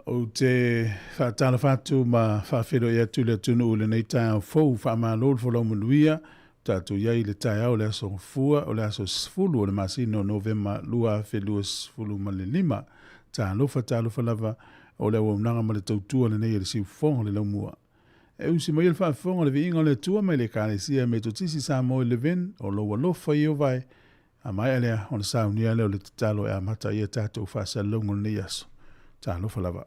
Ou te faatalofa atu ma faafeiloai atu i le atunuu i lenei taeao fou. Faamalo le folau manuia. Tatou i ai i le taeao o le aso Gafua, o le aso 10 o le masina o Novema 2025. Talofa, talofa lava o le auaunaga ma le tautua lenei a le siufofoga o le laumua. E usi mai le faafofoga o le viiga o le Atua mai le Ekalesia Metotisi Samoa i Levin, o lou alofa Ieova e. A maea lea, ona saunia lea o le tatalo e amata ai a tatou faasalalauga o lenei aso. Talofa lava.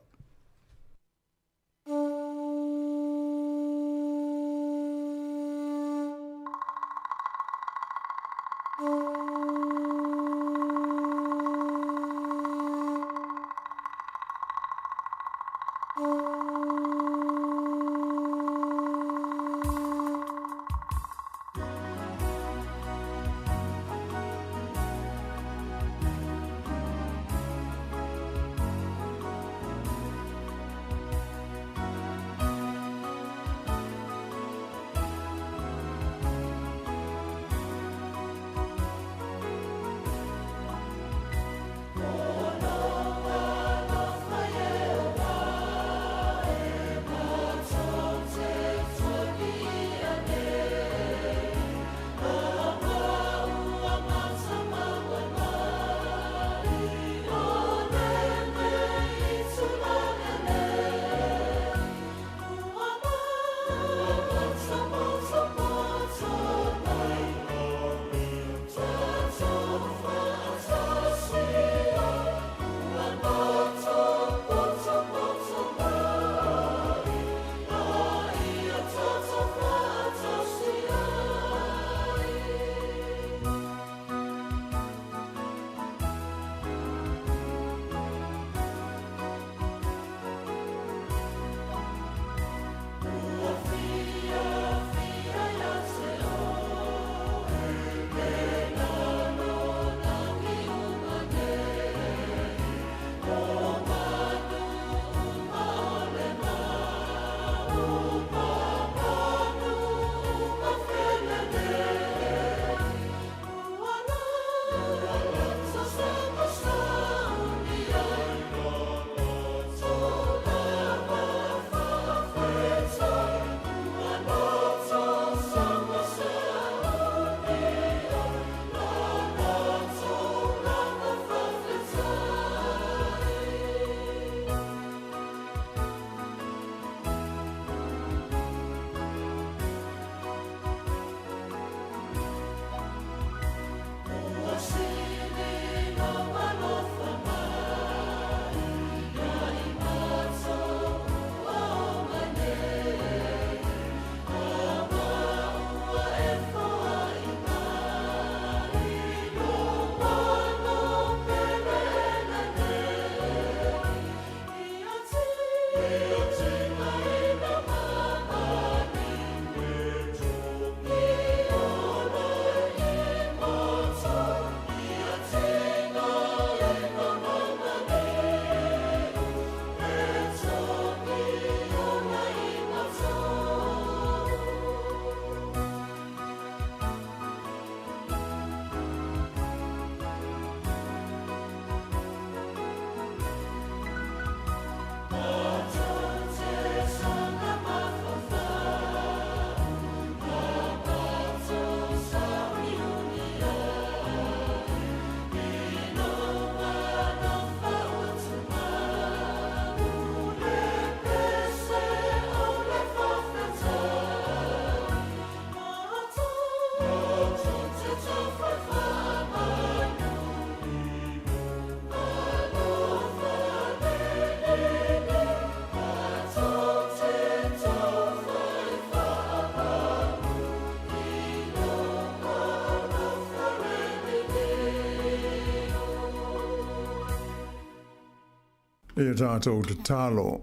E tatou tatalo.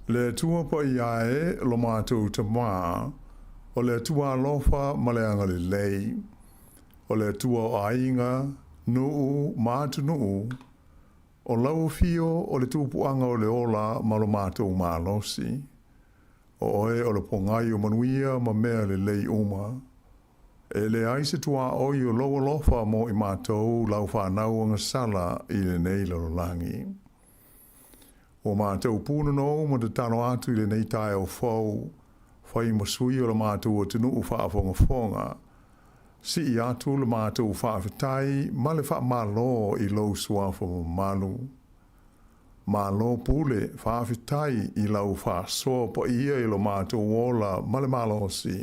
Le Atua paia e, lo matou Tamā, o le Atua alofa ma le agalelei, o le Atua o aiga, nuu ma atunuu, o lau afio o le tupuaga o le ola ma lo matou malosi. O oe o le pogai o manuia ma mea lelei uma. E leai se tuaoi o lou alofa mo i matou lau fanau agasala i lenei lalolagi. Ua matou pūnonou ma tatalo atu i lenei taeao fou, fai ma sui o le matou atunuu faafogafoga. Sii atu le matou faafetai ma le faamalo i lou suafa mamalu. Malo pule, faafetai i lau faasoa paia i lo matou ola ma le malosi.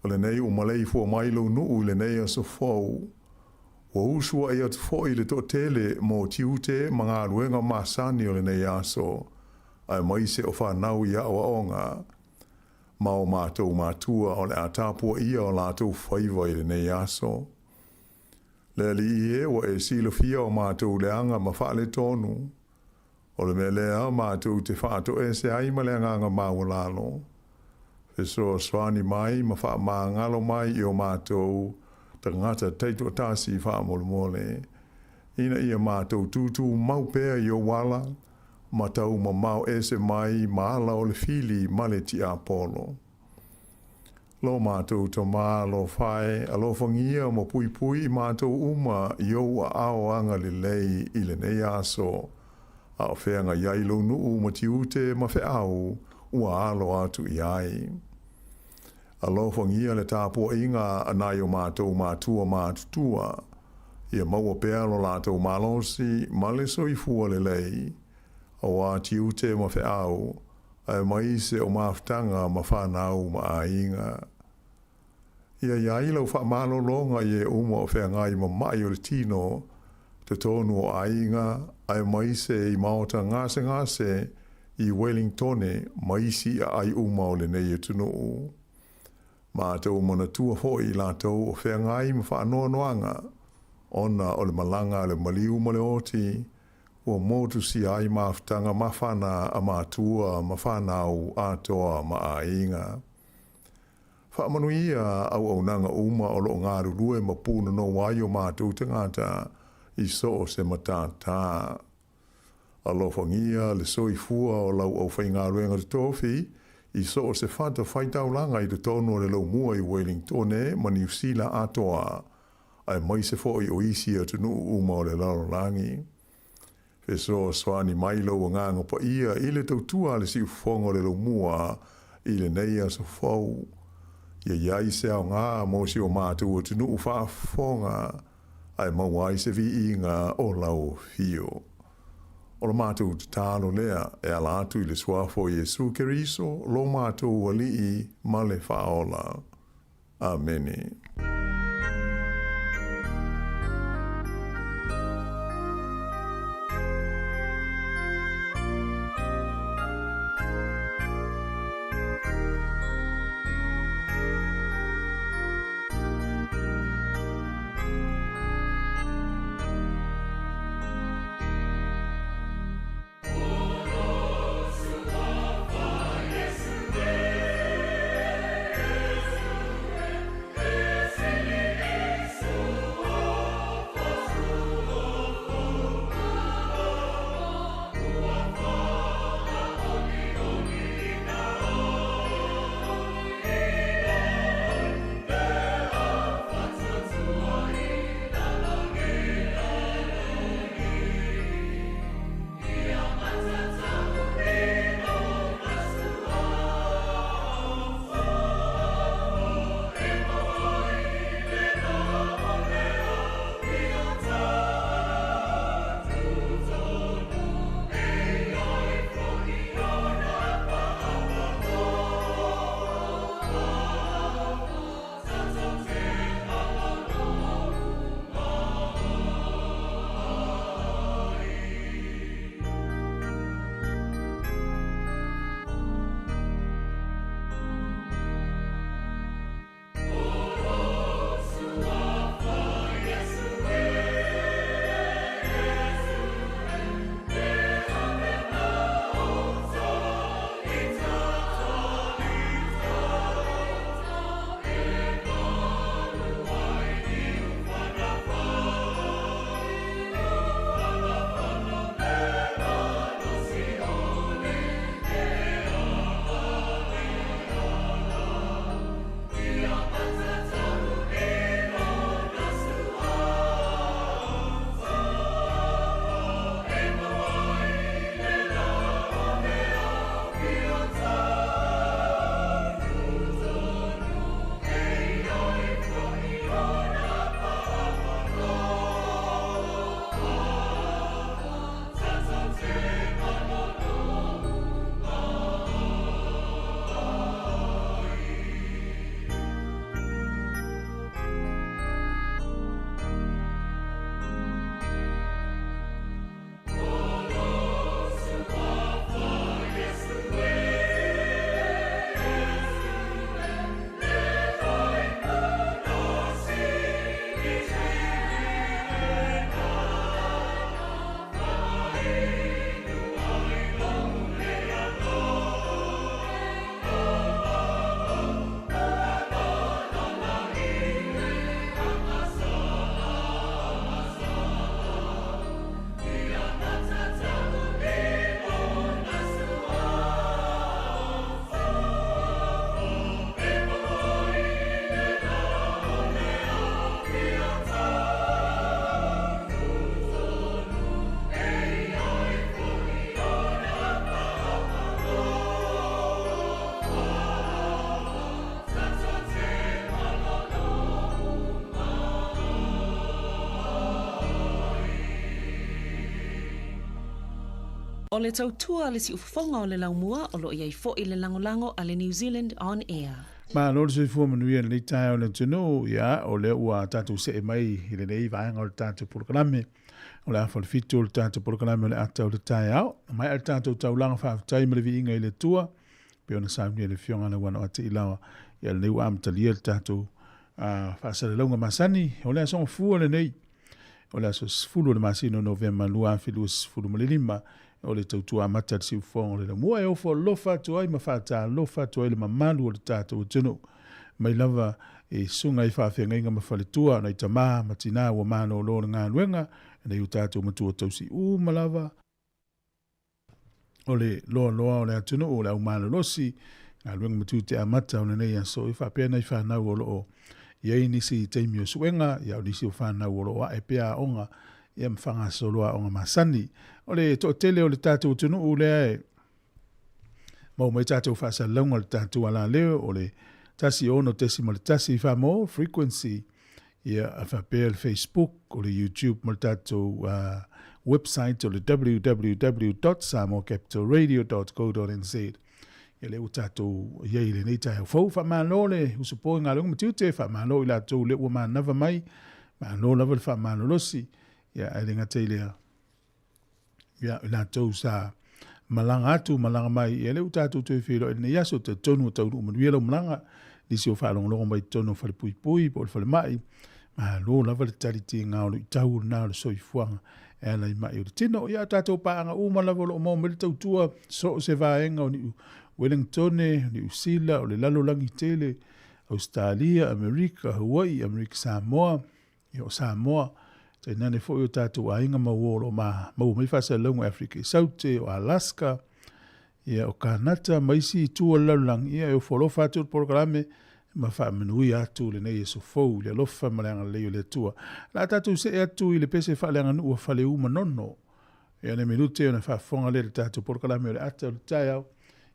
O lenei ua maleifua mai lou nuu i lenei aso fou. Ua usu ai atu foi le toatele mo tiute ma galuega masani o lenei aso, aemaise o fanau i aoaoga, ma o matou matua o le a tapuaia o latou faiva i lenei aso. Le Alii e, ua e silafia o matou leaga ma faaletonu. O le mea lea matou te faatoese ai ma le agaga maualalo. Fesoasoani mai ma faamagalo mai i o matou tagata taitoatasi faamolemole, ina ia matou tutumau pea i ou ala, ma taumamao ese mai ma ala o le fili ma le tiapolo. Lo matou Tamā alofa e, alofagia ma puipui i matou uma i ou aao agalelei i lenei aso, a o feagai ai lou nuu ma tiute ma feau ua alo atu i ai. Alofagia le tapuaiga a nai o matou matua matutua, ia maua pea lo latou malosi ma le soifua lelei, aua tiute ma feau, aemaise o mafutaga ma fanau ma aiga. Ia i ai lau faamalologa i e uma o feagai ma ma'i o le tino, totonu o aiga, aemaise i maota gasegase i Wellingtone ma isi aai uma o lenei atunuu. Matou manatua foi i latou o feagai ma faanoanoaga, ona o le malaga a le maliu ma le oti, ua motusia ai mafutaga mafana a matua ma fanau atoa ma aiga. Faamanuia auaunaga uma o lo o galulue ma pūnonou ai o matou tagata i so o se matata. Alofagia le soifua o lau aufaigaluega totofi i so o se fatafaitaulaga i totonu o le laumua i Wellingtone ma Niu Sila atoa, aemaise foi o isi atunuu uma o le lalolagi. Fesoasoani mai lou Agaga Paia i le tautua a le siufofoga o le laumua i lenei aso fou. Ia i ai se aoga mo si o matou atunuu faafofoga, ae maua ai se viiga o lau afio. O le matou tatalo lea e ala atu i le suafa o Iesu Keriso, lo matou Alii ma le Faaola. Amene. O le tautua a le siufofoga o le laumua o lo o i ai foi le lagolago a le New Zealand On Air. Malo le soifua manuia i lenei taeao i le atunuu. Ia, o lea ua tatou see mai i lenei vaega o le tatou polokalame. O le afa o le fitu o le tatou polokalame o le ata o le taeao. Maea le tatou taulaga faafetai ma le viiga i le Atua. Pei ona saunia e le Afioga Lauano a Tiilawa. Ia, lenei ua amatalia le tatou faasalalauga masani. O le aso Gafua lenei. O le aso 10 o le masina o Novema 2025, o le tautua amata a le siufofoga o le Laumua e ofo alofa atu ai ma faatalofa atu ai le mamalu o le tatou atunuu. Mai lava i susuga i faafeagaiga ma faletua, nai tama ma tina ua malolo le galuega, nai o tatou matua tausi uma lava, o le loaloa o le atunuu, o le aumalolosi, galuega ma tiute amata o lenei aso, e faapea nai fanau o lo o i ai nisi taimi o suega, ia o nisi o fanau o lo o ae pea aoga, ia ma faagasolo aoga masani. O le toatele o le tatou atunuu lea e maua mai tatou faasalalauga o le tatou alaleo, o le 106.1 Samoa frequency, ia a faapea le Facebook, o le YouTube ma le tatou website o le www.samoacapitalradio.co.nz. Ia lea ua tatou i ai i lenei taeao fou. Faamalo le usupo i galuega ma tiute, faamalo i latou lea ua manava mai, malo lava le faamalolosi. Ia ae le gata i lea, ia i latou sa malaga atu, malaga mai, ia lea ua tatou toe feiloai i lenei aso, talitonu ua taunuu manuia lau malaga, nisi o faalogologo mai i totonu o falepuipui po o le falemai, malo lava le tali tiga o luitau lena o le soifuaga e ala i mai o le tino. Ia tatou paaga uma lava o lo o maua mai le tautua, so o se vaega o Niu Wellingtone, Niu Sila, o le lalolagi tele, Ausetalia, Amerika, Hawaii, Amerika Samoa, Ia o Samoa, tainane foi o tatou aiga ma uo o lo o maua mai faasalalauga i Afrika i Saute, o Alaska, ia o Kanata ma isi itu o le lalolagi, ia e ofo alofa atu le polokalame ma faamanuia atu lenei aso fou i le alofa ma le agalelei o le Atua. O le a tatou see atu i le pese faaleaganuu a Faleu Manono. Ia le minute ona faafofoga lea i le tatou polokalame o le ata o le taeao.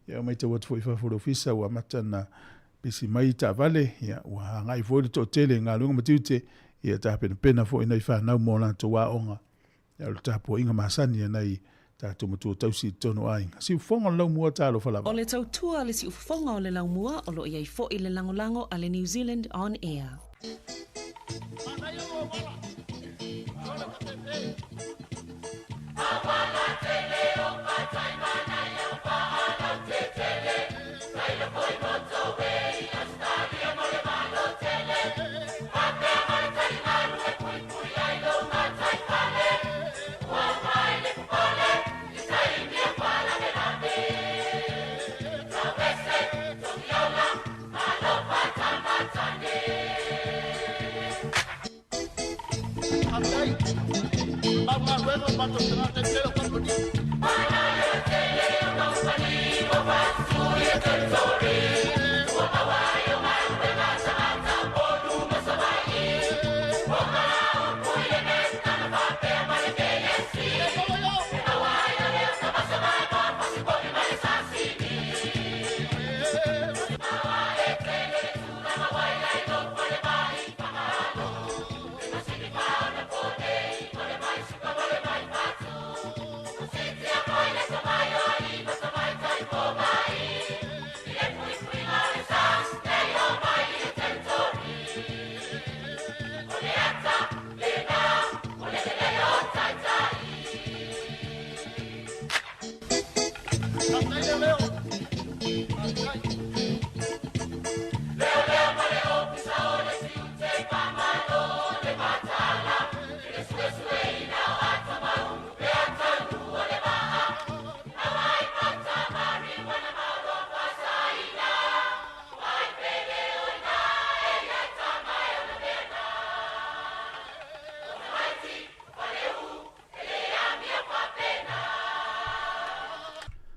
Ia matau atu foi i fafo o le ofisa ua amata ona pisi mai taavale, ia, ua agai foi le toatele i galuega ma tiute, ia tapenapena foi nai fanau mo latou aoga. Ia, o le tapuaiga masani a nai tatou matua tausi i totonu o aiga. Siufofoga o le Laumua, talofa lava. O le tautua a le siufofoga o le Laumua o lo o i ai foi le lagolago a le New Zealand On Air.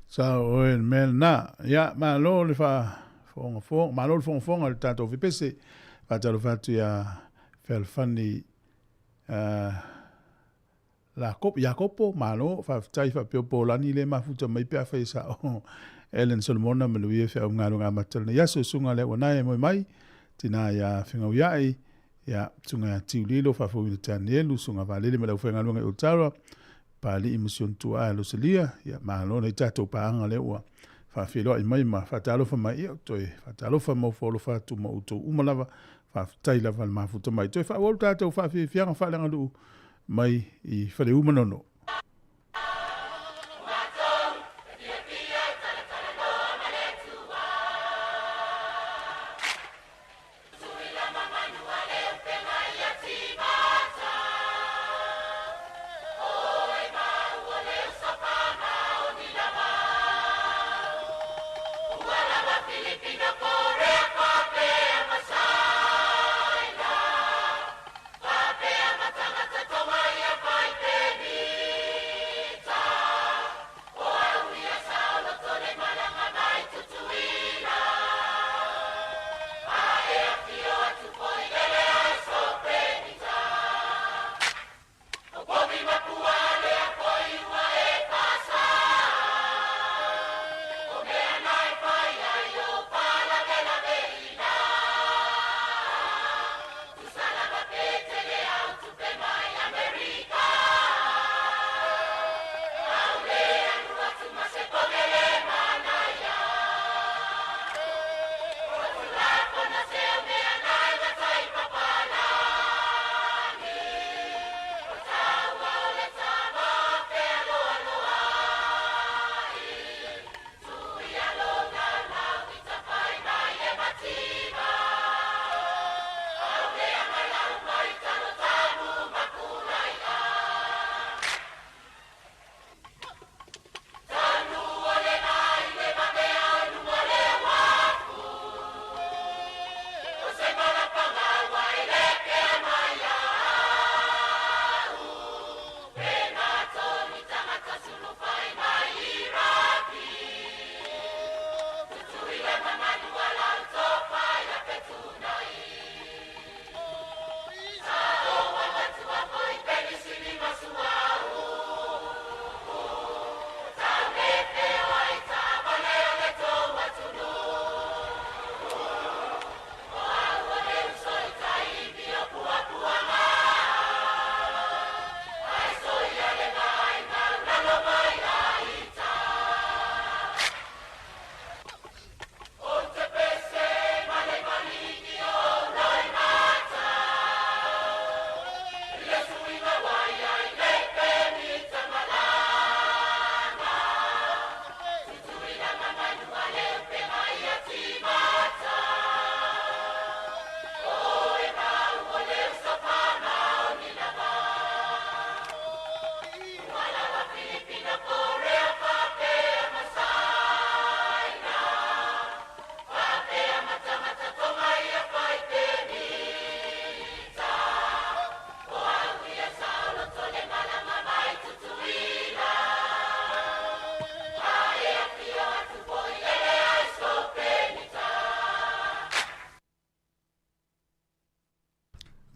Sa oe le mea lena. Ia, malo le faafogafoga, malo le fogafoga i le tatou fepese. Faatalofa atu ia Fealofani Lakopo, Iakopo, malo, faafetai faapea o Polani le mafuta mai pe afai e sao. Ellen Solomona, manuia feau ma galuega amata o lenei aso, susuga le auanae e moe mai, tina ia Fegauiai, ia susuga ia Tiu Lilo, faafouina Tanielu, susuga Valele ma le aufaigaluega i Otawa, Papalii ma si ona tuaa e Losalia, ia malo nai tatou paaga lea ua faafeiloai mai ma faatalofa mai, ia toe faatalofa ma ofo alofa atu ma outou uma lava, faafetai lava le mafuta mai. Toe faaauau le tatou faafiafiaga faaleaganuu mai i Faleu Manono.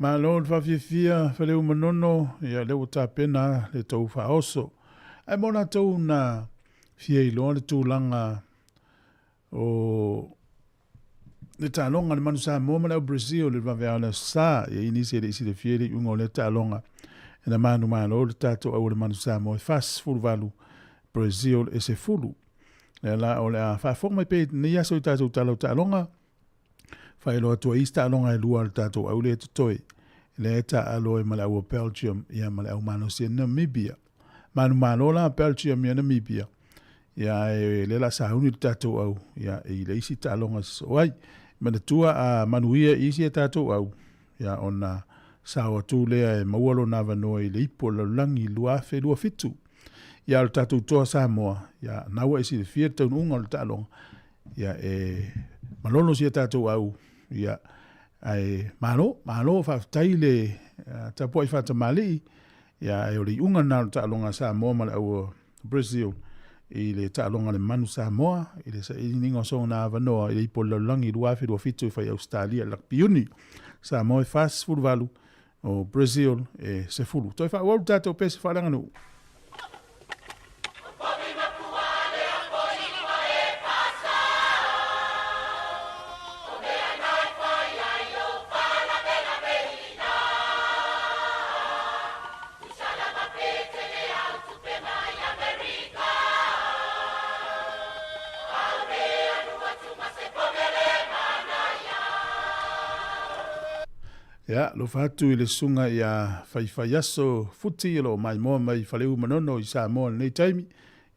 Malo le faafiafia Faleu Manono, ia lea ua tapena le tou faaoso. Ae mo latou na fia iloa le tulaga o le taaloga a le Manu Samoa ma le au Brazil i le vaveao o le Aso Sa, e i ai nisi e le i silafia le iuga o lea taaloga. E na manumalo le tatou au o le Manu Samoa e 48 Brazil e 10. Lea la o le a faafofoga mai pea i lenei aso i tatou tala o taaloga. Faailoa atu ai isi taaloga e lua a le tatou au lea e totoe. Lea e taaalo ai ma le au a Belgium ia ma le au malosi a Namibia. Manumalo la Belgium ia Namibia. Ia ae lea la sauni le tatou au ia i le isi taaloga e sosoo ai. Manatua a manuia isi a tatou au ia ona sao atu lea e maua lona avanoa i le ipu o le lalolagi 2027. Ia o le tatou toa Samoa ia na ua e silafia le taunuuga o le taaloga ia e malolo si a tatou au ia ae malo malo faafetai le tapuai faatamalii ia ae o le iuga lena o le taaloga a Samoa ma le au Brazil i le taaloga a le Manu Samoa i le sailiiliga o sona avanoa i le ipu o le lalolagi 2027 e fai Ausetalia i le Rugby Uni. Samoa e 48, o Brazil e 10. Toe faaauau le tatou pese faaleaganuu. Ia, alofa atu i le susuga ia Faifaiaso Futi o lo o maimoa mai i Faleu Manono i Samoa i lenei taimi.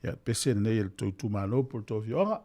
Ia, pese lenei e le tou itumalo po o le tou afioaga.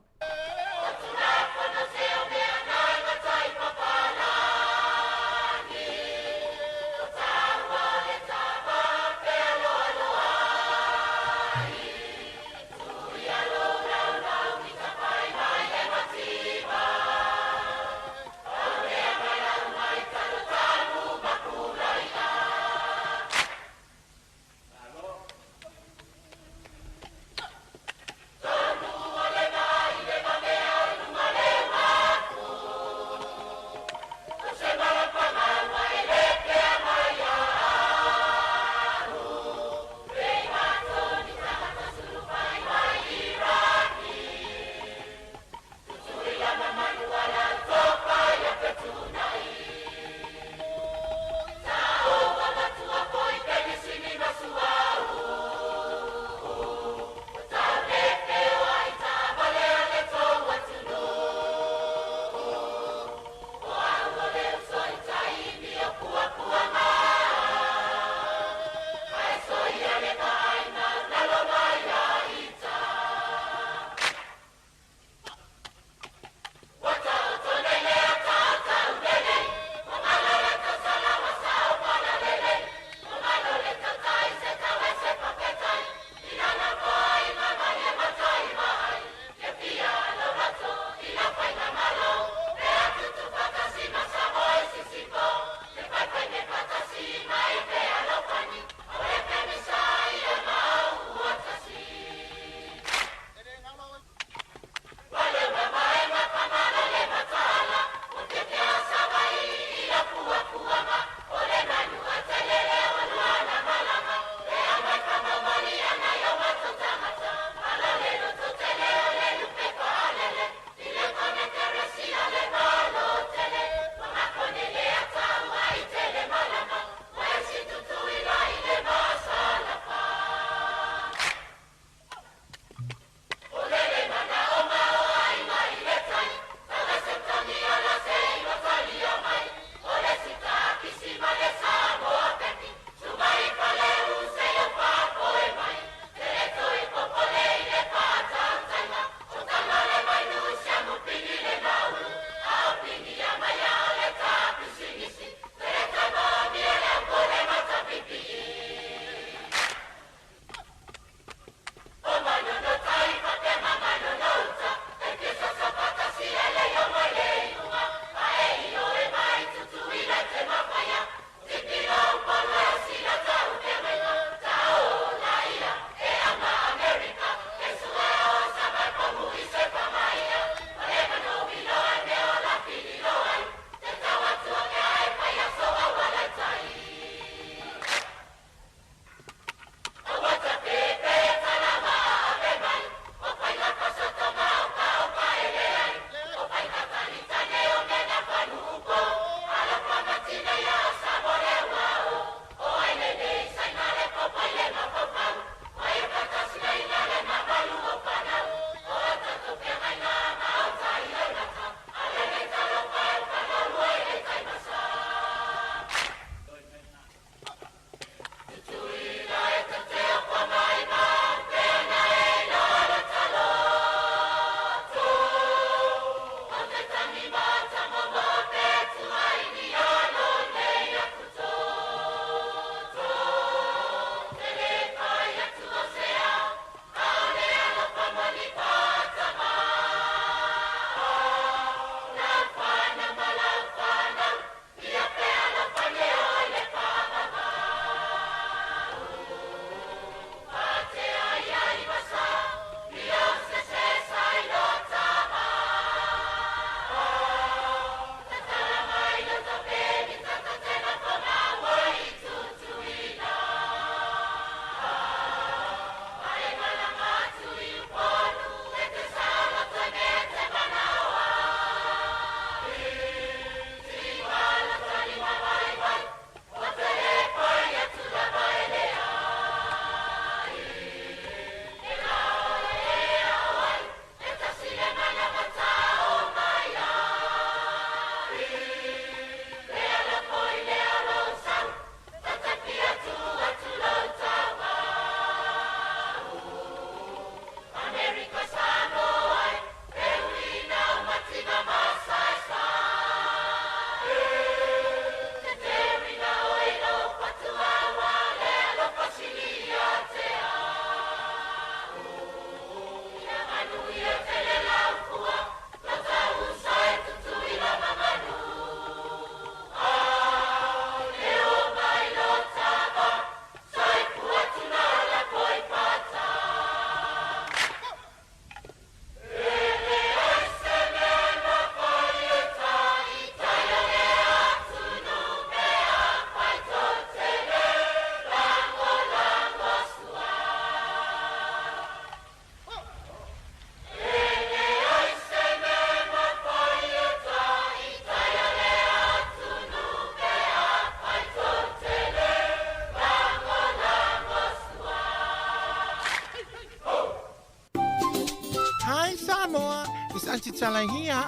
It's Aunty Tala here.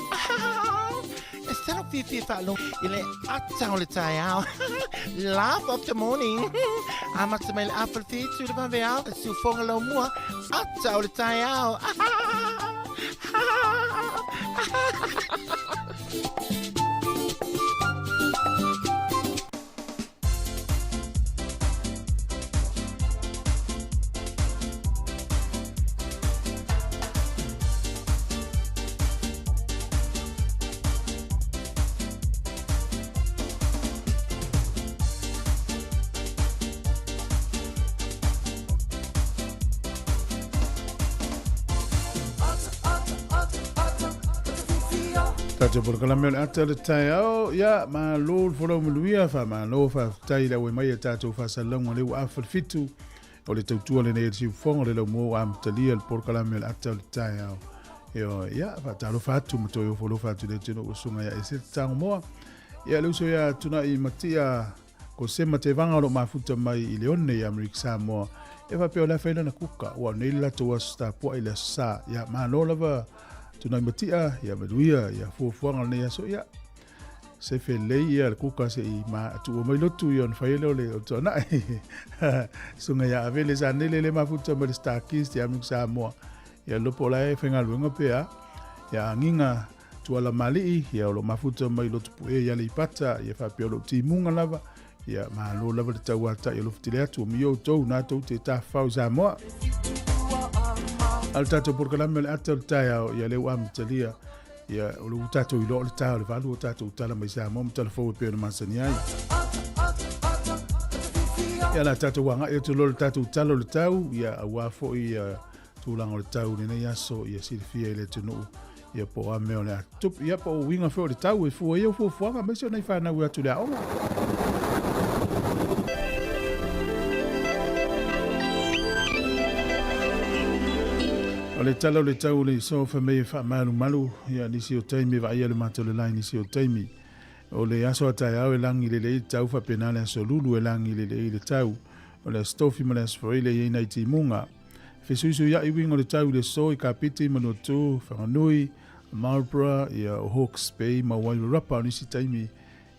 E tino fiafia faalogo i le ata o le taeao. Laugh of the morning. Amata mai le afa le whitu le vaveao. Siufoga lau mua. Ata o le taeao. Tatou polokalame o le ata o le taeao, ia, malo le folau manuia, faamalo, faafetai le auai mai a tatou faasalalauga lea ua afa le fitu o le tautua lenei a le siufofoga o le laumua ua amatalia le polokalame o le ata o le taeao. Ioe, ia, faatalofa atu ma toe ofo alofa atu i le atunuu ua susuga ia Eseta Tagomoa. Ia, le uso ia Tunai Matia Kosema Tevaga o lo o mafuta mai i Leone i Amerika Samoa, e faapea o le a fai lana kuka, ua nei le latou aso tapuai i le Aso Sa. Ia, malo lava Tunai Matia, ia manuia ia fuafuaga o lenei aso. Ia, sefe lelei ia le kuka se i ma tuua mai lotu ia ona fai ai lea o le o le tuanai. Susuga ia Avele Sanele le mafuta mai le Starkist i Amerika Samoa. Ia lopo o la e faigaluega pea. Ia agiga Tuala Malii, ia o lo o mafuta mai Lotopue i Aleipata, ia faapea o lou timuga lava, ia malo lava le tauatai o lofutile atu o mi outou na tou te tafafao i Samoa. A o le tatou polokalame o le ata o le taeao, ia lea ua amatalia, ia o le ua tatou iloa o le ta o le valu o tatou tala mai Samoa ma tala fou e pei ona masani ai. Ia la tatou agai atu loa le tatou tala o le tau, ia aua foi ia tulaga o le tau i lenei aso ia silafia i le atunuu ia po o a mea o le a tutupu ia po o uiga foi o le tau e fua ai au fuafuaga aemaise o nai fanau e atu i le aoga. O le tala o le tau o le iso fai mai e faamalumalu ia nisi o taimi e vaaia le matou le lai nisi o taimi. O le aso a taeao e lagi lelei le tau faapena le aso lulu e lagi lelei le tau. O le aso tofi ma le aso foile e i ai nai timuga. Fesuisuiaʻi uiga o le tau i le aso i Kapiti, Manuatū, Whanganui, Marlborough, ia, o Hawke's Bay ma Wairarapa o nisi taimi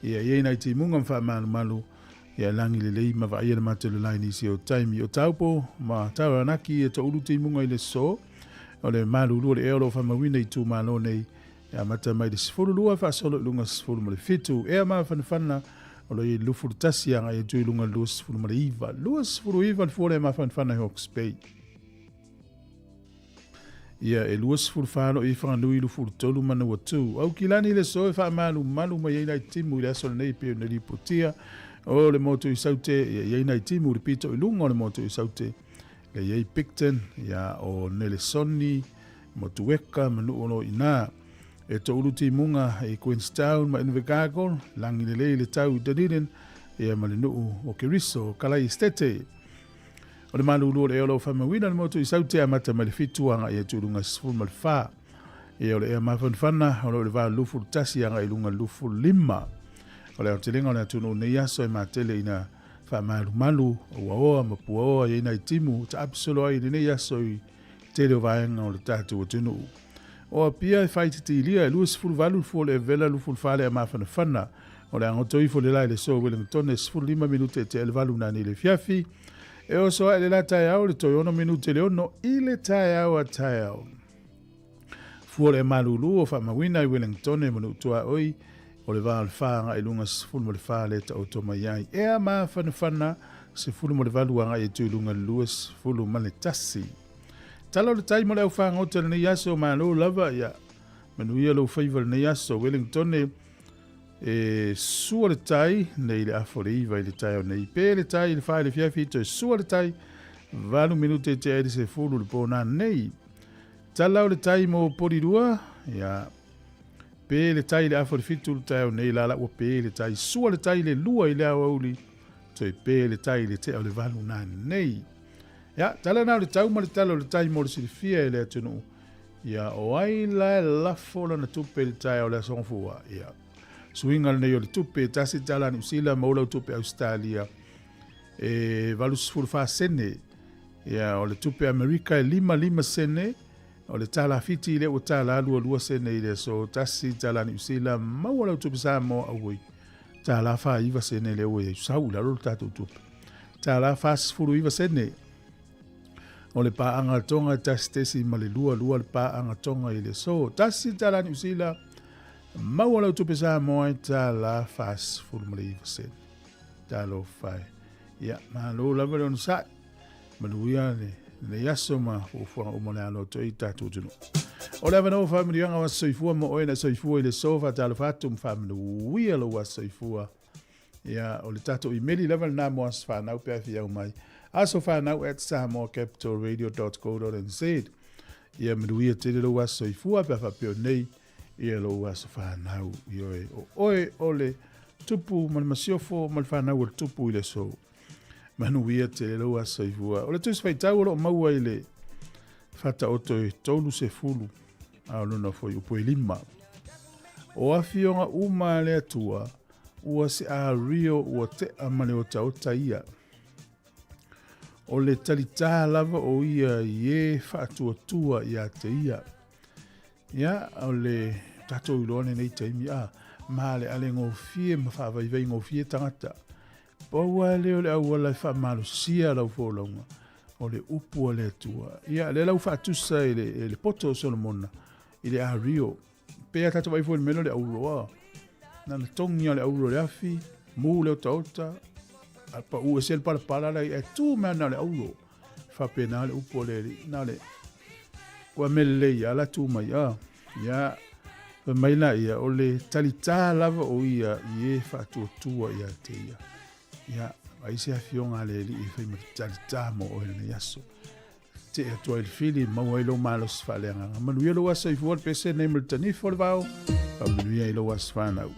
ia i ai nai timuga ma faamalumalu ia lagi lelei ma vaaia le matou lelai nisi o taimi. O Taupo ma Taranaki ia toulu timuga i le aso o le malulu o le ea o lo o faamauina i itumalo nei E amata mai le 12 faasolo i luga 17. Ea mafanafana o lo o i ai le 21 agai atu i luga 29. 29 le fua lea mafanafana i Hawke's Bay. Ia e 24 lo i Whanganui 23 Manawatu. Aukilani le aso e faamalumalu mai ai nai timu i le aso lenei pei ona lipotia o le motu i Saute ia i ai nai timu i le pito i luga o le motu i Saute. Ia i ai Picton, ia o Nelesoni, Motueka ma nuu o lo o i ina. E toulu timuga i Queenstown ma Invercargill, lagi lelei le tau i Dunedin, ia ma le nuu o Keriso, Kalai Estate. O le malulu o le ea o lo o faamauina le motu i Saute amata mai le 7 agai atu i luga 14. Ia o le ea mafanafana o lo o i le va 21 agai i luga 25. O le aotelega o le atunuu nei aso e matele ina faamalumalu o uaoa ma puaoa i ai nai timu taape solo ai i lenei aso i tele o vaega o le tatou atunuu. O Apia e faaititiilia e 28 le fua o le Evela 24 le mafanafana o le agoto ifo le la i le aso Wellingtone e 15 minute e tea le valu nanei i le afiafi. E oso ae le la taeao le toe 6 minute le 6 i le taeao a taeao. Fua o le malulu o faamauina i Wellingtone ma Nuu-tuaoi o le va o le 4 agai i luga 14 lea e taoto mai ai. Ea mafanafana 18 agai atu i luga 21. Tala o le tai mo le au fagota i lenei aso, malo lava, ia manuia lou faiva i lenei aso. Wellingtone e sua le tai nei le afa o le 9 i le taeao nei. Pe le tai i le 4 i le afiafi, toe sua le tai 8 minute e tea ai le 10 le pō nanei. Tala o le tai mo Porirua, ia, pe le tai i le afa o le 7 le taeao nei, lala ua pe le tai, sua le tai i le 2 i le aoauli, toe pe le tai i le tea o le 8 nanei. Ia, tala na o le tau ma le tala o le tai mo le silafia e le atunuu. Ia, o ai la e lafo lana tupe i le taeao o le aso Gafua? Ia, suiga lenei o le tupe, tasi tala Niu Sila ma ula tupe Ausetalia e 84 sene. Ia, o le tupe Amerika e 55 sene. O le tala Fiti lea ua $22 sene i le aso, $1 Niu Sila, maua lau tupe Samoa auoi. $49 sene lea ua i ai, sau i lalo le tatou tupe. $49 sene. O le paaga Tonga 1.22 le paaga Tonga i le aso. $1 Niu Sila, maua lau tupe Samoa e $49 sene. Talofa e. Ia, malo lava le onosai. Manuia lenei aso ma fuafuaga uma o le alo atu ai tatou atunuu. O le avanoa faamanuiaga o aso soifua mo oe na soifua i le aso, faatalofa atu ma faamanuia lou aso soifua. Ia, o le tatou imeli lava lena mo aso fanau pe a fia mai. asofanau@samoacapitalradio.co.nz. Ia manuia tele lou aso soifua pe a faapea nei ia lou aso fanau. Ioe, o oe o le tupu ma le masiofo ma le fanau o le tupu i le aso. Manuia tele lou aso soifua. O le tusi faitau o lo o maua i le Faataoto e 30 a o lona fuaiupu e 5. O afioga uma a le Atua, ua se ario ua tea ma le otaota ia. O le talitā lava o ia i e faatuatua ia te ia. Ia, o le tatou iloa lenei taimi, a maaleale gofie ma faavaivai gofie tagata. Pau lava lea o le auala e faamalosia lau folauga, o le upu a le Atua. Ia, lea la ua faatusa e le poto o Solomona i le ario. Pe a tatou vaai foi i le mea lea o le auroa. Na ona togi lava o le auro i le afi, mu le otaota, a pau ese le palapala la e tu mai na o le auro. Faapena le upu a le Alii. Na o le ua mea lelei lava la tu mai a. Ia, fai mai la ia, o le talitā lava o ia i e faatuatua ia te ia. Ia, ai se afioga a le Alii e fai ma te talitā mo oe lenei aso. Te atu ai le fili, maua ai lou malosi faaleagaga. Manuia lou aso soifua le pese nei ma le tanifo o le vao. Faamanuia i lou aso fanau.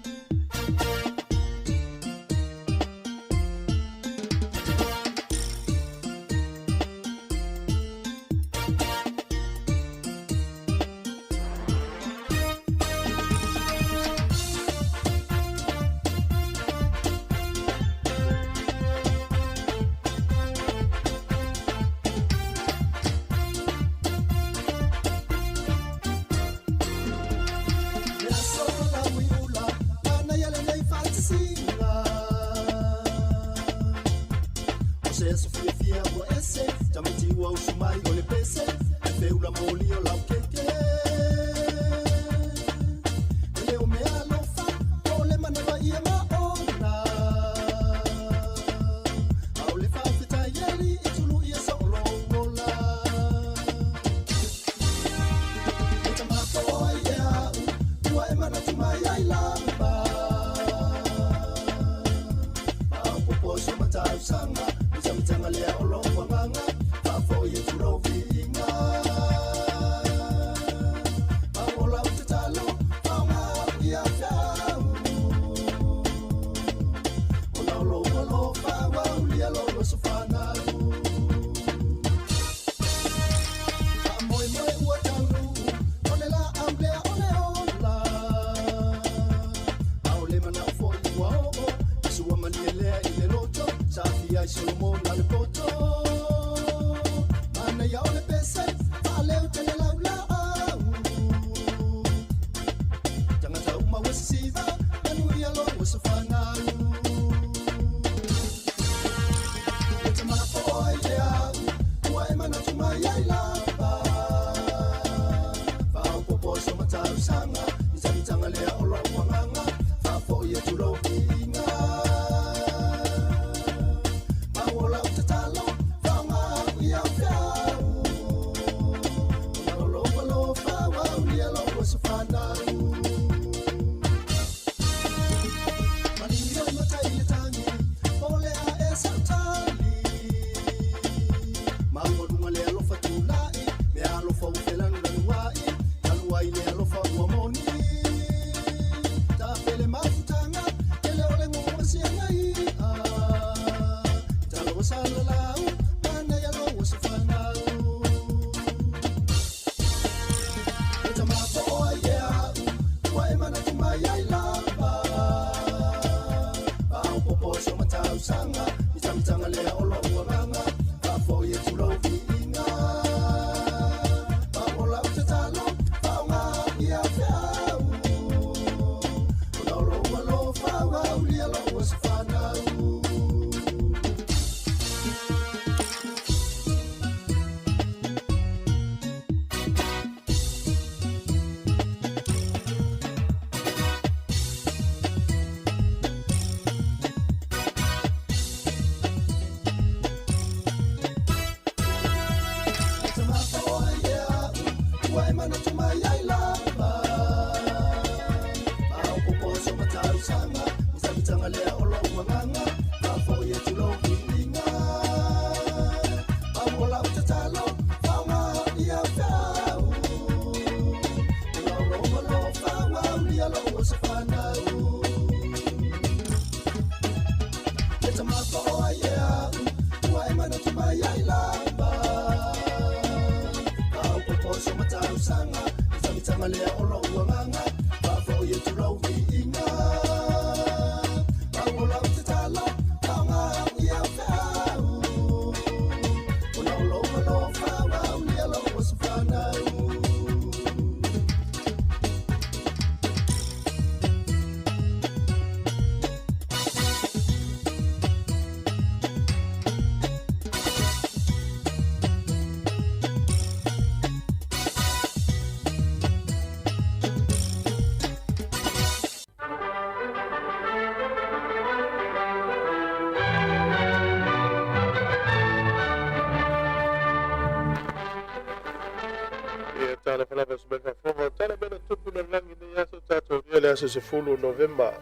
Ia talofa lava se mea faafofoga o tala mea na tupu i le lalolagi i lenei aso tatou aulia le aso 10 o Novema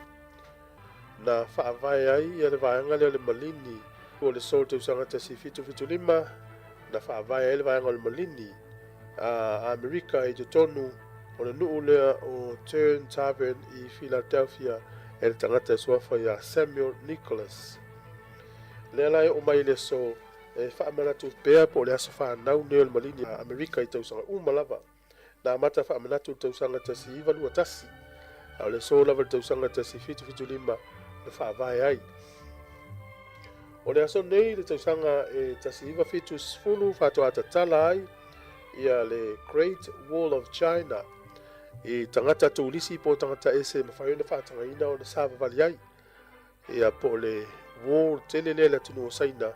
na faavae ai ia le vaega lea o le Malini o le Sol tausaga 1775 na faavae ai le vaega o le Malini a Amerika i totonu o le nuu lea o Turn Tavern i Philadelphia e le tagata e suafa ia Samuel Nicholas. Lea la e oo mai i le aso E faamanatu pea po o le aso fanau nei o le Malini a Amerika i tausaga uma lava. Na amata faamanatu i le tausaga 1921, a o le aso lava i le tausaga 1775 na faavae ai. O le aso nei i le tausaga e 1970 faatoa tatala ai ia le Great Wall of China i tagata turisi po o tagata ese e mafai ona faatagaina ona savavali ai. Ia po o le wall tele lea i le atunuu o Saina,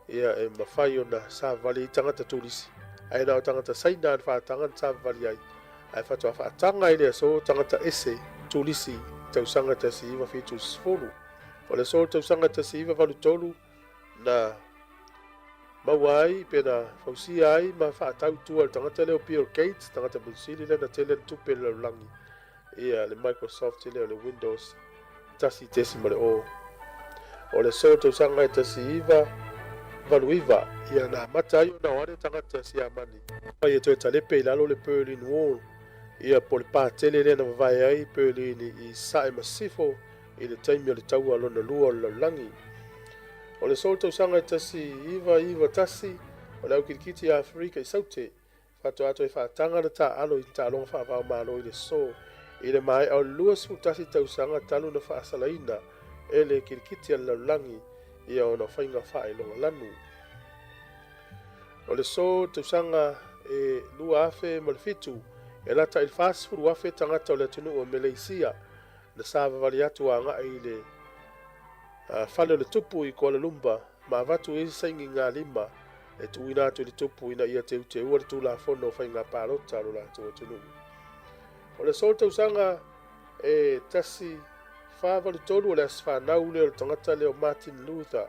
ia e mafai ona savavali ai tagata turisi, ae na o tagata Saina na faataga na savavali ai, ae faatoa faataga i le aso tagata ese turisi i tausaga 1970. O le aso o le tausaga 1983 na maua ai pe na fausia ai ma faatau i tua e le tagata lea o Bill Gates, tagata munisili lea na tele ana tupe i le lalolagi, ia le Microsoft lea o le Windows 1.0. O le aso tausaga e 1989, ia na amata ai ona o ane tagata Siamani mai e toe talepe i lalo le Berlin Wall, ia po o le pa tele lea na vavae ai Berlin i Sae ma Sisifo i le taimi o le Taua Lona Lua o le Lalolagi. O le aso tausaga e 1991, o le aukilikiti a Aferika i Saute, Faatoa toe faataga le taaalo i taaloga faava-o-Malo i le aso i le maea o le 21 tausaga talu na faasalaina e le Kirikiti a le Lalolagi ia ona faiga faailoga lanu. O le aso tausaga e 2007, e lata i le 40,000 tagata o le atunuu o Meleisia na savavali atu agai i le Fale o le Tupu i Kuala Lumpur ma avatu i ai se sainigalima e tuuina atu i le Tupu ina ia teuteua le Tulafono o Faiga Palota a lo latou atunuu. O le aso o le tausaga e 1483 o le aso fanau lea o le tagata lea o Martin Luther,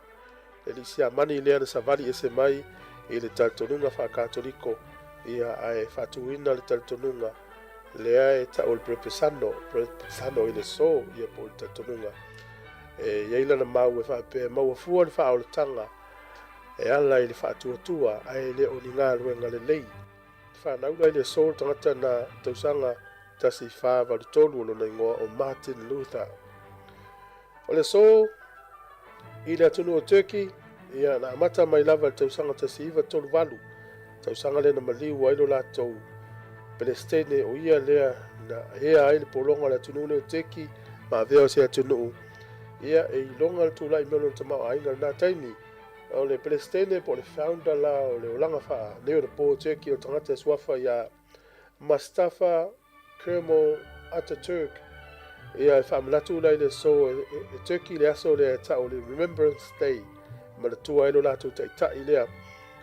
le alii Siamani lea na savali ese mai i le talitonuga faa-Katoliko, ia ae faatuina le talitonuga lea e tau o le Perepesano, Perepesano i le aso, ia po o le talitonuga e i ai lana mau e faapea e maua fua le faaolataga e ala i le faatuatua ae le o ni galuega lelei. Fanau la i le aso le tagata na tausaga 1483 o lona igoa o Martin Luther. O le aso i le atunuu o Turkey, ia na amata mai lava i le tausaga 1938, tausaga lea na maliu ai lo latou Pelestene, o ia lea na ea ai le pologa o le atunuu lea o Turkey ma avea o se atunuu ia e iloga le tulai mai o lona tamaoaiga i lena taimi. O le Pelestene po o le founder la o le olaga faaneionapo o Turkey o le tagata e suafa ia Mustafa Kemal Atatürk. Ia e faamanatu la i le aso e, e, e Turkey le aso lea e tau o le Remembrance Day, manatua ai lo latou taitai lea.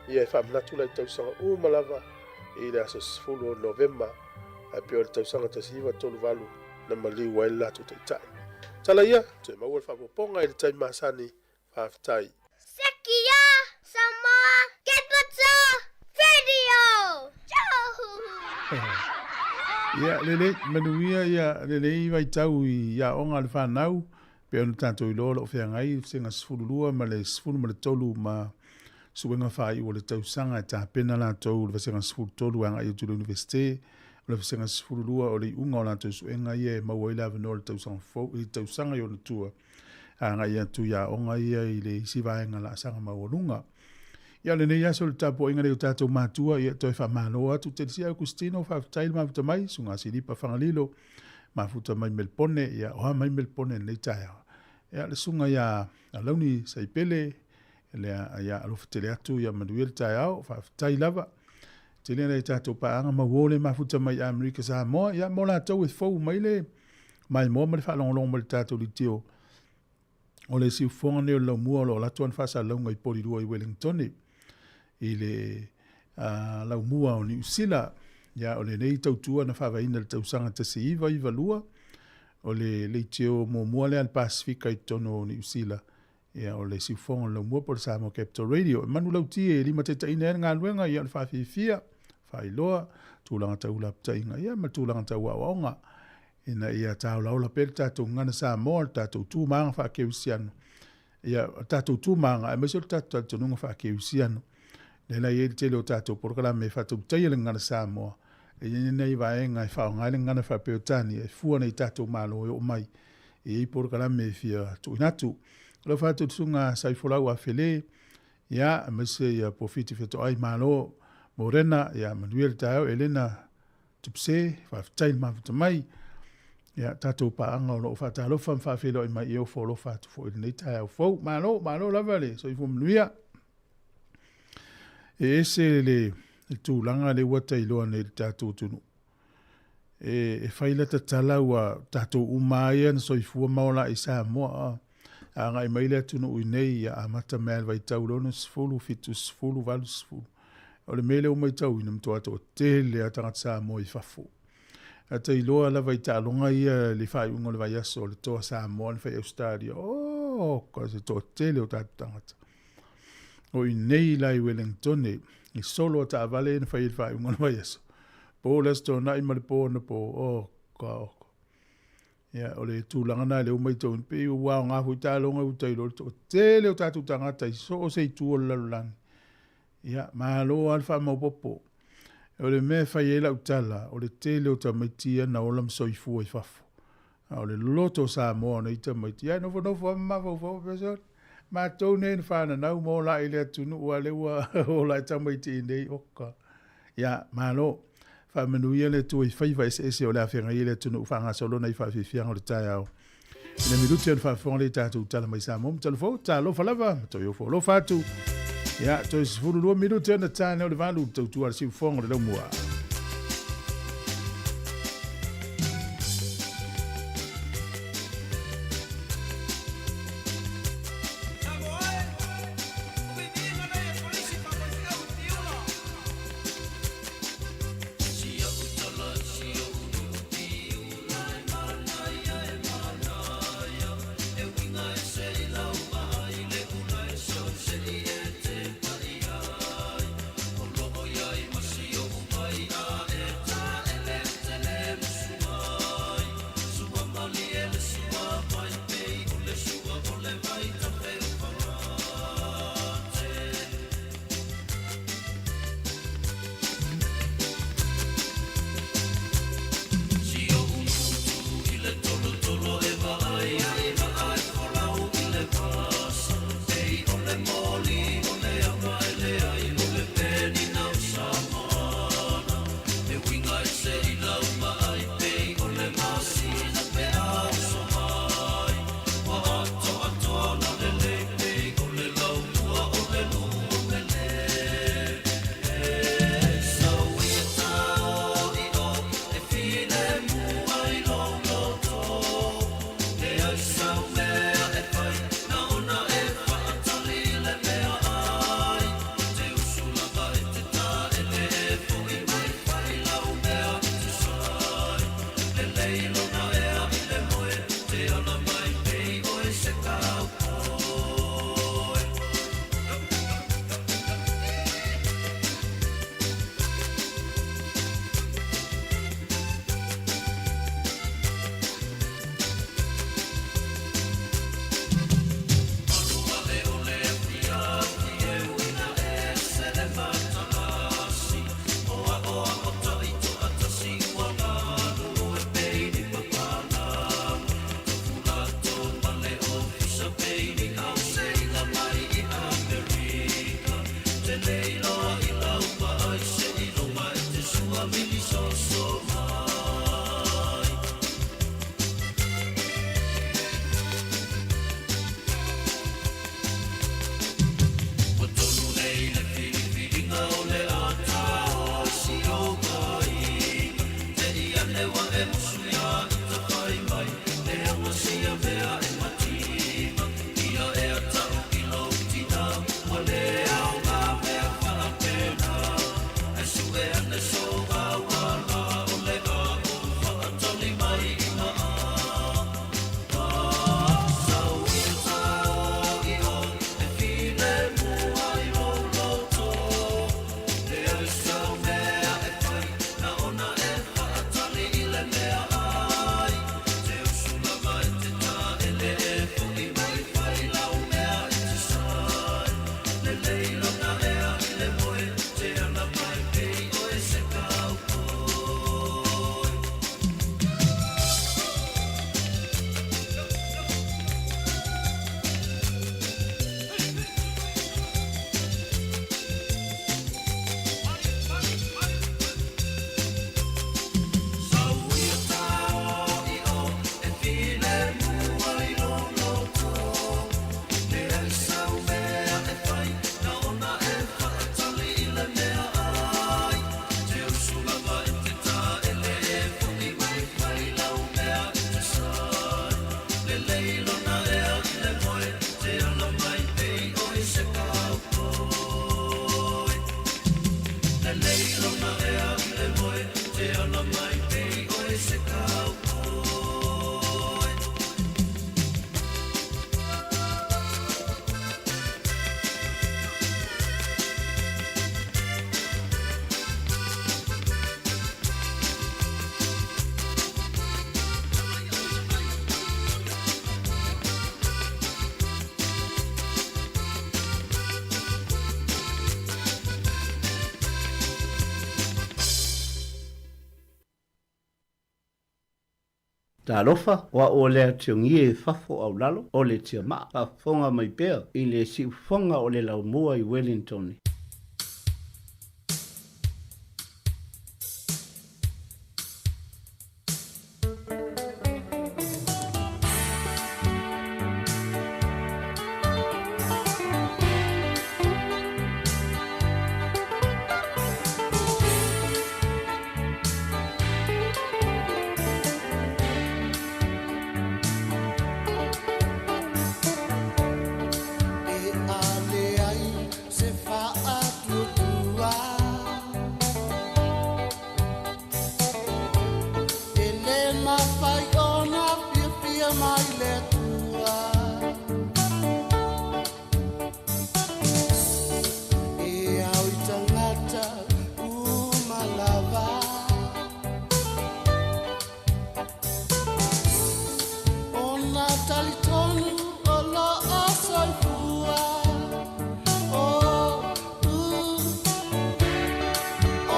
Ia e faamanatu la i tausaga uma lava i le aso 10 o Novema, ae pei o le tausaga 1938 na maliu ai le latou taitai. Tala ia, toe maua le faaopoopoga i le taimi masani. Faafetai. Sekia Samoa Capital Radio! Ia, lelei, manuia ia lelei vaitau i aoga a le fanau, pei ona tatou iloa o lo o feagai le vasega 12 ma le 13 ma suega faaiu o le tausaga e tapena latou le vasega 13 e agai atu i le Iunivesite, o le vasega 12 o le iuga o latou suega ia e maua ai le avanoa i le tausaga fou, i le tausaga i ona tua. Agai atu i aoga ia i le isi vaega laasaga maualuga. Ia, o lenei aso i le tapuaiga a nai o tatou matua, ia, toe faamalo atu. Telesia Augustino, faafetai le mafuta mai, Susuga Silipa Fagalilo, mafuta mai Melpone, ia, o a mai Melpone i lenei taeao. Ia, le susuga ia Alauni Saipele, lea, ia, alofa tele atu, ia manuia le taeao, faafetai lava. Tele nai tatou paaga mauo le mafuta mai i Amerika Samoa, ia, mo latou e fou mai le maimoa ma le faalogologo mai i le tatou leitio. O le siufofoga nei o le laumua o lo o alu atu ana faasalalauga i Polilua i Wellingtone i le laumua o Niu Sila. Ia, o lenei tautua na faavaeina i le tausaga 1992, o le leitio muamua lea a le Pasefika i totonu o Niu Sila. Ia, o le siufofoga o le laumua po o le Samoa Capital Radio. E manulauti e limataitaiina ai le galuega, ia, o le faafiafia, faailoa, tulaga tau lapataiga, ia, ma tulaga tau aoaoga, ina ia tāolaola pea le tatou gagana Samoa, le tatou tu ma aga faakerisiano, ia, o le tatou tu ma aga, aemaise o le tatou talitonuga faakerisiano. Lea la e i ai le tele o tatou polokalame e faatautaia le gagana Samoa, e i ai nai vaega e faaaoga ai le gagana faa-Peretania e fua nei tatou Malo e oo mai, e i ai polokalame e fia tuuina atu. Alofa atu i le Susuga Saifolau Afele, ia, aemaise ia Pofiti Fetoai Malo Morena, ia, manuia le taeao, Elena Tupse, faafetai le mafuta mai. Ia, tatou paaga o lo o faatalofa ma faafeiloai mai e ofo alofa atu foi i lenei taeao fou. Malo, malo lava le soifua manuia. E ese le tulaga lea ua tailoa nei i le tatou atunuu. E fai lata tala ua tatou uma lava ia na soifua ma ola i Samoa. A agai mai le atunuu i nei, ia amata mai lava i le vaitau 60, 70, 80. O le mea lea ua matauina, matua toatele lava tagata Samoa i fafo. A ta iloa lava i taaloga ia i le faaiuga o le vaiaso o le Toa Samoa na fai i Ausetalia, oka se toatele o tatou tagata. O i nei la i Wellingtone, i solo a taavale na fai i le faaiuga o le vaiaso. Po le Aso Toonai ma le po anapo, oka oka. Ia, o le tulaga lena lea ua matauina, pei ua aoga foi taaloga i uta i lo le toatele o tatou tagata i so o se itu o le lalolagi. Ia, malo lava le faamaopoopo. O le mea e fai ai lau tala, o le tele o tamaiti ia na ola ma soifua i fafo. A o le loto o Samoa o nei tamaiti, ia e nofonofo lava ma mafaufau faapea, sole, matou nei na fananau ma ola i le atunuu, a o lea ua ola ae tamaiti i inei, oka. Ia, malo. Faamanuia le Atua i faiva eseese o le a feagai ai le atunuu faagasolo nai faafiafiaga o le taeao. I le minute ona faafofoga lea i tatou tala mai Samoa ma Talafou, talofa lava, ma toe ofo alofa atu. Ia, toe 12 minute ona ta lea o le 8, tautua le siufofoga o le laumua. Talofa, o a'u o le atiogie i fafo aulalo, o le tiamaa, faafofoga mai pea i le siufofoga o le laumua i Wellington. E ale ai se faatuatua e le mafai ona fiafia mai le Atua. E ao i tagata uma lava ona talitonu o loo soifua. Oh,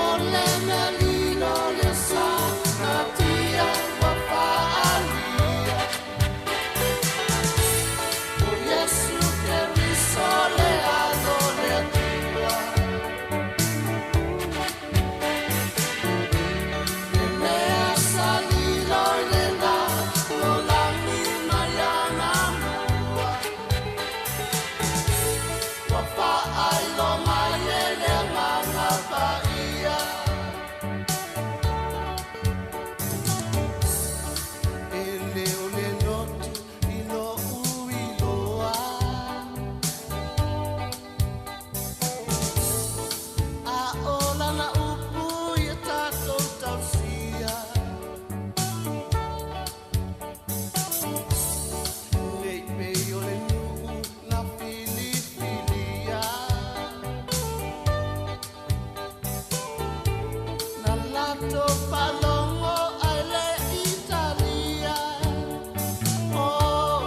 o le mea lilo le sa natia ua faaalia. O Iesu Keriso le Alo le Atua. Le mea sa lilo i le lalolagi mai anamua. Ua faailoa mai e le Agaga Paia. E le o le lotu i lo'u iloa. A o lana upu ia tatou tausia. Nei pei o le nuu na filifilia. Na latou faalogo ai le Italia. Oh,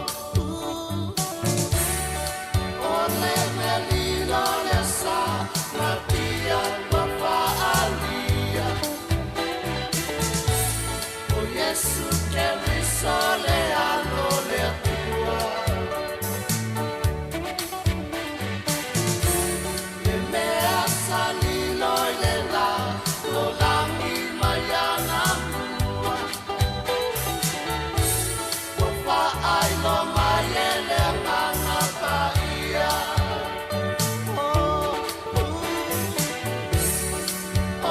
o le mea lilo le sa natia ua faaalia. O Iesu Keriso le Alo le Atua. Le mea sa lilo i le lalolagi mai anamua. Ua faailoa mai e le Agaga Paia. Oh,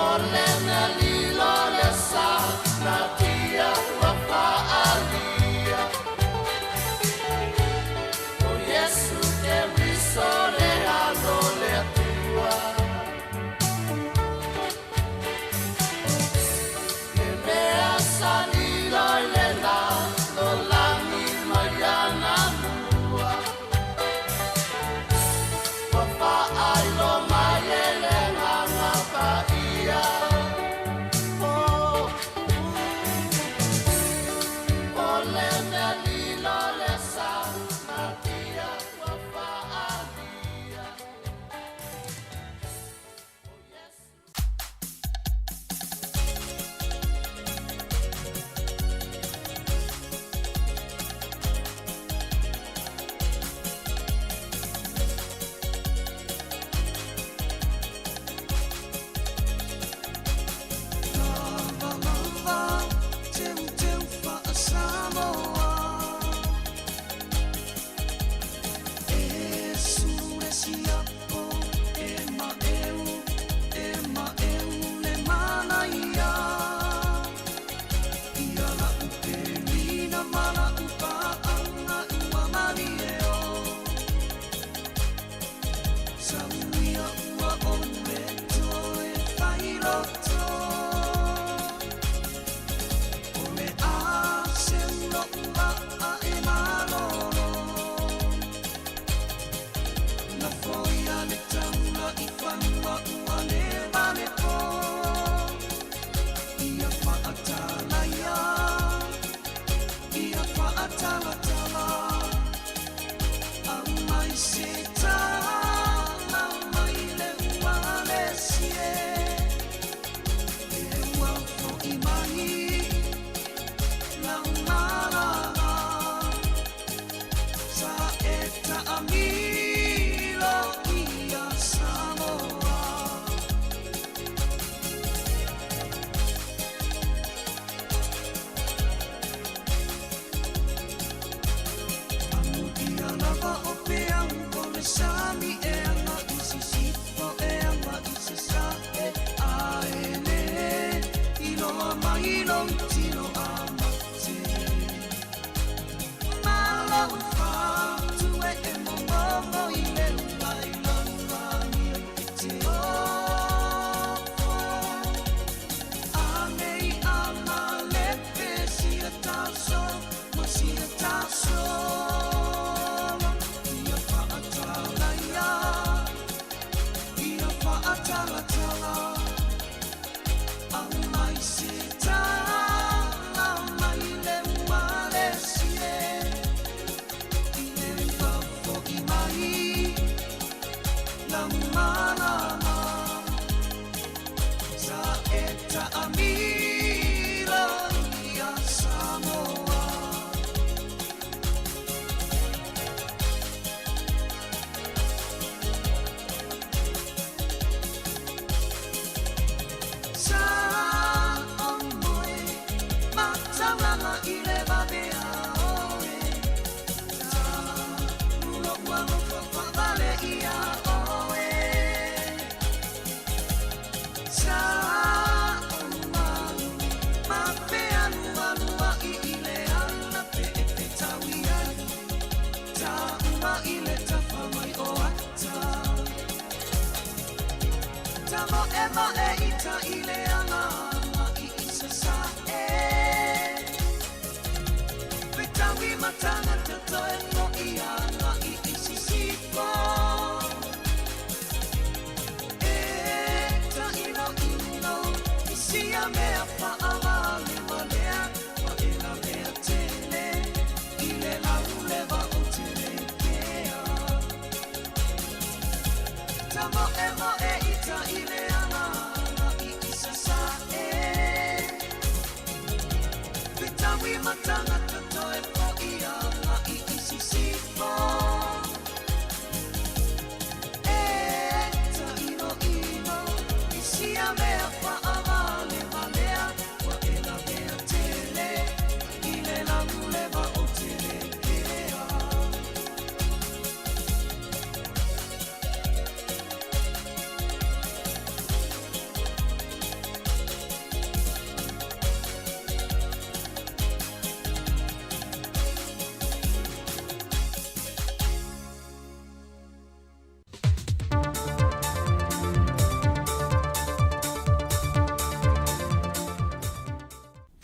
o le mea lilo le sa natia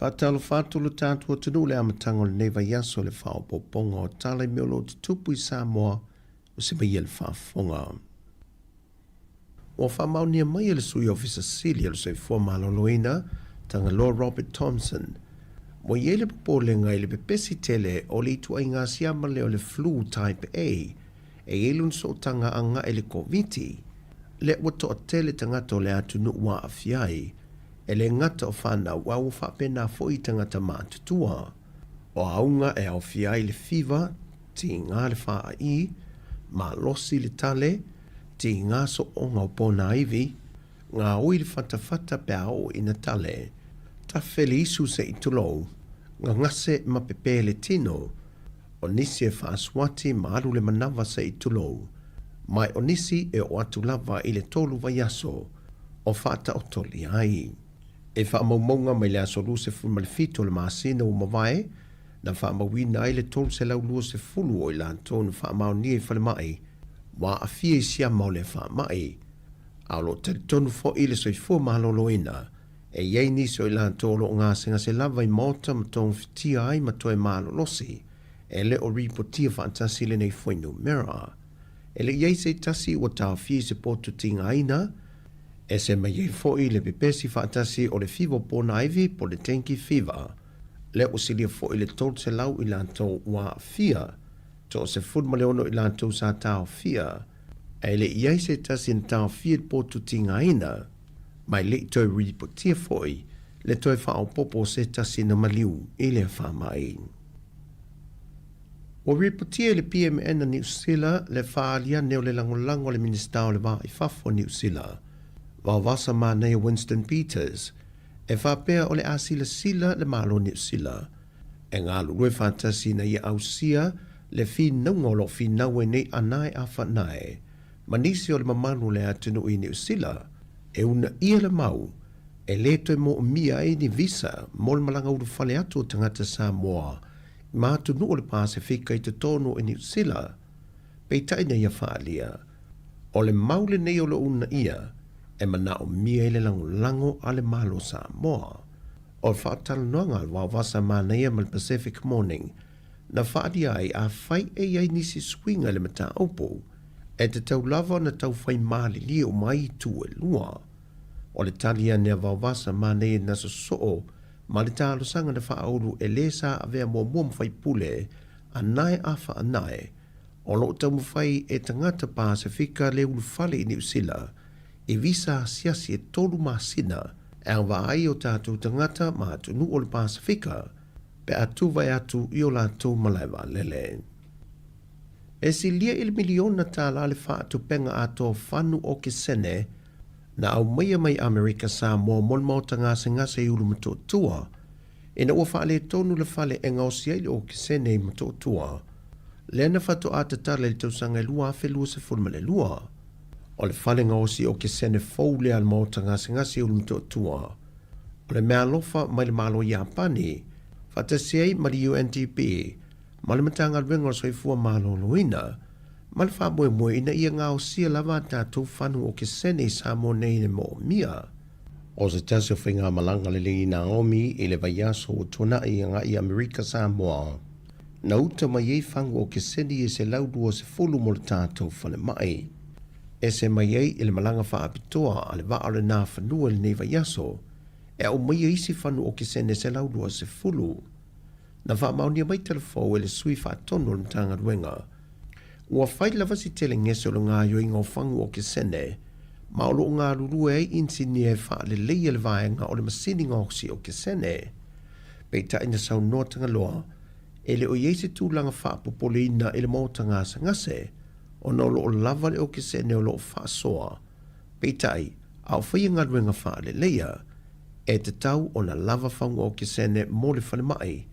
Faatalofa atu lo tatou atunuu i le amataga o lenei vaiaso i le faaopoopoga o tala i mea o lo o tutupu i Samoa o se maia le faafofoga. Ua faamaonia mai e le Sui Ofisa Sili o le Soifua Maloloina, Tagaloa Robert Thomson, ua i ai le popolega i le pepesi tele o le ituaiga siama lea o le flu type A e i ai lona sootaga agai i le Koviti, lea ua toatele tagata o le atunuu ua aafia ai, e le gata o fanau a ua faapena foi i tagata matutua. O auga e aofia ai le fiva, tiga le faai, malosi le tale, tiga sooga o ponaivi, gaoi le fatafata pe a oo ina tale, tafe le isu se i tulou, gagase ma pepe le tino, o nisi e faasuati ma alu le manava se i tulou, ma o nisi e oo atu lava i le 3 vaiaso o faataotolia ai. E faamaumauga mai le aso 27 o le masina ua mavae, na faamauina ai le 320 o i latou na faamaonia i falemai ua aafia i siama o le faamai, a o lo o talitonu foi le soifua maloloina e i ai nisi o i latou o lo o gasegase lava i maota ma togafitia ai ma toe malolosi e le o ripotia faatasi lenei fuainumera. E le i ai se tasi ua taofia i se potu tigaina, e se mai ai foi le pepesi faatasi o le fiva o ponaivi po le dengue fever, lea ua silia foi le 300 i latou ua aafia, 16 i latou sa taofia, ae le i ai se tasi na taofia i le potu tigaina, ma e le i toe ripotia foi le toe faaopoopo o se tasi na maliu i lea faamai. Ua ripotia e le PMN a Niu Sila le faaali ane o le lagolago a le Minisita o le Va i Fafo a Niu Sila, Vaovasa Manaia Winston Peters, e faapea o le a silasila le Malo Niu Sila e galulue faatasi ina ia ausia le finauga o lo o finau ai nei anae afanae ma nisi o le mamalu o le atunuu i Niu Sila e uunaia le mau e lē toe moomia ai ni visa mo le malaga ulufale atu o tagata Samoa i ma atunuu o le Pasefika i totonu o Niu Sila. Peitai na ia faaalia, o le mau lenei o lo o uunaia e manaomia ai le lagolago a le Malo Samoa. O le faatalanoaga a le Vaovasa Manaia ma le Pacific Morning na faaalia ai afai e i ai nisi suiga i le mataupu, e tatau lava ona taufai malilie uma ai itu e lua. O le tali ane a Vaovasa Manaia na sosoo ma le talosaga na faaulu e le sa avea muamua ma faipule a Nae Afa Anae, o lo o taumafai e tagata Pasefika le ulufale i Niu Sila i visa asiasi e tolu masina e agavaa ai o tatou tagata ma atunuu o le Pasefika pe a tuvae atu i o latou malae vaalele. E silia i le miliona tālā le faatupenga atoa fanu okesene na aumaia mai Amerika Samoa mo le maota gasegase i Ulumotootua ina ua faaletonu le fale e gaosi ai le okesene i Motootua lea na faatoa tatala i le tausaga e 2022. O le fale gaosi okesene fou lea a le maota gasegase i Ulumotootua o le meaalofa mai le Malo Iapani faatasi ai ma le UNDP ma le Matagaluega o le Soifua Maloloina ma le faamoemoe ina ia gaosia lava a tatou fanu okesene i Samoa nei e moomia. O se tasi o faigamalaga lelei i Naomi i le vaiaso ua tuanai agai i Amerika Samoa, na uta mai ai fagu okeseni e 120 mo le tatou falemai. Ese mai ai i le malaga faapitoa a le vaa o le Nafanua i lenei vaiaso, e aumaia isi fanu okesene 120. Na faamaonia mai tala fou e le sui faatonu o le Matagaluega. Ua fai lava si tele gese o le gaoioiga o fagu okesene, ma o lo o galulue ai inisinia e faaleleia le vaega o le masini gaosi okesene. Peitai na saunoa Tagaloa, e le o i ai se tulaga faapopoleina i le maota gasegase, ona o lo o lava le okesene o lo o faasoa. Peitai, a o faia galuega faaleleia, e tatau ona lava fagu okesene mo le falemai,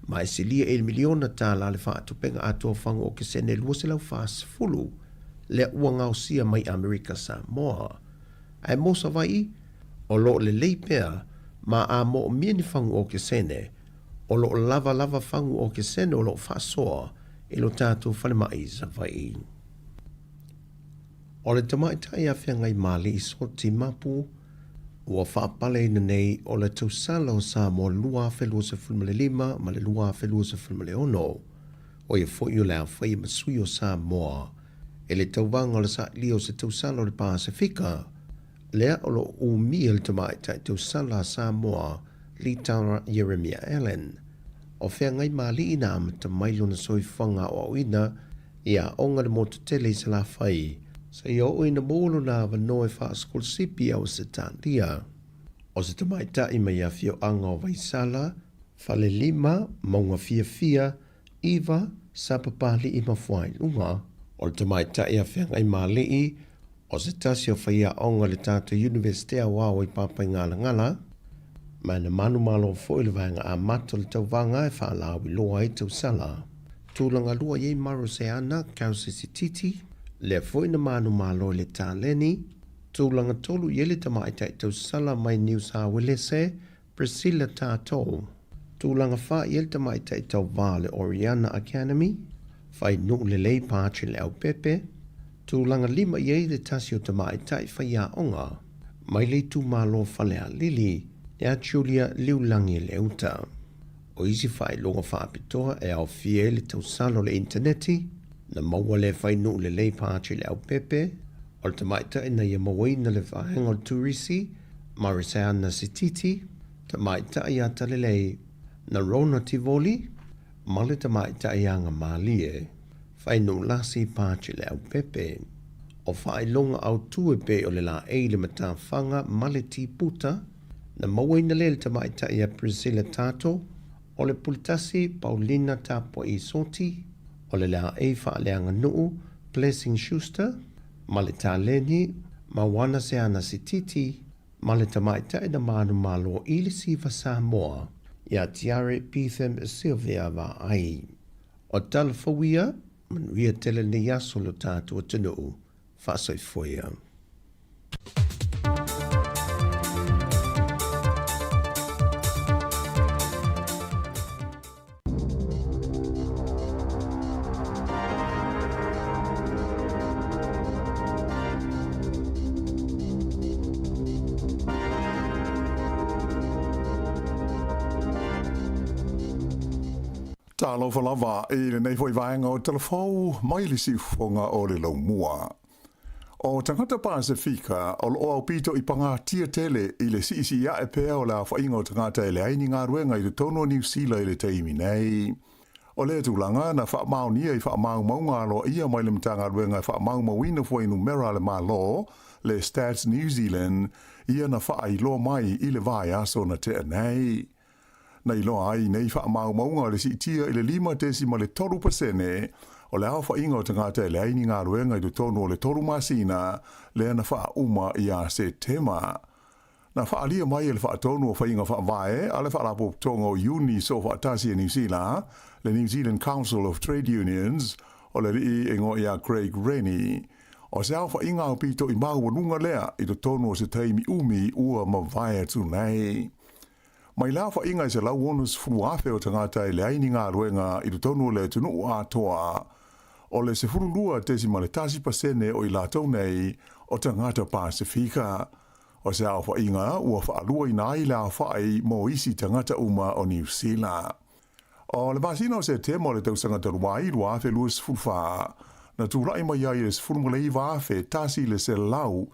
ma e silia i le miliona tālā le faatupenga atoa fagu okesene 240 lea ua gaosia mai Amerika Samoa. Ae mo Savaii, o lo o lelei pea ma a moomia ni fagu okesene, o lo o lava lava fagu okesene o lo o faasoa i lo tatou falemai i Savaii. O le tamaitai a Feagaimali'i Soti Mapu ua faapaleina nei o le tausala o Samoa 2025 ma le 2026, o ia foi o le a faia ma sui o Samoa i le tauvaga o le sailia o se tausala o le Pasefika, lea o lo o umia le tamaitai tausala a Samoa Litara Ieremia Allan. O Feagaimali'i na amata mai lona soifuaga aoaoina i aoga i le motu tele i Salafai, seia oo ina maua lona avanoa e faasikolasipi i Ausetalia. O se tamaitai mai afioaga o Vaisala, Falelima, Maugafiafia, Iva, Sapapali'i ma Fuailuga. O le tamaitai a Feagaimali'i, o se tasi o faiaoga i le tatou Iunivesite Aoao i Papaigalagala, ma na manumalo foi le vaega amata o le tauvaga e faalauiloa ai tausala. Tulaga lua i ai Maroseana Kausisititi, lea foi na manumalo i le taleni. Tulaga tolu i ai le tamaitai tausala mai Niu Sauelese, Priscilla Tatou. Tulaga fa i ai le tamaitai tauvā o le Oriana Academy, Fainuu Lelei Pache Leaupepe. Tulaga lima i ai le tasi o tamaitai faiaoga mai le itumalo Falealili ia Julia Liulagi Leuta. O isi faailoga faapitoa e aofia ai le tausala o le initaneti, na maua lea Fainuu Lelei Pache Leaupepe, o le tamaitai na ia mauaina le vaega o le turisi, Mariseana Sititi, tamaitai atalelei na Rona Tivoli, ma le tamaitai agamalie, Fainuu Lasi Pache Leaupepe. O faailoga autū e pei o le laei le matafaga ma le tiputa, na mauaina lea e le tamaitai ia Priscilla Tato, o le puletasi Paulina Tapua'i Soti, o le laei faaleaganuu Blessing Schuster, ma le taleni Mauana Seana Sititi, ma le tamaitai na manumalo i le Siva Samoa ia Tiare Pitham Sylvia Vaai. O tala fou ia, manuia tele lenei aso i lo tatou atunuu. Faasoifua ia. Talofa lava i lenei foi vaega o Tala Fou mai le siufofoga o le laumua. O tagata Pasefika o loo aupito i pagatia tele i le siisii ae pea o le aofaiga o tagata e leai ni galuega i totonu o Niu Sila i le taimi nei. O lea tulaga na faamaonia i faamaumauga aloaia mai le Matagaluega e faamaumauina fuainumera a le Malo, le Stats New Zealand, ia na faailoa mai i le vaiaso na tea nei. Na iloa ai nei faamaumauga o le siitia i le 5.3% o le aofaiga o tagata e leai ni galuega i totonu o le 3 masina lea na faauma ia Setema. Na faaalia mai e le Faatonu o Faiga Faavae a le Faalapotopotoga o Iuni Soofaatasi a Niu Sila, le New Zealand Council of Trade Unions, o le alii e igoa ia Craig Rennie, o se aofaiga aupito i maualuga lea i totonu o se taimi umi ua mavae atu nei. Mai le aofaiga e 160,000 o tagata e leai ni galuega i totonu o le atunuu atoa, o le 12.1% o i latou nei o tagata Pasefika. O se aofaiga ua faaluaina ai le aofai mo isi tagata uma o Niu Sila. O le masina o Setema o le tausaga talu ai 2024, na tulai mai ai le 19,100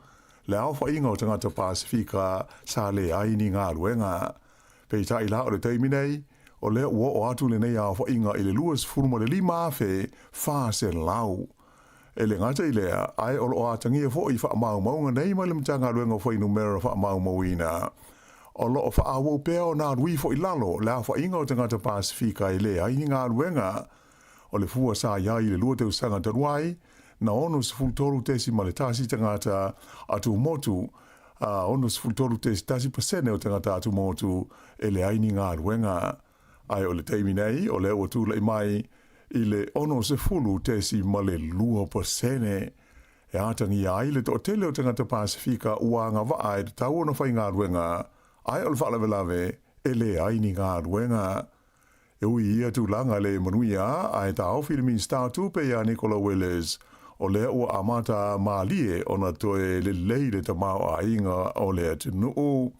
le aofaiga o tagata Pasefika sa leai ni galuega. Peitai la o le taimi nei, o lea ua oo atu lenei aofaiga i le 25,400. E le gata i lea, ae o loo atagia foi i faamaumauga nei mai le Matagaluega o Fuainumera Faamaumauina, o loo faaauau pea ona alu ifo i lalo le aofaiga o tagata Pasefika e leai ni galuega. O le fua sa i ai i le 2 tausaga talu ai, na 63.1 tagata atumotu, a 63.1% o tagata atumotu e leai ni galuega. Ae o le taimi nei, o lea ua tulai mai i le 60.2%. E atagia ai le toatele o tagata Pasefika ua agavaa e tatau ona faigaluega, ae o le faalavelave e leai ni galuega. E ui i ia tulaga le manuia, ae taofi le Minisita o Tupe ia Nicola Willis, o lea ua amata malie ona toe lelei le tamaoaiga o le atunuu.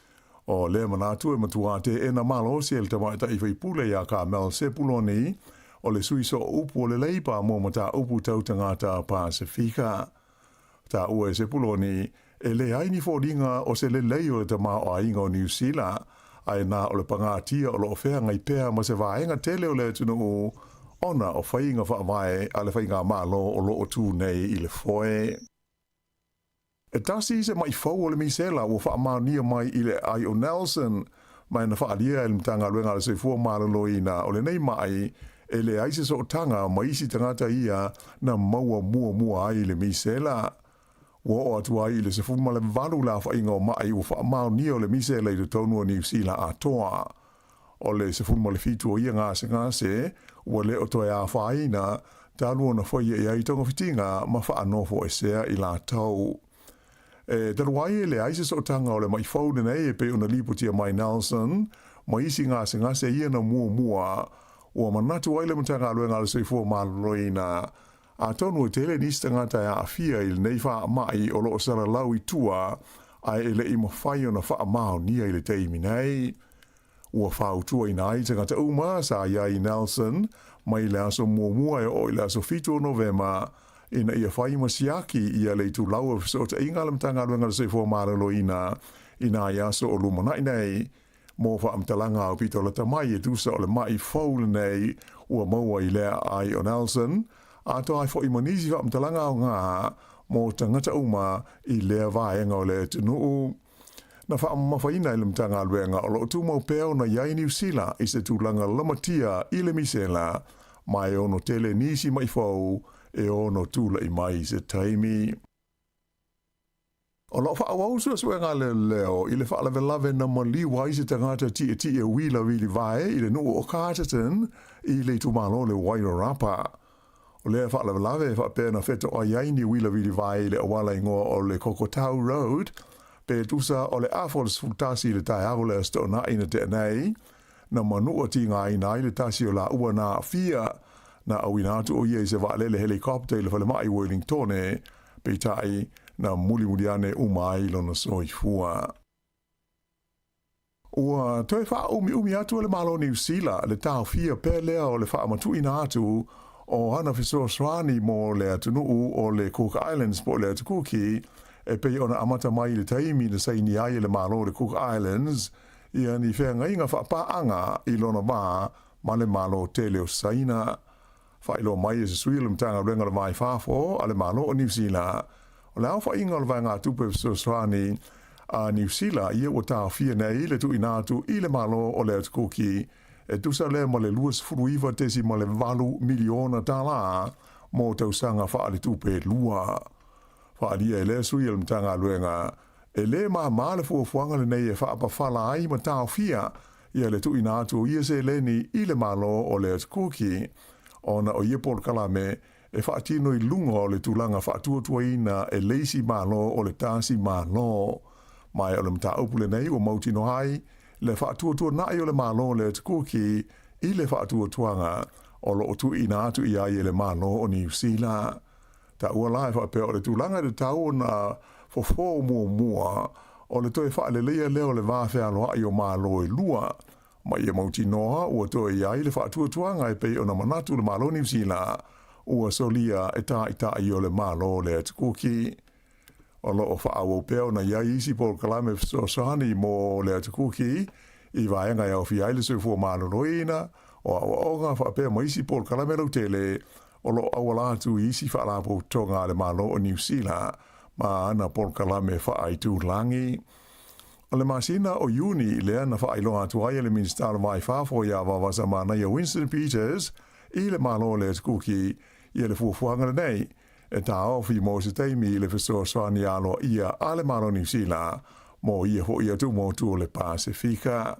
O lea manatu e matua teena malosi e le tamaitai faipule ia Carmel Sepuloni, o le sui sooupu o le Leipa mo mataupu tau tagata Pasefika. Taua e Sepuloni, e leai ni foliga o se lelei o le tamaoaiga o Niu Sila, ae na o le pagatia o loo feagai pea ma se vaega tele o le atunuu ona o faiga faavae a le faigamalo o loo tu nei i le foe. E tasi se maʻi fou o le misela ua faamaonia mai i le aai o Nelson, ma e na faaalia e le Matagaluega a le Soifua Maloloina o lenei maʻi e leai se sootaga ma isi tagata ia na maua muamua ai i le misela. Ua oo atu ai i le 18 le aofaiga o maʻi ua faamaonia o le misela i totonu o Niu Sila atoa. O le 17 o ia gasegase ua le o toe afaina talu ona faia i ai togafitiga ma faanofoesea i latou. E talu ai e leai se sootaga o le maʻi fou lenei e pei ona lipotia mai Nelson ma isi gasegase ia na muamua, ua manatu ai le Matagaluega a le Soifua Maloloina atonu e tele nisi tagata e aafia i lenei faamai o loo salalau i tua ae e leʻi mafai ona faamaonia i le taimi nei. Ua fautuaina ai tagata uma sa i ai i Nelson mai le aso muamua e oo i le aso 7 o Novema ina ia fai ma siaki ia le itulau o fesootaiga a le Matagaluega o le Soifua Maloloina i nai aso o lumanai nei mo faamatalaga aupito lata mai e tusa o le maʻi fou lenei ua maua i lea aai o Nelson, atoa ai foi ma nisi faamatalaga aoga mo tagata uma i lea vaega o le atunuu. Na faamamafaina e le Matagaluega o loo tumau pea ona i ai Niu Sila i se tulaga lamatia i le misela, ma e ono tele nisi maʻi fou e ono tulai mai i se taimi. O loo faaauau suesuega a leoleo i le faalavelave na maliu ai se tagata tietie uila vilivae i le nuu o Carterton i le itumalo o le Wairarapa. O lea faalavelave e faapea na fetoai ai ni uila vilivae i le auala igoa o le Kokotau Road, pe tusa o le afa o le 11 i le taeao o le Aso Toonai na tea nei, na manua tigaina ai le tasi o laua na aafia. Na auina atu o ia i se vaalele helicopter i le falemai i Wellingtone, peitai na mulimuli ane uma ai lona soifua. Ua toe faaumiumi atu e le Malo o Niu Sila le taofia pea lea o le faamatuuina atu o ana fesoasoani mo le atunuu o le Cook Islands po o le Atu Kuki e pei ona amata mai i le taimi na saini ai e le Malo o le Cook Islands ia ni feagaiga faapaaga i lona va ma le Malo tele o Saina. Faailoa mai e se sui o le Matagaluega o le Va i Fafo a le Malo o Niu Sila, o le aofaiga o le vaegatupe fesoasoani a Niu Sila ia ua taofia nei le tuuina atu i le Malo o le Atu Kuki e tusa lea ma le $29.8 miliona tālā mo tausaga faaletupe e lua. Faaalia e lea sui o le Matagaluega, e lē māmā le fuafuaga lenei e faapafala ai ma taofia ia le tuuina atu o ia seleni i le Malo o le Atu Kuki ona o ia polokalame e faatino i luga o le tulaga faatuatuaina e le isi Malo o le tasi Malo. Ma o le mataupu lenei ua mautinoa ai le faatuatuana'i o le Malo o le Atu Kuki i le faatuatuaga o lo o tuuina atu i ai e le Malo o Niu Sila. Taua la e faapea o le tulaga e tatau ona fofo muamua o le toe faaleleia lea o le va fealoa'i o Malo e lua, ma ia mautinoa ua toe i ai le faatuatuaga e pei ona manatu le Malo o Niu Sila ua solia e tāita'i o le Malo o le Atu Kuki. O lo o faaauau pea ona i ai isi polokalame fesoasoani mo le Atu Kuki i vaega e aofia ai le soifua maloloina, o aoaoga faapea ma isi polokalame lautele o lo o auala atu i isi faalapotopotoga a le Malo o Niu Sila ma ana polokalame faaitulagi. O le masina o Iuni lea na faailoa atu ai e le Minisita o le Va i Fafo ia Vaovasamanaia Winston Peters i le Malo o le Atu Kuki ia le fuafuaga lenei e taofi mo se taimi i le fesoasoani aloaia a le Malo o Niu Sila mo ia foʻi atu motu o le Pasefika.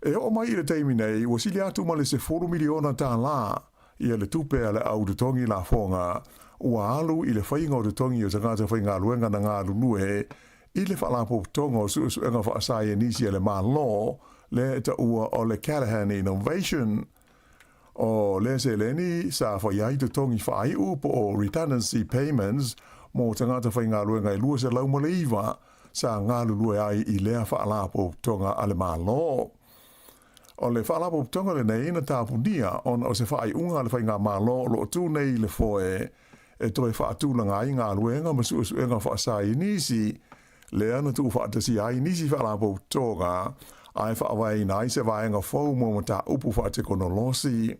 E oo mai i le taimi nei, ua sili atu ma le $10 miliona tālā ia le tupe a le au totogi lafoga ua alu i le faiga o totogi o tagata faigaluega na galulue i le Faalapotopotoga o Suesuega Faasaienisi a le Malo, lea e taua o le Callaghan Innovation. O lea seleni sa fai ai totogi faaiu po o redundancy payments mo tagata faigaluega e 209 sa galulue ai i lea faalapotopotoga a le Malo. O le faalapotopotoga lenei na tapunia ona o se faaiuga a le Faigamalo o lo o tu nei i le foe e toe faatulaga ai galuega ma suesuega faasaienisi lea na tuufaatasia ai nisi faalapotopotoga ae faavaeina ai se vaega fou mo mataupu faatekonolosi.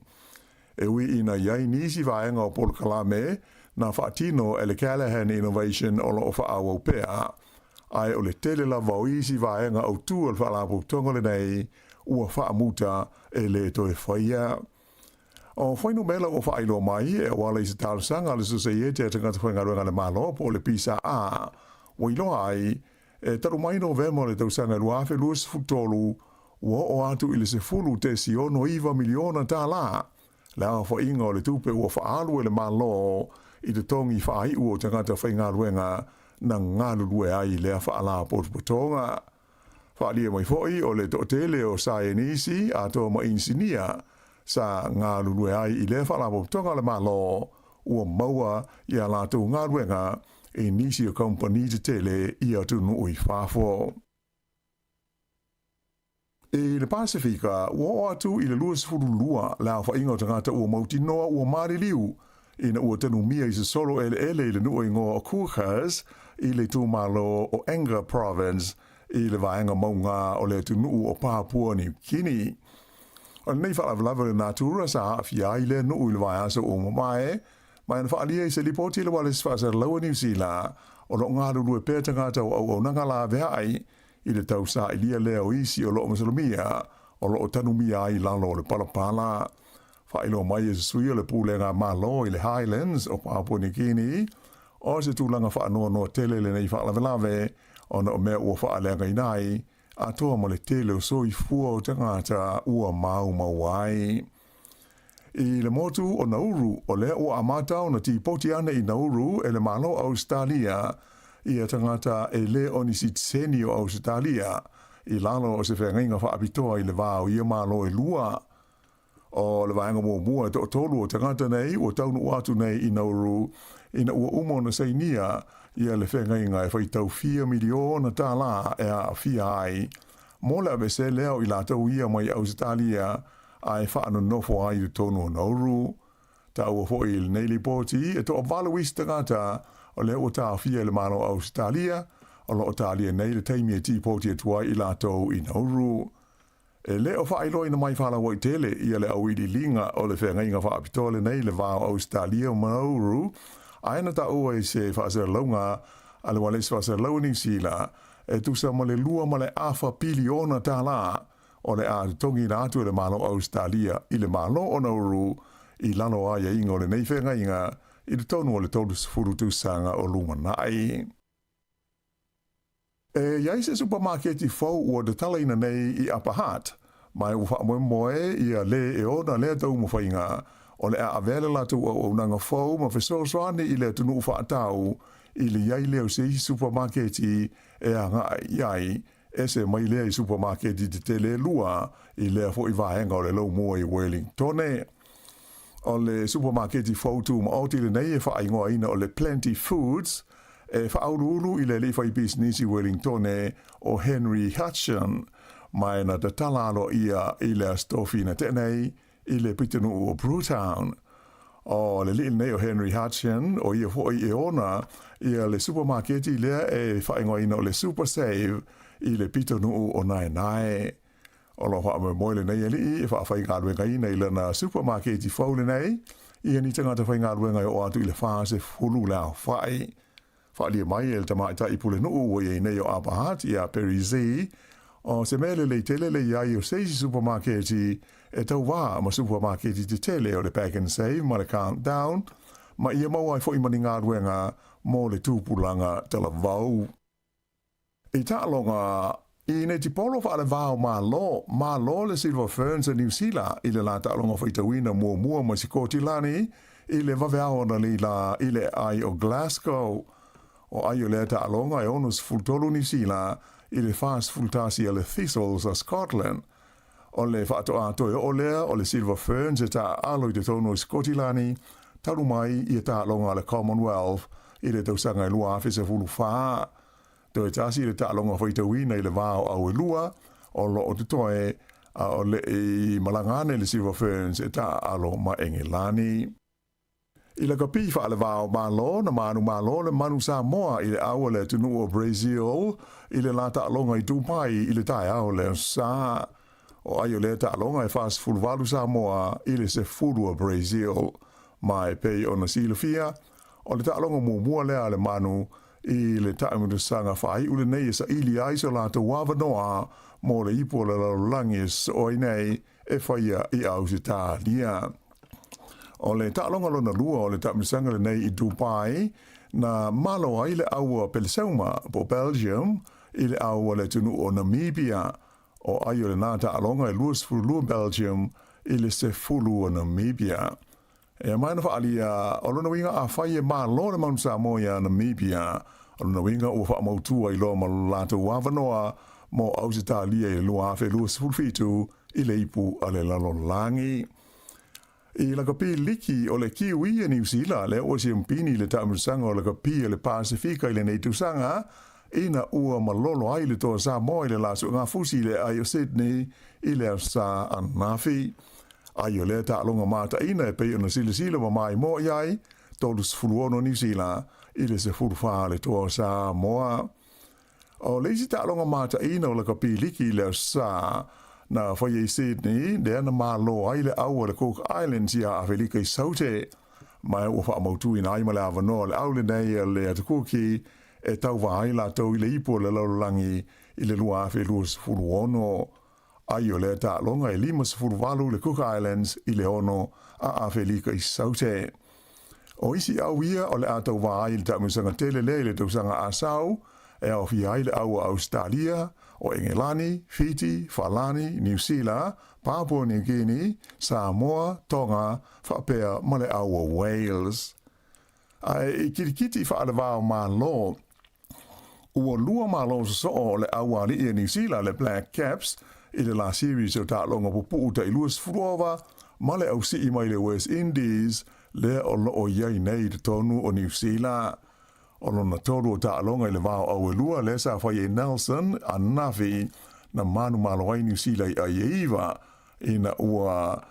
E ui ina i ai nisi vaega o polokalame na faatino e le Callaghan Innovation o lo o faaauau pea, ae o le tele lava o isi vaega autū o le faalapotopotoga lenei ua faamuta e lē toe faia. O fuainumera ua faailoa mai e auala i se talosaga a le Sosaiete a Tagata Faigaluega a le Malo po o le PSA ua iloa ai e talu mai Novema o le tausaga 2023 ua oo atu i le $10.69 miliona tālā le aofaiga o le tupe ua faaalu e le Malo i totogi faaiu o tagata faigaluega na galulue ai i lea faalapotopotoga. Faaalia mai foi o le toatele o saienisi atoa ma inisinia sa galulue ai i lea faalapotopotoga a le Malo ua maua i a latou galuega i nisi o kamupani tetele i atunuu i fafo. I le Pasefika, ua oo atu i le 22 le aofaiga o tagata ua mautinoa ua maliliu ina ua tanumia i se solo eleele i le nuu igoa o Kukhas i le itumalo o Enga Province i le vaega mauga o le atunuu o Papua Niu Kini. O lenei faalavelave o le natura sa aafia ai lea nuu i le vaiaso ua mavae, ma na faaalia i se lipoti i le ualesi faasalalaua Niu Sila o lo o galulue pea tagata o auaunaga laveai i le tausailia lea o isi o lo o masalomia o lo o tanumia ai i lalo o le palapala. Faailoa mai e se sui o le Pulega Malo i le Highlands o Papua New Guinea, o se tulaga faanoanoa tele lenei faalavelave ona o mea ua faaleagaina ai atoa ma le tele o soifua o tagata ua maumau ai. I le motu o Nauru, o lea ua amata ona tipoti ane i Nauru e le Malo o Ausetalia ia tagata e lē o ni sitiseni o Ausetalia i lalo o se feagaiga faapitoa i le va o ia Malo e lua. O le vaega muamua e toatolu o tagata nei ua taunuu atu nei i Nauru ina ua uma ona sainia ia le feagaiga e faitau fia miliona tālā e aafia ai. mo le aveesea lea o i latou ia mai Ausetalia ae faanonofo ai i totonu o Nauru. Taua foi i lenei lipoti, e toavalu isi tagata o lea ua taofia e le Malo o Ausetalia, o lo o talia nei le taimi e tipoti atu ai i latou i Nauru. E le o faailoaina mai faalauaitele ia le auiliiliga o le feagaiga faapitoa lenei i le va o Ausetalia ma Nauru, ae na taua i se faasalalauga a le Ualesi Faasalalau o Niu Sila, e tusa ma le $2.5 piliona tala o le a totogiina atu e le Malo o Ausetalia i le Malo o Nauru i lalo o aiaiga o lenei feagaiga i totonu o le 30 tausaga o lumanai. E i ai se supamaketi fou ua tatalaina nei i Upper Hutt, ma ua faamoemoe ia lē e ona lea taumafaiga o le a avea le latou auaunaga fou ma fesoasoani i le atunuu faatau i le i ai lea o se isi supamaketi e agai i ai, ese mai lea i supamaketi tetele e lua i lea foi vaega o le laumua i Wellingtone. O le supamaketi fou tumaoti lenei e faaigoaina o le Plenty Foods, e faauluulu i le alii faipisinisi Wellingtone o Henry Hutcheon, ma e na tatala aloaia i le Aso Tofi na tea nei i le pitonuu o Brewtown. O le alii lenei o Henry Hutcheon, o ia foi e ona ia le supamaketi lea e faaigoaina o le Super Save i le pitonuu o Naenae. O lo o faamoemoe lenei alii e faafaigaluegaina i lana supamaketi fou lenei ia ni tagata faigaluega e oo atu i le 40 le aofai. Faaalia mai e le tamaitai pulenuu ua i ai nei o Upper Hutt ia Perry Zee, o se mea lelei tele le i ai o se isi supamaketi e tauva ma supamaketi tetele o le Pak'nSave ma le Countdown, ma ia maua ai foi ma ni galuega mo le tupulaga talavou. I taaloga i netipolo faalevao Malo, malo le Silver Ferns a Niu Sila i le la taaloga faitauina muamua mai Sikotilani i le vaveao analeila i le aai o Glasgow. O ai o lea taaloga e 63 Niu Sila i le 41 a le Thistles a Scotland. O le faatoā toe oo lea o le Silver Ferns e taaalo i totonu o Sikotilani talu mai ia taaloga a le Commonwealth i le tausaga e 2014. Toe tasi le taaloga faitauina i le va o au e lua o lo o totoe a o le i malaga ane le Silver Ferns e taaalo ma Engelani. I lakapi faalevao Malo na manumalo le Manu Samoa i le au a le atunuu o Brazil i le la taaloga i Dubai i le taeao le Aso Sa. O ai o lea taaloga e 48 Samoa i le 10 o Brazil. Ma e pei ona silafia, o le taaloga muamua lea a le Manu i le taamilosaga faaiu lenei e saili ai so latou avanoa mo le ipu o le lalolagi e sosoo ai nei e faia i Ausetalia. O le taaloga lona lua o le taamilosaga lenei i Dubai, na malo ai le aua Peleseuma po o Belgium i le aua le atunuu o Namibia. O ai o lenā taaloga e 22 Belgium i le 10 o Namibia. E aumai na faaalia, o lona uiga afai e malo le Manu Samoa iā Namibia, o lona uiga ua faamautu ai loa ma lo latou avanoa mo Ausetalia i le 2027 i le ipu a le lalolagi. I lakapi liki o le Kiwi e Niu Sila, lea ua siampini i le taamilosaga o lakapi a le Pasefika i lenei tausaga, ina ua malolo ai le toa Samoa i le la suegafusi i le aai o Sydney i le Aso Sa ananafi. Ai o lea taaloga mataina e pei ona silasila ma maimoa i ai, 36 Niu Sila i le 14 le toa o Samoa. O le isi taaloga mataina o lakapi liki i le Aso Sa na faia i Sydney, lea na malo ai le au a le Cook Islands iā Afelika i Saute, ma ua faamautuina ai ma le avanoa o le au lenei a le Atukuki e tauva ai latou i le ipu o le lalolagi i le 2026. Ai o lea taaloga e 58 le Cook Islands i le 6 a Afelika i Saute. O isi au ia o le a tauvā ai i le taamilosaga tele lea i le tausaga a sau, e aofia ai le au a Ausetalia, o Engelani, Fiti, Falani, Niu Sila, Papua New Guinea, Samoa, Tonga, faapea ma le au o Wales. Ae i kilikiti faalevao Malo, ua lua malo sosoo o le auali'i a Niu Sila le Black Caps i le la series o taaloga pupuu tai 20 ova ma le ausii mai le West Indies lea o loo i ai nei i totonu o Niu Sila. O lona tolu o taaloga i le vao au e lua lea sa fai e Nelson ananafi. na manumalo ai Niu Sila i ai e iva, ina ua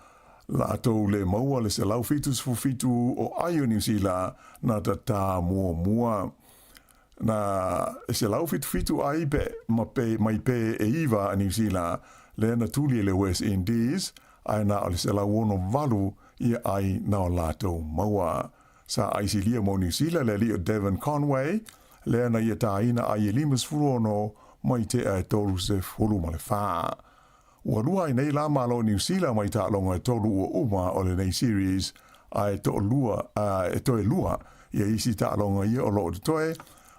latou le maua le 177 o ai o Niu Sila na tatā muamua. Na 177 ai pe ma pe mai pe e iva a Niu Sila lea na tuli e le West Indies, ae na o le 168 ia ai na o latou maua. Sa aisilia mo Niu Sila le alii o Devon Conway, lea na ia tāina ai e 56 mai tea e 34. Ua lua ai nei la malo Niu Sila mai taaloga e tolu ua uma o lenei series, ae toalua, e toe lua ia isi taaloga ia o loo totoe,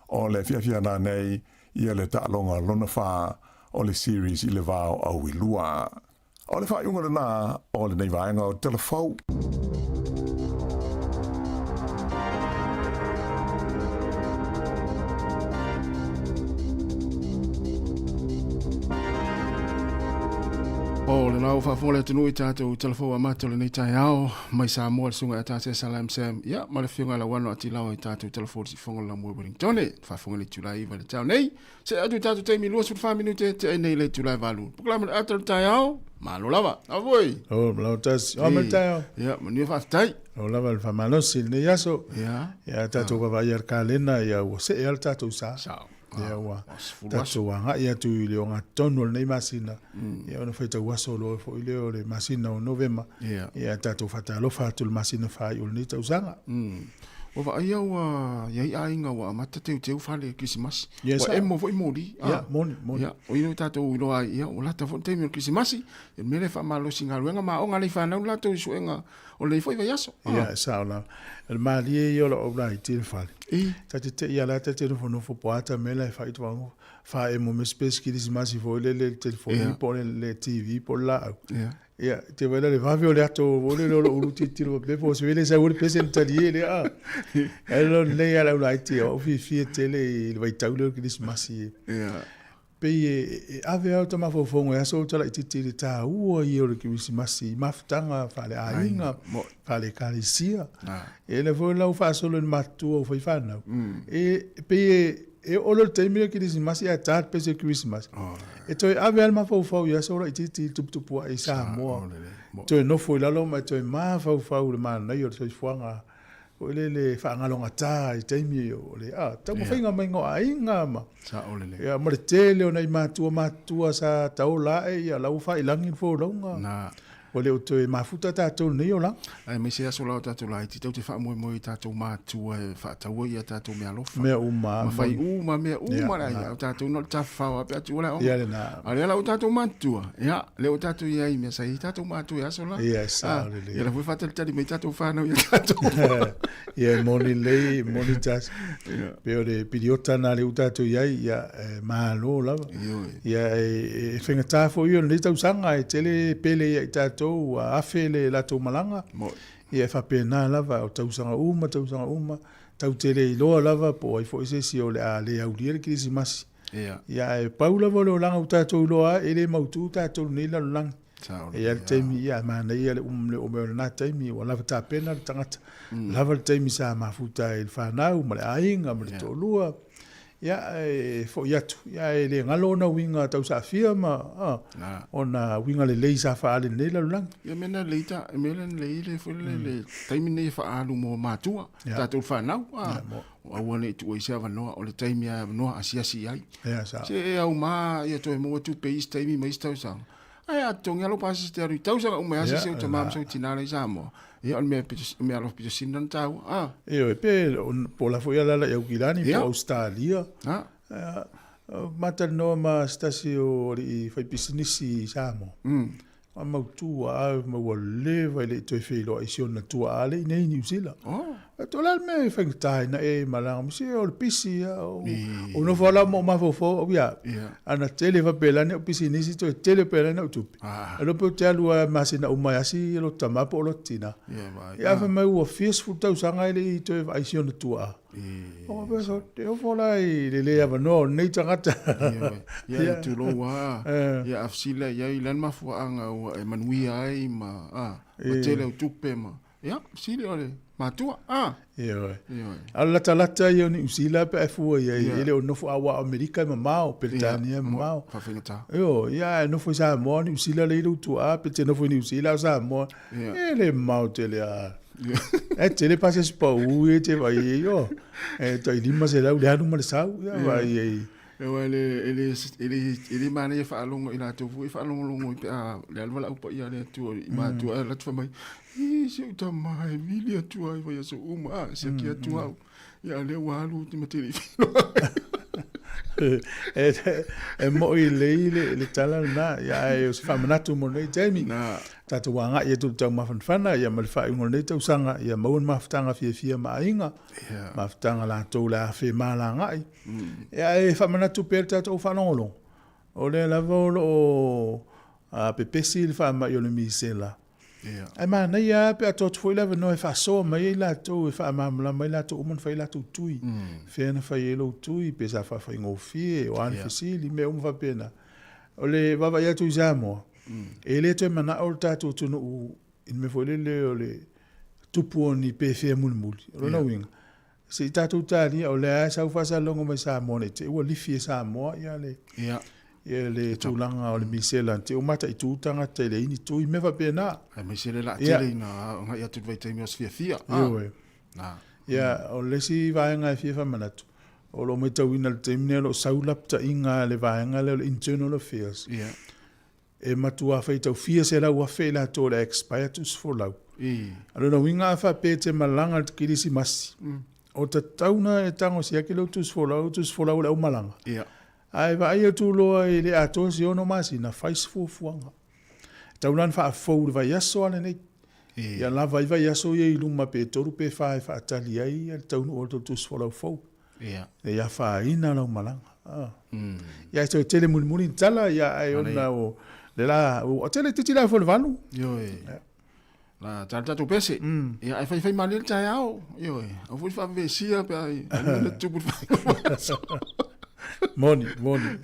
o le fiafia nanei ia le taaloga lona fa o le series i le va o Auilua. O le faaiuga lena o lenei vaega o Tala Fou. O lena ua faafofoga le atunuu i tatou talafou amata o lenei taeao mai Samoa le susuga ia Tate Salam Sam ia ma le afioga ia Lauano Atilawa i tatou talafou le sifofoga o le Lamua Wellingtone faafofoga i le itula e 9 i le taeao nei Se atu i tatou taimi 24 minute te ai nei le itula e 8. Polokalame le ata o le taeao, malo lava. Lava foi. O, malo tasi. O, me taeao. Ia, manuia faafetai. O lava le faamalosi i lenei aso. Ia. Ia, tatou vaavaai i le kalena, ia ua see lava le tatou sa. Sao. Ia, ua tatou agai atu i le ogatotonu o lenei masina. Ia, ona faitau aso loa foi lea o le masina o Novema. Ia. Ia, tatou faatalofa atu i le masina faaiu o lenei tausaga. Ua vaaia ua i ai aiga ua amata teuteu fale Kerisimasi. Yes, Ua emo foi moli. Ah. Yeah, moni, moni. Yeah, o ia tatou iloa ai, ia, ua lata foi le taimi o le Kerisimasi. Ia, le mea lea e faamalosi i galuega ma aoga a le fanau latou i suega o lenei foi vaiaso. Ah. Ia, e sao lava. O le malie ia o lou laiti i le fale. I. Ta te te i ala ta te nofonofo po a ta mea la e fai te faaemo me se pesi Kerisimasi foi lele i le telefoni po o le TV po o le laau. Yeah. Ia, te vaai la le vave o le ato o le lolo ulu tilotilo faapea po o se mea lea sau ai le pese na talie lea a. Ae lo lenei lava le aulaiti o au fiafia tele i le vaitau lea o le Kerisimasi. Ia. Pei e ave lava ota mafaufauga i aso o laitiiti i le taua ia o le Kerisimasi i mafutaga faaleaiga, faale-ekalesia. Ia lea foi la ua faasolo i le matutua o faifanau, e pei e E oo loa i le taimi lea o le Kerisimasi ae ta le pese o le Kerisimasi, e toe ave lava le mafaufau i aso laitiiti i le tuputupu ae i Samoa. Toe nofo i lalo ma e toe mafaufau i le manaia o le soifuaga foi lele faagalogata i taimi o le taumafaiga maiga o aiga ma, ia, ma le tele o nai matua matutua sa taola ae, ia la ua faailagi le folauga. Ua le o toe mafuta tatou i lenei olaga. Aemaise aso la o tatou laiti, tatou te faamoemoe i tatou matua e faataua ia tatou meaalofa. Mea uma. Ma fai uma mea uma la ia. O tatou na o le tafafao lava pe a tuua le aoga. Ia lena. A o lea la ua tatou matutua, ia, lea ua tatou i ai i mea sa i ai tatou matua i aso la. Ia, e sao lelei. Ia la foi faatalitali mai tatou fanau ia tatou. Ia, e moni lelei, e moni tasi. Pei o le piliota lena lea ua tatou i ai, ia, e malo lava. Ioe. Ia, e faigata foi ia o lenei tausaga, e tele pele ia i tatou, ua afe le latou malaga. Ia, e faapena lava, o tausaga uma, tausaga uma, tatou te le iloa lava po o ai foi se isi o le a le aulia le Kerisimasi. Ia, ae pau lava o le olaga ua tatou iloa ai, e le mautu tatou i lenei lalolagi. E i ai le taimi, ia, e manaia le oo mai o lena taimi, ua lava tapena le tagata, lava le taimi sa mafuta ai i le fanau ma le aiga ma le toalua. Ia, e foi atu, ia, e le galo ona uiga tausaafia ma ona uiga lelei sa faaali i lenei lalolagi. Ia, mea na lelei ta, mea na lelei le foi le le taimi lenei e faaalu mo matua, tatou fanau, a, aua ne i tuua i se avanoa, o le taimi lava e avanoa asiasi i ai. Ia, sao. Se e auma ia toe maua tupe i isi taimi ma isi tausaga. Ae a totogi lava lou pasese te alu i tausaga uma e asiasi ou tama ma sou tina la i Samoa. Ia o le mea pito, mea alofa pito sili ona taua. Ah. Ioe, pe po o la foi alaala i Aukilani po o Ausetalia. Ah. Matalanoa ma se tasi o alii faipisinisi i Samoa. A mautu a ma ua leva e le i toe feiloai i si ona tuaa le i nei i Niu Sila. Oh. E o le a le mea e faigata ai na e malaga mai, se o le pisi ia, o nofo lava ma ou mafaufau au ia, ana tele faapelani au pisinisi toe tele faapelani au tupe. E iloa pe ou te alu lava i masina uma e asi lota tama po o lota tina. Ia fai mai ua fia sefulu tausaga e le i toe vaai i si ona tuaa. O e ofo la i le le avanoa o lenei tagata. Ia, e tulou lava, ia a fesili i ai, o le a le mafuaaga ua e manuia ai ma tele au tupe ma. Ia, sili o le matua. Ah. Ioe. Ioe. A o le latalata ia o Niu Sila pe a e fua i ai, e le o nofo aua o Amerika e mamao, Peretania e mamao. Faafaigata. Ioe, ia ae nofo i Samoa, Niu Sila lea i lou tuaa, pe te nofo i Niu Sila o Samoa. E le mamao tele lava. E tele pasese pau ia e te vaai ai, ioe. E tai 500 le alu ma le sau, ia vaai ai. Aua e le, e le, e le, e le manaia faalogo i latou foi e faalogologo i pe a le alu valaau paia a le Atua i matua ae alu atu fai mai, Ī, si ou tama e vili atu ai vaiaso uma, a, siaki atu au. Ia, a lea ua alu ma te le i feiloai. E, e mo'i lelei le, le tala lena, ia, ae o se faamanatu mo lenei taimi. Na. Tatou agai atu i le taumafanafana, ia, ma le faaiuga o lenei tausaga, ia maua ni mafutaga fiafia ma aiga, Yeah. mafutaga latou o le a femalagai. Ia, e faamanatu pea le tatou faalogologo, o lea lava o lo o pepesi le faamai o le misela. Ae manaia lava pe a tuu atu foi le avanoa e faasoa mai ai latou, e faamalamalama ai latou uma na fai latou tui. Fea na fai ai lou tui, pe sa faafaigofie, o a ni fesili, mea uma faapena. O le vaavaai atu i Samoa, e le toe manao le tatou atunuu i le mea foi lele o le tupu o ni pefea mulimuli. O lona uiga, se i tatou talia, o lea lava e sau faasalalauga mai Samoa ne i te i ua lifi e Samoa ia le, yeah. ia le tulaga o le misela, ne i te i ua mataitu tagata e leai ni tui, mea faapena. Aemaise le laa tele ina agai atu i le vaitaimi o se fiafia. Ioe. Ia, o le isi vaega e fia faamanatu, o lo o matauina i le taimi lenei o lo o sau lapataiga a le vaega lea o le Internal Affairs. Yeah. E matua faitau fia 100,000 i latou o le a expire tusi folau. A lona uiga a faapea e te malaga i le Kerisimasi, o tatau na e tago siaki lou tusi folau, tusi folau o le aumalaga. Ae vaai atu loa e le atoa se 6 masina, fai se fuafuaga. E tatau la ona faafou i le vaiaso lava lenei. Ia lava ai vaiaso ia i luma pe 3 pe 4 e faatali ai le taunuu o le tou tusi folau fou. Ia. E afaina lau malaga. Ah. Ia e toe tele mulimuli ni tala, ia ai ona o le la, o tele titi la fo le valu. Ioe. La tala tatou pese. Ia ai fai fai malie le taeao. Ioe. Au foi faavevesia pe ai ai le tupu le fai. Moni, moni.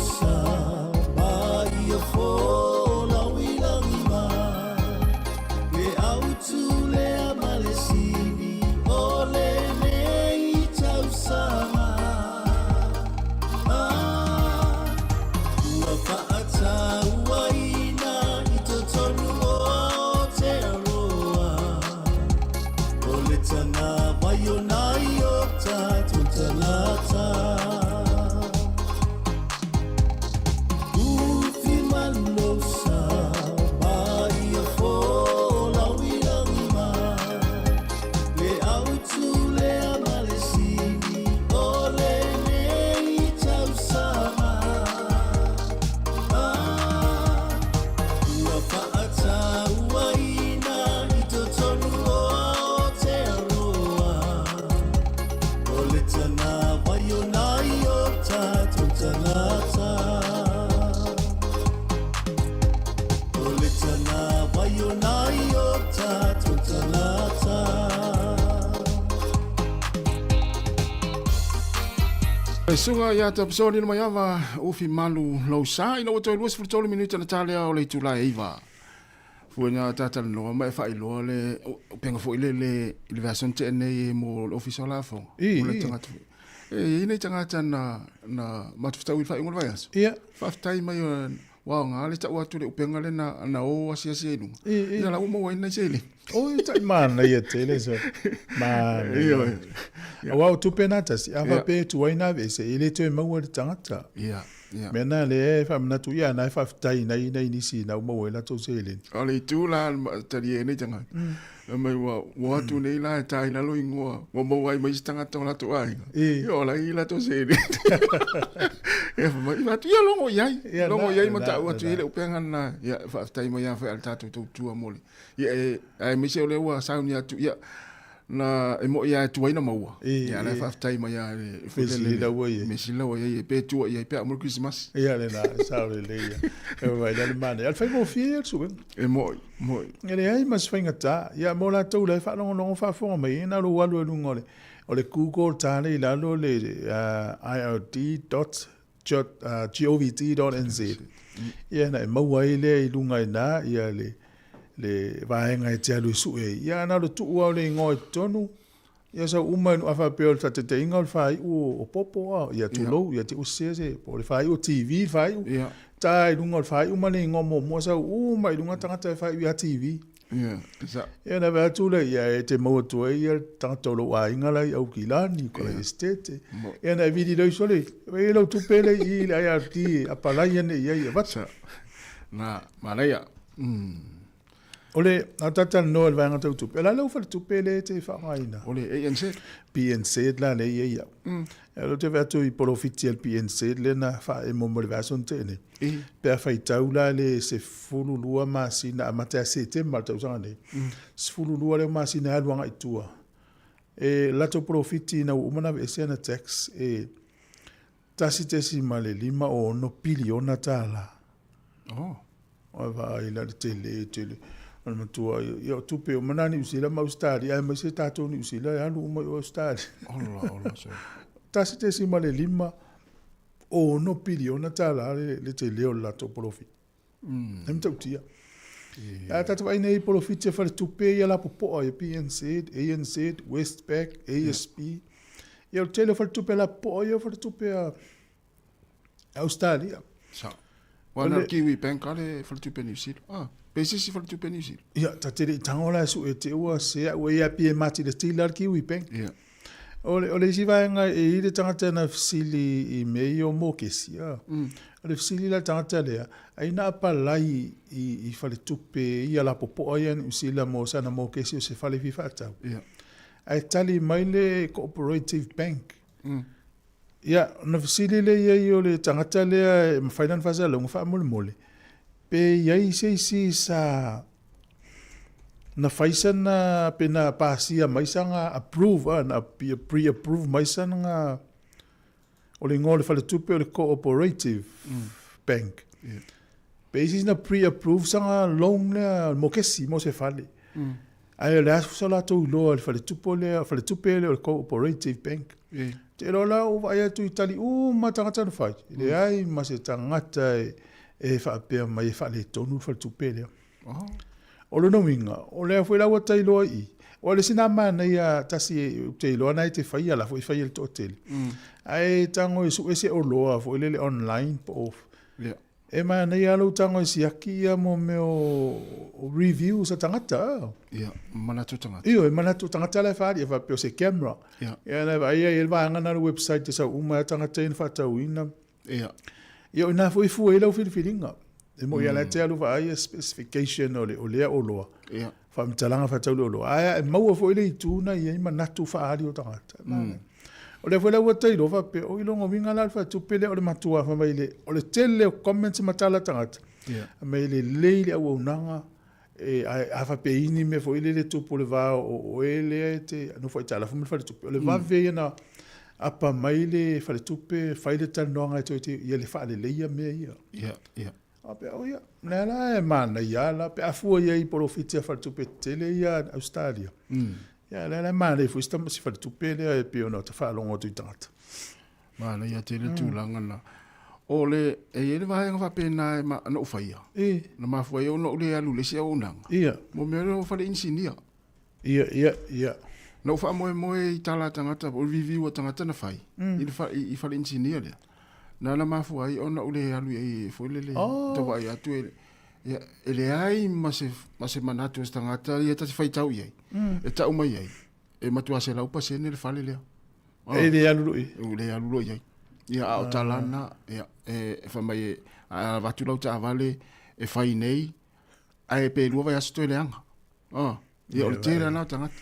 sa ma ia folau i lagi ma Le autu lea ma le sini o lenei tausaga. Ah, ua faatauaina i totonu o Aotearoa. O le tagawai o nai o tatou tagata. Ufi malosa ma ia folau i lagi ma Le autu lea ma le sini o lenei tausaga. Ah, ua faatauaina i totonu o Aotearoa. O le tagawai o nai o tatou tagata. O le tagawai o nai o tatou tagata. E suga ia te episode mai ava ufi malu lau sa ina ua toe 23 minute na talea o le itula e iva. Fua ina tata noa ma e whailoa le penga foi le le le version te nei e mo le office o la fo. I, Mo le i. tangata. E i nei tangata na na matufutau i whai ngol vaiaso. Ia. Whaftai mai o wa ngā le tau atu le upenga le na na o asi asi e lunga. I, i. Ia la uma wa ina sele. O i tai mana ia tele so. Mana. Ia, ia. Aua o tupe nā tasi, a Ia. whape tu ai nā vese, e le toe maua le tangata. Ia, ia. Mea nā le e whamanatu ia, nā e whawhitai nai nai nisi nā uma ua e latou seleni. O le itu la tali e nei tangata. Mai ua ua atu nei la e tai lalo ingoa. Ua maua ai mai si tangata o latou aiga. I. Ia o la i latou seleni. Ia fa mai atu ia longo iai. Ia, Longo na, iai ma na, tau atu na. i le upenga na. Ia whaftai mai a whai al tātou tautua mo le. Ia e ai mai se o le ua sauni atu ia na e mo ia e tuai na maua. I, Ia la i. whaftai mai a le Mesili lau ia. Mesili lau ia pe tua ia pe mo Christmas. Ia le nā, sao le le ia. E vai la le mana. Al whai mō fie al suenga. E mo mo E le ai mas whainga tā. Ia mō la tau le whaalongo whaafonga mai. E nā lo walu e lunga o le. O le Google tā le i lalo le ird.govt.nz. Ia na e maua ai lea i lunga i nā, ia le, le vaenga e te alu e sue. Ia na lo tuu au le ingoa i totonu. Ia sa uma i nuafa pea o le whateteinga o le whaiu o popo a, ia tulou, ia te usese, po o le whaiu o TV, whaiu. Ia. Tā i lunga o le whaiu ma le ingoa mua sa uma i lunga tangata e whaiu ia TV. Ia. Sa Ia na vea atu le, ia e te maua atu ai ia tangata o lou aiga lai au kilani, ko lai estete. Mo. Ia na e vidi leu sole, e lau tupe le i le IRD, a palai ane ia ia vata. sa na manaia. O le, a tata noa le vaenga tau tupe. La lau whale tupe le te whangaina. O le ANC. PNC la le ia ia. Ia lo te vea atu i porofiti al PNC le na wha e momo le vason tene. E Pe a whaitau la le se fulu lua masina a mate a se te mal tau nei. Se fulu lua le masina alu anga i tua. E lato porofiti na umana e se ana tax e tasi tesi ma le lima o no piliona tāla. Oh. O va i la le tele tele. O le matua, ia o tupe o mana Niu Sila ma Australia, ai mai se tātou Niu Sila, e alu uma i Australia. Ola ola so. Tasi tesi ma le lima o no piliona tāla le, le tele o le lato porofiti. Mm. Nem tautia. A tātou ai nei porofiti e whare tupe ia la popoa ia PNZ, ANZ, Westpac, ASP. Ia o tele o whare tupe la popoa ia whare tupe a Australia. Sa. Wa na Kiwi Bank ale faletupe New Zealand. Ah, pe sisi faletupe New Zealand. Ia, ta tere i tango la su e te ua se a ua ia pie mati le tila al Kiwi Bank. Ia. O le, o le isi vaenga e i le tangata na fisili i mea i o mōkesi. Ia. O le fisili la tangata lea, ai na apalai i, i whale tupe i a la popoa ia Niu Zealand mo sana mōkesi o se whale fi whaatau. Ia. Ai tali mai le Cooperative Bank. Ia, na fisili le ia i o le tangata lea e mawhai nana whasa longa wha mole mole. Pe iai se isi sa na whaisa na pe na pasia mai sanga approve a, na pre-approve mai sanga o le ngoa le faletupe o le Cooperative Bank. Ia. Pe isi na pre-approve sanga loan lea mokesi mo se fale. Ai o le aso sa latou iloa le faletupe lea, faletupe lea o le Cooperative Bank. E. Te iloa la ua vaai atu i tali uma tagata na fai, e leai ma se tagata e faapea mai e faaletonu le faletupe lea. O lona uiga, o lea foi la ua tailoa i i, aua o le isi lena manaia tasi ou te iloa na e te faia la foi e fai e le toatele. Ae tago e sue se oloa foi lele online po o E manaia lava lou tago e siaki ia mo mea o reviews a tagata. Ia, manatu o tagata. Ioe, manatu o tagata la e faaali faapea o se camera. Ia. Ia na vaai ai le vaega na o le website e sau uma ai lava tagata ia na faatauina. Ia. Ia o ina foi e fua ai lau filifiliga. E moi lava la e te alu vaai ia specification o le o lea oloa. Ia. Faamatalaga faatatau i le oloa. Ae e maua foi le itu na i ai manatu faaali o tagata. O lea foi la ua tailoa faapea, oi lona uiga la o le faletupe lea o le matua fai mai le, o le tele o comments ma tala a tagata, fai mai e lelei le auaunaga, e, ae a faapea i ni mea foi lele e tupu i le va o oe lea e te nofo aitalafu ma le faletupe, o le vave ia ona apa mai le faletupe, fai le talanoaga e toe ia le faaleleia mea ia. Ia, ia. Faapea, oh ia, lea la e manaia lava la, pe a fua i ai i polofiti a faletupe tetele ia a Ausetalia. Ia, lea la e manaia foi si faletupe lea e pei ona ta faalogo atu i tagata. Manaia tele tulaga na. O le, e i ai le vaega faapena e ma, na ou faia. E. Na mafua ai ona ou le alu i le isi auaunaga. Ia. Mo mea lea o fale inisinia. Ia, ia, ia. Na ou faamoemoe i tala a tagata, o review a tagata na fai, i le fa, i, i fale inisinia lea. Na na mafua ai ona ou le alu i ai foi lele, oh. Tau vaai atu e, ia, e leai ma se, ma se manatu o se tagata ia ta te faitau i ai. E tau mai ai, e matua 100% le fale lea. Oh. E le alu loi. E le alu loi ai. Ia, a o tala na, ia, e, e fai mai e, a avatu lau taavale e fai nei, ae pe lua vaiaso toe leaga. Ah, ia o le tele lena o tagata.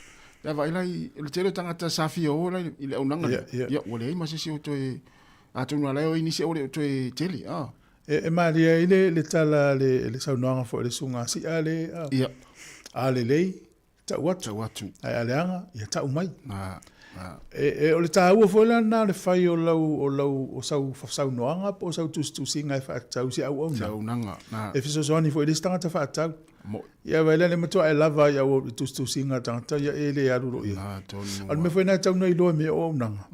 Ia vaai la i o le tele o tagata sa fia o la i le auaunaga lea. Ia ua leai ma se isi o toe atonu lava la e o ai nisi ae ua le o toe tele. Ah. E, e malie ai le, le tala le, le saunoaga foi a le susuga Si'a le, ah, Ia. A lelei, tau atu. Tau atu. Ae a leaga, ia tau mai. Ah, ah. E, e, o le taua foi la lena o le fai o lau, o lau, o sau saunoaga po o sau tusitusiga e faatatau i se auaunaga. Se auaunaga, na. E fesoasoani foi i le isi tagata faatau. Mo'i. Ia vaai la le matua e lava ai au i tusitusiga a tagata ia e le alu loa i ai. Na tonu. A o le mea foi lena e tatau ona iloa e mea o auaunaga.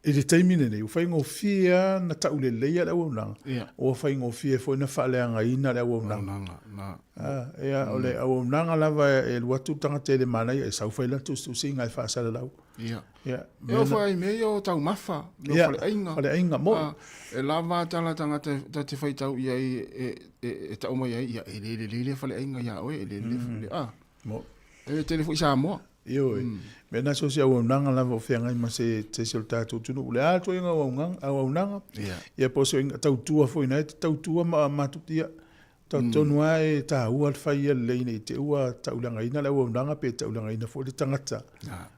I le taimi lenei, ua faigofie lava ona tauleleia le auaunaga, ua faigofie foi ona faaleagaina le auaunaga. Auaunaga, na. Ia, o le auaunaga lava e alu atu le tagata e le manaia, e sau fai lana tusitusiga e faasalalau. Ia. Ia, E oo foi i mea ia o taumafa, mea o faleaiga. Faleaiga, mo'i. E lava tala tagata ta te faitau i ai e tau mai ai, ia e le lelei lea faleaiga ia oe, e le lelei. Mo'i. E tele foi i Samoa. Ioe. Mea na so se auaunaga lava o feagai ma se se isi o le tatou atunuu. O le a le ituaiga auaunaga, auaunaga ia po o se tautua foi ina e te tautua ma matou, ia, talitonu lava e taua le fai ia lelei ne i te i ua tauleagaina le auaunaga pe tauleagaina foi le tagata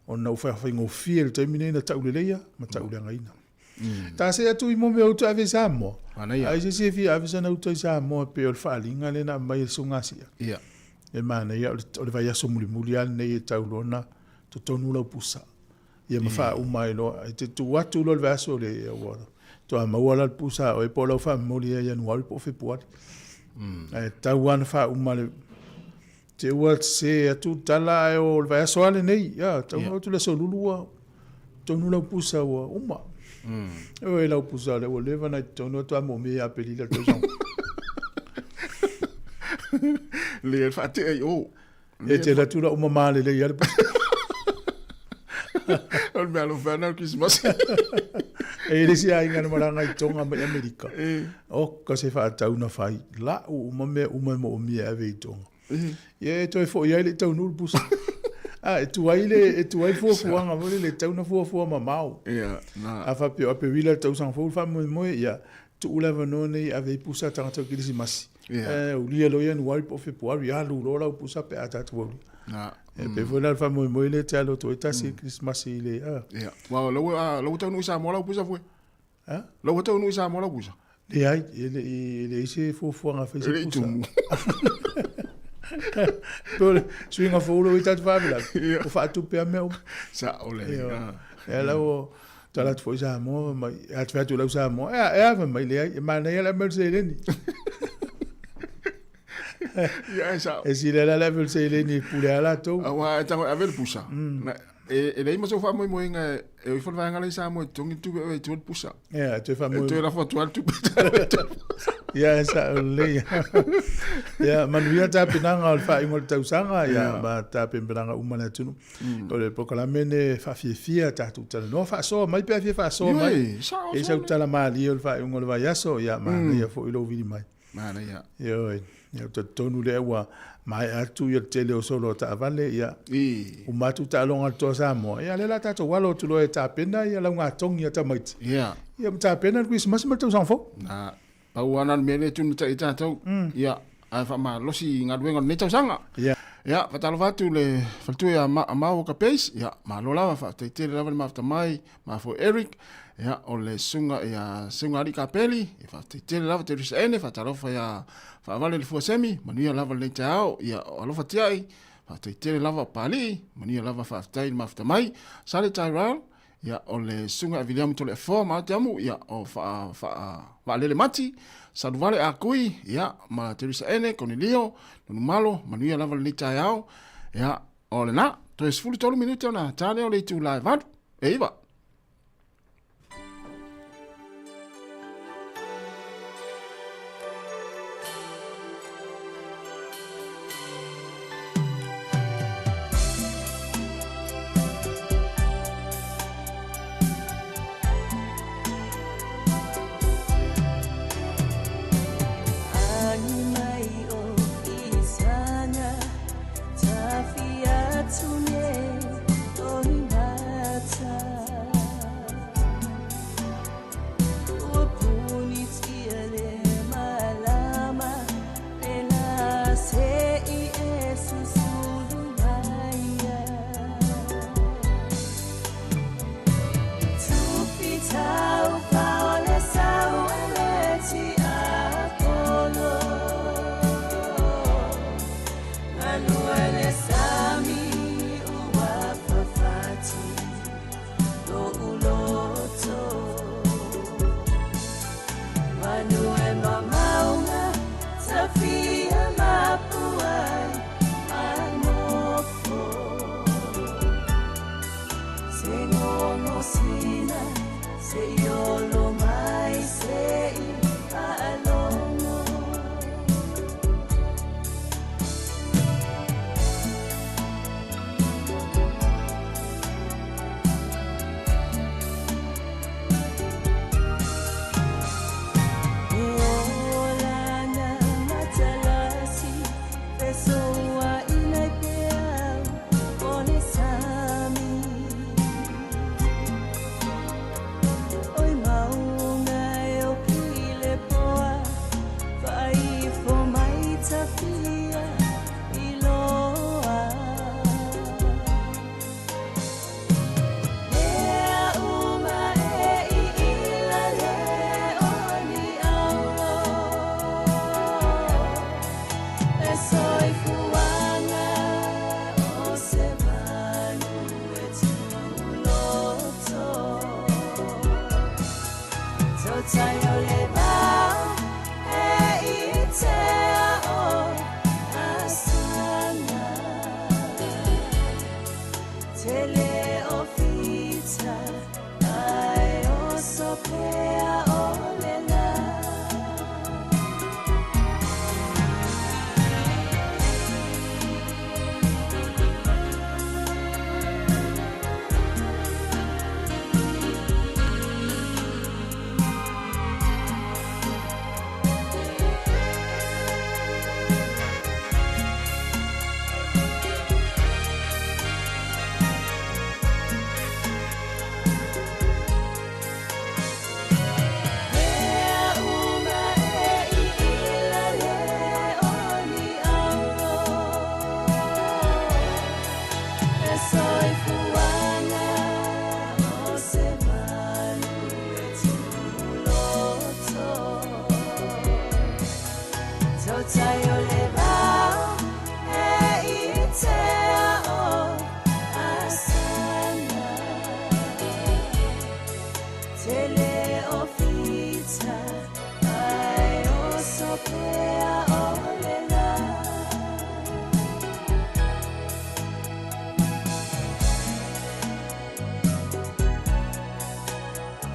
ona ua faafaigofie i le taimi lenei ona tauleleia ma tauleagaina. Ta see atu i mo mea uta ave i Samoa. Ai se isi e fia ave sana uta i Samoa pei o le faaaliga lea na aumai e le Susuga Sia. E manaia o le vaiaso mulimuli lava lenei e tau loa ona totonu lau pusa. Ia ma faauma ai loa. E te tuu atu loa le vaiaso le ua toa maua la le pusa a oe po o lau faamomoli ia Ianuari po o Fepuari. Ae tatau lava ona faauma le te ua se atu tala ae o le vaiaso lava lenei. Ia, tau yeah. atu le aso lulu ua tonu lau pusa ua uma. Oi lau pusa le ua leva na i totonu atu a moomia ia Aperila le tausaga. Le faatea i o. E te alu atu la uma malelei lava le pusa. O le mea alofa na o le Kerisimasi. E i le isi aiga na malaga i Tonga mai Amerika. Oka se faatau na fai. Lau uma mea uma e moomia e ave i Tonga. Ia e toe foi ai le i taunuu le pusa. A, e tuai le, e tuai le fuafuaga foi lele, e tatau ona fuafua mamao. Ia, na. A faapea o Aperila le tausaga fou le faamoemoe, ia, tuu le avanoa nei e ave ai pusa a tagata o Kerisimasi. Ia. E ulia loa Ianuari po o Fepuari, alu loa lau pusa pe a tatou aulia. Na. E pei foi la o le faamoemoe lea e te alo atu ai tasi i le Kerisimasi i le, a. Ia. Aua o la ua taunuu i Samoa lau pusa foi. A? La ua taunuu i Samoa lau pusa? Leai, e le i leai se fuafuaga e fai se pusa. E le i tumu. Pei o le suiga fou lea ua i ai tatou faalavelave, ua faatupe lava mea uma. Sao lelei. Ia la ua tala atu foi i Samoa, fai mai, a fai atu i lau Samoa, e a, e a, fai mai, leai, e manaia le ave mai o le seleni. Ia, e sao. E sili lava le ave o le seleni e pule lava latou. Aua e tago e ave le pusa. E leai ma sou faamoemoega e o ifo le vaega la i Samoa e totogi le tupe e ave i tua le pusa. Ia, e toe faamoe. E toe lafo atu lava le tupe. Ia, e sao lelei. Ia, manuia tapenaga o le faaiuga o le tausaga, ia, ma tapenaga uma a le atunuu. O le polokalame lenei e faafiafia tatou talanoa, faasoa mai pe a fia faasoa mai. E i ai sau tala malie o le faaiuga o le vaiaso, ia, manaia foi lou vili mai. Manaia. Ioe. Ia, ou te talitonu lea ua maea atu ia le tele o solo o taavale, ia, uma atu taaloga a le Toa Samoa, ia, lea la tatou alo atu loa e tapena ia laugatogi a tamaiti. Ia. Ia, ma tapena le Kerisimasi ma le tausaga fou. Na, pau lava na o le mea lea e tunatai ai tatou. Ia, ae faamalosi i galuega o lenei tausaga. Ia. Ia, faatalofa atu i le faletua ia Maua Kapeis, ia, malo lava, faafetai tele lava le mafuta mai, ma foi Eric, ia, o le susuga ia Susuga Alii Kapeli, ia, faafetai tele lava Teresa Ene, faatalofa ia Faavale le Fua Semi, manuia lava lenei taeao, ia, o Alofa Tiai, faafetai tele lava Papalii, manuia lava faafetai le mafuta mai, Sale Tyrell, ia, o le susuga ia Viliamu Toleafoa ma Atiamu, ia, o faa, faa, Vaalele Mati, Saluvale Akui, ia, ma Teresa Ene, Konelio, Nonumalo, manuia lava lenei taeao, ia, o lena, toe 13 minute ona ta lea o le itula e 8, e 9.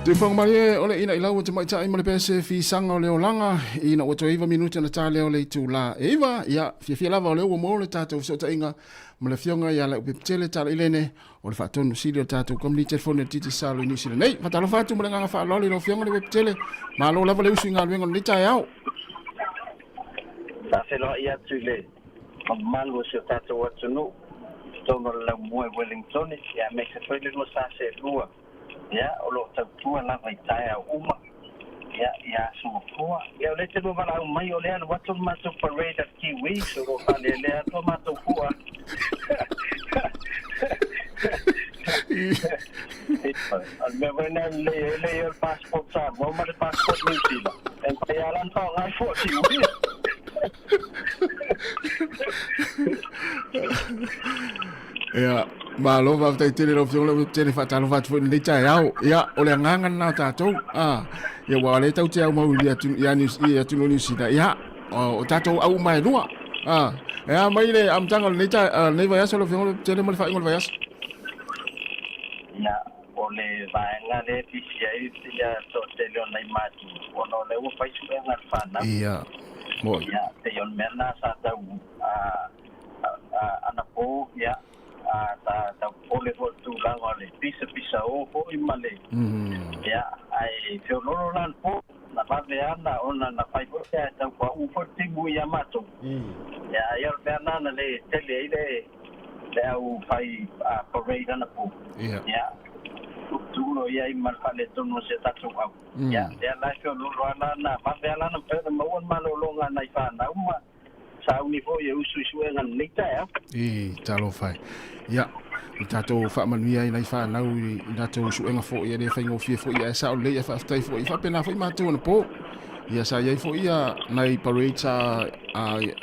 Tuifoga malie o le ina i lau o te maitai ma le pese fisaga o le olaga ina ua toe 9 minute na ta lea o le itula e 9. Ia, fiafia lava o lea ua maua le tatou fesootaiga ma le afioga ia Leaupepe Talailene o le faatonu sili o le tatou kamupani telefoni o le Digicel i Niu Sila nei. Faatalofa atu ma le agaga faaaloalo i lau afioga Leaupepe. Malo lava le usu i galuega o lenei taeao. Faafeiloai atu i le mamalu o si o tatou atunuu i totonu o le laumua i Wellington, ia aemaise foi le lua sa seelua, ia o lo o tautua lava i taeao uma, ia i aso mafua. Ia o lea te lua valaau mai o lea alu atu le matou parade a le Kiwis o lo o faalealea atu a matou fua. O le mea foi lena e lelei ai le i ai o le passport Samoa ma le passport New Zealand. E mafai lava la ona faaaoga le fua Kiwi. Ia, malo faafetai tele lau Afioga Leaupepe Tele, faatalofa atu foi i lenei taeao. Ia, o le agaga lena o tatou. Ah, ia ua o lea tatou te aumau i atu ia New i atunuu o Niu Sila. Ia, o tatou au uma e lua. Ah, e a mai le amataga o lenei tae, lenei vaiaso lau Afioga Leaupepe Tele ma le faaiuga o le vaiaso. Ia, o le vaega lea e pisi ai ia toatele o nai matua, ona o lea ua fai suega a le fanau. Ia, moi. Ia, pei o le mea lena sa tau anapo, ia, sa tau popole foi i le tulaga o le pisapisao foi ma le, ia, ae feoloolo la le po, na vave lava na, ona na fai foi ae tau pauu foi le timu ia matou. Ia, ai o le mea lena na le tele ai le, le au fai parade anapo. Ia, tuutuu loa i ai ma le faaletonu o si a tatou au. Ia, lea la e feoloolo lava la, na vave lava la na mafai ona maua le malologa a nai fanau ma sauni foi e usu i suega i lenei taeao. I, talofa e. Ia, o tatou faamanuia ai nai fanau i latou suega foi e le faigofie foi ae sao lelei ae faafetai foi. Faapena foi matou anapo. Ia sa i ai foi ia nai parade sa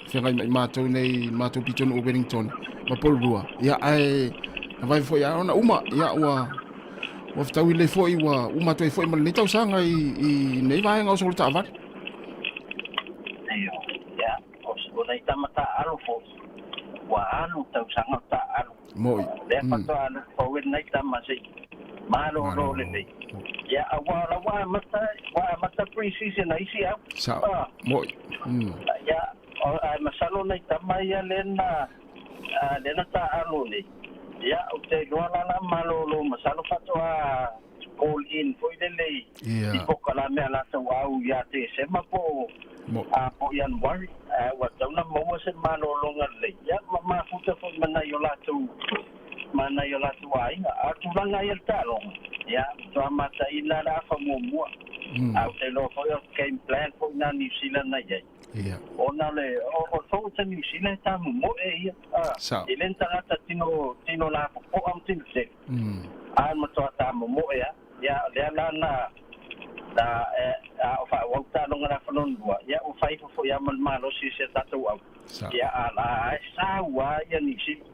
feagai mai matou nei matou pitonuu o Wellington ma Porirua. Ia ae na vae foi a ona uma ia ua ua fetaui lelei foi ua uma atu ai foi ma lenei tausaga i nei vaega o solo taavale. Ioe, ia, o nai tama taaalo foi, ua alu tausaga o taaalo. Moi. Lea faatoa alu fou e lenei tama se i malolo lelei. Ia, aua o la ua amata, ua amata pre-season a isi au. Sao. Moi. Ia, ae masalo nai tama ia lea na, lea na taaalo nei, ia, ou te iloa la la malolo masalo faatoa call in foi lele i Ia. i polokalame a latou au ia Tesema po Mo. o po o Ianuari, ae ua tatau ona maua se malologa lelei, ia ma mafuta foi ma nai o latou ma nai o latou aiga. A o tulaga ia i le taaloga, ia, matua mataina lava le afa muamua. Ae ou te iloa foi o le game plan foi lena a Niu Sila na i ai. Ia. Ona o le o le Fono Niu Sila e tamomoe ia, a, Sao. e le ni tagata tino tino lapopoa ma tino tele. A e matua tamomoe lava. Ia, o lea la na, na, a o faaauau taaloga le afa lona lua, ia ua fai ifo foi lava ma le malosi o si a tatou au. Ia, a la e sau lava ia Niu Sila.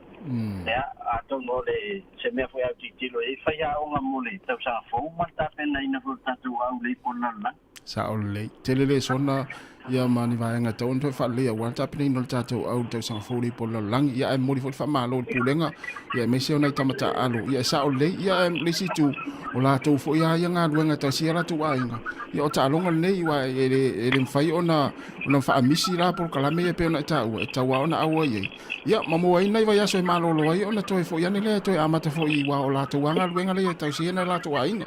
Ia, atonu o le, se mea foi a tilotilo i ai, fai aoga mo le tausaga fou ma le tapenaina foi o le tatou au i le ipu o le lalolagi. Sao lelei. Tele le sona ia ma ni vaega e tatau ona toe faaleleia aua le tapenaina o le tatou au i le tausaga fou le ipu o le lalolagi. Ia ae momoli foi le faamalo i le Pulega ia aemaise o nai tama taaalo. Ia e sao lelei. Ia ae le isi itu, o latou foi lava ia galuega e tausia latou aiga. Ia o taaloga lenei aua e le, e le mafai ona, ona faamisi la polokalame ia e pei ona e taua, e tatau lava ona auai ai. Ia ma maua ai nai vaiaso e malolo ai ona toe foi ane lea e toe amata foi aua o latou lava galuega lea e tausia ai nai latou aiga.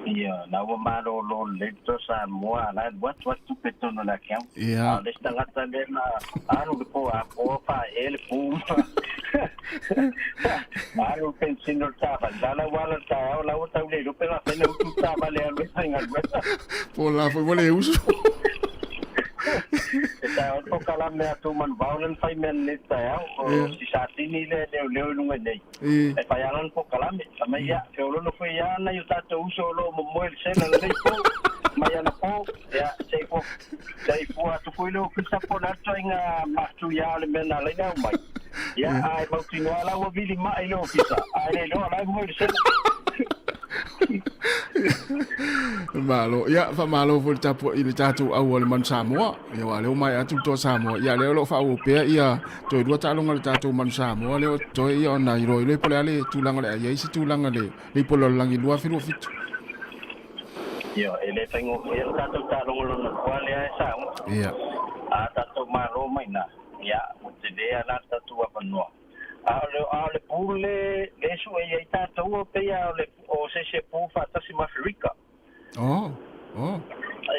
Ia, la ua malolo lelei le toa Samoa, la e alu atu lava le tupe i totonu o le account. Ia. A o le isi tagata lea na alu le po apoa faaee le pu ma alu le penisini o le taavale. La la ua ala i le taeao, la ua tau le iloa pe faapefea ona utu le taavale e alu ai faigaluega. Po o la foi ua le usu. E taeao le polokalame a Tumanuvao lea na fai mea nei i le taeao, o si Satini lea e leoleo i luga i nei. E fai lava lana polokalame. Fai mai, ia, feoloolo foi lava nai o tatou uso o lo o momoe i le sela lenei po, mai anapo, ia, se i fua, se i fua atu foi le ofisa po o le a le ituaiga matuia o le mea na ala ai ona aumai. Ia, ae mautinoa la ua vili mai i le ofisa, ae le iloa o la e moe i le sela. Malo. Ia, faamalo foi le tapuai i le tatou au a le Manu Samoa. Ia, aua o lea ua maea atu le Toa Samoa. Ia, lea o lo o faaauau pea ia toe lua taaloga a le tatou Manu Samoa. Lea o totoe ia ona iloiloe po o le a le tulaga o le a i ai se tulaga le ipu o le lalolagi 2027. Ia, e le faigofie le tatou taaloga lona lua lea e sauga. Ia. A tatou malo mai i ina, ia, ua telē lava la le tatou avanoa. A o le, a o le pool le, le sue i ai tatou o pei lava o le, o se isi e pool faatasi ma Aferika. Oh, oh.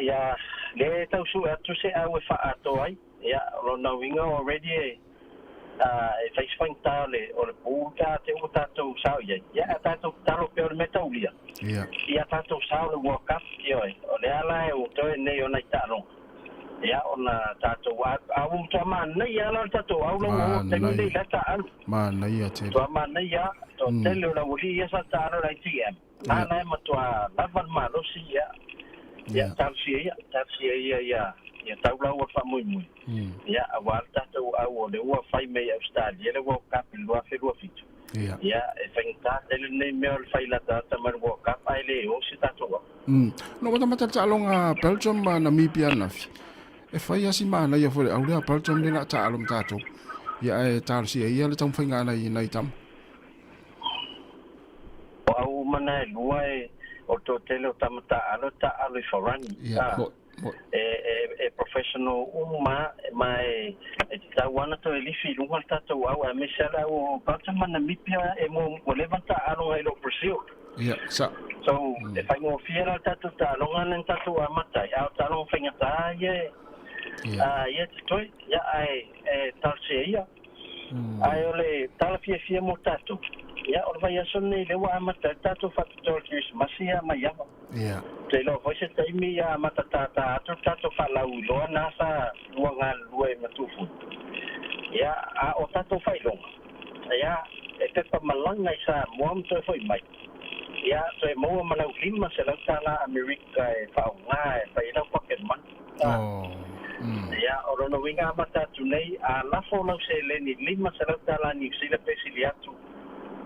Ia, le tau sue atu se au e faaatoa ai. Ia, o lona uiga already e, e fai si faigata o le, o le pool pe a te i ua tatou sao i ai. Ia, a tatou tatalo pea o le mea taulia. Ia. Ia tatou sao i le World Cup, ioe, o lea la e ua toe nei o nai taaloga. Ia, ona tatou, a, a ua matua manaia lava la le tatou au lau o taimi nei la e taaalo. Manaia tele. Matua manaia, toatele o le aualii ia sa taaalo i le ITM. A la e matua lava le malosi, ia, ia, talosia ia, talosia ia, ia, ia tau lau o le faamoemoe. Ia, aua le tatou au o lea ua fai mai e Ausetalia le World Cup i le 2027. Ia. Ia, e faigata tele lenei mea o le fai latalata mai le World Cup ae le o se tatou au. Na matamata le taaloga Belgium ma Namibia ananafi. E fai lava si manaia foi le au lea a Belgium lea o le a taalo ma tatou. Ia ae talosia ia le taumafaiga a nai nai tama. O au uma na e lua e o le toatele o tama taaalo e taaalo i Farani. Ia, mo, mo. E, e, e professional uma ma e, e tatau ana toe lifi i luga le tatou au aemaise lava le au o Belgium ma Namibia e mo ua leva ona taaalo nai lo Brazil. Ia, sa. So, e faigofie la le tatou taaloga lea na tatou amata ai, a o taaloga faigata ia e, ia e totoe, ia, ae e talosia ia. Ae o le tala fiafia mo tatou, ia, o le vaiaso lenei lea ua amata ai le tatou faapitoa o le Kerisimasi ia Maiava. Ia. Ou te iloa foi se taimi ia amata tātā atu le tatou faalauiloa na sa lua galulue ma Tufuni. Ia, a o tatou faailoga, ia, e pepa malaga i Samoa ma toe foi mai. Ia, toe maua ma lau $500 Amerika e faaaoga e fai ai lau pocket money. Oh. Ia, o lona uiga amata atu nei, a lafo lau seleni $500 Niu Sila pe sili atu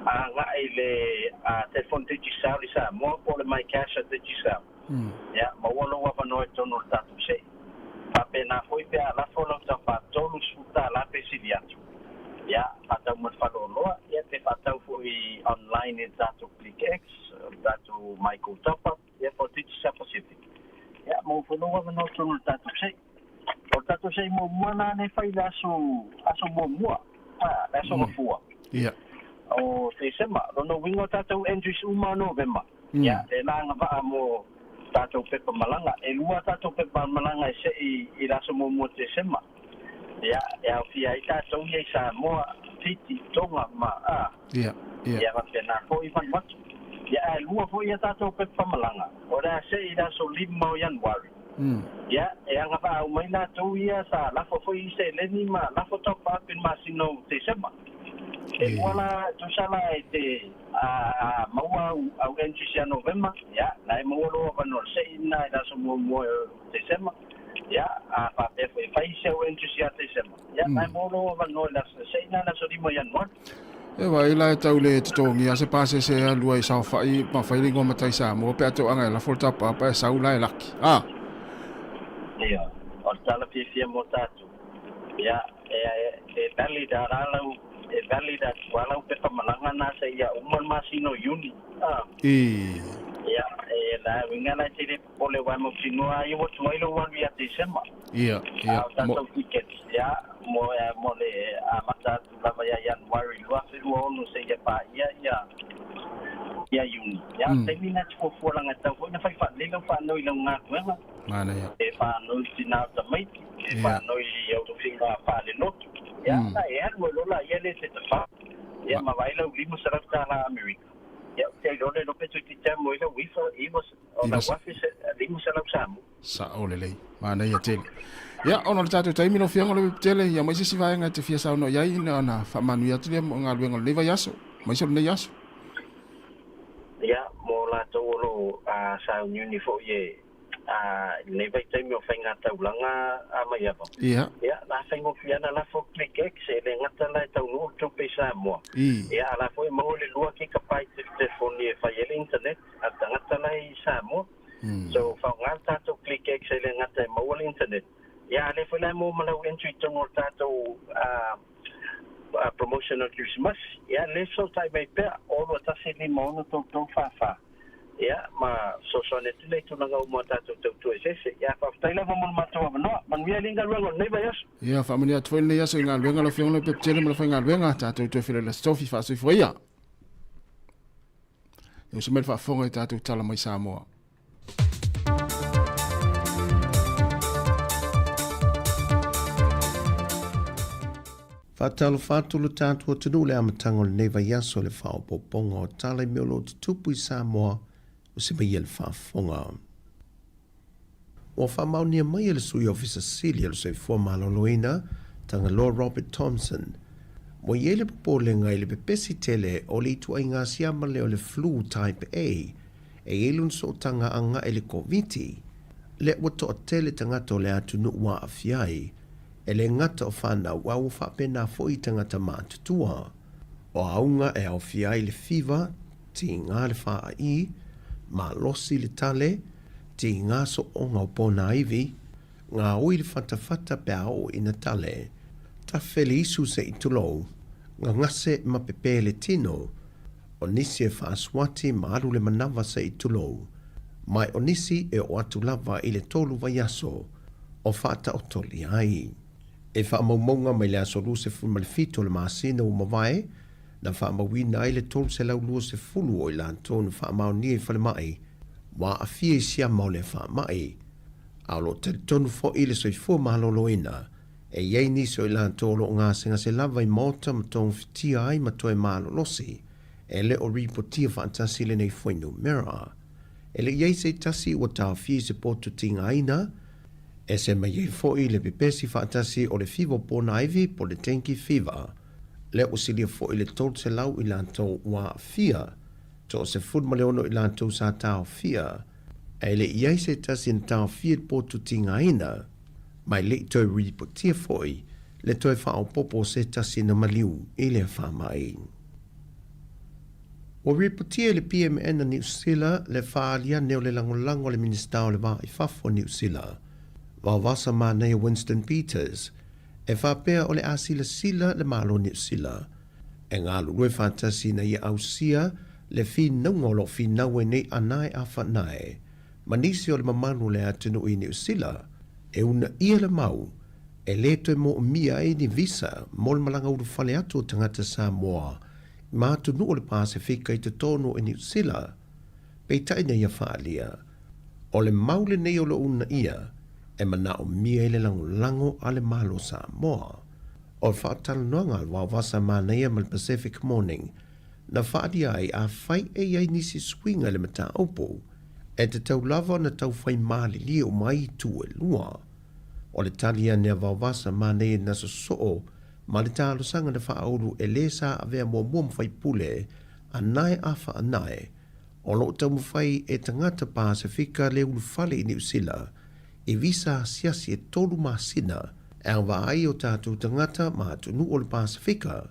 a agai i le telefoni Digicel i Samoa po o le MyCash a Digicel. Ia, maua lou avanoa i totonu o le tatou se'i. Faapena foi pe a lafo lau taufa $30 pe sili atu. Ia, faatau ma le faleoloa, ia pe faatau foi online i le tatou ClickX, o le tatou MyGo Top Up, ia po o Digicel Pacific. Ia, maua foi lou avanoa i totonu o le tatou se'i. O le tatou se'i muamua lena lea e fai i le aso, aso muamua, le aso Gafua. Ia. O Tesema, lona uiga o tatou entries uma o Novema. Ia, e la agavaa mo tatou pepa malaga. E lua a tatou pepa malaga e se'i i le aso muamua o Tesema. Ia, e aofia ai tatou ia i Samoa, Fiti, Tonga ma, a. Ia, ia. Ia, faapena foi Vanuatu. Ia, ae lua foi a tatou pepa malaga, o le a se'i i le aso 5 o Ianuari. Ia, e agavaa uma ai latou ia sa lafo foi i seleni ma lafo top up i le masina o Tesema. E lua la, tusa la e te a maua au, au entries ia Novema, ia, la e maua lou avanoa se'i lena i le aso muamua o Tesema. Ia, a faapea foi e fai isi au entries ia Tesema, ia, la e maua lou avanoa i le aso se'i lena i le aso 5 o Ianuari. E vaai la e tau le totogia se pasese e alu ai i saofai ma fai le igoa matai Samoa pe a tauaga e lafo le tapapa e sau la e laki. A! Ia, o le tala fiafia mo tatou. Ia, e, e valid a la lau, e valid atu a lau pepa malaga na seia uma le masina o Iuni. A! I. Ia, e la uiga la e te le popole aua e mautinoa ai ua tuai lou alu ia Tesema. Ia, ia, A o tatou tickets, ia, mo, mo le amata atu lava ia Ianuari 2026 seia paia ia, ia Iuni. Ia, o le taimi lena e te fuafua laga e tatau foi ona fai faalelei lau faanoi i lau galuega. Manaia. E faanoi i le tina o tamaiti, e faanoi i au tofiga faalelotu. Ia, na e alu ai loa laia lea e te tafā. Ia, ma vaai lau $500 Amerika. Ia, ou te iloa le iloa pe toeitiiti lava mo ai lau ifa, iva, o lau 1500 Samoa. Sao lelei. Manaia tele. Ia, ona o le tatou taimi lau Afioga o le Webtele, ia mai se isi vaega e te fia saunoa i ai, ona faamanuia atu lea mo galuega o lenei vaiaso, aemaise o lenei aso. Ia, mo latou o lo o sauniuni foi e i lenei vaitaimi o faigataulaga a Maiava. Ia. Ia, la faigofie ana lafo ClickX, e le gata la e taunuu le tupe i Samoa. I. Ia, a la foi e maua le 2 gigabyte i le telefoni e fai ai le internet a le tagata la i Samoa. So, faaaoga le tatou ClickX e le gata e maua le internet. Ia, a lea foi la e maua ma lau entry i totonu o le tatou promotion o le Kerisimasi. Ia, le fesootai mai pea, 6 1 5 6 3 3 4 4. Ia, ma fesoasoani atu lea i tulaga uma o tatou tautua eseese. Ia, faafetai lava mo le matou avanoa. Manuia alii galuega o lenei vaiaso. Ia, faamanuia atu foi lenei aso i galuega lau Afioga Leupepetele ma le faigaluega. Tatou toe feiloai i le Aso Tofi. Faasoifua ia. Ia uso mai le faafofoga i tatou tala mai Samoa. Faatalofa atu lo tatou atunuu i le amataga o lenei vaiaso i le faaopoopoga o tala i mea o lo o tutupu i Samoa ua semaia le faafofoga. Ua faamaonia mai e le Sui Ofisa Sili o le Soifua Maloloina, Tagaloa Robert Thomson, ua i ai le popolega i le pepesi tele o le ituaiga siama lea o le flu type A e i ai lona sootaga agai i le Koviti, lea ua toatele tagata o le atunuu ua aafia ai, e le gata o fanau a ua faapena foi i tagata matutua. O auga e aofia ai le fiva, tiga le faai, malosi le tale, tiga sooga o ponaivi, gaoi le fatafata pe a oo ina tale, tafe le isu se i tulou, gagase ma pepe le tino, o nisi e faasuati ma alu le manava se i tulou, ma o nisi e oo atu lava i le tolu vaiaso o faataotolia ai. E faamaumauga mai le aso 27 o le masina ua mavae, na faamauina ai le 320 o i latou na faamaonia i falemai ua aafia i siama o le faamai, a o lo o talitonu foi le soifua maloloina e i ai nisi o i latou o lo o gasegase lava i maota ma togafitia ai ma toe malolosi e le o ripotia faatasi lenei fuainumera. E le i ai se tasi ua taofia i se potu tigaina, ese mai ai foi le pepesi faatasi o le fiva o ponaivi po o le dengue fever, lea ua silia foi le 300 i latou ua aafia, 16 i latou sa taofia, ae le i ai se tasi na taofia i le potu tigaina, ma e le i toe ripotia foi le toe faaopoopo o se tasi na maliu i lea faamai. Ua ripotia e le PMN a Niu Sila le faaali ane o le lagolago a le Minisita o le Va i Fafo a Niu Sila, Vaovasa Manaia Winston Peters, e faapea o le a silasila le Malo o Niu Sila e galulue faatasi ina ia ausia le finauga o lo o finau ai nei anae a fanae ma nisi o le mamalu o le atunuu i Niu Sila e uunaia le mau e lē toe moomia ai ni visa mo le malaga ulufale atu o tagata Samoa ma atunuu o le Pasefika i totonu o Niu Sila. Peitai na ia faaalia, o le mau lenei o lo o uunaia e manaomia ai le lagolago a le Malo Samoa. O le faatalanoaga a le Vaovasa Manaia ma le Pacific Morning na faaalia ai afai e i ai nisi suiga i le mataupu, e tatau lava ona taufai malilie uma ai itu e lua. O le tali ane a Vaovasa Manaia na sosoo ma le talosaga na faaulu e lē sa avea muamua ma faipule a nae a faanae o lo o taumafai e tagata Pasefika le ulufale i Niu Sila i visa asiasi e tolu masina e agavaa ai o tatou tagata ma atunuu o le Pasefika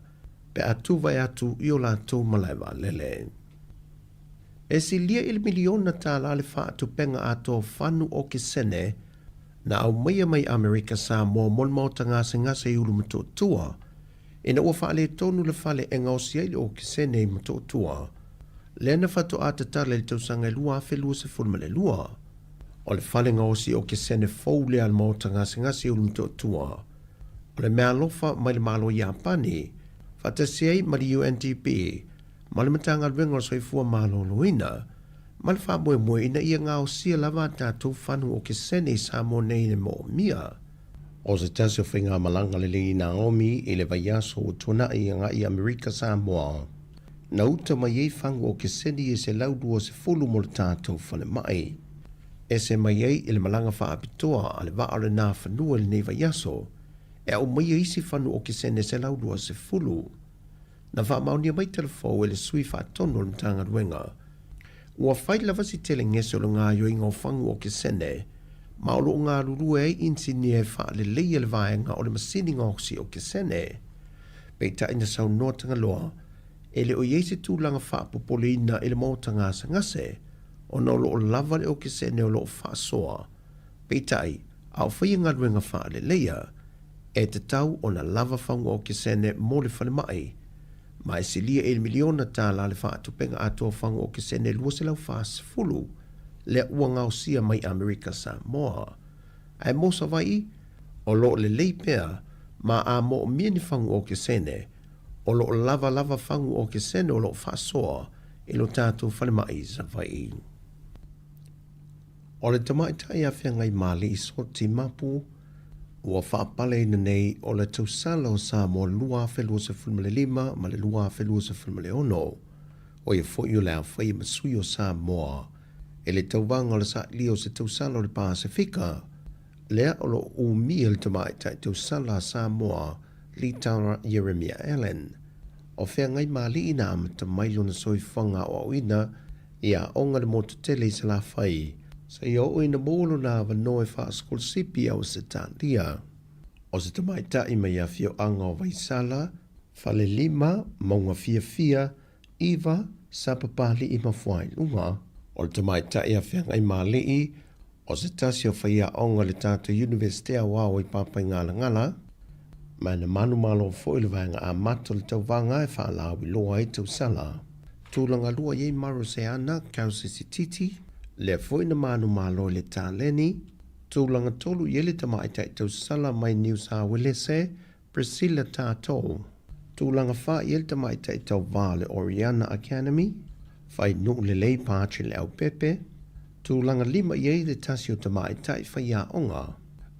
pe a tuvae atu i o latou malae vaalele. E silia i le miliona tālā le faatupenga atoa fanu o Kesene na aumaia mai Amerika Samoa mo le maota gasegase i Ulumotootua ina ua faaletonu le fale e gaosi ai le okesene i Motootua lea na faatoa tatala i le tausaga e 2022. O le fale gaosi okesene fou lea a le maota gasegase i Ulumotootua o le meaalofa mai le Malo Iapani faatasi ai ma le UNDP ma le Matagaluega o le Soifua Maloloina ma le faamoemoe ina ia gaosia lava a tatou fanu okesene i Samoa nei le moomia. O se tasi o faigamalaga lelei i Naomi i le vaiaso ua tuanai agai i Amerika Samoa, na uta mai ai fagu okeseni e 120 mo le tatou falemai. Ese mai ai i le malaga faapitoa a le vaa o le Nafanua i lenei vaiaso, e aumaia isi fanu okesene 120. Na faamaonia mai telefou e le sui faatonu o le Matagaluega. Ua fai lava si tele gese o le gaoioiga o fagu okesene, ma o lo o galulue ai inisinia e faaleleia le vaega o le masini gaosi okesene. Peitai na saunoa Tagaloa, e le o i ai se tulaga faapopoleina i le maota gasegase, ona o lo o lava le okesene o lo o faasoa. Peitai, a o faia galuega faaleleia, e tatau ona lava fagu okesene mo le falemai. Ma e silia i le miliona tālā le faatupenga atoa o fagu okesene 240 lea ua gaosia mai Amerika Samoa. Ae mo Savaii, o lo o lelei pea ma a moomia ni fagu okesene, o lo o lava lava fagu okesene o lo o faasoa i lo tatou falemai i Savaii. O le tamaitai a Feagaimalii Soti Mapu ua faapaleina nei o le tausala o Samoa 2025 ma le 2026, ʻo ia foi o le a faia ma sui o Samoa i le tauvaga o le sailia o se tausala o le Pasefika, lea o lo o umia le tamaitai tausala a Samoa Litara Ieremia Allan. O Feagaimalii na amata mai lona soifuaga aoaoina i aoga i le motu tele i Salafai, seia oo ina maua lona avanoa e faasikolasipi i Ausetalia. O se tamaitai mai afioaga o Vaisala, Falelima, Maugafiafia, Iva, Sapapalii ma Fuailuga. O le tamaitai a Feagaimalii, o se tasi o faiaoga i le tatou Iunivesite Aoao i Papaigalagala, ma na manumalo foi le vaega amata o le tauvaga e faalauiloa ai tausala. Tulaga lua i ai Maroseana Kausisititi, lea foi na manumalo i le taleni. Tulaga tolu i ai le tamaitai tausala mai Niu Sauelese, Priscilla Tatou. Tulaga fa i ai le tamaitai tauva o le Oriana Academy, Fainuu Lelei Pache Leaupepe. Tulaga lima i ai le tasi o tamaitai faiaoga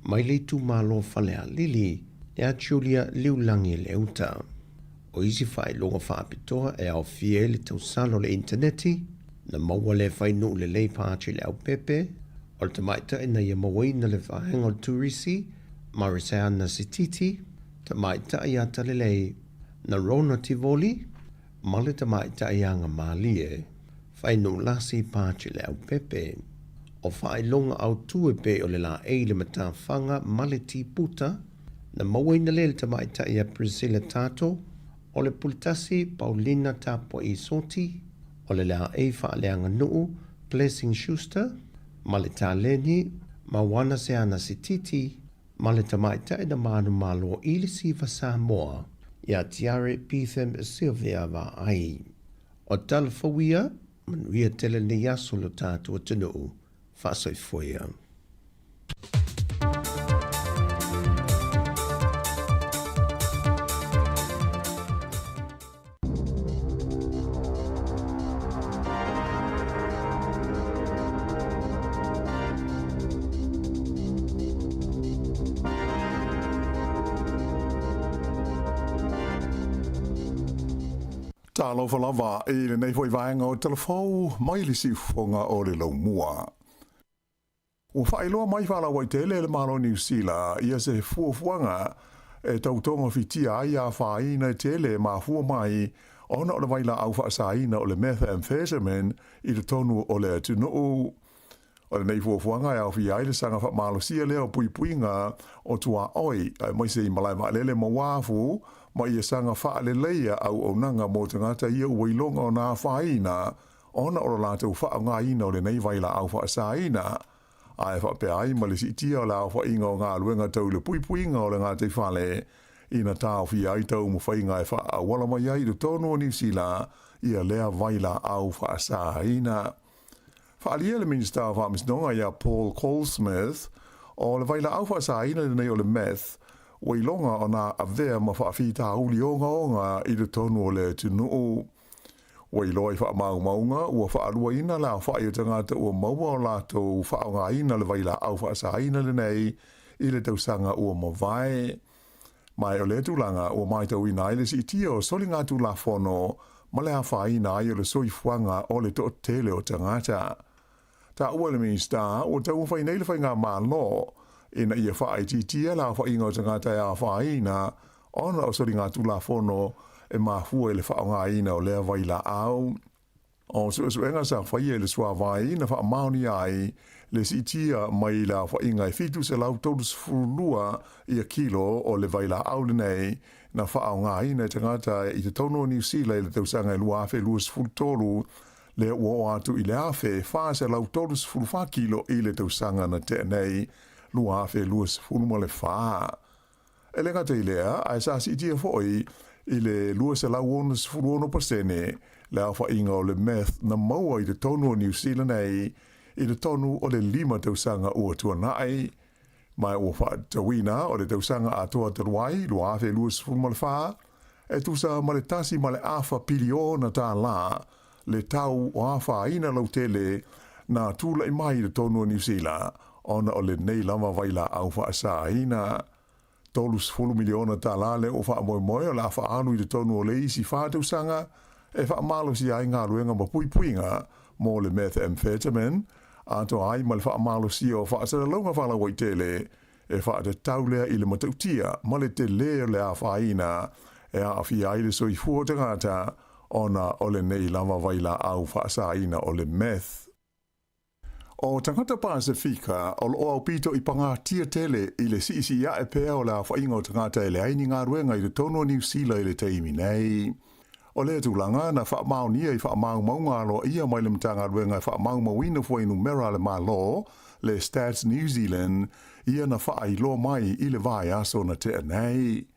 mai le itumalo Falealili ia Julia Liulangi Leuta. O isi faailoga faapitoa e aofia ai le tausala o le initaneti, na maua lea Fainuu Lelei Pache Leaupepe, o le tamaitai na ia mauaina le vaega o le turisi, Mariseana Sititi, tamaitai atalelei, na Rona Tivoli, ma le tamaitai agamalie, Fainuu Lasi Pache Leaupepe. O faailoga autū e pei o le laei le matafaga ma le tiputa, na mauaina lea e le tamaitai ia Priscilla Tato, o le puletasi Paulina Tapua'i Soti, o le laei faaleaganuu Blessing Schuster, ma le taleni Mauana Seana Sititi, ma le tamaitai na manumalo i le Siva Samoa ia Tiare Betham Sylvia Vaai. O tala fou ia, manuia tele lenei aso i lo tatou atunuu. Faasoifua ia. Talofa lava i lenei foi vaega o Talafou mai le siufofoga o le Laumua. Ua faailoa mai faalauaitele e le Malo o Niu Sila ia se fuafuaga e tau togafitia ai afaina e tele e mafua mai ona o le vailaau faasaina o le methamphetamine i totonu o le atunuu. O lenei fuafuaga e aofia ai le saga faamalosia lea o puipuiga o tuaoi aemaise i malae vaalele ma uafu ma ia saga faaleleia auaunaga mo tagata ia ua iloga ona afaina ona o lo latou faaaogaina o lenei vailaau faasaina, ae faapea ai ma le siitia o le aofaiga o galuega tau i le puipuiga o le gataifale ina taofia ai taumafaiga e faaauala mai ai i totonu o Niu Sila ia lea vailaau faasaina. Faaalia le Minisita o Faamasinoga ia Paul Goldsmith, o le vailaau faasaina lenei o le meth, ua iloga ona avea ma faafitauli ogaoga i totonu o le atunuu. Ua iloa i faamaumauga ua faaluaina le aofai o tagata ua maua o latou faaaogaina le vailaau faasaina lenei i le tausaga ua mavae. Ma o lea tulaga ua matauina ai le siitia o soligatulafono ma le afaina ai o le soifuaga o le toatele o tagata. Taua e le Minisita ua taumafai nei le Faigamalo ina ia faaitiitia le aofaiga o tagata e afaina ona o soligatulafono e mafua i le faaaogaina o lea vailaau. O suesuega sa faia i le suavai na faamaonia ai le siitia mai le aofaiga e 732 ia kilo o le vailaau lenei na faaaogaina e tagata i totonu o Niu Sila i le tausaga e 2023, lea ua oo atu i le 1,434 kilo i le tausaga na tea nei 2024. E le gata i lea, ae sa siitia foi i le 266% le aofaiga o le meth na maua i totonu o Niu Sila nei i totonu o le 5 tausaga ua tuanai. Ma ua faatatauina o le tausaga atoa talu ai 2024, e tusa ma le 1.5 piliona tālā le tau o afaina lautele na tulai mai i totonu o Niu Sila ona o lenei lava vailaau faasaina. $30 miliona tālā lea ua faamoemoe o le a faaalu i totonu o le isi 4 tausaga e faamalosia ai galuega ma puipuiga mo le methamphetamine, atoa ai ma le faamalosia o faasalalauga faalauaitele e faatatau lea i le matautia ma le telē o le afaina e aafia ai le soifua o tagata ona o lenei lava vailaau faasaina o le meth. O tagata Pasefika o loo aupito i pagatia tele i le siisii ae pea o le aofaiga o tagata e leai ni galuega i totonu o Niu Sila i le taimi nei. O lea tulaga na faamaonia i faamaumauga aloaia mai le Matagaluega e faamaumauina fuainumera a le Malo, le Stats New Zealand, ia na faailoa mai i le vaiaso na tea nei.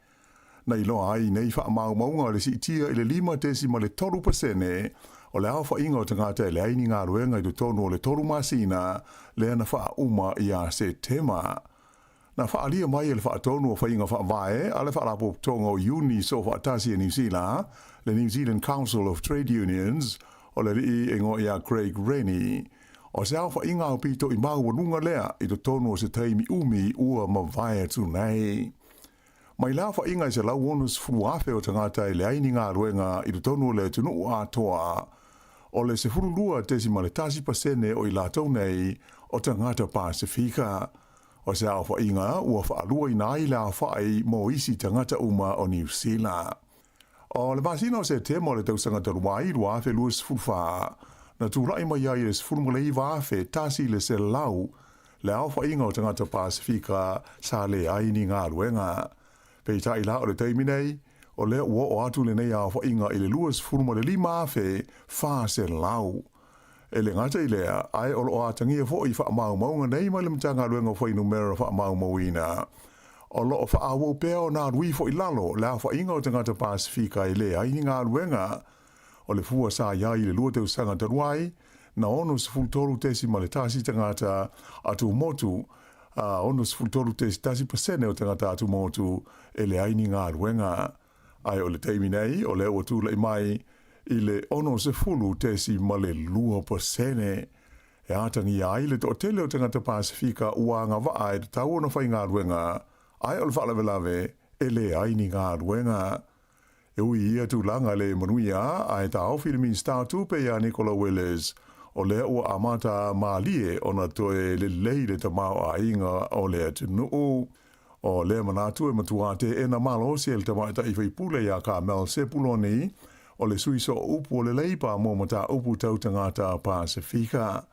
Na iloa ai nei faamaumauga o le siitia i le 5.3% o le aofaiga o tagata e leai ni galuega i totonu o le 3 masina lea na faauma ia Setema. Na faaalia mai e le Faatonu o Faiga Faavae a le Faalapotopotoga o Iuni Soofaatasi a Niu Sila, le New Zealand Council of Trade Unions, o le alii e igoa ia Craig Rennie, o se aofaiga aupito i maualuga lea i totonu o se taimi umi ua mavae atu nei. Mai le aofaiga e 160,000 o tagata e leai ni galuega i totonu o le atunuu atoa, o le 12.1% o i latou nei o tagata Pasefika. O se aofaiga ua faaluaina ai le aofai mo isi tagata uma o Niu Sila. O le masina o Setema o le tausaga talu ai 2024, na tulai mai ai le 19,100 le aofaiga o tagata Pasefika sa leai ni galuega. Peitai la o le taimi nei, o lea ua oo atu lenei aofaiga i le 25,400. E le gata i lea, ae o loo atagia foi i faamaumauga nei mai le Matagaluega o Fuainumera Faamaumauina, o loo faaauau pea ona alu ifo i lalo le aofaiga o tagata Pasefika e leai ni galuega. O le fua sa i ai i le 2 tausaga talu ai, na 63.1 tagata atumotu, a 63.1% o tagata atumotu e leai ni galuega. Ae o le taimi nei, o lea ua tulai mai i le 60.2% e atagia ai le toatele o tagata Pasefika ua agavaa e tatau ona faigaluega, ae o le faalavelave e leai ni galuega. E ui i ia tulaga le manuia, ae taofi le Minisita o Tupe ia Nicola Willis, o lea ua amata malie ona toe lelei le tamaoaiga o le atunuu. O lea manatu e matua teena malosi e le tamaitai faipule ia Carmel Sepuloni, o le sui sooupu o le Leipa mo mataupu tau tagata Pasefika.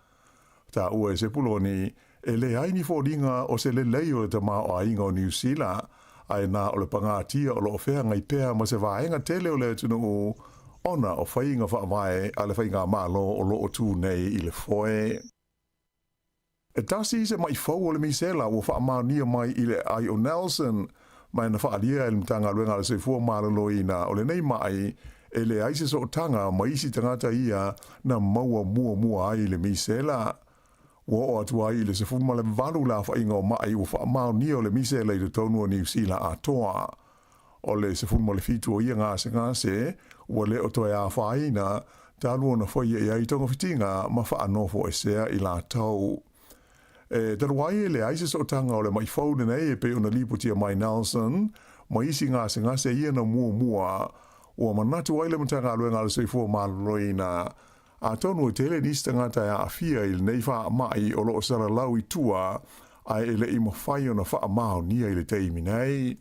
Taua e Sepuloni, e leai ni foliga o se lelei o le tamaoaiga o Niu Sila, ae na o le pagatia o loo feagai pea ma se vaega tele o le atunuu ona o faiga faavae a le faigamalo o loo tu nei i le foe. E tasi se ma'i fou o le misela ua faamaonia mai i le aai o Nelson, ma na faaalia e le Matagaluega a le Soifua Maloloina o lenei ma'i e leai se sootaga ma isi tagata ia na maua muamua ai le misela. Ua oo atu ai i le 18 le aofaiga o ma'i ua faamaonia o le misela i totonu o Niu Sila atoa. O le 17 o ia gasegase ua le o toe afaina talu ona faia i ai togafitiga ma faanofoesea i latou. E talu ai e leai se sootaga o le ma'i fou lenei e pei ona lipotia mai Nelson ma isi gasegase ia na muamua, ua manatu ai le Matagaluega a le Soifua Maloloina atonu e tele nisi tagata e aafia i lenei faamai o loo salalau i tua ae e le'i mafai ona faamaonia i le taimi nei.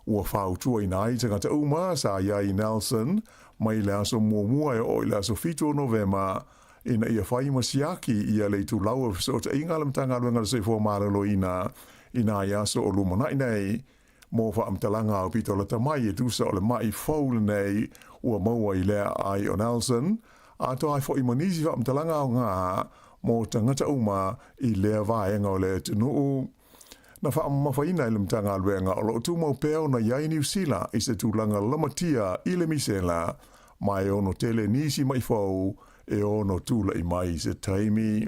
Ua fautuaina ai tagata uma sa i ai i Nelson mai le aso muamua e oo i le aso 7 o Novema ina ia fai ma siaki ia le itulau o fesootaiga a le Matagaluega o le Soifua Maloloina i nai aso o lumanai nei mo faamatalaga aupito lata mai e tusa o le ma'i fou lenei ua maua i lea aai o Nelson, atoa ai foi ma nisi faamatalaga aoga mo tagata uma i lea vaega o le atunuu. Na faamamafaina e le Matagaluega o lo o tumau pea ona i ai Niu Sila i se tulaga lamatia i le misela, ma e ono tele nisi maʻi fou e ono tulaʻi mai i se taimi.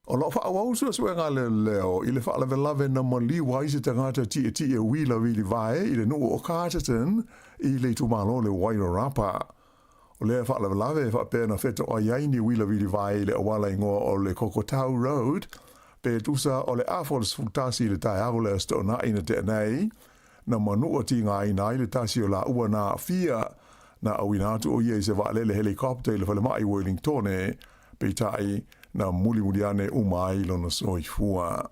O lo o faaauau suesuega a leoleo i le faalavelave na maliu ai se tagata tietie uila vilivae i le nuu o Carterton i le itumalo o le Wairarapa. O lea faalavelave e faapea na fetoai ai ni uila vilivae i le auala igoa o le Kokotau Road pe tusa o le afa o le 11 i le taeao o le Aso Toonai na tea nei, na manua tigaina ai le tasi o laua na aafia. Na auina atu ʻo ia i se vaalele helikopta i le falemai i Wellingtone, peitai, na mulimuli ane uma ai lona soifua.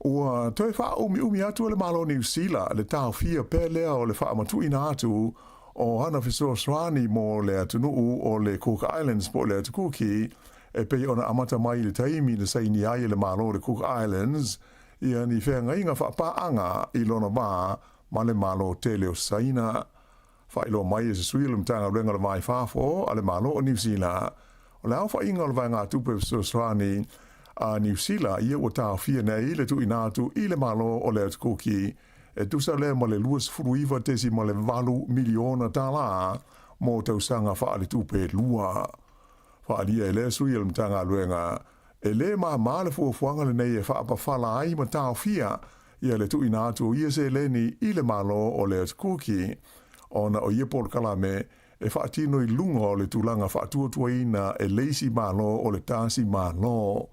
Ua toe faaumiumi atu e le Malo o Niu Sila le taofia pea lea o le faamatuuina atu o ana fesoasoani mo le atunuu o le Cook Islands po o le Atu Kuki e pei ona amata mai i le taimi na saini ai e le Malo o le Cook Islands ia ni feagaiga faapaaga i lona va ma le Malo tele o Saina. Faailoa mai e se sui o le Matagaluega o le Va i Fafo a le Malo o Niu Sila, o le aofaiga o le vaegatupe fesoasoani a Niu Sila ia ua taofia nei le tuuina atu i le Malo o le Atu Kuki e tusa lea ma le $29.8 miliona tālā mo tausaga faaletupe e lua. Faaalia e lea sui o le Matagaluega, e lē māmā le fuafuaga lenei e faapafala ai ma taofia ia le tuuina atu o ia seleni i le Malo o le Atu Kuki, ona o ia polokalame e faatino i luga o le tulaga faatuatuaina e le isi Malo o le tasi Malo.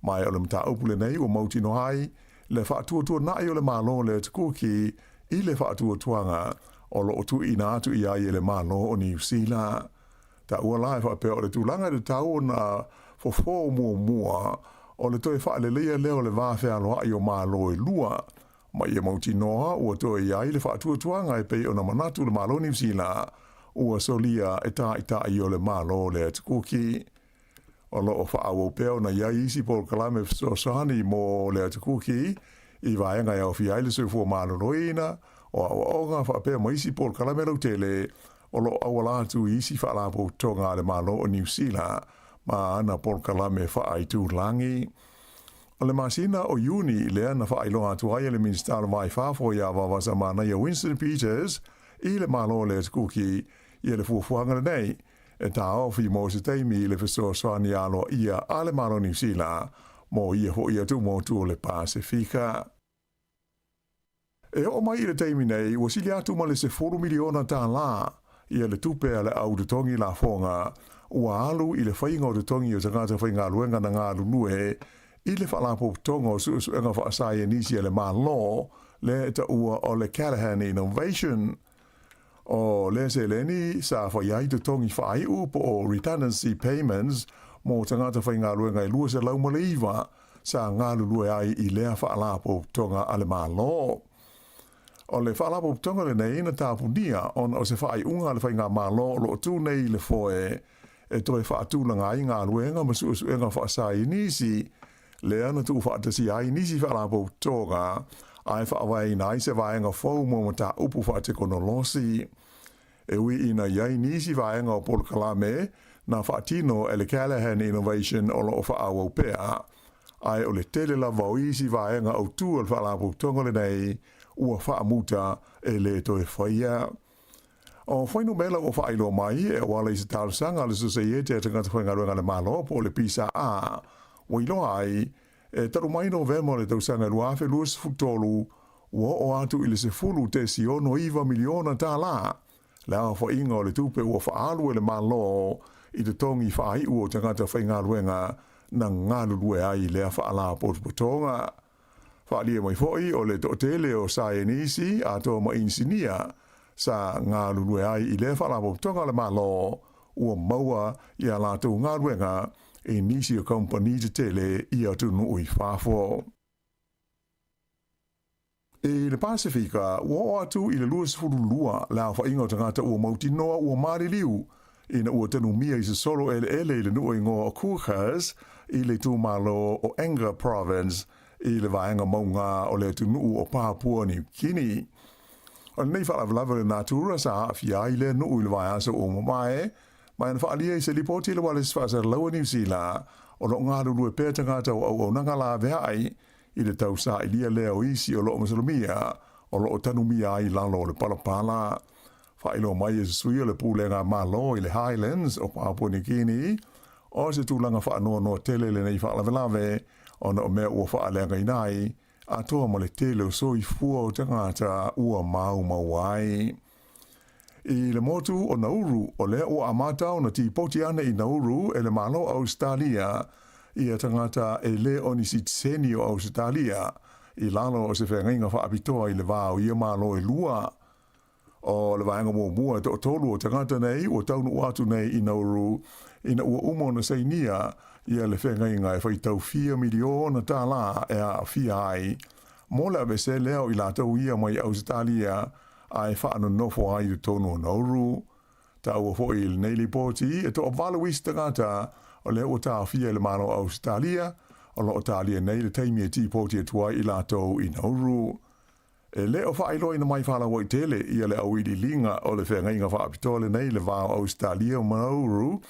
Ma e o le mataupu lenei ua mautinoa ai le faatuatuana'i o le Malo o le Atu Kuki i le faatuatuaga o lo o tuuina atu i ai e le Malo o Niu Sila. Taua la e faapea o le tulaga e tatau ona fofo muamua o le toe faaleleia lea o le va fealoai o Malo e lua, ma ia mautinoa ua toe i ai le faatuatuaga e pei ona manatu le Malo o Niu Sila ua solia e taitai o le Malo o le Atu Kuki. O lo o faaauau pea ona i ai isi polokalame fesoasoani mo le Atu Kuki i vaega e aofia ai le soifua maloloina, o aoaoga faapea ma isi polokalame lautele o lo o auala atu i isi faalapotopotoga a le Malo o Niu Sila ma ana polokalame faaitulagi. O le masina o Iuni lea na faailoa atu ai e le Minisita o le Va i Fafo ia Vaovasamanaia Winston Peters i le Malo o le Atu Kuki ia le fuafuaga lenei e taofi mo se taimi i le fesoasoani aloaia a le Malo o Niu Sila mo ia hoʻi atu motu o le Pasefika. E oo mai i le taimi nei, ua sili atu ma le $10 miliona tālā ia le tupe a le au totogi lafoga ua alu i le faiga o totogi o tagata faigaluega na galulue i le Faalapotopotoga o Suesuega Faasaienisi a le Malo, lea e taua o le Callaghan Innovation. O lea seleni sa fai ai totogi faaiu po o redundancy payments mo tagata faigaluega e 209 sa galulue ai i lea faalapotopotoga a le Malo. O le faalapotopotoga lenei na tapunia ona o se faaiuga a le Faigamalo o lo o tu nei i le foe e toe faatulaga ai galuega ma suesuega faasaienisi, lea na tuufaatasia ai nisi faalapotopotoga ae faavaeina ai se vaega fou mo mataupu faatekonolosi. E ui ina i ai nisi vaega o polokalame na faatino e le Callaghan Innovation o lo o faaauau pea, ae o le tele lava o isi vaega autū o le Faalapotopotoga lenei ua faamuta e le toe faia. O fuainumera ua faailoa mai e auala i se talosaga a le Sosaiete a Tagata Faigaluega a le Malo po o le PSA, ua iloa ai, e talu mai Novema o le tausaga 2023, ua oo atu i le $10.69 miliona tālā le aofaiga o le tupe ua faaalu e le Malo i totogi faaiu o tagata faigaluega na galulue ai i lea faalapotopotoga. Faaalia mai foi o le toatele o saienisi atoa ma inisinia sa galulue ai i lea faalapotopotoga a le Malo ua maua i a latou galuega i nisi o kamupani tetele i atunuu i fafo. I le Pasefika, ua oo atu i le 22 le aofaiga o tagata ua mautinoa ua maliliu ina ua tanumia i se solo eleele i le nuu igoa o Kuchas i le itumalo o Enga Province i le vaega mauga o le atunuu o Papua Niu Kini. O lenei faalavelave o le natura sa aafia ai lea nuu i le vaiaso ua mavae, ma na faaalia i se lipoti i le Ualesi Faasalalaua Niu Sila. o lo o galulue pea tagata o auaunaga laveai i le tausailia lea o isi o lo o masalomia o lo o tanumia ai i lalo o le palapala. Faailoa mai e se sui o le Pulega a Malo i le Highlands o Papua New Guinea, o se tulaga faanoanoa tele lenei faalavelave ona o mea ua faaleagaina ai atoa ma le tele o soifua o tagata ua maumau ai. I le motu o Nauru, o lea ua amata ona tipoti ane i Nauru e le Malo o Ausetalia ia tagata e le o ni sitiseni o Ausetalia i lalo o se feagaiga faapitoa i le va o ia malo e lua. O le vaega muamua e toatolu o tagata nei ua taunuu atu nei i Nauru ina ua uma ona sainia ia le feagaiga e faitau fia miliona tālā e aafia ai mo le aveese lea o i latou ia mai Ausetalia ae faanonofo ai i totonu o Nauru. Taua foi i lenei lipoti e toavalu isi tagata o lea ua taofia e le Malo o Ausetalia o lo o talia nei le taimi e tipoti atu ai i latou i Nauru. E le o faailoaina mai faalauaitele ia le auiliiliga o le feagaiga faapitoa lenei i le va o Ausetalia ma Nauru,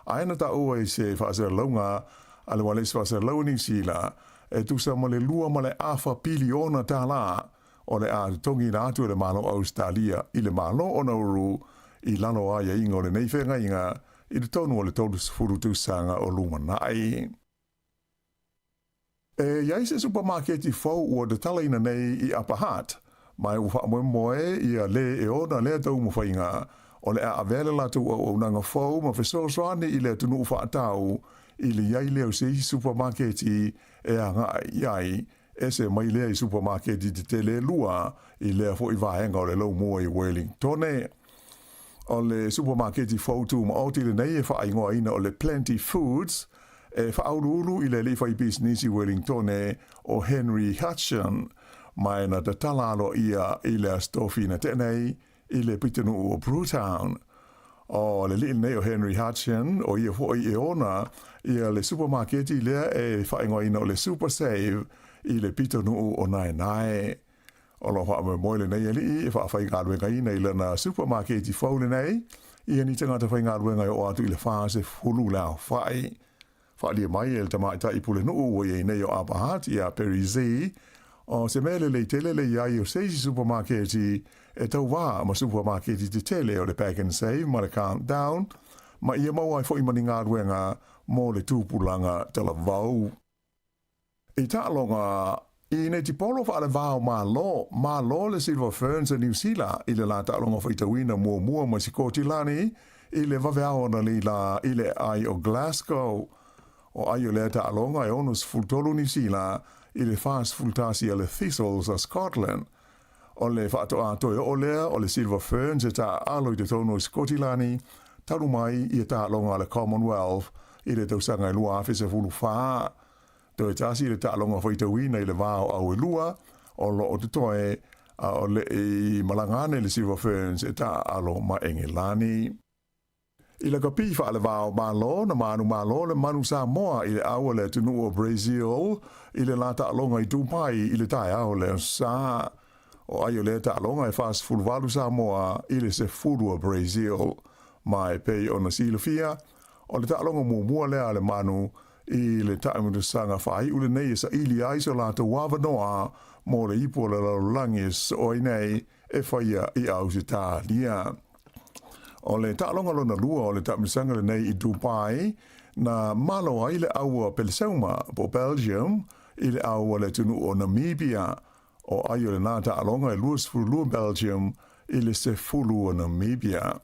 ae na taua i se faasalalauga a le Ualesi Faasalalau o Niu Sila e tusa ma le 2.5 piliona tālā o le a totogiina atu e le Malo o Ausetalia i le Malo o Nauru i lalo o aiaiga o lenei feagaiga i totonu o le 30 tausaga o lumanai. E i ai se supamaketi fou ua tatalaina nei i Upper Hutt, ma ua faamoemoe ia lē e ona lea taumafaiga o le a avea le latou auaunaga fou ma fesoasoani i le atunuu faatau i le i ai lea o se isi supamaketi e agai i ai ese mai lea i supamaketi tetele e lua i lea foi vaega o le laumua i Wellingtone. O le supamaketi fou tumaoti lenei e faaigoaina o le Plenty Foods e faauluulu i le alii faipisinisi Wellingtone o Henry Hutchon, ma e na tatala aloaia i le Aso Tofi na tea nei i le pitonuu o Brewtown. O le alii lenei o Henry Hutchon, o ia foi e ona ia le supamaketi lea e faaigoaina o le Super Save i le pitonuu o Naenae. O lo o faamoemoe lenei alii e faafaigaluegaina i lana supamaketi fou lenei ia ni tagata faigaluega e oo atu i le 40 le aofai. Faaalia mai e le tamaitai pulenuu ua i ai nei o Upper Hutt ia Perry Zee, o se mea lelei tele le i ai o se isi supamaketi e tauva ma supamaketi tetele o le Pak'nSave ma le Countdown, ma ia maua ai foi ma ni galuega mo le tupulaga talavou. I taaloga i netipolo faalevao Malo, malo le Silver Ferns a Niu Sila i le la taaloga faitauina muamua ma Sikotilani i le vaveao analeila i le aai o Glasgow. O ai o lea taaloga e 63 Niu Sila i le 41 a le Thistles a Scotland. O le faatoā toe oo lea o le Silver Ferns e taaalo i totonu o Sikotilani talu mai ia taaloga a le Commonwealth i le tausaga e 2014. Toe tasi le taaloga faitauina i le va o au e lua o lo o totoe a o le i malaga ane le Silver Ferns e taaalo ma Engelani. I lakapi faalevao Malo na manumalo le manu Samoa i le au a le atunuu o Brazil i le la taaloga i Dubai i le taeao le Aso Sa. O ai o lea taaloga e 48 Samoa i le 10 o Brazil. Ma e pei ona silafia, o le taaloga muamua lea a le manu i le taamilosaga faaiu lenei e saili ai so latou avanoa mo le ipu o le lalolagi e sosoo ai nei e faia i Ausetalia. O le taaloga lona lua o le taamilosaga lenei i Dubai, na malo ai le au a Peleseuma po o Belgium i le au a le atunuu o Namibia. O ai o lenā taaloga e 22 Belgium i le 10 o Namibia.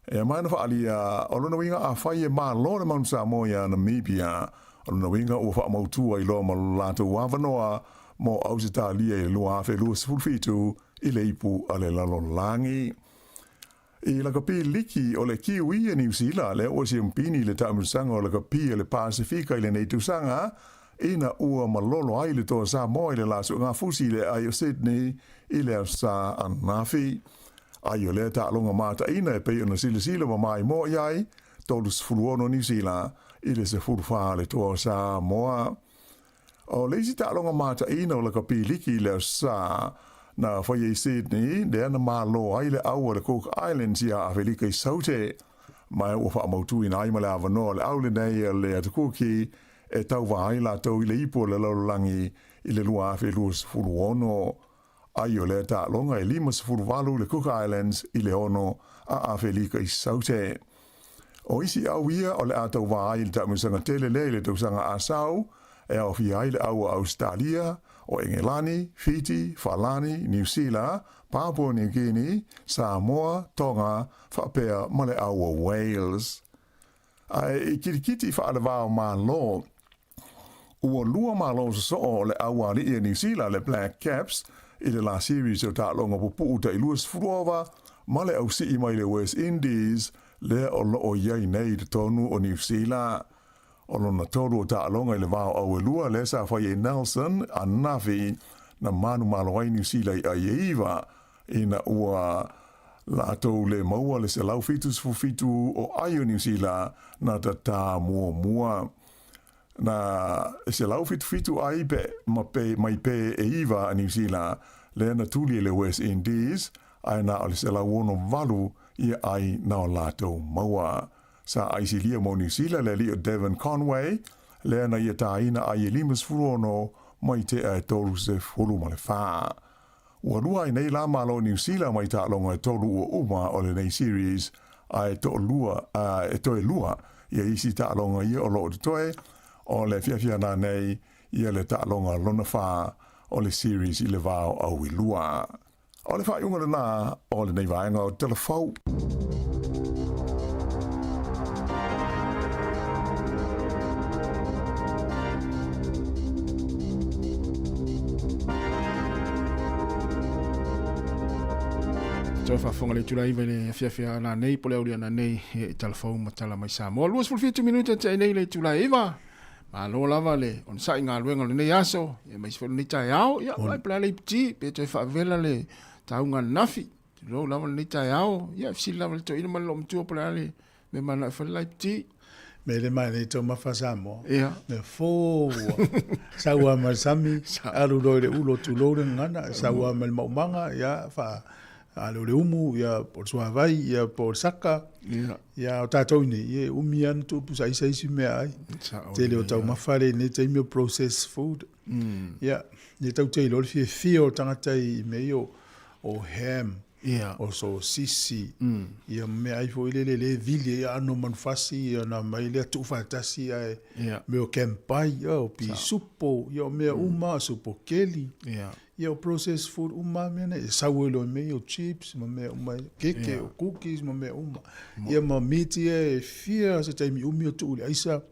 E mai na faaalia, o lona uiga afai e malo le Manu Samoa iā Namibia, o lona uiga ua faamautu ai loa ma lo latou avanoa mo Ausetalia i le 2027 i le ipu a le lalolagi. I lakapi liki o le Kiwi e Niu Sila, lea ua siampini i le taamilosaga o lakapi a le Pasefika i lenei tausaga, ina ua malolo ai le toa Samoa i le la suegafusi i le aai o Sydney i le Aso Sa ananafi. Ai o lea taaloga mataina e pei ona silasila ma maimoa i ai, 36 Niu Sila i le 14 le toa o Samoa. O le isi taaloga mataina o lakapi liki i le Aso Sa na faia i Sydney, lea na malo ai le au a le Cook Islands iā Afelika i Saute, ma ua faamautuina ai ma le avanoa o le au lenei a le Atukuki. e tauvā ai latou i le Ipu o le Lalolagi i le 2026. Ai o lea taaloga e 58 le Cook Islands i le 6 a Afelika i Saute. O isi au ia o le a tauvā ai i le taamilosaga tele lea i le tausaga a sau, e aofia ai le au a Ausetalia, o Engelani, Fiti, Falani, Niu Sila, Papua New Guinea, Samoa, Tonga, faapea ma le au o Wales. Ae i kilikiti faale-va o Malo, ua lua malo sosoo o le auali'i a Niu Sila, le Black Caps, i le la series o taaloga pupuu tai 20 ova ma le ausi'i mai le West Indies lea o lo'o i ai nei i totonu o Niu Sila. O lona tolu o taaloga i le va o auelua lea sa fai e Nelson ananafi na manumalo ai Niu Sila i ai e iva ina ua latou le maua le 177 o ai o Niu Sila na tatā muamua. Na 177 ai pe ma pe mai pe e iva a Niu Sila lea na tuli e le West Indies ae na o le 168 ia ai na o latou maua. Sa aisilia mo Niu Sila le alii o Devon Conway lea na ia tāina ai e 56 mai tea e 34. Ua lua ai nei la Malo Niu Sila mai taaloga e tolu ua uma o lenei series ae toalua e toe lua ia isi taaloga ia o loo totoe o le fiafia na nei ia le taaloga lona fa o le series i le va o Auilua. O le faaiuga lena o lenei vaega o Tala Fou. Toe faafofoga le itula iva i le afiafi a nanei po le auli a nanei i Talafou ma Tala mai Samoa. 27 minute te nei le itula iva. Malo lava le onosai galuega o lenei aso, ia aemaise foi o lenei taeao. Ia, vai po o le a le iputi, pe toe faavela le tauga ananafi. Tulou lava lenei taeao, ia fesili lava le toeaina ma le loomatua po o le a le mea manao e fai le la iputi. Mea le mai nei taumafa Samoa. Ia. Mea fou ua. Sau lava mai le sami, alu loa i le ulo tulou le gagana, sau lava mai le maumaga, ia, faa, a o le umu, ia, po o le suavai, ia, po o le saka. Ia. Ia, o tatou i nei, ia, e umi lava ona tuupu saisa isi meaai. Tele o taumafa lea i nei taimi o processed food. Ia, ia tatou te iloa le fiafia o tagata i mea ia o ham, o sosisi, ia ma meaai foi lele lea e vili ai aano o manufasi, ia ona aumai lea tuufaatasi ae mea o campai, ia o pisupo, ia o mea uma, supo keli. Ia o processed food uma lava mea nei, e sau ai loa i mea ia o chips ma mea uma, keke, o cookies ma mea uma. Ia ma meat ia e fia se taimi umi o tuu i le aisa.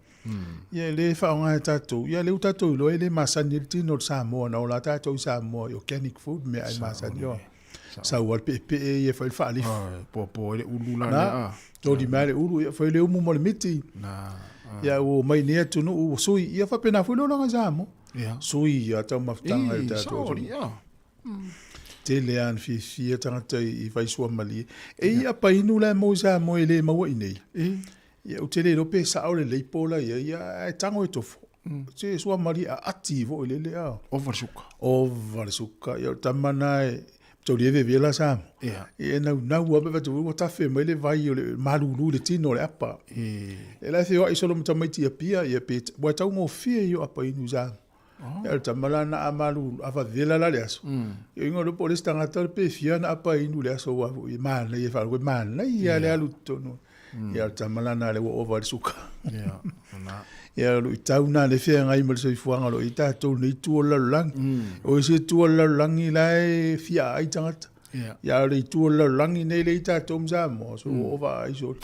Ia e le faaaoga e tatou, ia lea ua tatou iloa e le masani ai le tino o le Samoa, na ola tatou i Samoa i organic food, meaai masani oa. Sau lava le peepee ia e fai le faalifu. Popo ai le ulu la lea. Na, toli mai le ulu, ia fai le umu ma le miti. Na. Ia ua omai nei atunuu ua sui, ia faapena foi le olaga i Samoa. Sui ia taumafataga i le tatou atunuu. Tele lava ina fiafia tagata i vai suamalie. E i ai painu la e maua i Samoa e le maua i inei. Ia ou te le iloa pe sao le leipo la i ai, ae tago e tofo. Se suamalie aati foi lele a. Ova le suka. Ova le suka. Ia o le tama na e toli e vevela la Samoa. Ia. E naunau lava pe fai atu ua tafe mai le vai o le malulu i le tino o le apa. E la e feoai solo ma tamaiti i Apia, ia pe ua taugofie i o apa inu i Samoa. Ia o le tama la na a malulu, a vavela la le aso. Ia ingoa po o le isi tagata pe fia na apa inu le aso ua foi e manaia e faalogo e manaia le alu i totonu. Ia o le tama la na lea ua ova le suka. Ia, ona. Ia o luitau na le feagai ma le soifuaga o lo o i ai tatou i lenei itu o le lalolagi. O isi itu o le lalolagi la e fia ai tagata. Ia. Ia o le itu o le lalolagi nei lea i tatou ma Samoa, so ua ova ai solo.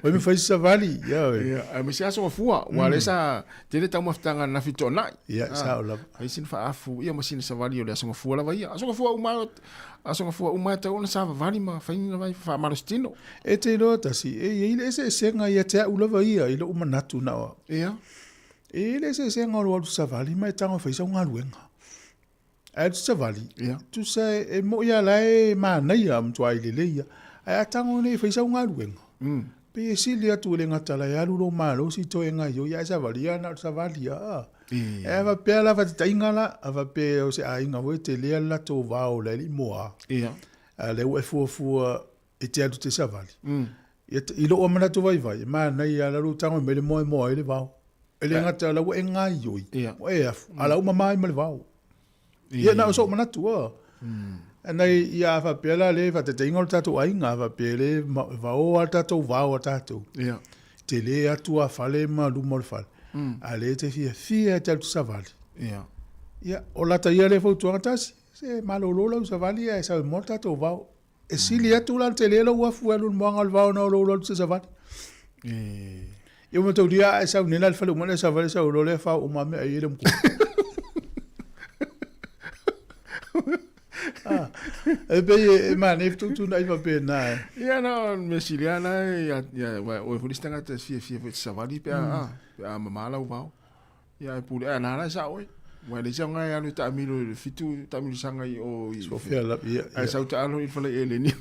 Oi me fai savali, ia oe. Ia, ae ma se aso mafua, ua le sa tele taumafataga ananafi toanai. Ia, sao lava. Fai sina faaafu, ia ma sina savali o le aso gafua lava ia. Aso gafua uma, aso gafua uma e tatau ona savavali ma fai ni vai faamalositino. E te iloa tasi, e i ai le eseesega ia te au lava ia i lou manatu na o au. Ia. E i ai le eseesega o lou alu savali ma e tago e fai sau galuega. Ae alu savali, Ia. tusa e moi lava la e manaia matuai lelei lava. Ae a tago nei e fai sau galuega, pei e sili atu e le gata la e alu lou malosi toe gaoioi ae savali ia na o le savali lava. E. Ae a faapea la faataitaiga la, a faapea o se aiga foi e tele le latou vao la e le i moa. Ia. A o lea ua e fuafua e te alu e te savali. Ia, i lou manatu vaivai, e manaia lava la ua tago mai le moemoe ai le vao. E le gata o la ua e gaioi, ua e afu, a o la ua mama ai ma le vao. Ia, na o sou manatu, a. Nai, ia a faapea la le faataitaiga o le tatou aiga, a faapea e le vao lava le tatou vao a tatou. Ia. Tele atu a fale ma luma o le fale. A lea e te fiafia e te alu e te savali. Ia. Ia, o lata ia lea fautuaga tasi, se malolo lau savali ae sau e moa le tatou vao. E sili atu la le tele lou afu e alu i le moaga o le vao na o lou alu se savali. Ia ua mataulia a e sau nei la i le fale uma lea savali sau loa lea fao uma mea ai le matua. Ah, e pei e manaia fetuutuunai faapena e. Ia na o le mea sili lava na ia ia aua o oe foi le isi tagata e fiafia foi e te savali pe a pe a mama lau vao. Ia e pule ae la la e sao ai. Ua leai se aoga e alu e taamilo i le fitu taamilosaga i o i Sofia la ia. Ae sau taalo i le fale eleni.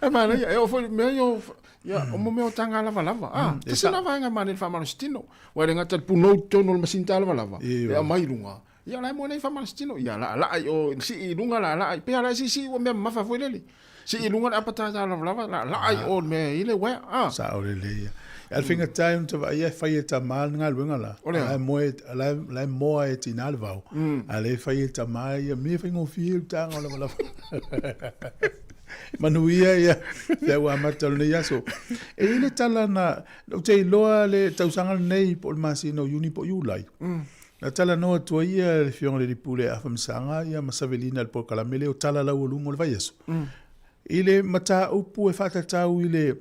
Ae manaia e oo foi mea ia ia o mo mea o taga lavalava. Ah, tasi lena vaega e manaia i le faamalositino. Ua le gata i le punou i totonu o le masini ta lavalava e aumai i luga. Ia la e moe nei faamalositino. Ia laalaa i o sii i luga laalaa i pei lava la e siisii ua mea mamafa foi lele. Sii i luga le apa tata lavalava laalaa i o i le mea e i ai le uaea. Ah. Sao lelei ia. A o le faigata ona vaai e fai e tama le galuega la. O le a? La e moe, la e moa e tina le vao. A o lea e fai e tama ia mea faigofie le taga o lavalava. Manuia ia feau amata o lenei aso. E i ai le tala na, ou te iloa le tausaga lenei po o le masina o Iuni po o Iulai. Na talanoa atu ai le Afioga i le Alii Pule Afa Masaga ia ma Savelina i le polokalame lea o Tala Laualuga o le Vaiaso. I le mataupu e faatatau i le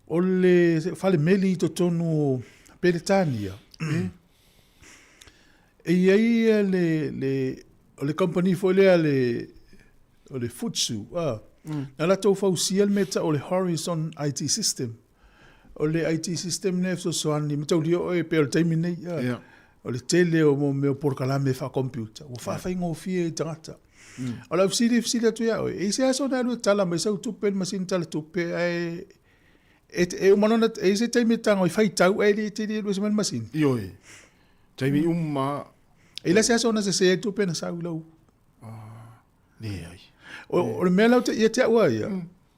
o le fale meli i totonu o Peretania. E i ai le, le, o le kamupani foi lea le, o le Fujitsu, na latou fausia le mea e tau o le Horizon IT System. O le IT system lea e fesoasoani, mataulia oe pei o le taimi nei, yeah. o le tele o mea o polokalame faa-computer, ua faafaigofie i tagata. O lau fesili e fesili atu ia oe, e i se aso na alu e tala mai sau tupe i le masini tala tupe, ae e, e uma lona, e i se taimi e tago e faitau ae le te le alu ese mai le masini? Ioe. Taimi uma. E le se aso na sese ai tupe na sau i lau. Leai. O, o le mea la ou te, ia te au a ia,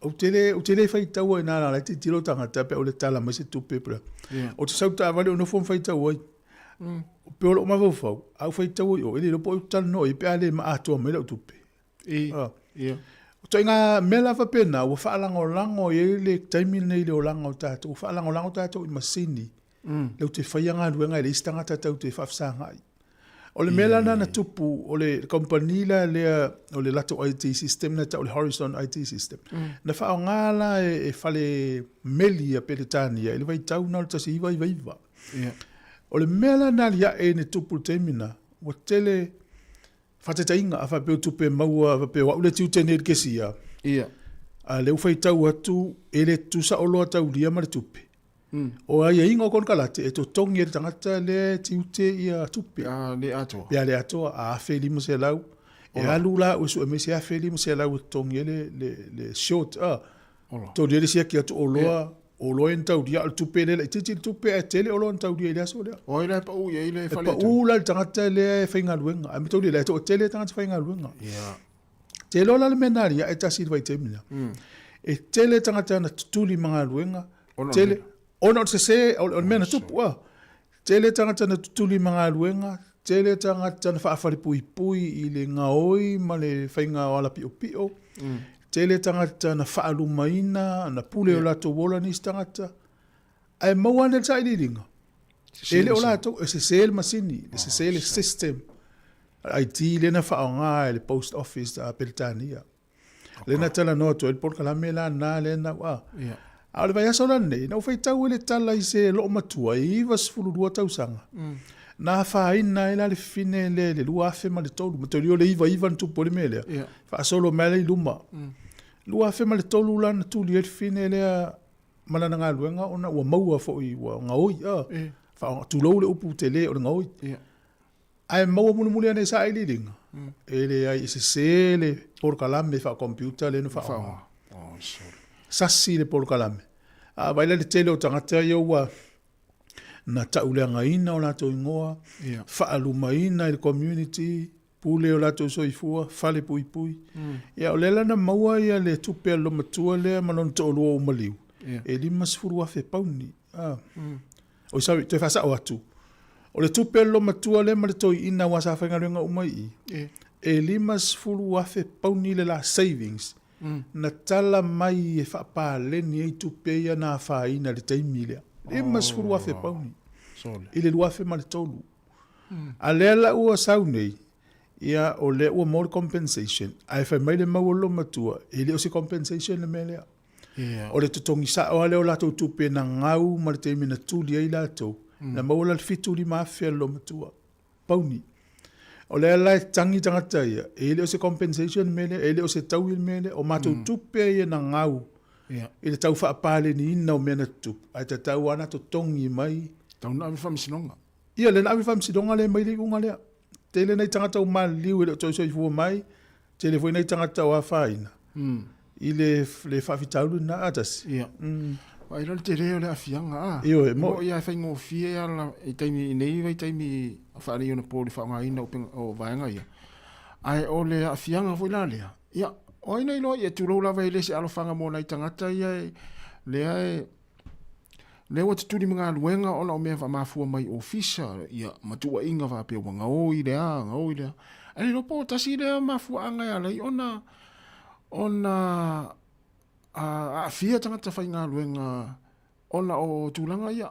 ou te le, ou te le faitaua i nā la e tilotilo tagata pe o le tala mai se tupe pe. Yeah. Ou te sau taavale ou nofo ma faitau ai. Pe o lou mafaufau, a ou faitau ai o, e le iloa po o ai ou te talanoa i ai pe a le ma atoa mai lau tupe. I, Ah. ia. O ituaiga mea la faapena, ua faalagolago i ai le taimi lenei i le olaga o tatou, ua faalagolago tatou i masini, lau te faia galuega e le isi tagata tau te faafesagai. O le mea la lena na tupu, o le kamupani la lea, o le latou IT system lea e tau o le Horizon IT system, na faaaoga la e fale meli a Peretania i le vaitau lena o le 1999. O le mea la na aliae na tupu i le taimi lena, ua tele faataitaiga, a faapea o tupe maua, faapea o au le tiute nei i le kesia, a o lea ua faitau atu e le tutusa oloa taulia ma le tupe. O aiaiga o konekarate e totogi e le tagata lea e tiute ia tupe. Pe a le atoa. Pe a le atoa, a $1,500. E alu la au e sue mai se $1,500 e totogi ai le, le, le short. A. Ola. Totogi ai le siaki atu oloa, oloa ia na taulia, a o le tupe lea laitiiti le tupe ae tele oloa na taulia i le aso lea. O ai la e pau i ai le E fale pau la i le tagata lea e faigaluega. Ae mataulia la e toatele tagata faigaluega. Ia. Te iloa la le mea na aliae tasi i le vaitaimi lea. E tele tagata na tutuli ma galuega, tele, ona o le sese, o le mea na tupu, a. Tele tagata na tutuli ma galuega, tele tagata na faafalepuipui i le gaoi ma le faiga o alapiopio, tele tagata na faalumaina, na pule o latou ola nisi tagata. Ae maua ane le sailiiliga, e le o latou, e sese le masini, e sese le system IT lea na faaaoga e le Post Office a Peretania. Lea na talanoa atu ai le polokalame la na lea na ua. A o le vaiaso la lenei, na ou faitau ai le tala i se loomatua e 92 tausaga. Na afaina ai la le fine lea i le 2003, mataulia o le 99 na tupu ai le mea lea, faasolo mai lea i luma. 2003 la na tuli ai le fine lea ma lana galuega ona ua maua foi ua gaoi, a, tulou le upu tele o le gaoi. Ae maua mulimuli ane i sailiiliga, e leai, e sese le polokalame faa-computer lea na faaaoga. Sasi le polokalame. A vaai la i le tele o tagata ia ua na tauleagaina o latou igoa, faalumaina i le community. Pule o latou soifua, fale puipui. Ia, o lea la na maua ia le tupe a le loomatua lea ma lona toalua ua maliu, e 50,000 pauni. Ah. Oi, sorry, toe faasao atu. O le tupe a le loomatua lea ma le toeaina aua sa faigaluega uma i i, e 50,000 pauni le la savings na tala mai e faapaleni ai tupe ia na afaina i le taimi lea. 50,000 pauni i le 2003. A lea la ua sau nei, ia o lea ua maua le compensation, ae fai mai le mau o le loomatua, e le o se compensation le mea lea. O le totogi sao lava lea o latou tupe na gau ma le taimi na tuli ai latou, na maua la le 75,000 a le loomatua, pauni. O lea la e tagi tagata ia, e le o se compensation le mea lea, e le o se taui le mea lea, o matou tupe ia na gau i le tau faapaleniina o mea na tutupu, ae tatau lava ona totogi mai. Tatau ona ave i le faamasinoga. Ia, lea na ave i le faamasinoga lea mai le iuga lea. Tele nai tagata ua maliliu e le o toe soifua mai, tele foi nai tagata o afaina i le le faafitauli lena. A tasi. Ia. Vaai la le tele o le aafiaga, a. Ioe, mo. Ia e faigofie lava la i taimi i nei vaitaimi faaneionapo i le faaaogaina o upega o vaega ia. Ae o le aafiaga foi la lea, ia, o ai na iloa ia tulou lava e le se alofaga mo nai tagata ia e lea e Lea ua tutuli ma galuega ona o mea faamafua mai ofisa, ia, ma tuuaiga faapea ua gaoi le a, gaoi le a. Ae le iloa po o tasi lea mafuaaga e ala ai ona, ona aafia tagata faigaluega ona o tulaga ia.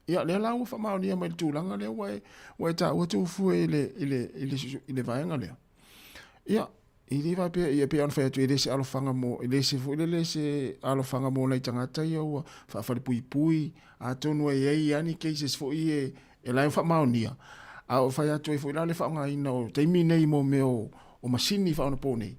Ia, lea la ua faamaonia mai le tulaga lea ua e, ua e taua Tufue i le, i le, i le, i le vaega lea. Ia, e le faapea, ia pei ona fai atu, e le se alofaga mo, e le se foi lele se alofaga mo nai tagata ia ua faafalepuipui, atonu e i ai lava ni cases foi e, e la e faamaonia, a o fai atu ai foi la le faaaogaina o taimi nei mo mea o, o masini faaonaponei,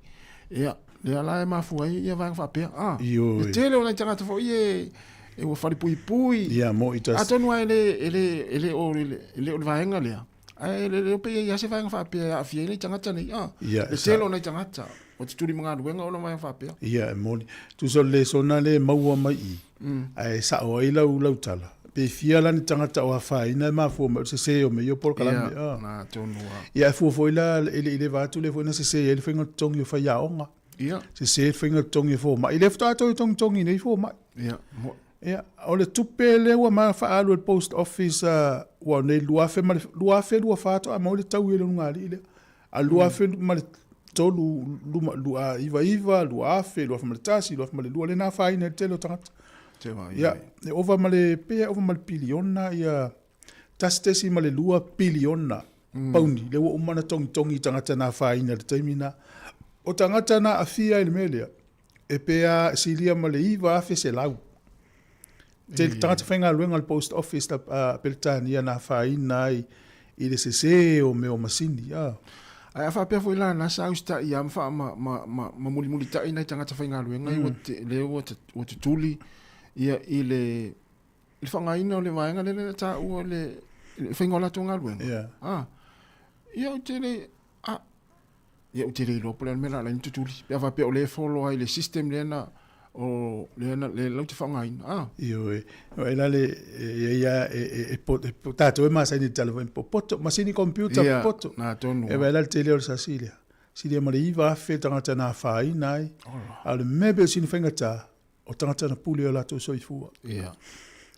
ia, lea la e mafua ai ia vaega faapea. A, Ioe. le tele o nai tagata foi e, e ua falepuipui, Ia, mo i tasi. atonu lava e le, e le, e le o le, e le o le vaega lea, Ae le iloa pe i ai lava se vaega faapea e aafia ai nai tagata nei. Ah, Ia, le tele o nai tagata o te tuli ma galuega ona o vaega faapea. Ia, e moni. Tusa o le lesona lea e maua mai i, ae sao ai lau, lau tala, pe fia la ni tagata o afaina e mafua mai o le sese o mea ia o polokalame. Ia, na tonu lava. Ia, e fua foi la i le leva atu lea foi na sese ai le faiga o totogi o faiaoga. Ia. Sese le faiga o totogi o fomai. Lea faatoa toe togitogi nei fomai. Ia, moni. Ia, o le tupe lea ua ma faaalu e le post office ua o nei 2024 faatoa maua le taui e le ulugalii lea. A 2003, luma, lua, iva iva, 2000, 2001, 2002, lea na afaina ai le tele o tagata. Ia, e ova ma le, pei e ova ma le piliona, ia, 1.2 piliona pauni, lea ua uma ona togitogi i tagata na afaina i le taimi lena. O tagata na aafia i le mea lea, e pe a silia ma le 9,100. Tele tagata faigaluega o le post office a Peretania na afaina ai i le sese o mea o masini. A. Ae a faapea foi la na sa usitai lava ma faa ma ma ma ma mulimulitai nai tagata faigaluega ia ua lea ua ua tutuli ia i le i le faaaogaina o le vaega lea na taua le le faiga o latou galuega. Yeah. A. Ia ou te le A, ia ou te le iloa po o le a le mea o le a ala ai ona tutuli. Pe a faapea o lea e follow ai i le system lea na, o, lea na, lea latou te faaaogaina. A. Ioe. E la le, e i ai lava, e, e, e, po, e, po, tatou e masani i le tala foi, popoto, masini computer Ia, popoto. na tonu E vaai la le tele o le sasi lea. Silia ma le 9,000 tagata na afaina ai. Ola. A o le mea pei o sina faigata, o tagata na pule o latou soifua. Ia.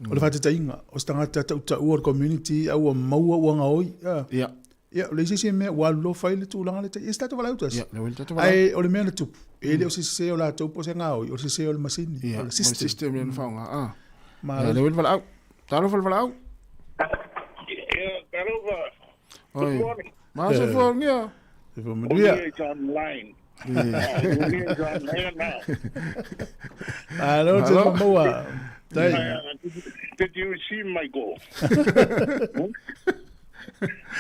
O le faataitaiga, o se tagata tautaua o le community a ua maua ua gaoi. Ia. Ia, o le isi mea ua alu loa fai le tulaga lea, e se tatou valaau tasi. Ia, le tatou valaau. Ae o le mea na tupu, e le o se sese o latou po o se gaoi, o le sese o le masini, Ia, o le system. Ma le system lea na faaaoga. Ah. Malo. Ia, le valaau. Talofa le valaau. Ia, talofa. Oi. Good morning. Ma soifua manuia. Soifua manuia. Unia is online. Unia is online now. Malo, te maua. Tai. Did you see my goal?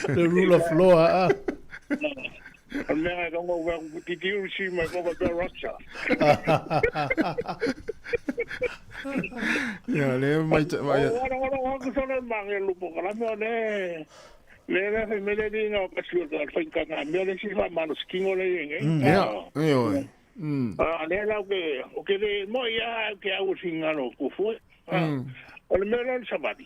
The rule of law, ah. O mea e rongo well, did you see my goal about Russia? Ia, le mai te vai. O ora ora ora ku sona mange lupo kala me ne. Le le fe mele ni no ka sio ka fa ka ka me le si fa mano skingo le nge. Ia, e oi. A le la ke o ke le mo ia ke au singa no ku fu. O le mea le sabati.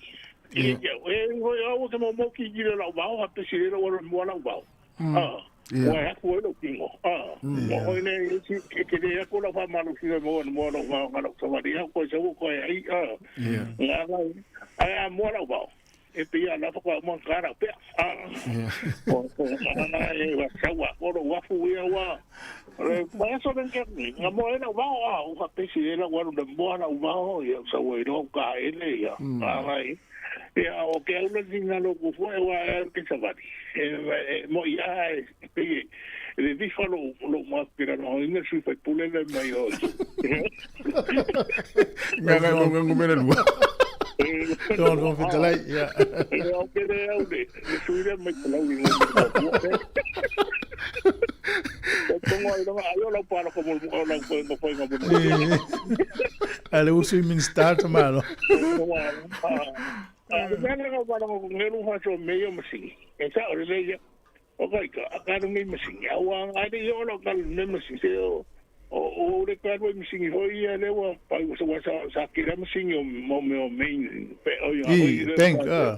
E e o au ke mo mo ki ki le lau vao ha pe si le lau mo lau vao. Ah. Ua e aku ai lou tino. Ua hoi nei isi, ke ke le aku lau whaamalusi e moa na moa lau vao nga lau sawali au koe sau koe ai. Nga ngai. Ai a moa lau vao. E pia la whakwa uma ka rau pea. O ko nga e wa sau a ko ro wafu ia wa. Re mai so ren ke nga moa e lau vao a u ka pesi e lau alu na moa lau vao ia sau ai ro ka ele ia. Nga ngai. Ia o ke au le ni lo ku fo e wa e ke savali. E mo ia e pe le vi fa lo lo ma ke ra no ina sui fai pule le mai o. Nga nga nga ngumela lua. Don don fitalai ia. E au ke le au le le sui le mai palau i ngo. O tongo ai longa ayo lau pala ko mo lau ko ngo foi ngo mo. Ale usu i minista ta malo. A le mea nga wala ngo ngelu fa so me yo masingi. E sa o le ia. O kai ka a ka ngi masingi. A wa ngai le yo lo ka me masingi se o o o le ka ro masingi ho ia le wa pa o sa sa sa ki le masingi o mo me o main pe o ia I, bank, ah.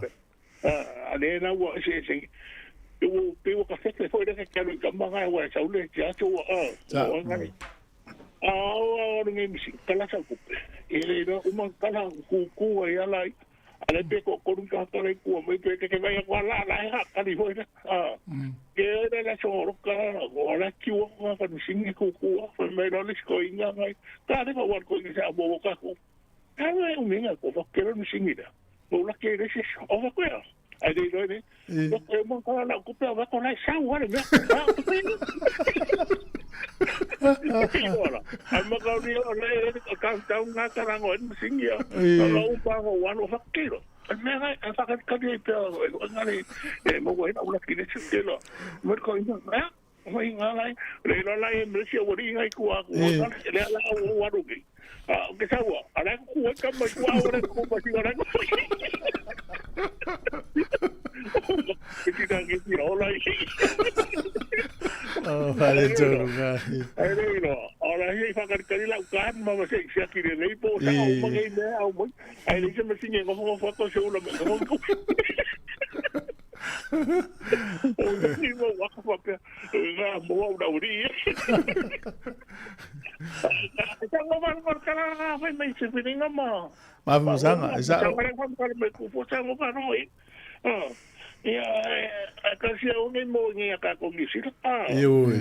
A le na wa se se o pe o ka fete foi le ka ro ka manga wa sa le ja to a. O ngai. A o o ngi masingi kala sa ku. E le ro uma kala ku ku ai ala ale pe ko ko ka ka le ku mai pe ke vai ko la la ha ka li hoi a ke le la so ro ka o la ki o ka ka singi ku ku fa mai ro le ko inga ngai ka le ko war ko ni sa bo ka ku ka le u minga ko fa ke ro singi da o la ke le se o fa ko ya ai le ro ne ko e mo ka la ku pe va ko la sa wa le me Ora, ai maka o rio le ka tau ngā karango e masingi ia. Ka lau pānga o wano whakakiro. Ai mea ngai, ai whakatikari ai pea, e ngari, e maua hina ula ki le tūtelo. Mo ko ina, mea, mai ngā lai, le ro lai e mresi o wari ngai kua, kua, le ala au o waru ki. Ke saua, ala ku ai ka mai kua o le ku ma si ora ku. Ke tira ke tira ola i. Oh, whare tōru ngā. Ai le ro, ora hi whakatikari lau kān ma ma se sia ki le lei po sa au mangai mea au mai. Ai le se masingi ngofo ngofo ko se ula me ngofo. O ni mo waka pa pea. Ngā mo au na uri. Sa ngo ma ngo kala ngā whai mai se whiringa ma. Ma whamasanga, e sa. Sa whare whare mai ku po sa ngo ma no e. Ia a ka sia o nei mo ngi ka ko ngi sila. E oi.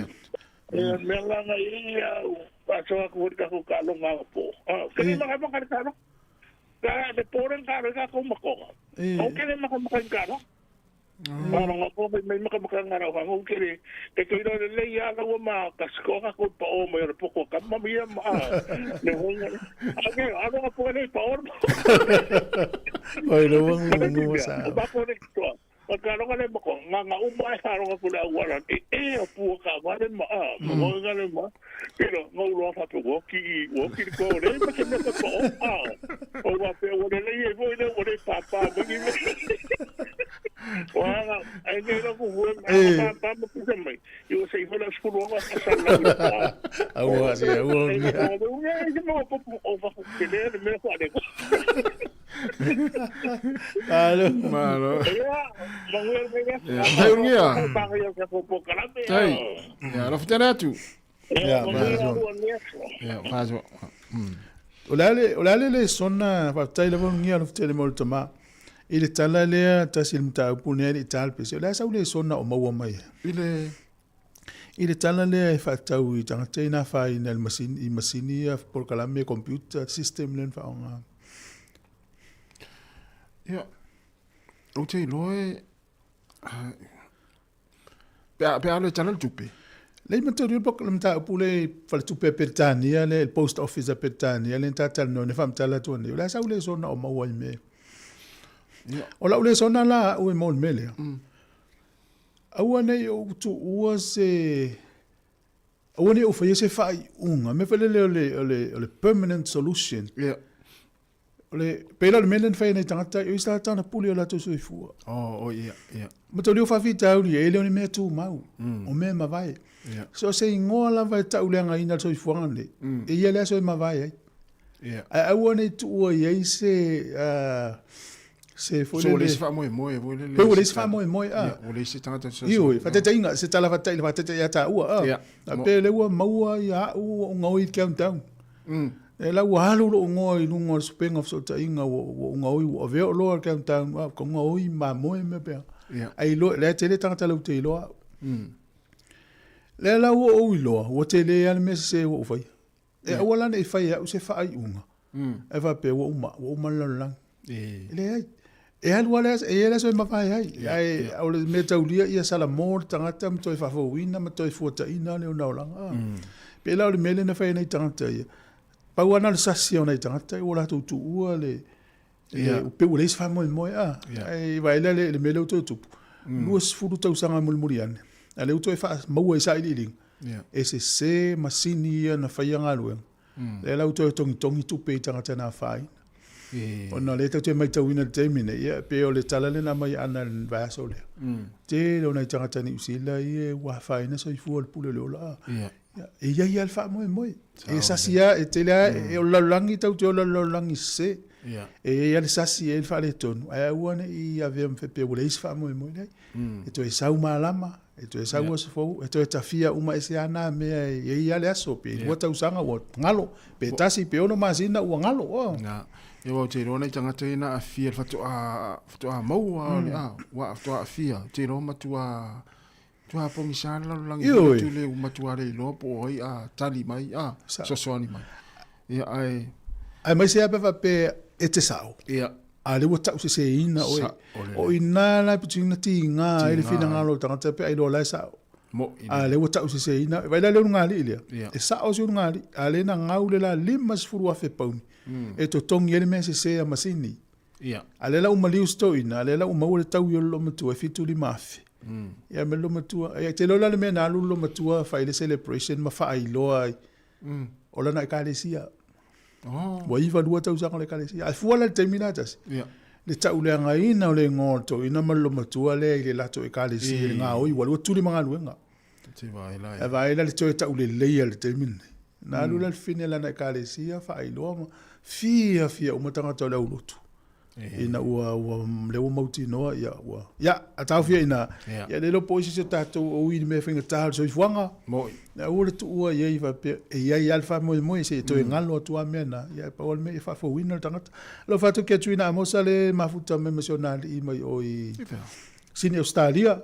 E mea langa i au pa so aku hori ka ko ka longa po. Ke ni maka maka ka no. Ka le poren ka ro ka ko makonga. O ke le maka maka ka no. Paranga ko mai maka maka ngara wa ngo kere te ko iro le ia la wa ma ka sko ka ko pa o mai ro poko ka ma mi ma le ho nga ake aro ka po le pa o Oi lo wa ngu sa. O ba ko le to. O ka ro le mo nga nga u mai ha ro ko le wa la e e o pu ka wa le ma mo nga le ma pero ngo ro fa po wo ki wo ki ko le ma ke me ko o a o wa pe o le le vo le o le pa pa mo ni Wala, ai nei ro ku hue ma pa pa mo ku mai. I o sei hola skulu o ka sa la. Aua si aua ni. O mo ko o fa ku ke le me ko ale. Malo. Malo. Ya, manguel me ya. Tai ungia. Pa ya ka ko po kala me. Tai. Ya, la futana atu. Ya, mazo. Ya, mazo. O le ale le sona faafetai lava ugia le futele mo le tamā i le tala lea tasi le mataupu nei le i pese o le a sau le sona o maua mai i le i le tala lea e faatatau i tagata ina fāina le masini i masini ia polokalame computer system lea na faaaoga. Ia, ou te iloa e pe a le tala le tupe. Le matau le pok le mataupu le faletupe a Peretania le post office a Peretania le tatalanoa ne faamatala atu nei o le a sau le sona o maua i mea. O lau le sona la au e mo le mea lea. Aua nei ou tuua se aua nei ou faia se faaiuga mea foi lele o le o le o le permanent solution. Yeah. O le pei la o le mea lea na fai e nai tagata o isi tagata na pule o latou soifua. Oh, oh yeah, yeah. Mataulia o faafitauli e le o ni mea tumau, o mea e mavae. Yeah. So se igoa lava e tauleagaina le soifuaga lenei, e ia le aso e mavae ai. Yeah. Ae aua nei tuua i ai se Se foi So lele. ua leai se faamoemoe foi lele. Pei ua leai se faamoemoe a. Ia, ua leai se tagata e Ioe, faataitaiga, se tala faatatai le faataitai ia taua a. Ia. A pe lea ua maua ia au ua ou gaoi i le countdown. E la ua alu lou igoa i luga o le supega o fesootaiga ua ua ou gaoi ua avea oloa i le countdown a ua gaoi mamoe ma mea pea. Ia. Ai iloa, lea e tele tagata latou te iloa au. Lea la ua ou iloa, ua tele lava le mea sese ua ou faia. E aua la ne i fai e au se faaiuga, ae faapea ua uma, ua uma le lalolagi. E leai. E alu lava le aso, e i ai le aso e mavae ai. Ae o le mea taulia ia salamo le tagata ma toe faafouina ma toe fuataina le ona olaga. Pei la o le mea lea na fai e nai tagata ia. Pau lava na o le sasi o nai tagata ua latou tuua le, le pei ua leai se faamoemoe. Ae vaai la i le mea lea ua toe tupu, 20 tausaga mulimuli ane, a o lea ua toe faamaua i sailiiliga, e sese masini ia na faia galuega. Lea la ua toe togitogi tupe i tagata na afaina. Ona o lea tatou te matauina i le taimi nei, ia pei o le tala lea na aumai e Ana i le vaiaso lea, tele o nai tagata Niu Sila ia ua afaina soifua i le pule o le ola. E i ai lava le faamoemoe. E sasi lava, e tele lava, o le lalolagi tatou te ola i le lalolagi sese. E i ai lava le sasi, e i ai le faaletonu, ae aua ne i avea ma faapea ua leai se faamoemoe. Leai. E toe sau malama, e toe sau aso fou, e toe tafia uma ese lava na mea e i ai lava le aso, pe 2 tausaga ua galo, pe tasi pe 6 masina ua galo. Oh. Ia, aua ou te iloa nai tagata ia na aafia i le faatoa, faatoa maua o le, a, ua faatoa aafia, ou te iloa matua, matua pogisa le lalolagi Ioe. atu le matua le iloa po o ai a tali mai, a, fesoasoani mai. Ia, ae. Aemaise lava pe a faapea e te sao. Ia. A o lea ua tauseseina oe. O i ina la e pito i na tiga ai le finagalo o le tagata pe a iloa o la e sao. A o lea ua tauseseina oe. Vaai la i le ulugalii lea, e sao si ulugalii, a o lea na gau le la 50,000 pauni e totogi ai le mea sese a masini. A o lea la ua maliu si toeaina, a o lea la ua maua le taui o le loomatua e 75,000. Ia ma le loomatua, e te iloa la le mea na alu le loomatua fai le celebration ma faailoa ai o lana ekalesia. Oh. Ua 92 tausaga o le ekalesia. Ae fua la i le taimi la tasi. Yeah. Le tauleagaina o le igoa o le toeaina ma le lomatua lea i le latou ekalesia i le gaoi, ua alu atu tuli ma galuega. Te vaai la. Ae vaai la le toe tauleleia i le taimi lenei. Na alu la le fine lana ekalesia faailoa ma fiafia uma tagata o le aulotu. Ina ua ua lea ua mautinoa ia ua ia a taofia ina ia le iloa po o isi o tatou o ui i le mea faigata o le soifuaga. Moi. Aua le tuua i ai faapea e i ai lava le faamoemoe se i toe galo atu lava mea na ia e pau lava le mea ia faafouina le tagata. Alofa atu ki a Tuina Amosa le mafuta mai ma si ona alii mai o i Sini Ausetalia.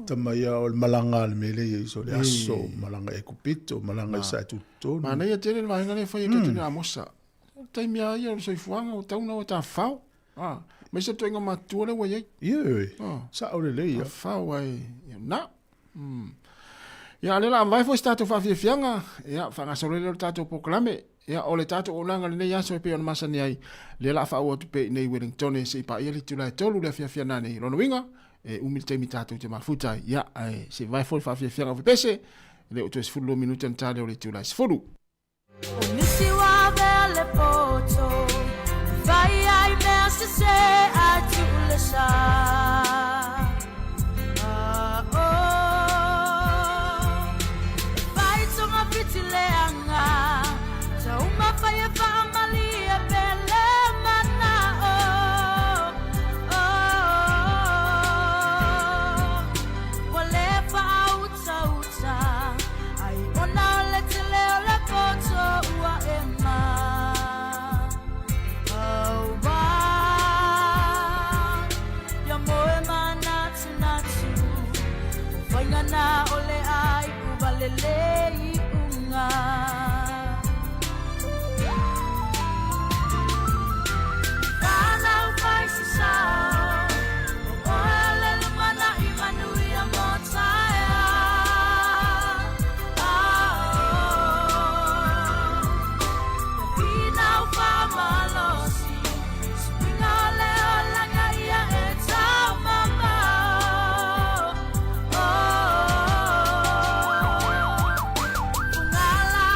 Tama ia o le malaga a le mea lea i ai so le aso malaga e Kupito malaga i Saetutonu. Manaia tele le vaega lea e fai e Tuina Amosa. O le taimi lava ia o le soifuaga ua tatau ona o e tafafao. A, aemaise le toega matutua lea ua i ai. Ioe, sao lelei ia. Tafafao ai, ia na. Ia, a o lea o le a mavae foi se tatou faafiafiaga, ia, faagasolo ai lea o le tatou polokalame. Ia, o le tatou auaunaga i lenei aso e pei ona masani ai, lea o le a faaauau atu pea i inei i Wellingtone se i paia le itula e 3 i le afiafi ana nei. O lona uiga, e umi le taimi tatou te mafuta ai. Ia, ae se i vavae foi le faafiafiaga o pepese, e le o toe 12 minute ona ta lea o le itula e 10. O nisi ua avea le poto e fai ai mea sese ae tuu le sa. Ah, oh. E fai togafiti leaga, taumafai e faamalie pe le manao. Oh, ua le faautauta. Ai ona o le tele o le poto ua e ma Aua ia moe manatunatu O faiga na o le ai uva lelei unga Whanau whai se sao O oe o le lumana'i manuia mo taea Ia finau whamalosi Suiga o le olaga ia e taumamao Fugala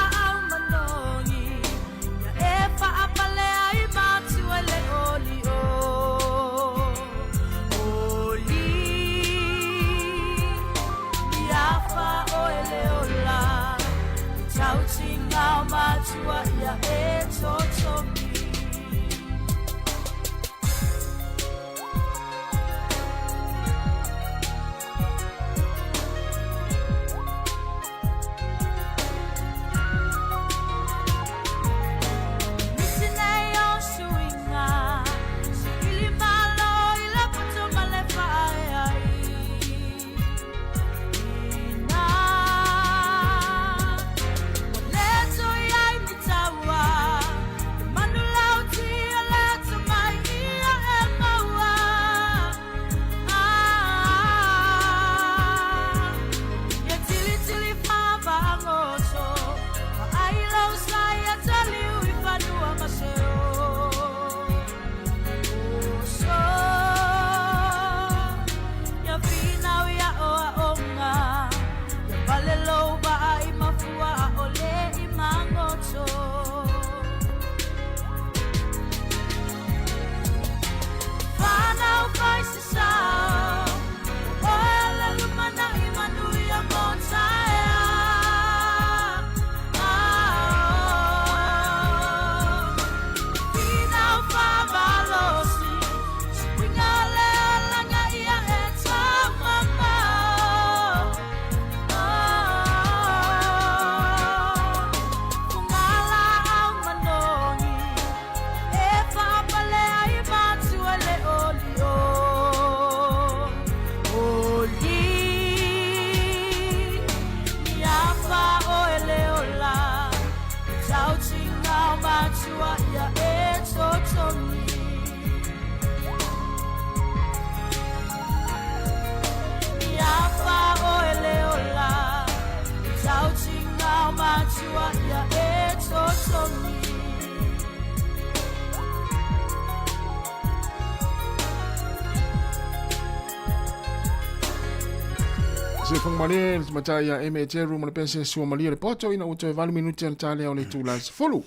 Se whangamale, le tamatai ia Eme Teru ma le pese sua malia le poto ina ua toe 8 minute ana tālea o le itula 10.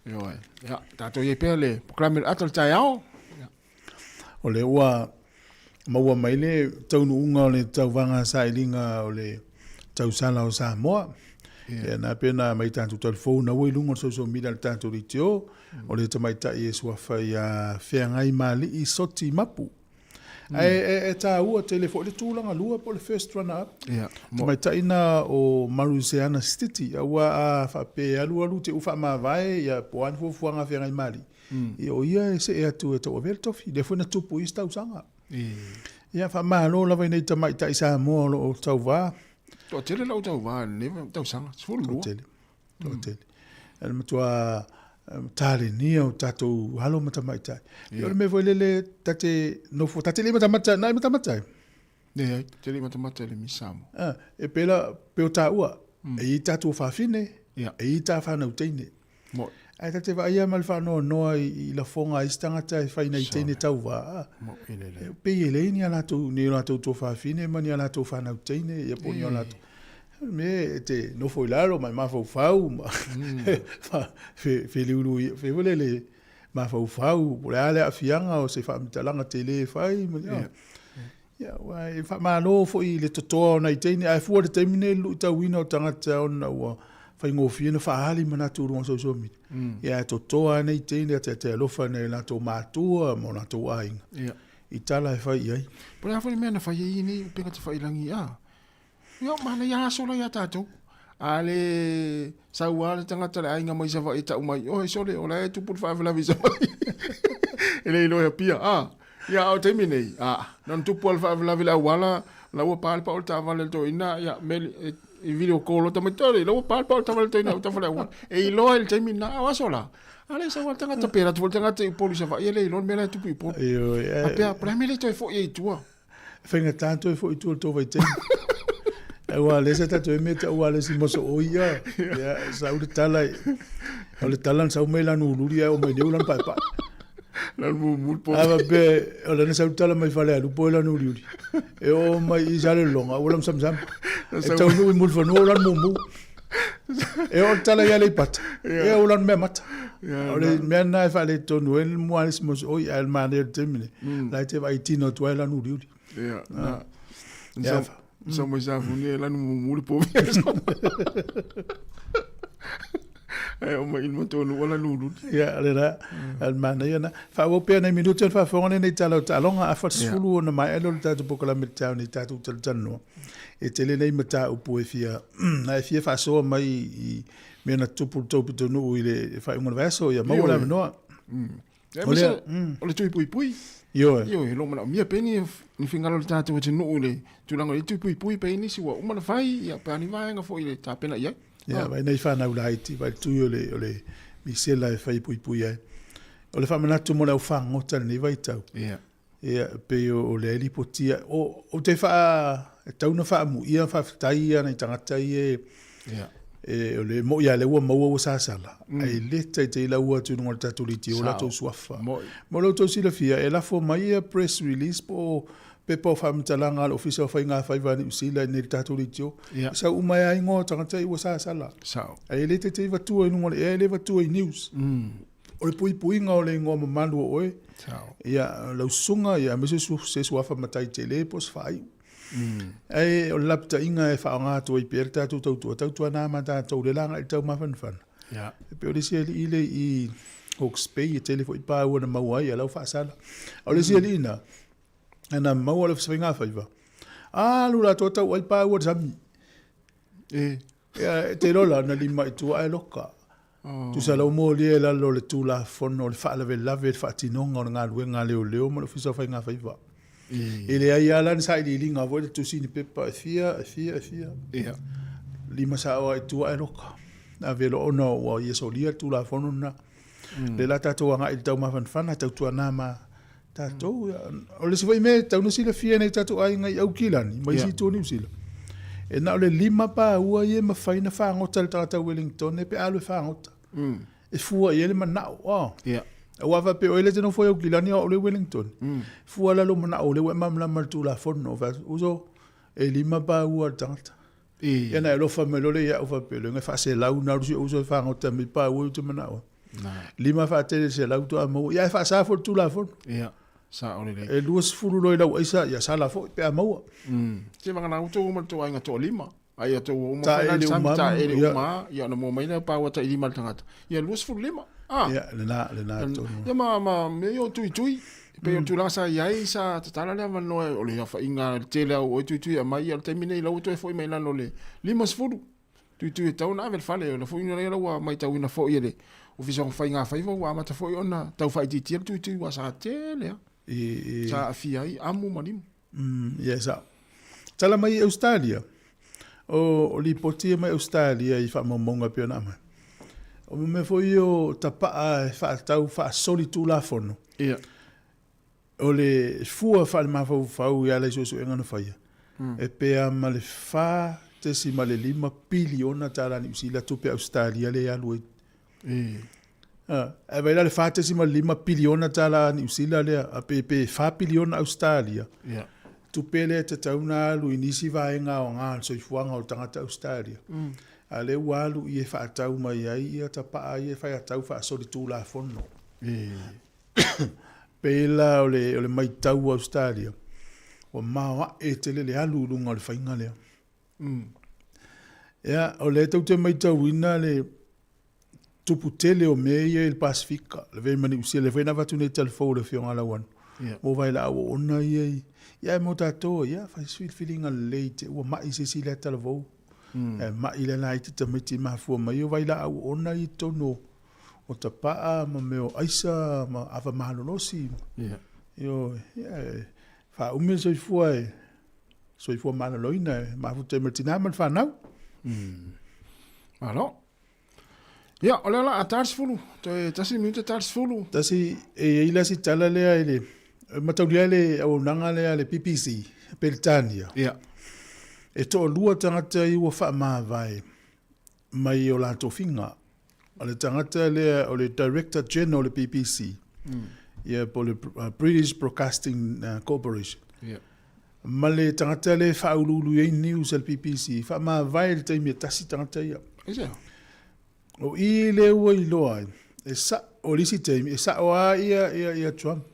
Ioe. Ia, tātou iai pea le pokrame le ata le taeao. O le ua maua mai le taunuuga o le tauvaga sailiga o le tausala o Samoa. Yeah. Ia na pena mai tatou talifou na ua i luga o le social media le tatou litio, o le tamaitai e suafa ia Feagaimali'i Soti Mapu. Ae e, e tāua tele foi le tulaga lua po o le first runner up. Yeah. Tamaitai na o Maruseana Stiti, aua a faapea e alualu te u faamavae ia po o a ni fuafuaga a Feagaimali'i. Ia o ia e see atu e tauavea le tofi, lea foi na tupu i isi tausaga. Ia faamalo lava i nei tamaitai Samoa o lo o tauvā. Toatele lau tauvā i lenei tausaga, 12. Toatele, toatele. E le matua talenia o tatou alo ma tamaitai. Ia o le mea foi lele ta te nofo, ta te le matamata, na e matamata e? Leai, te le matamata i le Miss Samoa. Ah, e pela, pe o tāua, e i tātou fafine, e i tā whānau teine. Mo. Ae ta te vaai ma le faanoanoa i, i lafoga a isi tagata e fai nei teine tauvā. Ah. Mo, e le le. E pei e leai ni a latou, ni o latou tuafafine ma ni a latou whanau teine, ia po ni o latou. Me e te nofo i lalo ma e mafaufau ma fa, fe, fe liulu, fe vole le mafaufau, po o le a le aafiaga o se faamatalaga tele e fai. Ma, yeah. Ia, ua e faamalo foi i le totoa o nai teine, ae fua i le taimi nei i le luitauina o tagata ona ua faigofie ona faaali manatu i luga o social media. Ia, ae totoa lava nei teine a te alofa i nai o latou matua ma o latou aiga i tala e fai i ai. Po o le a foi le mea na fai ai nei upega tafailangi, a? Ia, manaia aso la ia tatou. A le sau lava le tagata le aiga mai Savaii e tau mai, oi sole, o la e tupu le faalavelave i Savaii. E le iloa e Apia, a. Ia, a o taimi nei, a, na ona tupu lava le faalavelave i le auala, la ua pa le pao o le taavale a le toeaina, ia, meli, e, i video call ota mai, tole, la ua pa le pao o le taavale a le toeaina, ua tafa le auala. E iloa i le taimi lena, a o aso la, a le sau lava le tagata, pe alu atu foi le tagata i Upolu i Savaii, e le iloa le mea la e tupu i Upolu. Ioe, A pea, po o le a le mea le toe foi ai i tua? Faigata toe foi i tua i le tou vaitaimi. Aua o lea sa tatou i mea tau a le isi moso o ia. Ia, sau le tala, o le tala na sau mai lanu ululi ae oo mai nei ua lanu paepae. Lanu mumu po. A faapea, o lana sau tala mai Falealupo e lanu uliuli. E oo mai i Salelologa ua lanu samasama. E taunuu i Mulifanua ua lanu mumu. E oo le tala i Aleipata, ia ua lanu meamata. O le mea lena e faaletonu ai le mua a le isi moso oi, ae o le manaia o le taimi nei, la e te vaai tino atu ai lanu uliuli. Ia, na. Ia, Sa mai sa funi e lanu mumu le povi. Ai o mai ilma tonu wala lulu. Ia, le la, al manaia na. Faaauau pea nai minute o le faafofoga lenei tala o taaloga, afa le 10 ona maea lea o le tatou polokalame i le taeao nei tatou talatalanoa. E tele nei mataupu e fia, na e fia faasoa mai i mea na tutupu i le tou pitonuu i le faaiuga o le vaiaso, ia maua le avanoa. O le, o le tui puipui. Ioe. Ioe, lo manaomia pe ni, ni finagalo o le tatou atunuu i le tulaga o le tui puipui pe i nisi ua uma ona fai, ia, pe a ni vaega foi i le tapena i ai. Ia, vai nei whanau laiti, vai tui o le, o le misela e whai pui pui ai. O le whamanatu mo le au whangota lenei vaitau. Ia. Ia, pei o, o le lipotia, o, o te wha, e tau na whaamuia, whaafetai ia nei tangata i e, Ia. e, o le mo ia le ua maua ua sasala. Mm. Ai le taitei lau ua atu i luga o le tatou liti o latou suafa. Moi. Mo la outou silafia, e lafo mai ia press release po o pepa o faamatalaga a le Ofisa o Faiga Faiva a Niu Sila i nei le tatou leitio. Ia. E sau uma ai lava igoa o tagata ia ua sasala. Sao. Ai e le taitei vatua i luga o le ea, e le vatua i news. O le puipuiga o le igoa mamalu o oe. Sao. Ia, lau susuga, ia, aemaise se suafa matai tele po o se faaiu. Ae o le lapataiga e faaaoga atu ai pea le tatou tautua, tautuana ma tatou le laga i le taumafanafana. Yeah. E pei o le isi alii lea i Hawke's Bay, e tele foi pāua na maua ai, a la ua faasala. A o le isi alii na, na maua le faiga faiva, alu latou tau ai pāua le sami. E. Ia, e te iloa la, na lima i tua ae loka. Oh. Tusa lau molia i lalo o le Tulafono o le faalavelave i le faatinoga o le galuega a leoleo ma le Ofisa o Faiga Faiva. E leai lava la ni sailiiliga foi le tusi ni pepa e fia, e fia, e fia. Ia. Lima sao lava i tua ae loka. Ave loa ona ua ia solia le Tulafono lena. Lea la tatou agai i le taumafanafana, tautuana ma tatou. O le isi foi mea e tatau ona silafia e nai o tatou aiga i Aukilani ma isi itu o Niu Sila, e na o le 5 paua ia e mafai ona fagota e le tagata Wellington pe a alu e fagota. E fua i ai le manao. Oh. Yeah. Aua faapea o oe lea e te nofo i Aukilani a o au lea i Wellington. Fua la lou manao o lea ua e malamalama i le Tulafono. Fai atu, uso, E lima paua a le tagata. Ia na e alofa mai loa lea ia au faapea, loiga e faaselau na alu si ou uso e fagota mai paua ou te manao ai. Lima faatele i le selau toa maua. Ia ae faasa foi le Tulafono. Ia, sao lelei. E 20 loa i lau aisa, ia sala foi pe a maua. Se vagana ua tou o ma le tou aiga toalima. A ia tou o uma foi la i le sami, taele uma lava, ia ona maua mai lea o paua tailima a le tagata. Ia 25. Ah. Ia, lena, lena tonu. Ia ma, ma mea ia o tuitui. E pei o le tulaga sa i ai, sa tatala le avanoa o le aofaiga le tele au o tuitui e aumai, ia o le taimi nei la ua toe foi mai lalo o le 50 tuitui e tatau ona ave i le fale. O le foi lea ua matauina foi e le Ofisa o Faiga Faiva ua amata foi ona tau faaitiitia le tuitui aua sa tele lava. Sa aafia ai amu ma limu. Ia e sao. Tala mai i Ausetalia. O lipoti ia mai Ausetalia i faamaumauga e pei ona aumai. O mea foi ia o tapaa e faatau faasolitulafono. Ia. O le fua faalemafaufau i ala i suesuega na faia, e pe a ma le 4.5 piliona tala Niu Sila tupe Ausetalia lea e alu ai. Ae vaai la le 4.5 piliona tala Niu Sila lea, a pe, pe 4 piliona Ausetalia. Yeah. Tupe lea e tatau ona alu i nisi vaega aoga o le soifuaga o le tagata Ausetalia. A lea ua alu i e faatau mai ai ia tapaa ia e fai atau faasolitulafono. Pei la o le, o le maitau a Ausetalia, ua maoae tele le alu i luga o le faiga lea. Ia, o lea tou te maitauina le tupu tele o mea ia i le Pasefika, le vei ma Niu Sila, lea foi na avatu nei tala fou e le Afioga ia Lauano, mo vailaau oona ia i, ia ae mo tatou, ia, fai se filifiliga lelei te ua mai se isi lea talavou. Ae mai lea laiti tamaiti mafua mai o vailaau oona ia i totonu o tapaa ma mea o aisa ma ava malolosi. Ioe, ia, e faaumi le soifua e soifua maloloina e mafuta ai ma le tinā ma le fanau. Malo. Ia, o lea o le a ta le 10, toe tasi minute ta le 10. Tasi, e i ai la si tala lea i le, e mataulia le auaunaga lea a le BBC, Peretania. Ia. E toalua tagata ia ua faamavae mai o latou tofiga. O le tagata lea o le Director General o le BBC, ia po o le British Broadcasting Corporation. Ia. Ma le tagata lea e faauluulu i ai news a le BBC, faamavae i le taimi e tasi tagata ia. Aisea? O i lea ua iloa ai, e sa, o le isi taimi, e sao lava ia, ia, ia Trump.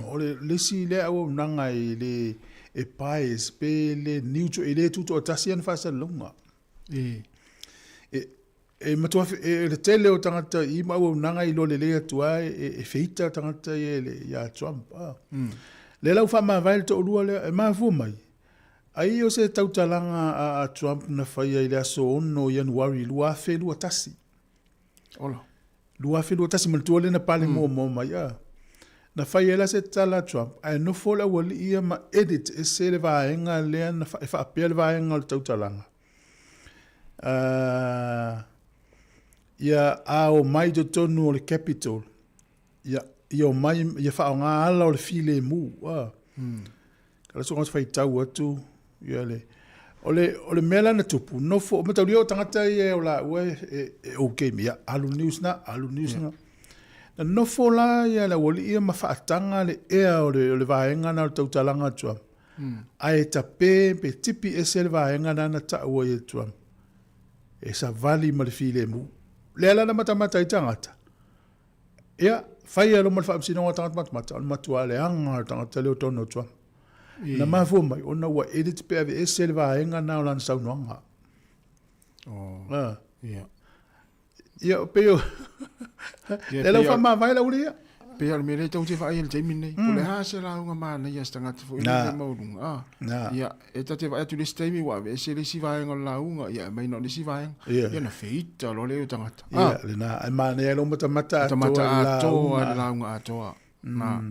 O le, le isi lea auaunaga e le, e bias pe le neutral, e le tutoatasi ana faasalalauga. E. E, e matua, e, le tele o tagata i ma auaunaga i iloa lelei atu lava e, e feita tagata ia i le, ia Trump. Ah. Lea la ua faamavae le toalua lea, e mafua mai, ai o se tautalaga a, a Trump na faia i le aso 6 o Ianuari 2021. Ola. 2021, manatua lea na pale muamua mai, ah. Na fai ai la se tala a Trump, ae nofo le aualii ia ma edit ese le vaega lea na fa, e faapea le vaega o le tautalaga. Uh, ia a omai i totonu o le Capitol, ia, ia omai, ia faaaoga ala o le filemu. Ah. Kala soga faitau atu, ia le, o le, o le mea la na tupu, nofo, mataulia o tagata ia o laua e, e, e okay me, ia, alu news na, alu news na. Na nofo la ia le aualii ia ma faataga le ea o le, o le vaega na o le tautalaga a Trump. Ae tape pe tipi ese le vaega na na taua ai e Trump. E savali ma le filemu. Lea la na matamata ai tagata. Ia, fai a loma le faamasinoga o tagata matamata, o le matua leaga o le tagata lea o Donald Trump. Na mafua mai, ona ua edit pe aveese le vaega na o lana saunoaga. Oh. Ah. Ia. Ia, pei o... Lea la ua faamavae la uli ia. Pei o le mea lea tou te vaai ai i le taimi lenei, po o le a se lauga manaia a se tagata foi lea e maualuga. Ah. Ia, e ta te vaai atu i le isi taimi ua aveese le isi vaega o le lauga, ia aumai na o le isi vaega. Ia ona feita loa lea o tagata. Ia, lena, ae manaia lou matamata atoa i le lauga. Matamata atoa i le lauga atoa. Na.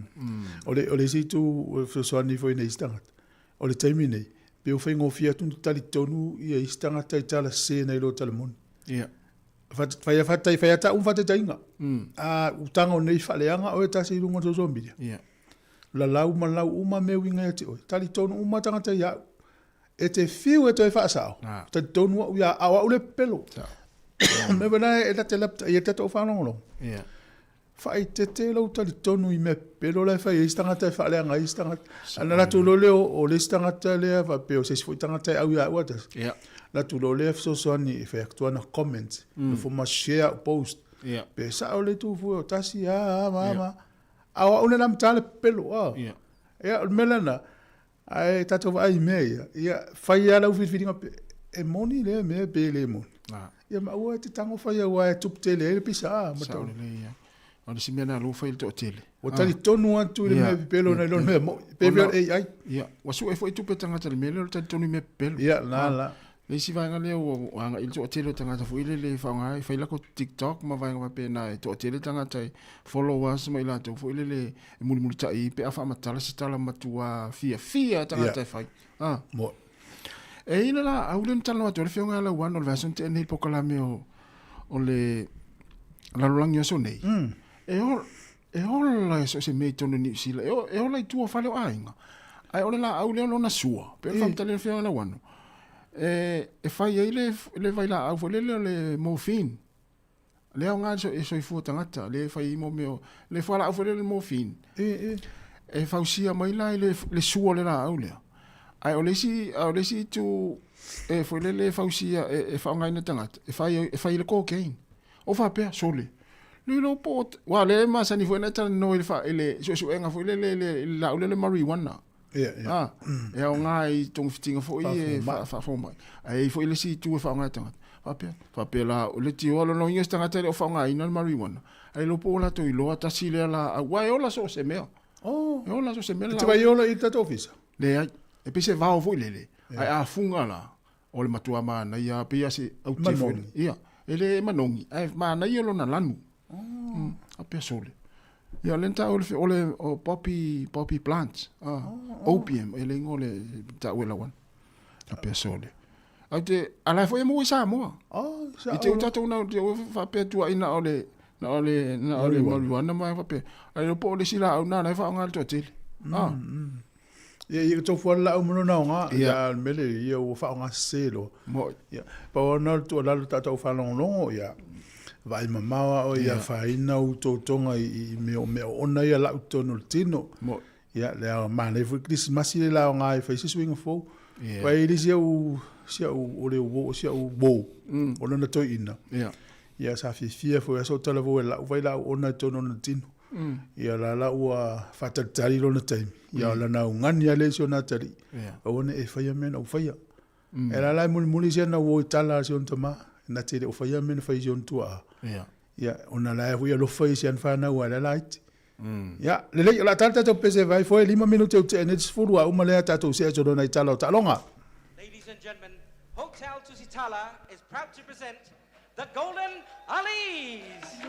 O le, o le isi itu e fesoasoani foi i isi tagata, o le taimi nei, pei ua faigofie atu ona talitonu ia isi tagata i tala sese nai lo tala moni. Ia. Fai fatai, fai ata uma faataitaiga. A utaga o nei faaleaga oe tasi i luga o le social media. Ia. Lalau ma lau uma mea uiga ia te oe. Talitonu uma tagata ia au. E te fiu e toe faasao. Talitonu au ia au au le pepelo. Sao. Mea foi la e ta te lapta ia tatou faalogologo. Ia. Faaeteete lou talitonu i mea pepelo la e fai ai isi tagata e faaleaga ai isi tagata. Ana latou iloa lea o le isi tagata lea faapea o se isi foi tagata e au ia au a tasi. Yeah. Latou iloa lea fesoasoani e fai atu ana comment, mm. nofo ma share au post. Yeah. Pe sao le itu foi o tasi a a ma yeah. ma. A o au le lamata le pepelo a. Yeah. Ia, o le mea lena, ae tatou vaai i mea ia, ia fai lava lau filifiliga pe e moni lea mea pe le moni. Ah. Ia ma aua e te tango fai aua e tupu tele ai le pisa a ma Sao lelei ia. O le isi mea na lou fai i le toatele. Ua talitonu atu i le mea pepelo nai lo le mea moni. Pe pei o le AI. Ia, ua sue foi tupe tagata i le mea lea o le talitonu i mea pepelo. Ia, la la. Le isi vaega lea ua agai i le toatele o tagata foi lele e faaaoga ai, fai lako TikTok ma vaega faapena e toatele tagata e followers ma i latou foi lele e mulimulitai ai pe a faamatala se tala matua fiafia tagata e fai. Ah. Mo. E i le laau lea na talanoa atu ai le Afioga ia Lauano i le vaiaso na tea nei i le polokalame o, o le lalolagi o aso nei. Mm. E, ol, e ola e so o se mea i totonu o Niu Sila. E, e ola i tua o fale o aiga. Ae o le laau lea o lona sua, pei o le faamatalaina o le Afioga ia Lauano, e, e fai ai le, le vailaau foi lele o le morphine. Le aoga e soifua tagata, le fai ai mo mea o, le fualaau foi lea o le morphine. E, e. E fausia mai la i le, le sua o le laau lea. Ae o le isi, a o le isi itu e foi lele e fausia, e, e faaaogaina tagata, e fai, e fai i le cocaine. O faapea, sole. Le iloa po o, aua o lea e masani foi ona e talanoa i le, i le suesuega foi lele i le, i le laau lea o le marijuana. Ia, ia. Ah, e aoga i togafitiga foi e faafomai. Ae i ai foi le isi itu e faaaoga e tagata. Faapea, faapea la, o le tioa lona uiga o se tagata e le o faaaogaina le marijuana, ae iloa po o latou iloa tasi lea laau, aua e ola so o se mea. Oh. E ola so o se mea le E te laau. vai ola i le tatou ofisa? Leai, e pei se vao foi lele, ae a fuga la, o le matua manaia, pei lava se aute foi. Manogi. Ia, e le manogi, ae manaia lona lanu. Oh. Faapea sole. Ia, o lea na taua o le, o le o poppy, poppy plant, ah, oh, opium, e le igoa o le taua e lauana. Faapea sole. Au te, a la e foi e maua i Samoa. Oh, I te u tatou na, te u faapea tuai na o le, na o le, na o le marijuana ma faapea. Ae le po o le isi laau na, la e faaaoga le toatele. Ah. Ia, ia tofu ala lau ma lona aoga. Ia. Ia, le mele, ia ua faaaoga sese loa. Mo'i. Ia, pau lava lena o le tuualalo tatou faalogologo, ia, vaai mamao lava oe ia afaina ou totoga i mea o mea oona ia lau i totonu o le tino. Mo'i. Ia, le ao manaia foi le kerisimasi le la aoga e fai se suiga fou. Ia. Vai le si au, si au, o le uo, si au uo, o lona toeaina. Ia. Ia, sa fiafia foi aso tala foi e lau vai lau ona i totonu o lona tino. Ia la la ua faatalitali lona taimi. Ia o lana augani lava lea i si ona atalii. Aua ne i e faia mea na ou faia. E la la e mulimuli si ana uo i tala a si ona tama, na te le o faia mea na fai i si ona tuaa. Ia, ona la e foi alofa i si ana fanau a le laiti. Ia, lelei, o le a tala tatou pese vai foe, 5 minute u tea nei le 10 a uma lea tatou see atu lona i tala o taaloga. Ladies and gentlemen, Hotel Tusitala is proud to present The Golden Alis!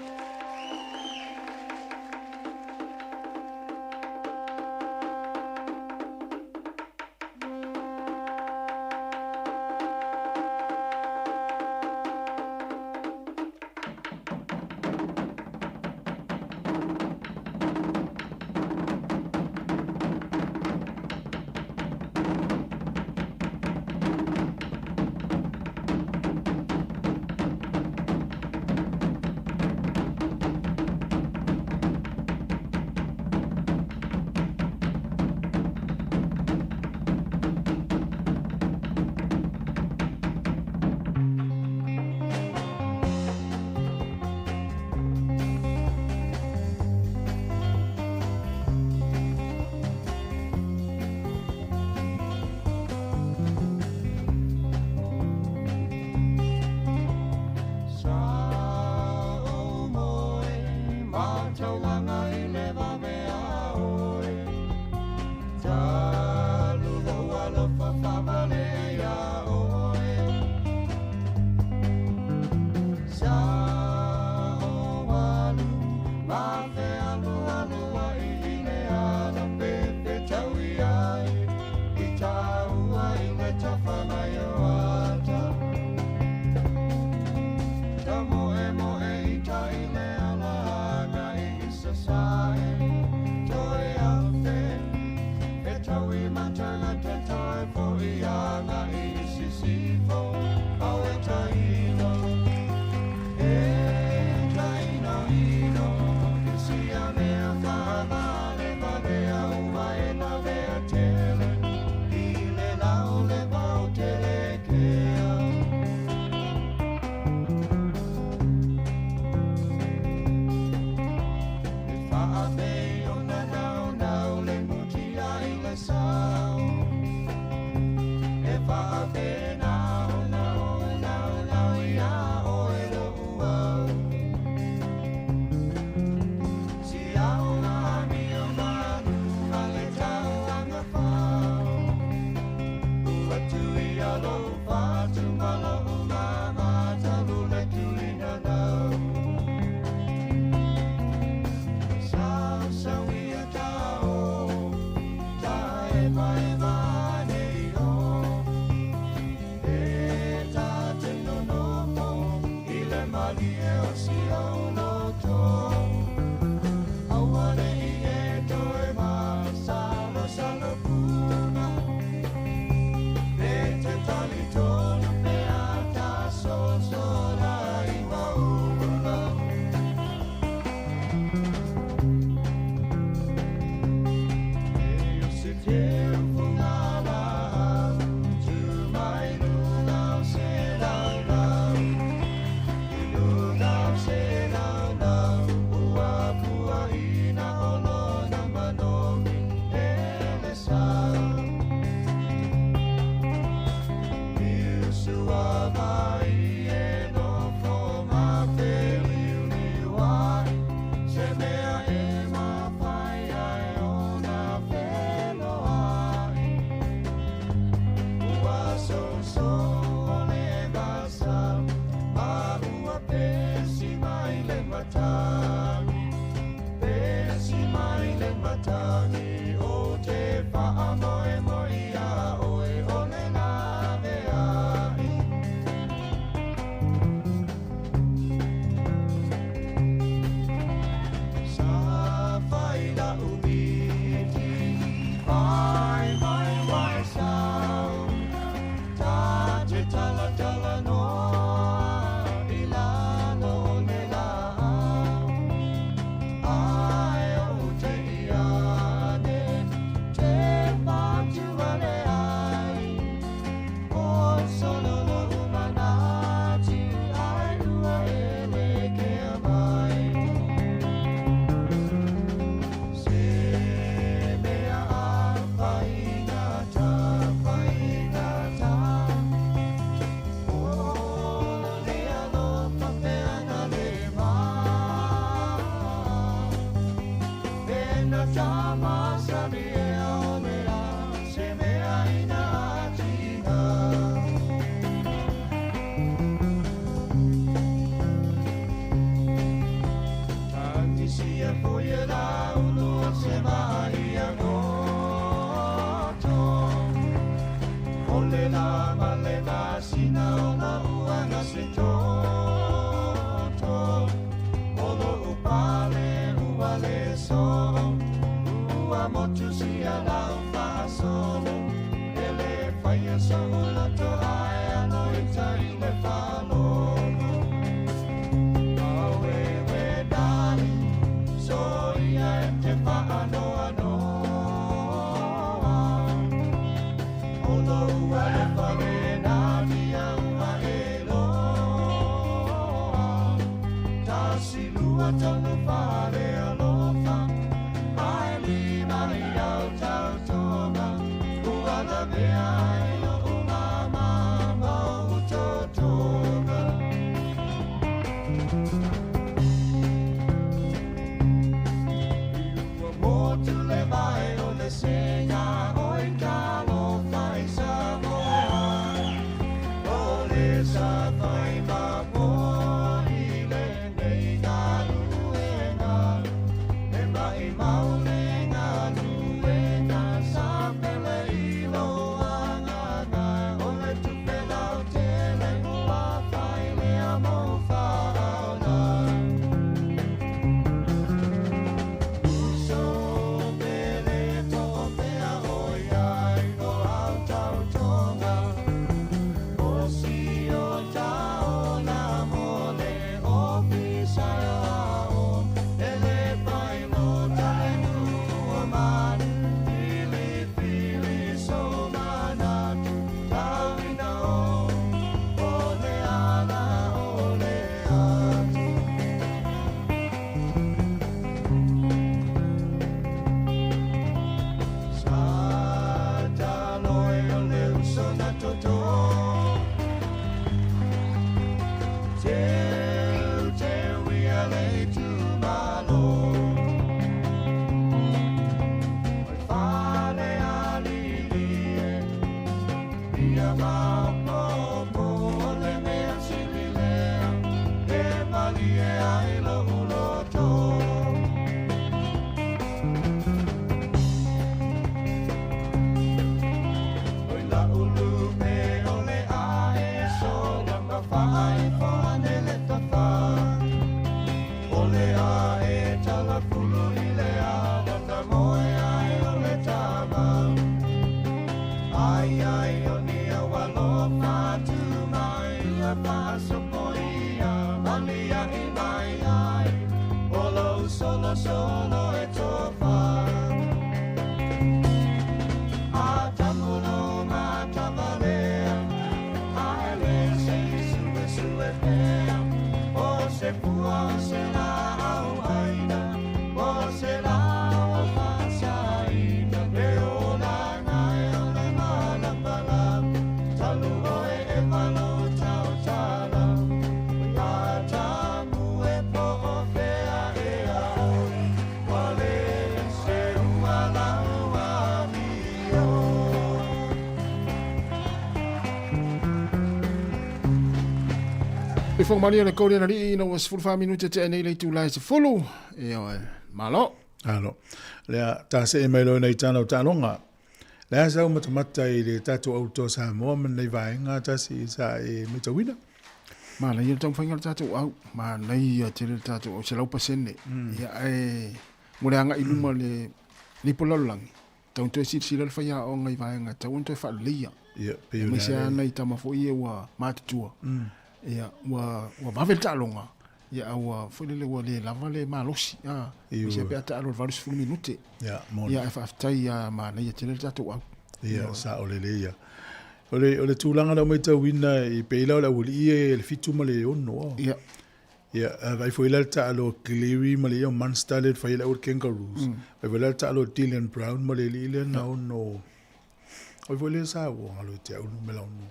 le na ma le masina o na uaga se toto. O lo'u pale ua le soo, ua motu sia lau faasolo. E le faia so'u loto ae alo i tai le faalogo. Auewe darling, soia e te faanoanoa. O lou alofa le natia ua e loa. Tasi lua tolu fale alofa, ae lima i au tautoga. Ua lavea ai lo'u mama ma ou totoga. Ua motu le vai o le sega o i talofa i Samoa. O le safai mamoa i lenei galuega. E mai mau le galuega sa pele i lou agaga. O le tupe lautele ua fai lea mou faaola. Uso pele to'opea oi ai o au tautoga. O si o taola mo le ofisa e ao. E le failota le nuu o manu, filifili sou manatu. Tauina o, o le ala o le atu. Sa taloe o le uso na toto. Teu, teu ia le itumalo. Oi fale alili e, ia maopopo o le mea sili lea, e malie ai lou loto. Oi la ulu pe o le ae sola ma faaifo ane le tafa. O le ae talafulu i le ala na moe ai o le tama. Ai ai o ni au alofa tu mai ia faasopoia, malia i mai ai. O lou solo solo e tofa. A tamulo matavalea, ae le se sue sue pea. O se pua o se la au aina, o se la o fasaina. E o la ngai o le malapalapa, talu oe e malo tau tala. A tamu e po o fea e a oi, wa le se ua lau a mio. I whangamani o le kauri ana lii ina ua 14 minute te nei le tūlai se fulu. E oe, malo. Alo. Lea, tā se e mai loe nei tāna o tālonga. Lea sau matamata i le tātou auto Samoa ma nei vaenga tasi i sa e metawina. Ma nei le taumafaiga o le tatou au, ma nei tele le tatou au, 100%. Ia e mo le agai i luma le lipo lalolagi, tau toe silasila le faiaoga i vaega tau ona toe faaleleia. Ia, pei o Aemaise le lava nai tama foi ia ua matutua. Ia, ua ua vave le taaloga, ia a ua foi lele ua le lava le malosi, a. Aemaise pe a taalo i le 80 minute. Ia, moni. Ia ae faafetai a manaia tele le tatou au. Ia, sao lelei ia. O le, o le tulaga lea ua matauina i pei la o le aualii ia e le 7 ma le 6 o. Ia. Ia, a vaai foi la le taalo a Cleary ma le ia o Munster lea na fai ai le au Kangaroos. Vaai foi la le taalo a Dylan Brown ma le alii lea na ono. Oi foi lea sa ua galo i te au numera ono.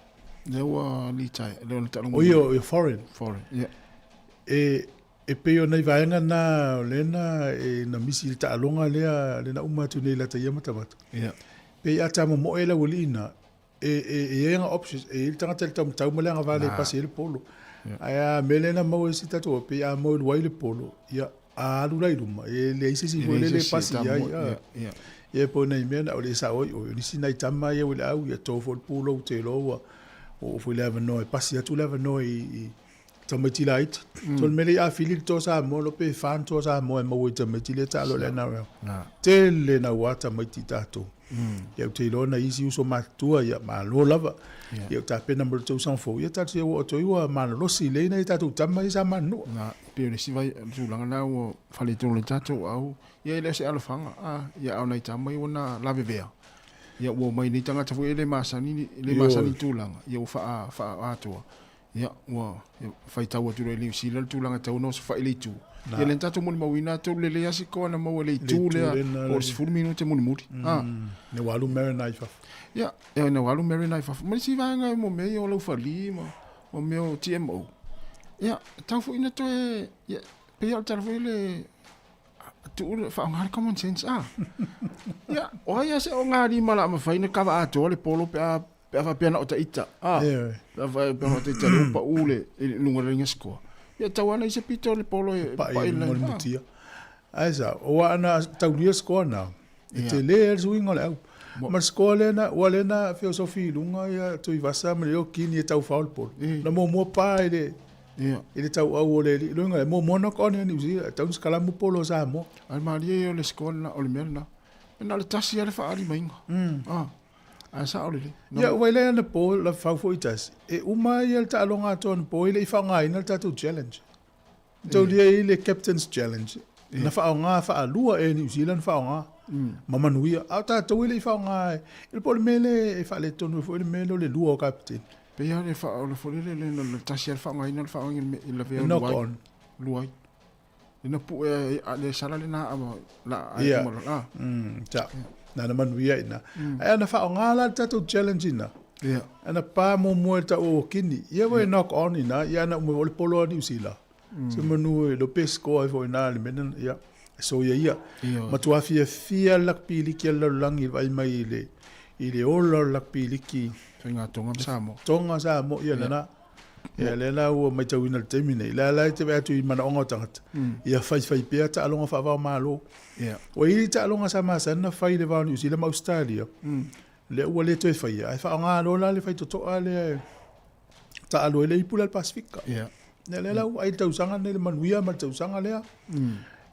Lea ua retire, lea ua taaloga. O ia, o ia foreign. Foreign, ia. E, e pei o nai vaega na, o lea na, e, na misi i le taaloga lea, lea na uma atu nei lata ia matamata. Ia. Pei a ta momoe le aualii na, e, e, e i ai aga options, e i ai le tagata i le taumatau ma le agavale e pasi ai le polo. Ae a mea lea na maua e si tatou, pei a maua i luai le polo, ia, a alu la i luma, e leai se isi foi lele e pasi i ai. Ia po nei mea na o le sao ai o nisi nai tama ia ua le au ia to foi le pulou te iloa ua oo foi le avanoa e pasi atu le avanoa i tamaiti laiti. So le mea lea a fili le toa Samoa lo pe fa ni toa Samoa e maua i tamaiti lea taalo i le NRL. Tele naua tamaiti tatou. Ia ou te iloa na isi uso matutua ia malo lava. Ia ou tapena mo le tausaga fou ia talosia ua oo atu ai ua malolosi lelei nai a tatou tama ia sa manunua. Na, pei o le isi vai, tulaga lena ua faaletonu ai le tatou au. Ia e le o se alofaga, a, ia a o nai tama ia ua na lavevea, ia ua omai nei tagata foi e le masani, e le masani i tulaga, ia ua faa, faaatoa. Ia ua faitau atu loa i Niu Sila le tulaga e tatau ona osofai i le itu. Ia lea na tatou molimauina atonu le leai sikoa na maua i le itu lea po o le 10 minute mulimuli. A. Ina ua alu Mariner i fafo. Ia, ina ua alu Mariner i fafo. Ma le isi vaega mo mea ia o laufali ma mea o TMO. Ia, tau foi ina toe, ia, pei lava o le tala foi lele, tuu le faaaoga le common sense a. Ia, o ai lava se ogalima o le a mafai ona kava atoa le polo pe a pe a faapea na o taita a. Pe a faapea na o taita le ua pau le i luga o le laina sikoa. Ia tau lava na i se pito o le polo e pai i le laina. Mutia. Ae sa, aua ana taulia sikoa na, e tele le suiga o le au. Ma le sikoa lea na, ua lea na feosofi i luga ia Tuivasa ma le Kini e taufao le polo. Na muamua pa i le i le tauau o le alii. Loiga e muamua knock on ia Niu Sila, e tatau ona sikalamu polo o Samoa. Ae malie ia o le sikoa lena, o le mea lena. E na o le tasi lava le faaalimaina. Ah, ae sao lelei. Ia, ua ilai anapo, Lafau foi tasi, e uma ia le taaloga atoa anapo e le i faaaogaina le tatou challenge. Taulia i le Captain's Challenge, na faaaoga faalua e Niu Sila na faaaoga ma manuia. A o tatou e le i faaaoga e, po o le mea lea e faaletonu ai foi le mea lea o le lua o kapeteni. Pei lava le faa, o le foi lele le na tasi lava le faaaogaina o le faaaogaina i lavea o Knock on. Luai. Ina pue a le sala lena a la a Ia. uma la. Sa. Na na manuia ina. Ae ana faaaoga la le tatou challenge ina. Ia. Ana pa muamua i le tau o Kini. Ia ua e knock on ina, ia ana uma o le polo a Niu Sila. Se manu e lo pe score ai foi ina le mea lena, ia. E soia ia. Ioe. Matua fiafia le lakpi liki a le lalolagi i le vaai mai i le i le ola o le lakpi liki. Faiga Tonga ma Samoa. Tonga Samoa, ia lena. Ia lea la ua matauina i le taimi nei, lea la e te vaai atu i manaoga o tagata, ia faifai pea taaloga faava-o-Malo. Ua i ai taaloga sa masani ona fai i le va o Niu Sila ma Ausetalia, lea ua le toe faia, ae faaaoga loa la le faitotoa lea e taaalo ai le ipu lea a le Pasefika. Ia lea la ua ai le tausaga lenei, le manuia ma le tausaga lea.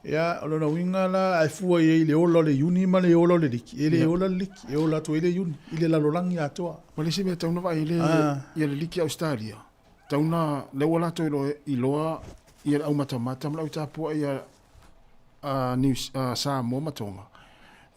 Ia, o lona uiga la, a fua i ai i le ola o le Iuni ma le ola o le Liki, e le ola le Liki, e ola atu ai le Iuni i le lalolagi atoa. Ma le isi mea tau na vaai le, ia le Liki a Ausetalia, tau na, lea ua latou iloa, iloa ia le aumatamata ma le autapuai a, a, New, a Samoa ma Tonga.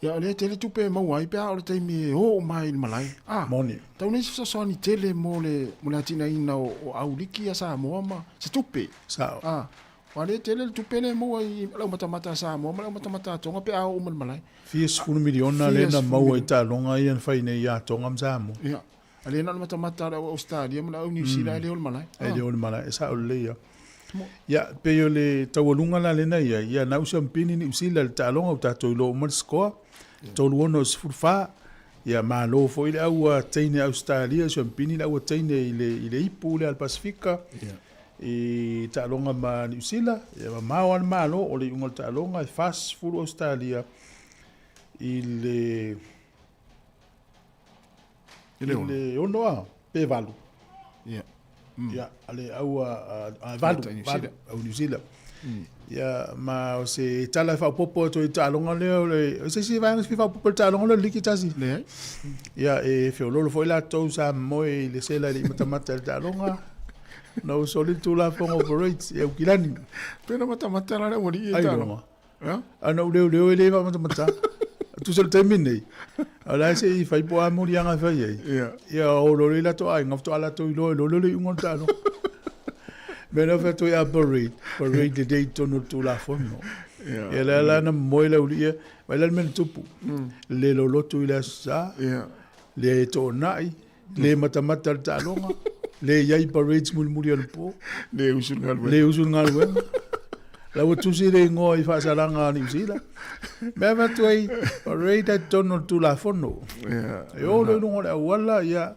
Ia o lea e tele tupe e maua ai pe a o le taimi e o uma ai i le malae. A, Moni. tau nei se fesoasoani tele mo le, mo le atinaeina o, o au liki a Samoa ma se tupe. Sao. A, Aua lea e tele le tupe lea e maua i le aumatamata a Samoa ma le aumatamata a Tonga pe a oo uma i le malae. Fia sefulu miliona lea na maua i taaloga ia na fai nei ia Tonga ma Samoa. Ia. A lea na o le matamata a le au Ausetalia ma le au Niu Sila e le o le malae. E le o le malae, e sao lelei ia. Ia, pei o le taualuga la lea na i ai, ia na usiampini Niu Sila i le taaloga ua tatou iloa uma le score, 36 14. Ia, malo foi le au teine Ausetalia, usiampini le au teine i le ipu lea a le Pasefika. Ia. I taaloga ma Niu Sila, ia mamao lava le Malo, o le iuga o le taaloga e 40 Ausetalia i le i le 6 a pe 8. Ia. Ia, a le au a 8, 8 au Niu Sila. Ia, ma o se tala e faaopoopo atu ai i le taaloga lea, o le, o se isi vaega e fia faaopoopo i le taaloga lea o le liki tasi. Leai. Ia, e feoloolo foi latou sa moe i le sela e le i matamata i le taaloga. Na ou soli le Tulafono o Parades i Aukilani. Pe na matamata la le aualii e Ai taaloga. loma. Ia? A na ou leoleo e le faamatamata. Tusa o le taimi nei, o la e se i fai po o a moliaga e fai ai. Ia. Ia o loa i latou aiga, faatoa latou iloa ai loa lea o le iuga o le taaloga. Mea la fai atu ai a parade, parade lelei i totonu o le Tulafono. Ia. Ia lea la na momoe le aualii ia, vaai la le mea na tupu. Le lolotu i le Aso Sa, Ia. le toonai, Le matamata le taaloga, le i ai parades mulimuli anapo. Le usu le galuega. Le usu le galuega. La ua tusi le igoa i faasalaga a Niu Sila. Mea avatu ai, parade ai totonu o le Tulafono. Yeah. E o loa i luga o le auala, ia,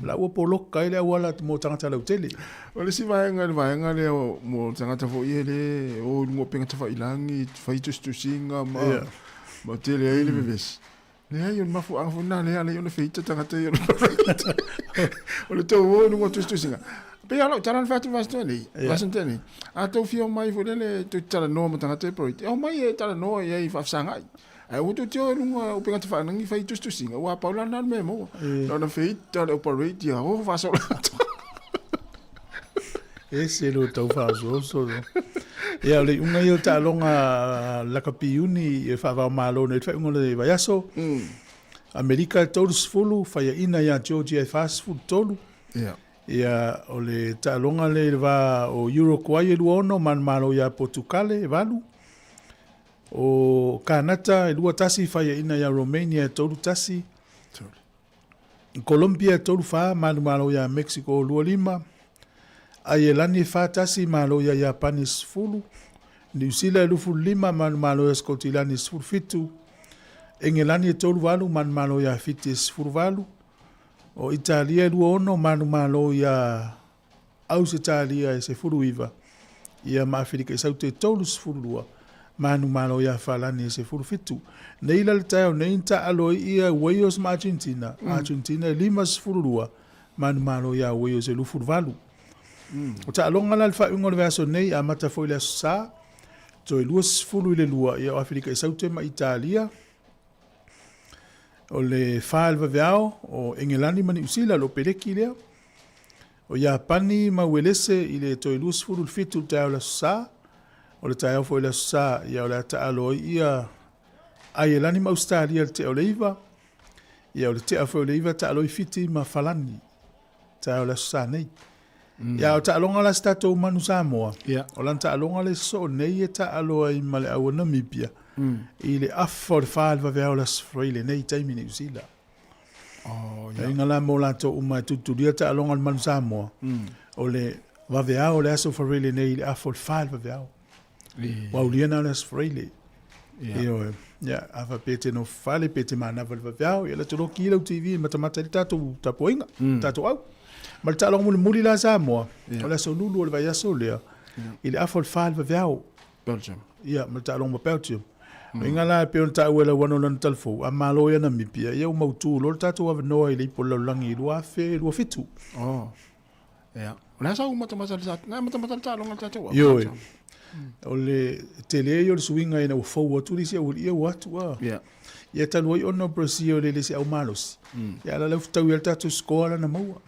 la ua poloka ai le auala mo tagata lautele. O le isi vaega i le vaega lea mo tagata foi e le o i luga o upega tafailagi, fai tusitusiga ma, Yeah. ma tele ai le vevesi. Leai, o le mafuaaga foi lena lea e ala ai ona feita tagata ia o le parade. O le tou o i luga o tusitusiga. E pei lava o lau tala na fai atu i le vaiaso tea nei, vaiaso na tea nei, a tou fia omai foi lele tou te talanoa ma tagata ia i parade, e omai e talanoa i ai e faafesagai. Ae aua tou te o i luga o upega tafailagi fai tusitusiga, aua pau la lena o le mea e maua. Na ona feita le au parade ia o faasola atu. Ese lo tau faaosooso. Ia, o le iuga ia o taaloga lakapi iuni e faava-o-Malo nei i le faaiuga o le vaiaso. Amerika e 30, faiaina ia Georgia e 43. Ia. Ia, o le taaloga lea i le va o Uruguay e 26, manumalo ia Potukale e 8. O Kanata e 2-1, faiaina ia Romania e 3-1. Colombia e 3-4, manumalo ia Mexico 2-5. Aielani e 4-1, malo ia Iapani e 10. Niu Sila e 25, manumalo ia Skotilani e 17. Engelani e 3-8, manumalo ia Fiti e 18. O Italia e 26, manumalo ia Ausetalia e 19, ia ma Aferika i Saute e 32, manumalo ia Falani e 17. Nei la le taeao nei na taalo ai ia Wales ma Argentina, Argentina e 52, manumalo ia Wales e 28. O taaloga la i le faaiuga o le vaiaso nei, amata foi i le Aso Sa, toe 20 i le 2, ia o Aferika i Saute ma Italia, O le 4 i le vaveao, o Engelani ma Niu Sila, o le peleki lea. O Iapani ma Uelese i le toe 27 i le taeao o le Aso Sa. O le taeao foi o le Aso Sa, ia o le a taalo ai ia Aielani ma Ausetalia i le tea o le 9. Ia o le tea foi o le 9 taalo ai Fiti ma Falani i le taeao o le Aso Sa nei. Ia o taaloga la a si tatou manu Samoa, o lana taaloga le sosoo nei e taalo ai ma le au o Namibia i le afa o le 4 i le vaveao o le Aso Faraile nei i taimi i Niu Sila. Oh, yeah. Inga la mo latou uma e tulitulia taaloga a le manu Samoa, o le vaveao o le Aso Faraile nei i le afa o le 4 i le vaveao. Ua aulia na o le Aso Faraile. Ioe. Ia, a faapea e te nofo fale pe te manava i le vaveao, ia lata loa ki lau TV e matamata ai le tatou tapuaiga, tatou au. Ma le taaloga mulimuli la Samoa, o le aso Lulu o le vaiaso lea, i le afa o le 4 i le vaveao. Belgium. Ia, ma le taaloga ma Belgium. Mm. Inga la e pei ona taua e Lauano i lana talafou, a malo ia Namibia, ia ua mautu loa le tatou avanoa i le ipu o le lalolagi i 2027. Oh. Ia. O le a sa u matamata le na matamata le taaloga le tatou au. Ioe. O le tele ia o le suiga ina ua fou atu le isi aualii ia ua atu a. Ia. Ia talu ai ona o Brazil e le isi au malosi. Ia la lau fetaui ai le tatou score lana maua.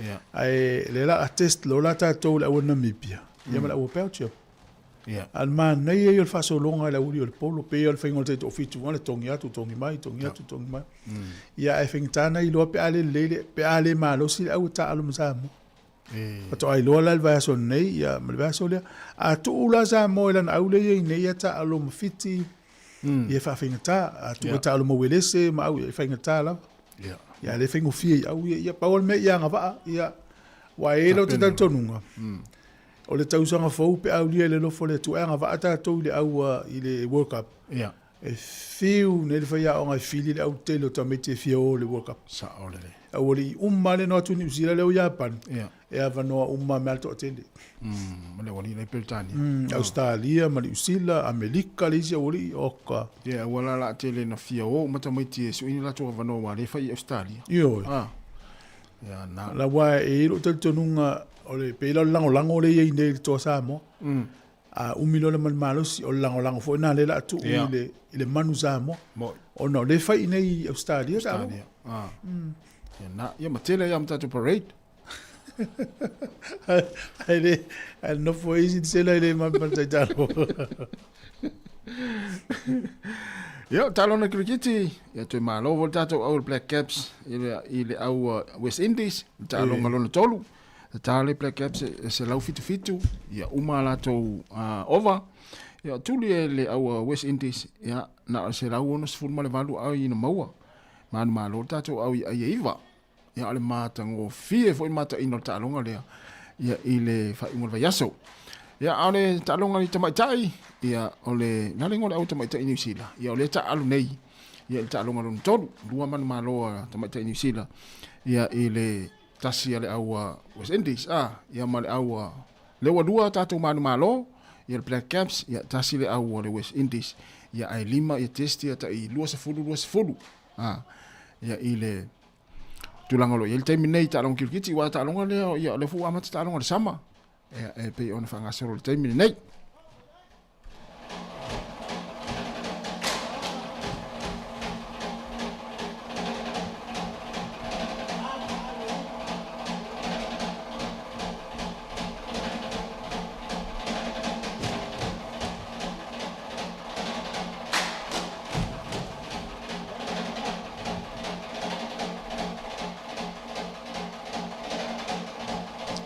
Ia. Ae lea la a test loa la tatou i le au a Namibia, ia ma le au a Belgium. Ia. A o le manaia ia o le faasologa i le aualii o le polo, pei lava o le faiga o le taitoafitu lava, le togi atu, togi mai, togi atu, togi mai. Ia ae faigata ona iloa pe a le lelei le, pe a le malosi le au e taaalo ma Samoa. Faatoa iloa la i le vaiaso nei, ia ma le vaiaso lea. A tuu la Samoa i lana au lea e i ai nei, ia taaalo ma Fiti, ia e faafaigata. A tuu e taaalo ma Uelese ma au, ia e faigata lava. Ia a le faigofie i au ia, ia pau lava le mea ia agavaa, ia, aua e i ai lou talitonuga, O le tausaga fou pe a aulia i le alofa o le Atua e agavaa tatou i le au i le World Cup. Ia. E fiu nei le faiaoga e fili le au tele o tamaiti e fia o i le World Cup. Sao lelei. Aualii uma lava le no atu i Niu Sila lea o Iapani. Ia. E avanoa uma mea le toatele. Ma le aualii la i Peretania. Ausetalia ma Niu Sila, Amelika le isi aualii, oka. Ia, aua la la tele na fia o uma tamaiti e sui ni latou avanoa aua lea e fai i Ausetalia. Ioe. Ah. Ia, na. La aua e i ai lou talitonuga o le pei la o le lagolago lea e i ai nei i le Toa Samoa. A umi loa le manu malosi, o le lagolago foi lena lea o le a tuu i le, i le manu Samoa. Moi. Ona o lea e fai i nei i Ausetalia taaloga. Australia. Ah. Ia, na. Ia, ma tele ai lava ma tatou parade. Ae le, ae nofo ai isi sela i le ma taitalo. Ia, talo na kirikiti, ia toe malo foi le tatou au le Black Caps i le, i le au West Indies, le taaloga lona tolu. Ta le Black Caps e 177, ia uma latou over. Ia, tuli e le au West Indies, ia, na o le 168 au ina maua. Manu malo le tatou au i ai e iva. Ia, o le matagofie foi le mataina o le taaloga lea ia i le faaiuga o le vaiaso. Ia, a o le taaloga i tamaitai, ia, o le, na le igoa o le au tamaitai Niu Sila, ia, o lea taaalo nei, ia, i le taaloga lona tolu, lua manumalo a tamaitai Niu Sila, ia, i le tasi a le au a West Indies, a, ia, ma le au a, lea ua lua tatou manumalo, ia, le Black Caps, ia, tasi le au a le West Indies, ia, ae lima, ia, test ia, tai 20, 20. Ia i le tulaga o lo o i ai le taimi nei i taaloga kirikiti, aua o taaloga lea, ia, o lea foi ua amata taaloga i le sama, ia, e pei ona faagasolo i le taimi lenei.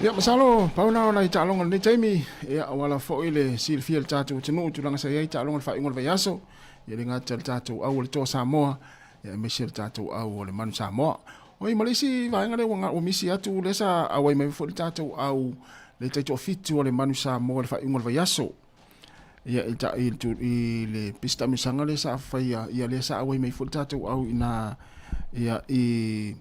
Ia, masalo, pau na o nai taaloga o lenei taimi, ia, ua ala foi le silafia i le tatou atunuu i tulaga sa i ai taaloga i le faaiuga o le vaiaso, ia le gata i le tatou au o le Toa Samoa, ia aemaise le tatou au o le Manu Samoa. Oi, ma le isi vaega lea ua misi atu, lea sa auai mai foi le tatou au le taitoafitu o le Manu Samoa i le faaiuga o le vaiaso. Ia, i, ta, i, i le pisi taamilosaga lea sa faia, ia lea sa auai mai foi le tatou au ina, ia, i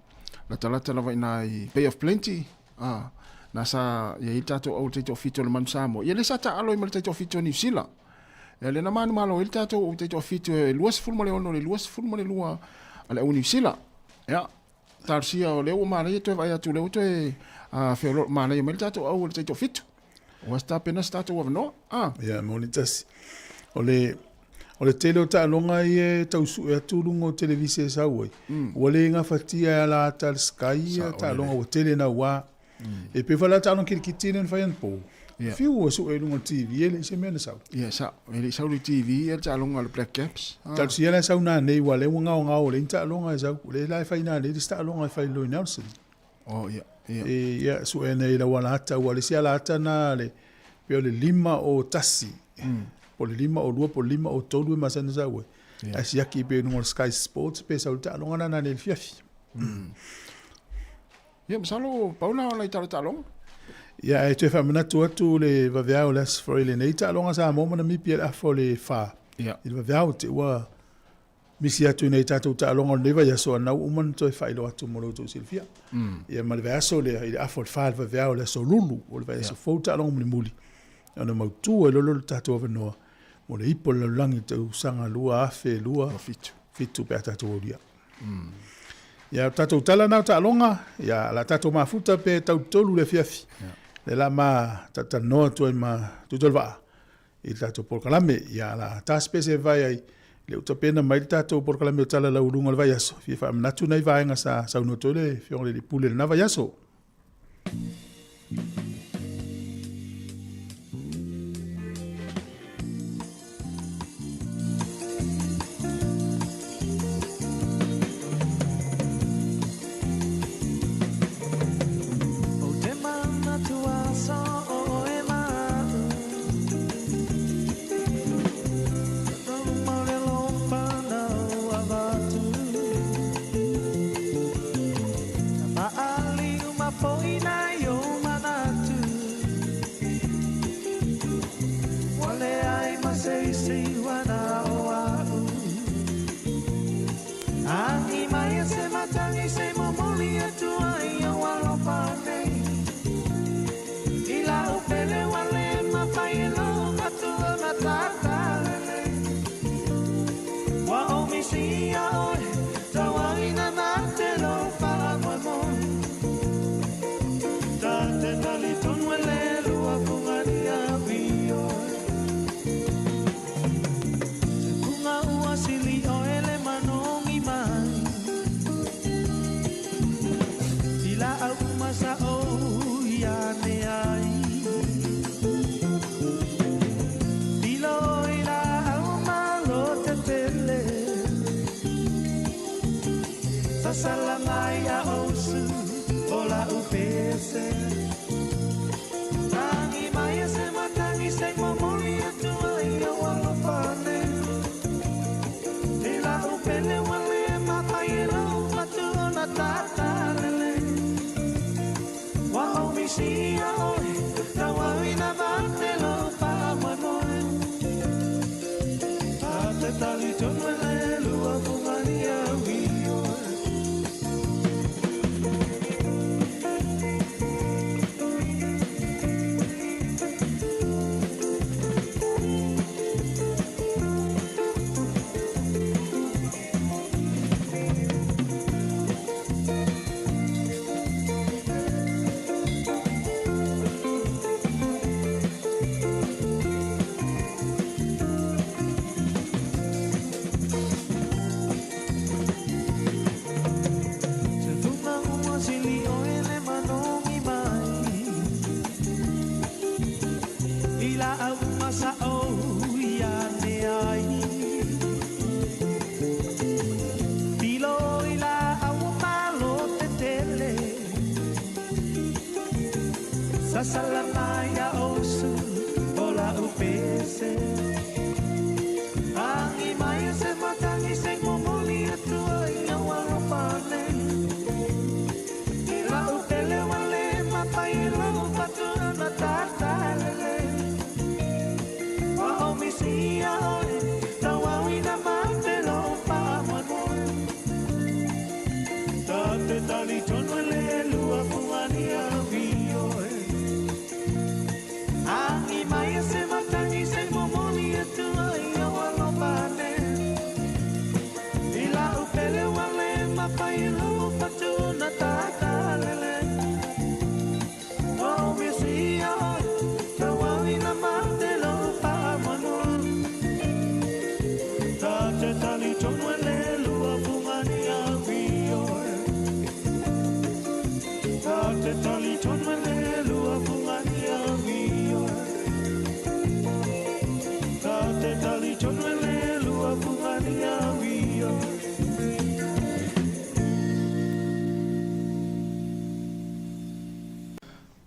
latalata lava ina i Bay of Plenty, a, na sa i ai le tatou au i le taitoafitu o le Manu Samoa. Ia lea sa taalo ai ma le taitoafitu o Niu Sila. Ia lea na manumalo ai le tatou taitoafitu e 26 i le 22 a le au Niu Sila. Ia, talosia o lea ua manaia toe vaai atu, lea ua toe feolo, manaia mai le tatou au o le taitoafitu. Ua tapena se tatou avanoa. Ah. Ia, moni tasi. O le, o le tele o taaloga ia e tau sue atu luga o televise e sau ai, ua le gafatia e ala ata le Sky ia taaloga ua tele naua. E pei foi la taaloga kirikiti lea na fai anapo. Yeah. Fiu ua sue i luga o le TV e leai se mea na sau. Ia, sao. E le i sau i le TV ia le taaloga a le Black Caps. Ah. Talosia la e sau nanei ua lea ua gaogao lea ni taaloga e sau. O lea la e fai nanei le isi taaloga e fai i Roy Nelson. Oh, ia, ia. E, ia, sue nei lau alata, ua le isi alata na le, pe o le 5:01. Po o le 5:02, po o le 5:03 e masani ona sau ai. Yeah. Ae siaki pe i luga o le Sky Sports pe sau le taaloga na nanei i le fiafi. Ia, masalo, pau na o nai talotaloga. Ia, ae toe faamanatu atu le vaveao o le Aso Faraile nei taaloga Samoa ma Namibia i le afa o le fa. Ia. I le vaveao te ua misi atu i nai tatou taaloga o lenei vaiaso, a na ua uma ona toe faailoa atu mo lo outou silafia. Ia, ma le vaiaso lea, i le afa o le fa i le vaveao o le Aso Lulu, o le vaiaso fou taaloga mulimuli, ona mautu ai loa lea o le tatou avanoa mo le ipu o le lalolagi i le tausaga 2027 pe a tatou aulia. Ia, o tatou tala na o taaloga, ia, la tatou mafuta pe tau tolu le afiafi. Le la ma talatalanoa atu ai ma Tuitolovaa i le tatou polokalame. Ia, la tasipese vai ai le uta pena mai le tatou polokalame o tala lauuluga o le vaiaso. Fia faamanatu nai vaega sa saunoa atu ai le Afioga i le Alii Pule i lena vaiaso. Sasala mai a osu o la upese. Angi mai se matangi se momoli atua i au alofa nei. I la upele wale mapai lo fatu na tatalele. Wa o misia oe, tau au ina mate lo paamoemoe. Ta te tali tonu le lua fungani a vioe. Angi mai se matangi se momoli atua i au alofa nei. I la upele wale mapai lo fatu na tatalele. Wa o misia oe, tau au ina mate lo paamoemoe. Ta te tali tonu le lua fungani a vioe. Ta te tali tonu le lua fungani a vioe. Ta te tali tonu le lua fungani a vioe.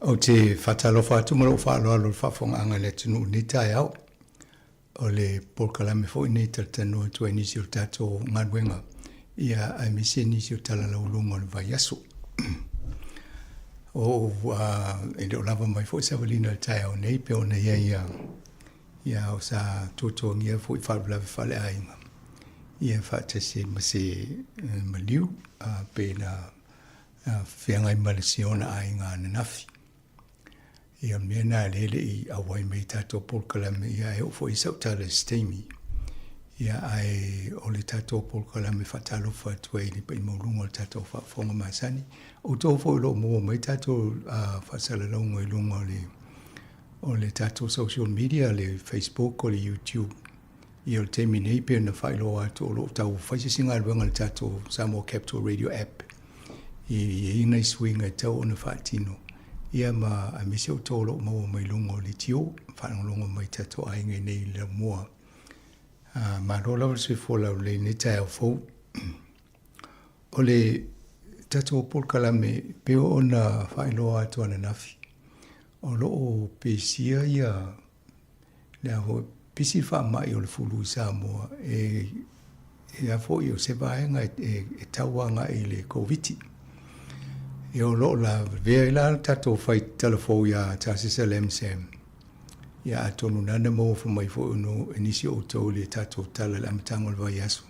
Ou te faatalofa atu ma lou faaaloalo i le faafofogaaga a le atunuu i lenei taeao. O le polokalame foi lenei e talatalanoa atu ai nisi o le tatou galuega ia aemaise nisi o tala laualuga o le vaiaso. O e le o lava mai foi savaliga i le taeao nei pei ona i ai ia o sa tuatuagia foi faalavelave faaleaiga ia faatasi ai ma se maliu pei na feagai ma le siona aiga ananafi. Ia o le mea lena lea e le i auai mai i tatou polokalame, ia e oo foi i sau tala i se taimi. Ia ae o le tatou polokalame faatalofa atu ai i le paia maualuga o le tatou faafofoga masani. O outou foi o lo o maua mai tatou faasalalauga i luga o le o le tatou social media, le Facebook o le YouTube. Ia o le taimi nei pei ona faailoa atu o lo o tau fai se isi galuega i le tatou Samoa Capital Radio App. E i ai nai suiga e tatau ona faatino ia ma aemaise outou o lo o maua mai luga o le tio, faalogologo mai i tatou aiga i nei i Laumua. Malo lava le soifua laulelei i lenei taeao fou. O le tatou polokalame pei ona faailoa atu ananafi, o lo o pesia ia le a foi pisi le faamai o le fulu i Samoa e e a foi o se vaega e, e tau agai i le Koviti. E o lo o lavea ai la le tatou fai talafou iā Tasesa Lamsam. Ia atonu nana maua fai mai foi ono e nisi o outou i le tatou tala i le amataga o le vaiaso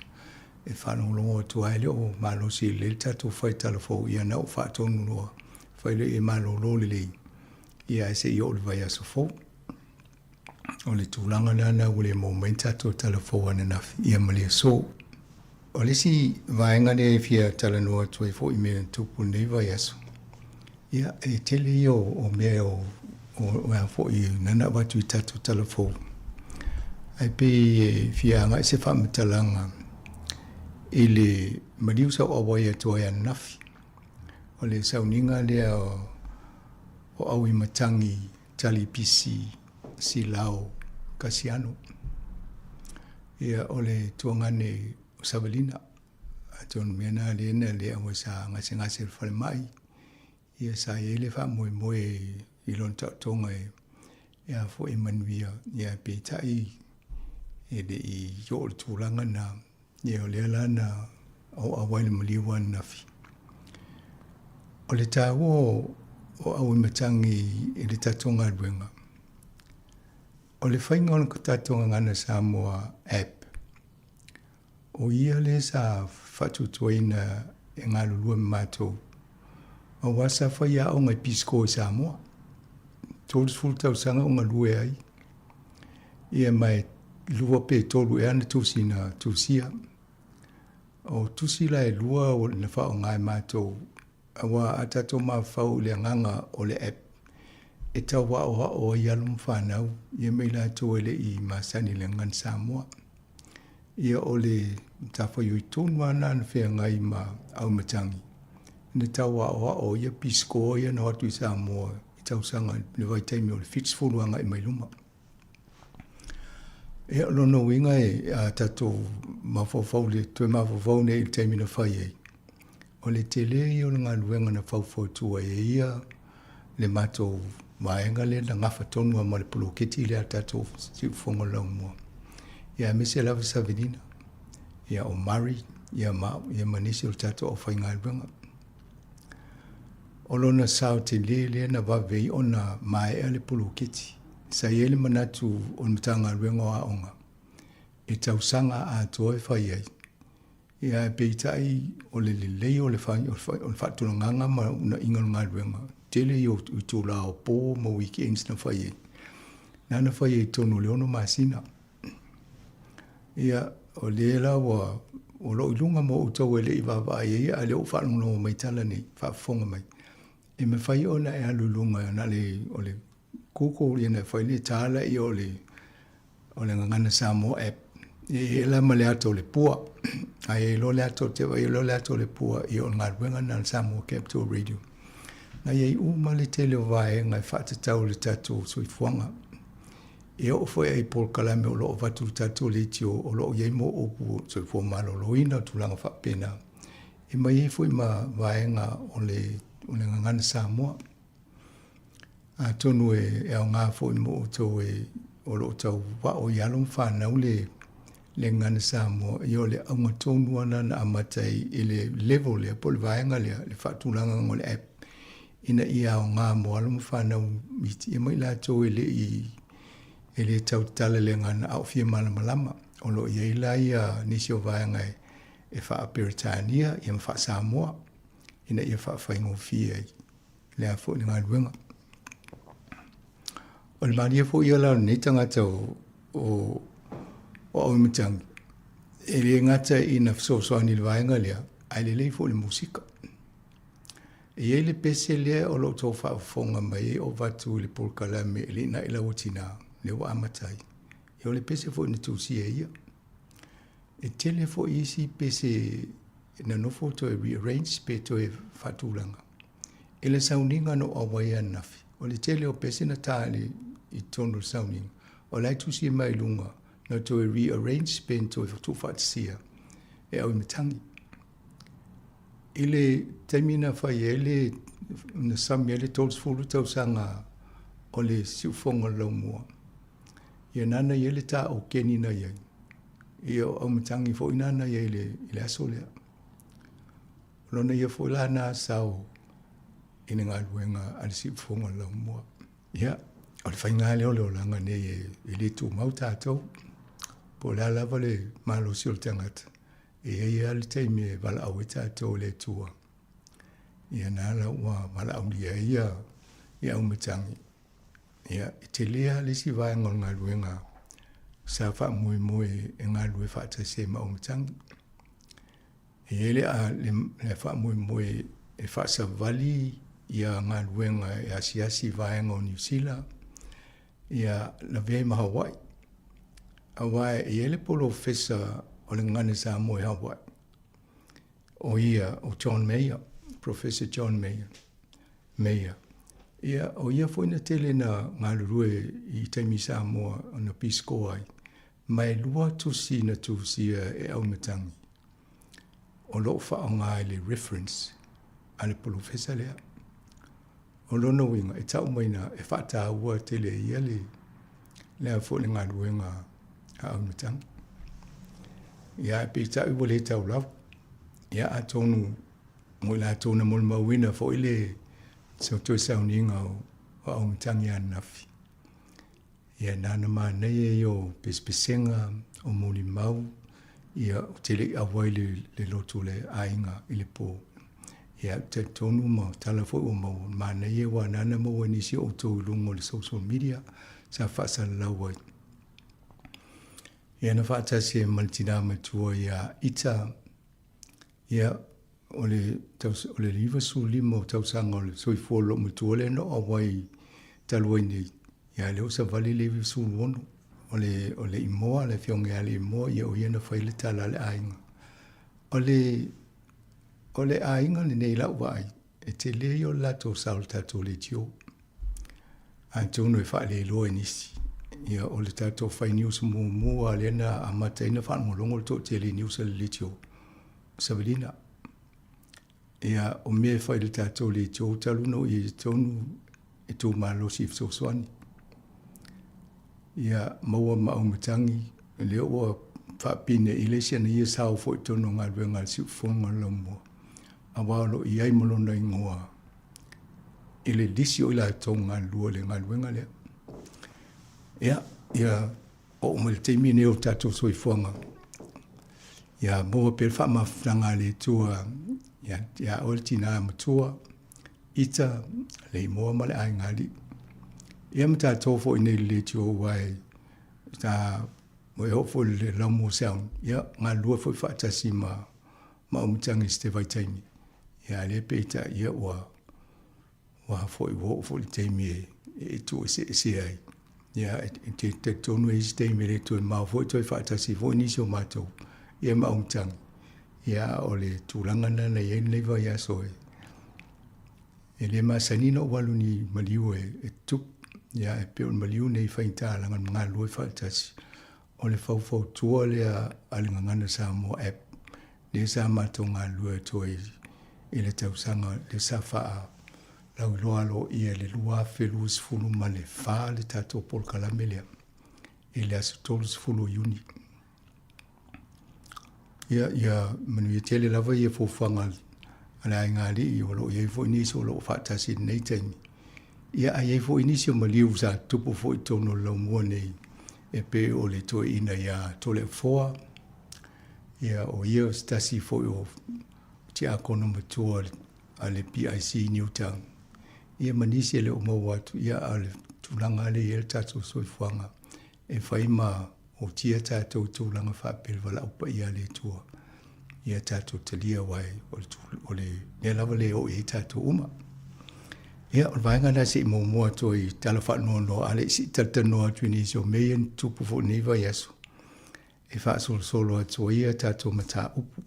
e faalogologo atu ai e le o malosi lelei le tatou fai talafou ia na ou faatonu loa fai lea ia malolo lelei ia ae se i oo i le vaiaso fou. O le tulaga lena ua le maua mai ni tatou tala fou ananafi ia ma le aso. O le isi vaega lea e fia talanoa atu ai foi i mea na tupu i lenei vaiaso, ia e tele ia o mea o o a foi nana avatu i tatou tala fou. Ae pei e fia agai se faamatalaga i le maliu sa ou auai atu ai ananafi. O le sauniga lea o Auimatagi Talipisi Silao Kasiano. Ia, o le tuagane o Savalina. Atonu mea na lea na le auai sa gasegase i le falemai. Ia sa i ai le faamoemoe i lona taotoga e e a foi e manuia. Ia peitai e le i oo i le tulaga na. Ia o lea la na auau ai le maliu ananafi. O le taua o Auimatagi i le tatou galuega, o le faiga o le tatou Gagana Samoa app, o ia lea sa faatuatuaina e galulue ma matou, aua sa fai aoga i Peace Corps i Samoa. 30 tausaga o galue ai, ia ma e 2 pe 3 ea ana tusi na tusia. O tusi la e 2 na faaaoga e matou, aua a tatou mafaufau i le agaga o le app, e tau aoao ai alo ma fanau ia ma i latou e le i masani i le gagana Samoa. Ia o le matafaioi tonu lava lena na feagai ma Auimatagi, na tau aoao ia pisikoa ia na o atu i Samoa i tausaga i le vaitaimi o le 70 agai mai luma. Ia, o lona uiga e a tatou mafaufau le toe mafaufau nei i le taimi na fai ai, o le tele ia o le galuega na faufautua ai e ia le matou vaega lea na gafa tonu lava ma le poloketi lea a le tatou Siufofoga o le Laumua. Ia aemaise lava Savelina, ia o Murray, ia ma au, ia ma nisi o le tatou aufaigaluega. O lona sao tele lea na vave ai ona maea le poloketi. Sa i ai le manatu o le Matagaluega o Aoga e tausaga atoa e fai ai, Ia ae peitai o le lelei o le faatulagaga ma uunaiga o le galuega, tele ia o itula o po ma weekends na fai ai. Na na fai ai i totonu o le 6 masina. Ia, o lea la ua o loo i luga ma outou e le i vaavaai ai, a o lea ua faalogologo mai i tala nei, faafofoga mai. E mafai ona e alu i luga na le o le Google ia na fai le tala ia o le o le Gagana Samoa app. E i ai la ma le ata o le pua. A i ai loa le ata o te vaai loa le ata o le pua, ia o le galuega lena a le Samoa Capital Radio. Na i ai uma le tele o vaega e faatatau i le tatou soifuaga. E oo foi i polokalame o lo o avatu i le tatou leitio o lo o i ai mo upu soifua maloloina, tulaga faapena. E mai ai foi ma vaega o le, o le Gagana Samoa. Atonu e aoga foi mo outou e o lo o tauvao i alo ma fanau le le Gagana Samoa, ia o le auga tonu lava lena na amata ai i le level lea po o le vaega lea, le faatulagaga o le app ina ia aoga mo alo ma fanau iti ia ma i latou e le i e le tau tatala i le gagana a o fia malamalama. O lo o i ai la ia nisi o vaega e faa-Peretania ia ma faa-Samoa ina ia faafaigofie ai le a foi le galuega. O le malie foi ia la o lenei tagata o, o, o Auimatagi, e le gata ina fesoasoani i le vaega lea, ae lelei foi le musika. E i ai le pese lea o lo o tau faafofoga mai ai o avatu i le polokalame e le i na'i lau tinā, lea ua amata ai. Ia o le pese foi na tusia e ia. E tele foi isi pese na nofo toe rearrange pe toe faatulaga. I le sauniga na ou auai ai ananafi, o le tele o pese na ta i totonu o le sauniga, o la e tusi mai i luga na toe rearrange pe na toe tuufaatasia e Auimatagi. I le taimi na fai ai le, na sami ai le 30 tausaga o le siufofoga o le laumua, ia nana i ai le tā okeni na i ai. Ia o Auimatagi foi nana i ai i le aso lea. O lona ia foi la na sao i le galuega a le siufofoga o le laumua. Ia, o le faiga lea o le olaga nei e le tumau tatou. Po o le a lava le malosi o le tagata, e i ai lava le taimi e valaau ai tatou e le Atua. Ia na la ua valaaulia ai ia, ia Auimatagi. Ia, e tele lava le isi vaega o le galuega sa faamoemoe e galulue faatasi ai ma Auimatagi. E i ai le, le, le faamoemoe e faasavali ia galuega e asiasi i vaega o Niu Sila, ia lavea ai ma Hawaii. Aua e i ai le polofesa o le Gagana Samoa i Hawaii, o ia o John Mayer, Professor John Mayer. Mayer. Ia, o ia foi na tele na galulue i taimi Samoa na Peace Corps ai. Ma e lua tusi na tusia e Auimatagi o lo o faaaoga i le reference a le polofesa lea. O lona uiga, e tau mai na e faataua tele e ia le, le a foi le galuega a Auimatagi. Ia, peitai ua le tau lava. Ia, atonu mo i latou na molimauina foi le toe sauniga o Auimatagi ananafi. Ia nana manaia ia o pesepesega, o molimau, ia ou te le i auai le, le lotu o le aiga i le po. Ia ou te talitonu ma tala foi ua maua, manaia aua nana maua e nisi o outou i luga o le social media sa faasalalau ai. Ia na faatasi ai ma le tinā matua ia Ita, ia o le, o le 95 o tausaga o le soifua o lou matua lea na ou auai talu ai nei, ia lea ua savali le 96. O le, o le Imoa, le afioga ia Alii-Imoa, ia o ia na fai le tala a le aiga. O le, o le aiga lenei i lau vaai, e tele ia o le latou sao i le tatou leitio. Atonu e faaleiloa e nisi. Ia, o le tatou fai news muamua lea na amata ai ona faalogologo le toatele i news a le leitio, Savelina. Ia, o mea e fai i le tatou leitio talu ona ou i ai i totonu, e tumalosi i fesoasoani. Ia maua ma Auimatagi, lea ua faapinei le isi ana ia sao foi i totonu o galuega a le Siufofoga o le Laumua, aua o lo o i ai ma lona igoa i le lisi o i latou galulue i le galuega lea. Ia, ia oo mai le taimi nei o le tatou soifuaga, ia maua pea le faamafutaga a le Atua ia, ia oe le tinā matua, Ita, le Imoa ma le Aiga Alii. Ia ma tatou foi nei i le leitio aua e sa ua e oo foi i le Laumua Sound, ia galulue foi faatasi ma ma Auimatagi i se vaitaimi. Ia a lea peitai ia ua ua foi ua oo foi i le taimi e e tuueseese ai. Ia e te talitonu e i ai se taimi e le toe mamao foi toe faatasi foi nisi o matou ia ma Auimatagi. Ia o le tulaga lena na i ai lenei vaiaso e e le masani ona ou alu i ni maliu e e tutupu. Ia e pei o le maliu nei faigata leaga na galulue faatasi. O le faufautua lea a le Gagana Samoa App lea sa matou galulue atu ai i le tausaga lea sa faalauiloa aloaia i le 2024 le tatou polokalame lea i le aso 30 o Iuni. Ia, ia manuia tele lava ia fuafuaga a le aiga alii o lo o i ai foi nisi o lo o faatasi i lenei taimi. Ia, a i ai foi nisi o maliu sa tupu foi i totonu o le laumua nei e pei o le toeaina ia Toleafoa, ia o ia o se tasi foi o tiakono matua a le PIC i Newtown. Ia ma nisi e le o maua atu, ia a o le tulaga lava lea e i ai le tatou soifuaga e fai ma otia tatou i tulaga faapea le valaau paia a le Atua ia tatou talia aua o le mea lava lea e oo i ai tatou uma. Ia, o le vaega lena se i muamua atu ai i tala faanoanoa, a le i se i talatalanoa atu i nisi o mea ia na tutupu foi i lenei vaiaso e faasolosolo atu ai a tatou mataupu.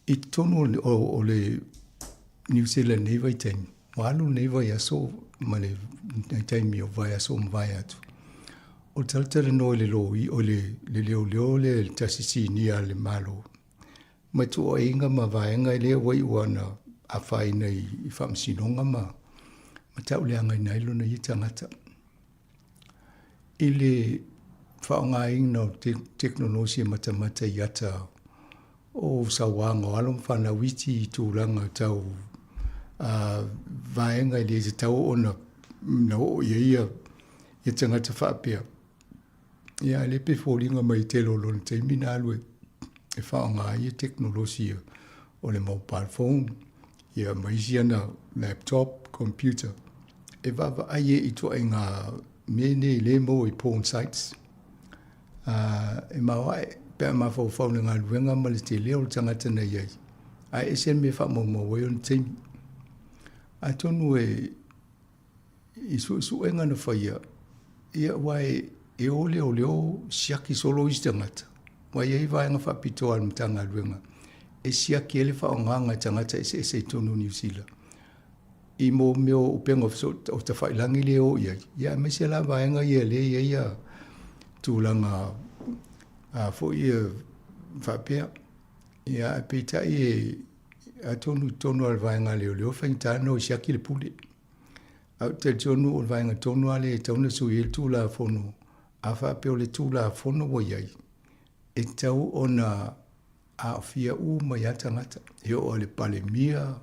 I totonu o le Niu Sila i lenei vaitaimi, ua alu lenei vaiaso ma le taimi o vaiaso ua mavae atu, o le talatalanoa i le loia, o le leoleo lea, le tasi sinia a le Malo, ma tuuaiga ma vaega lea ua iu lava ina afaina i faamasinoga ma tauleagaina ai lona ia tagata. I le faaaogaina o tekonolosi e matamata i ata o sauaga o alo ma fanau iti i tulaga tau vaega e le tatau ona oo i ai ia tagata faapea. Ia a lea pei e foliga mai tele o lona taimi na alu e faaaoga ai ia tekonolosi ia o le mobile phone ia ma isi ana laptop, computer e vaavaai ai i ituaiga mea nei lea e maua i porn sites. E maoae pe a mafaufau i le galuega ma le tele o le tagata na i ai, ae ese le mea e faamaumau ai ona taimi. Atonu e i suesuega na faia, ia aua e o leoleo siaki solo isi tagata, aua e i ai vaega faapitoa a le Matagaluega e siaki ai le faaaogaga e tagata eseese i totonu o Niu Sila i mo mea o upega o tafailagi lea e o i ai, ia aemaise la vaega ia lea e i ai ia tulaga foi ia faapea. Ia ae peitai e atonu i totonu lava o le vaega a leoleo e faigata ona o e siaki le pule. Ae ou te talitonu o le vaega tonu lava lea e tatau ona sui ai le Tulafono, a faapea o le Tulafono ua i ai, e tatau ona aofia uma ai lava tagata, e oo lava i le Palemia,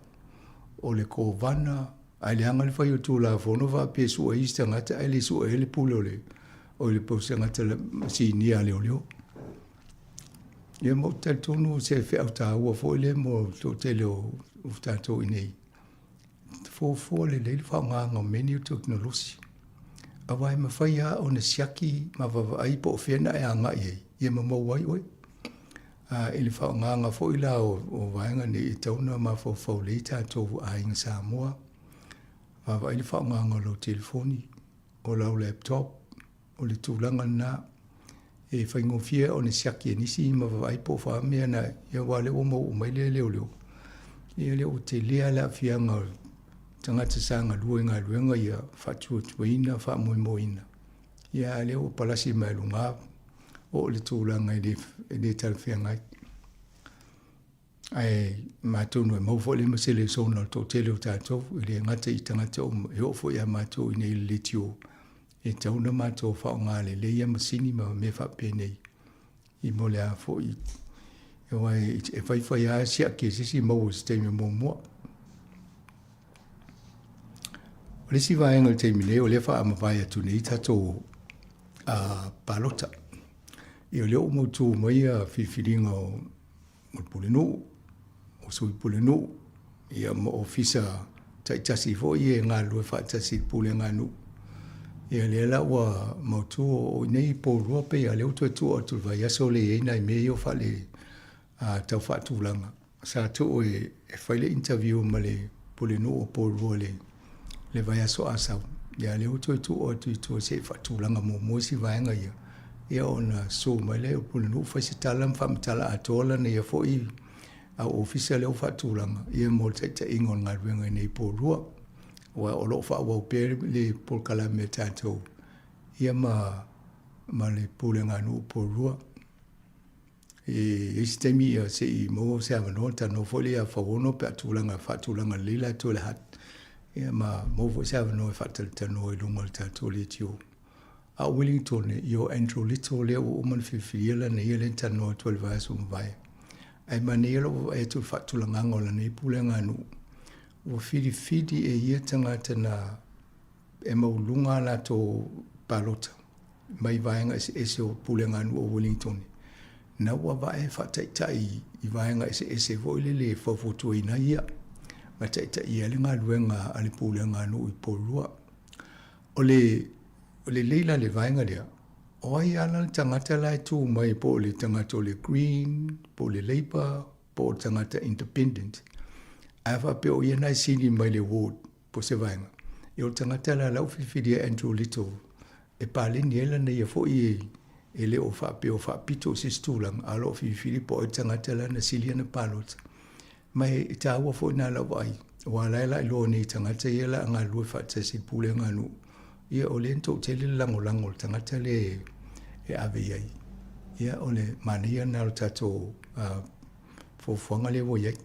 o le Kovana, ae leaga le fai o le Tulafono faapea e sue ai isi tagata ae le sue ai le pule o le o le tagata sinia a leoleo. Ia ma ou te talitonu o se feau taua foi lea mo le toatele o tatou i inei. Fuafua lelei le faaaogaina o mea nei o tekonolosi, aua e mafai lava ona siaki ma vaavaai po o fea na e agai ai ia ma maua ai oe. A i le faaaogaina foi la o vaega nei, e tatau ona mafaufau lelei tatou aiga Samoa, vaavaai le faaaogaina o lau telefoni, o lau laptop, o le tulaga lena e faigofie ona siaki e nisi ma vaavaai po o fa mea na, ia aua o lea ua maua uma mai e leoleo. Ia lea ua tele lava le aafiaga o tagata sa galue i galuega ia faatuatuaina, faamoemoeina, ia a o lea ua palasi mai luga oo i le tulaga e le talafeagai. Ae atonu e maua foi le 500 ona o le toatele o tatou, e le gata i tagata uma, e oo foi ia matou i inei i le leitio, e tatau ona matou faaaoga lelei ia masini ma mea faapenei i mo le a foi, aua e faifai lava siaki e se isi maua i se taimi muamua. O le isi vaega i le taimi nei, o lea e faamavae atu nei tatou palota. Ia o lea ua mautu mai ia filifiliga o le Pulenuu, o Sui Pulenuu, ia ma Ofisa taitasi foi ia e galulue faatasi i le Pulega a Nuu. Ia lea la ua mautu o i nei i Poulua pei a lea ua toe tuu atu i le vaiaso lea e i ai nai mea ia o faale tau faatulaga. Sa tuu e fai le interview ma le Pulenuu o Poulua i le vaiaso a sau, ia lea ua toe tuu atu i tua se i faatulaga muamua isi vaega ia, ia ona susu mai lea o le Pulenuu fai se tala ma faamatala atoa lana ia foi au ofisa lea ua faatulaga ia mo le taitaiga o le galuega i nei Poulua. Aua o lo o faaauau pea le polokalame a tatou ia ma le Pulega a Nuu o Poulua. I isi taimi ia se i maua se avanoa ona talanoa foi lea ia Fauono pe a tulaga faatulaga lelei latou i le hut ia ma maua foi se avanoa e faatalatalanoa i luga o le tatou leitio. A o Wellington, ia o Andrew Little lea ua uma ona filifilia lana ia lea na talanoa atu ai i le vaiaso ua mavae. Ae manaia lou vaavaai atu i le faatulagaga o lana ia pulega nuu, ua filifili e ia tagata na e maualuluga a latou palota mai vaega eseese o puleganuu o Wellington, na ua vae faataitai i vaega eseese foi lele e faufuatuaina ai ia ma taitaia ai le galuega a le puleganuu i Porirua. O le lelei la le vaega lea, o ai lava la le tagata la e tu mai po o le tagata o le Green, po o le Labour, po o le tagata Independent, ae faapea o ia na e sili mai le ward po o se vaega, ia o le tagata la la ua filifilia e Andrew Little e paleni ai lana ia foi e le o faapea o faapito i se isi tulaga, a o lo o filifili po o ai le tagata la na sili ana palota. Ma e taua foi na lau vaai, aua la e laeiloa nei i tagata ia la a galulue faatasi i le pulega a nuu, ia o lea na toatele le lagolago o le tagata lea e ave i ai. Ia o le manaia lena o le tatou fuafuaga lea ua i ai.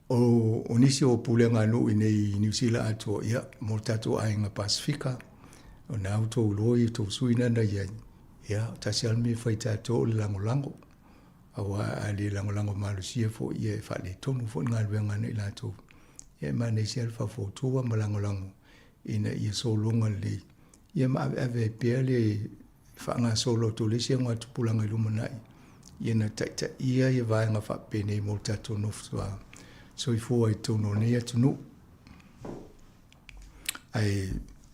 O nisi o pulega a nuu i nei i Niu Sila atoa, ia, mo le tatou aiga Pasefika, o na ua tou iloa i tou sui na na i ai, ia, tasi lava le mea e fai e tatou o le lagolago. Aua a le lagolago malosia foi, ia e faaletonu foi le galuega a nai latou. Ia e manaia le faufautua ma lagolago ina ia sologa lelei, ia ma aveave ai pea le faagasolo atu o le isi augatupulaga i lumanai, ia na taitaia ia vaega faapenei mo le tatou nofo soifua i totonu o lenei atunuu. Ae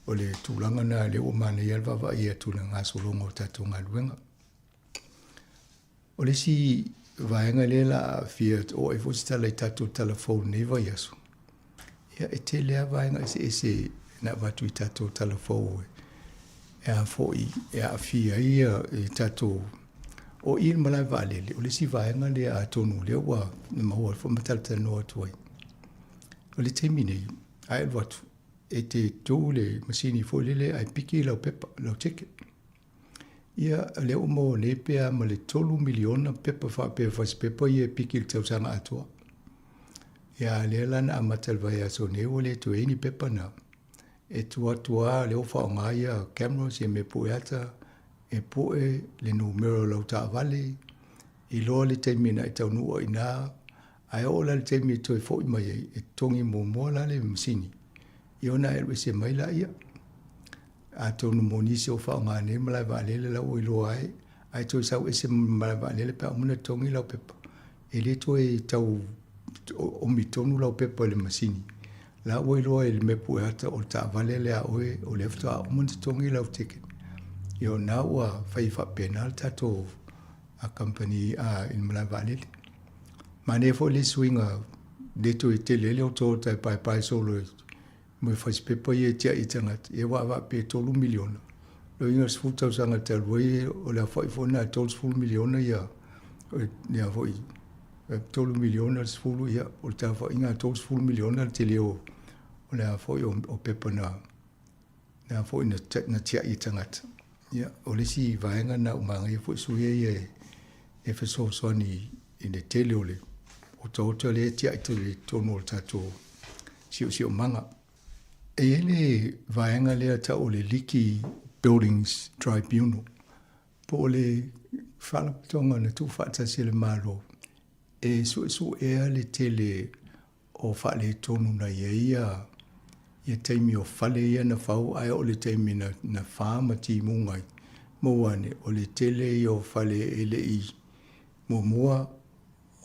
o le tulaga lena lea ua manaia le vaavaai atu i le gasologa o tatou galuega. O le isi vaega lea la aafia oo ai foi se tala i tatou tala fou i lenei vaiaso, ia e tele lava vaega eseese na avatu i tatou tala fou e a foi e aafia ai ia tatou o i le malae vaalele, o le isi vaega lea atonu lea ua maua foi ma talatalanoa atu ai. O le taimi nei, a e alu atu, e te tu le masini foi lele ae piki lau pepa, lau ticket. Ia, lea ua maua nei pe a ma le $3 miliona pepa faapea fasipepa ia e piki i le tausaga atoa. Ia, lea la na amata i le vaiaso nei ua le toe i ai ni pepa na. E tuu atu lava lea ua faaaoga ia cameras ia mea pue ata, e pue le numera o lau taavale, iloa le taimi na e taunuu ai i ina, ae oo la i le taimi e toe foi mai ai, e totogi muamua la le masini, ia ona e alu ese mai laia. Atonu mo nisi o faaaoga nei malae vaalele la ua iloa ai, ae toe sau ese ma le malae vaalele pe a uma ona totogi lau pepa, e le toe tau omi tonu lau pepa i le masini. La ua iloa i le mea pue ata o le taavale lea a oe o lea faatoa uma ona totogi lau ticket. Ia o lena ua fai faapena le tatou kamupani i le malae vaalele. Manaia foi le isi suiga le toe tele ai le otaota e paepae solo i mo fasipepa ia e tiai i tagata, ia aua a faapea e $3 miliona, lona uiga o le 10 tausaga talu ai o le aofai foi lena e $30 miliona ia, ia foi, $3 miliona le 10, ia o le tauaofaiga e $30 miliona le tele o le a foi o pepa na, na foi na tiai e tagata. Ia, o le isi vaega lena ua manaia foi suia ia e fesoasoani i le tele o le otaota lea e tiai tele i totonu o le tatou siosiomaga. E i ai le vaega lea tau o le Leaky Buildings Tribunal, po o le faalapotopotoga na tuufaatasi e le Malo e suesuea le tele o faaletonu na i ai ia ia taimi o fale ia na fau ae oo i le taimi na na fa ma timuga ai, maua ane o le tele ia o fale e le i muamua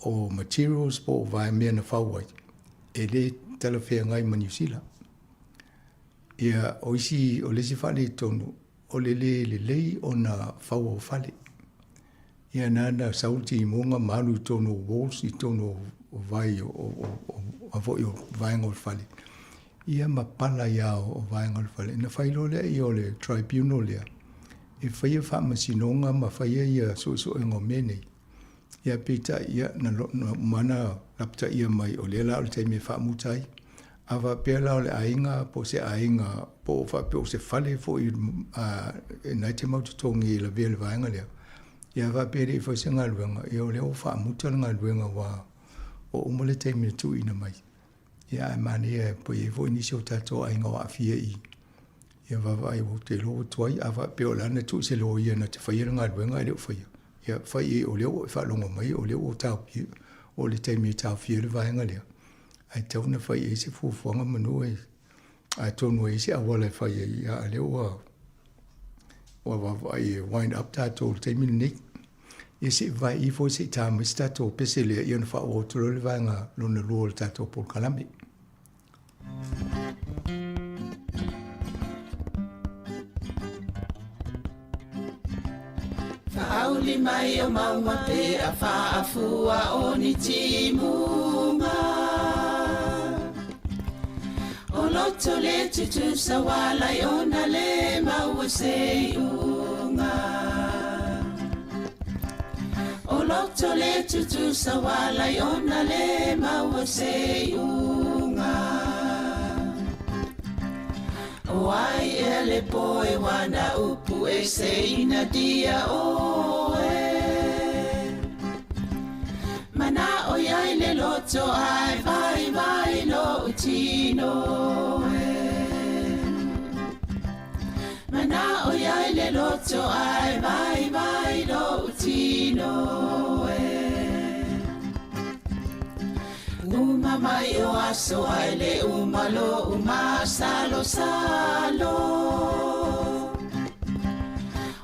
o materials po o vae mea na fau ai e le talafeagai ma Niu Sila. Ia o isi o le isi faaletonu o le le lelei ona faua o fale. Ia na na sau le timuga ma alu i totonu o walls i totonu o vai o o foi o vaega o le fale. Ia ma pala ai lava o vaega o le fale. Na fai loa lea o le tribunal lea e faia faamasinoga ma faia ia suesuega o mea nei. Ia peitai ia na na uma ona lapataia mai o lea la o le taimi e faamuta ai. A faapea la o le aiga po o se aiga po o faapea o se fale foi a na te mau totogi e lavea i le vaega lea, ia a faapea e le i fai se galuega, ia o lea ua faamuta le galuega ua ua uma le taimi na tuuina mai. Ia ae manaia po o i ai foi nisi o tatou aiga o aafia i i, ia vaavaai ou te iloa ua tuai. A faapea o la na tuu i se loia na te faia le galuega ae le o faia, ia fai i ai o lea ua e faalogo mai o lea ua taofia, o le taimi e taofia ai le vaega lea, ae tatau ona fai i ai se fuafuaga manu e atonu e i ai se auala e fai ai, a o lea ua ua vaavaai e wind up tatou i le taimi lenei. Ia se i vaai ifo se i ta mai se tatou pese lea ia ona faaauau atu loa le vaega lona lua o le tatou polokalame. Faauli mai o maunga pe a faafua o ni timuga O loto le tutusa walai ona le maua se iuga O loto le tutusa walai ona le maua se iuga O ai ea le poe wana upu e se ina dia oe Mana o iai le loto ai vai vai lo utino e Mana o iai le loto ai vai vai lo utino e Uma mai o aso ai le uma lo uma salo salo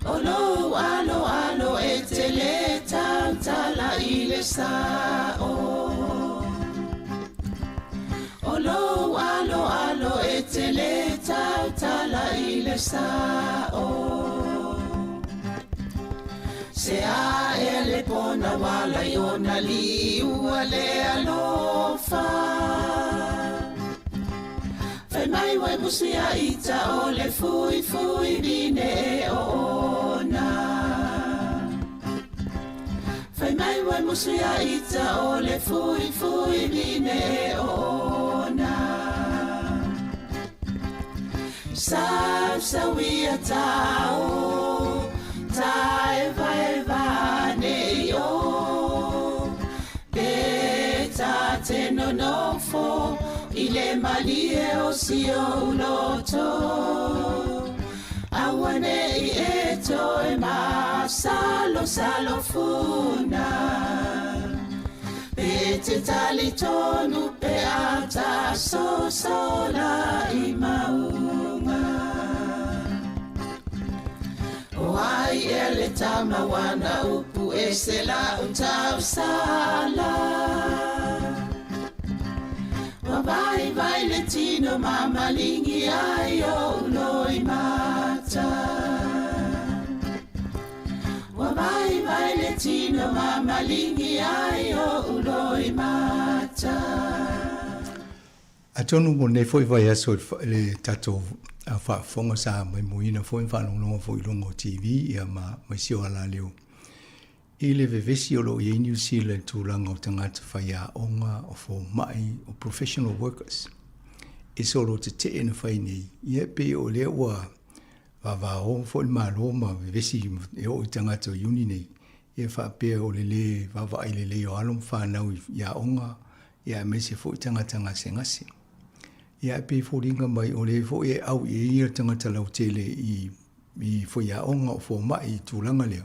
O lou alo alo e te le tautala i le sao O lou alo alo e te le tautala i le sao Se a ea le pona wala i ona liua le alofa Fai mai wai musu ia ita o le fui fui vine e o ona Fai mai wai musu ia ita o le fui fui vine e o ona Sau sau ia tao ta eva eva nei o Pe ta te nonofo i le malie o si ou loto Aua nei e toe masalo salo funa Pe te talitonu pe a ta sosola i maunga O ai ea le tama wana upu e se la utau sala Wa vai vai le tino ma malingi ai o uloi mata Ua vaivai le tino ma malingi ai o uloi mata. Atonu mo lenei foi vaiaso i le tatou faafofoga sa moemoeina foi ma faalogologo foi i luga o TV ia ma ma isi o alaleo i le vevesi o lo o i ai Niu Sila i le tulaga o tagata faiaoga, o fomai, o professional workers e solo tetee na fai nei, ia e pei o lea ua vavao foi le Malo ma vevesi e oo i tagata o iuni nei. Ia faapea o le lē vaavaai lelei o alo ma fanau i aoga, ia aemaise foi tagata gasegase. Ia ae pei e foliga mai o lē foi e au i ai ia tagata lautele i i faiaoga o fomai i tulaga lea,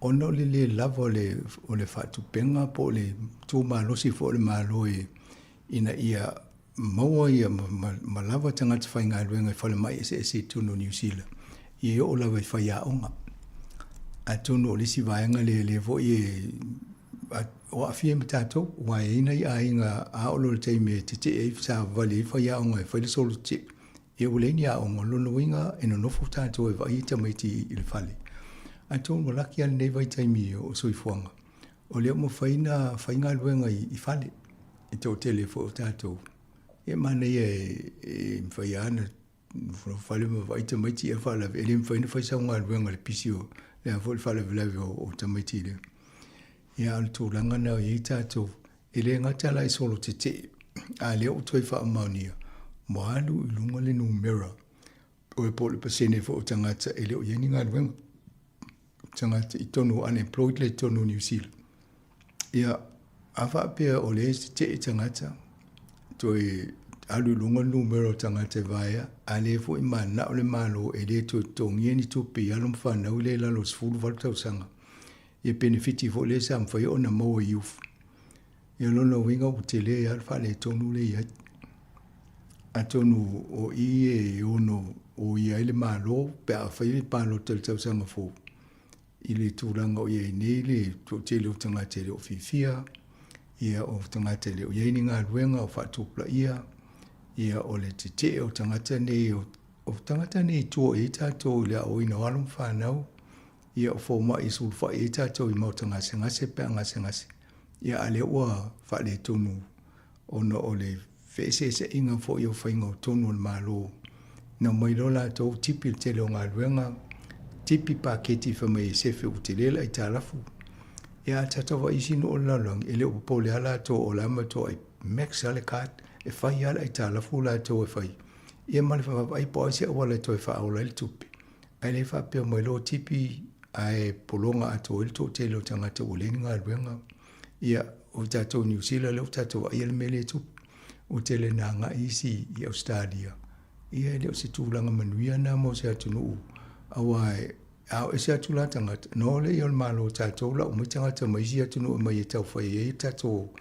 ona o le lē lava o le o le faatupega po o le tu malosi foi o le Malo e ina ia maua ia ma, ma, ma lava tagata faigaluega i falemai eseese i totonu o Niu Sila, ia e oo lava i faiaoga. Atonu o le isi vaega lea lea foi e o aafia ma tatou, aua e i ai nai aiga a oo loa i le taimi e tetee ai, savavali ai faiaoga e fai le solo tetee, ia ua leai ni aoga, o lona uiga e nonofo tatou e vaai tamaiti i le fale. Atonu ua laki lava lenei vaitaimi o soifuaga, o lea ua mafai ona fai galuega i fale e toatele foi o tatou. Ia e manaia e mafai lava ona nofo fale ma vaai tamaiti ae faalavelave, e le mafai ona fai sau galuega i le pisi o le a foi le faalavelave o tamaiti i le. Ia a o le tulaga lena o i ai tatou, e le gata la i solo tetee, a o lea ua toe faamaonia, ua alu i luga le numera o po o le pasene foi o tagata e le o i ai ni galuega, tagata i totonu o unemployed lea i totonu o Niu Sila. Ia, a faapea o lea e tetee tagata, toe alu i luga le numera o tagata e vaea, a lea foi mananao le Malo e le toe totogia ni tupe i alo ma fanau lea i lalo o le 18 tausaga, ia penefiti foi lea sa mafai ona maua i youth. Ia o lona uiga ua tele lava le faaletonu lea e i ai. Atonu o i e ono oia ai le Malo pe a fai le palota i le tausaga fou i le tulaga o i ai nei le toatele o tagata e le o fiafia, ia o tagata e le o i ai ni galuega o faatupulaia, ia o le tetee o tagata nei, o tagata nei e tua i ai tatou i le aoaoina o alo ma fanau, ia o fomai e sulufai ai tatou i maota gasegase pe a gasegase, ia a lea ua faaletonu ona o le feeseeseaiga foi o faiga o tonu o le Malo. Na omai loa latou tipi le tele o galuega, tipi paketi fai mai e sefe ua tele le aitalafu. Ia a tatou vaai i isi nuu o le lalolagi, e le o popole lava latou o la e matuai max lava le card, e fai lava le aitalafu latou e fai. Ia ma le vaavaai po o ai se auala e toe faaola ai le tupe. Ae le faapea mai loa tipi ae pologa atoa ai le toatele o tagata ua leai ni galuega. Ia, o tatou Niu Sila lea ua tatou vaaia le mea lea e tupu. Ua tele ina agai isi i Ausetalia. Ia e le o se tulaga manuia lena mo se atunuu aua a o ese atu la tagata, ona o lea o le Malo o tatou lau mai tagata mai isi atunuu e mai e tau fai ai tatou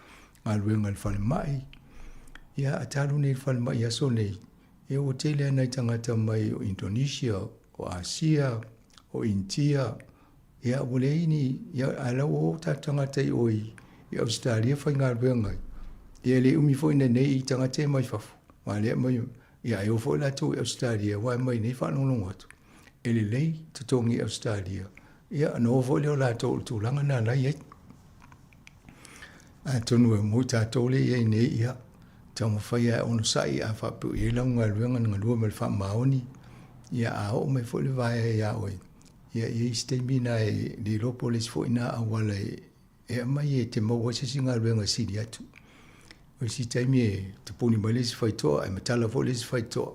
galuega i le falemai. Ia a talu nei i le falemai i aso nei, Ia ua tele lava nai tagata mai o Indonesia, o Asia, o Initia, ia ua leai ni, ia ae la ua o tatou tagata i o i Ausetalia faigaluega ai. Ia e le umi foi nei i tagata ia mai fafo, aua lea e aumai, ia ae o foi latou i Ausetalia aua e aumai nei faalogologo atu, e lelei totogi i Ausetalia, ia ona o foi lea o latou i le tulaga lena la e i ai. Atonu e mo i tatou lea e i ai nei, ia, taumafai lava e onosai a faapea o i ai lau galuega na galue ma le faamaoni, ia a oo mai foi le vaea ia oe, ia e i ai se taimi lena e le iloa po o le isi foi lena auala e aumai e te maua ai se isi galuega e sili atu. O isi taimi e tapuni mai le isi faitoa, e matala foi le isi faitoa,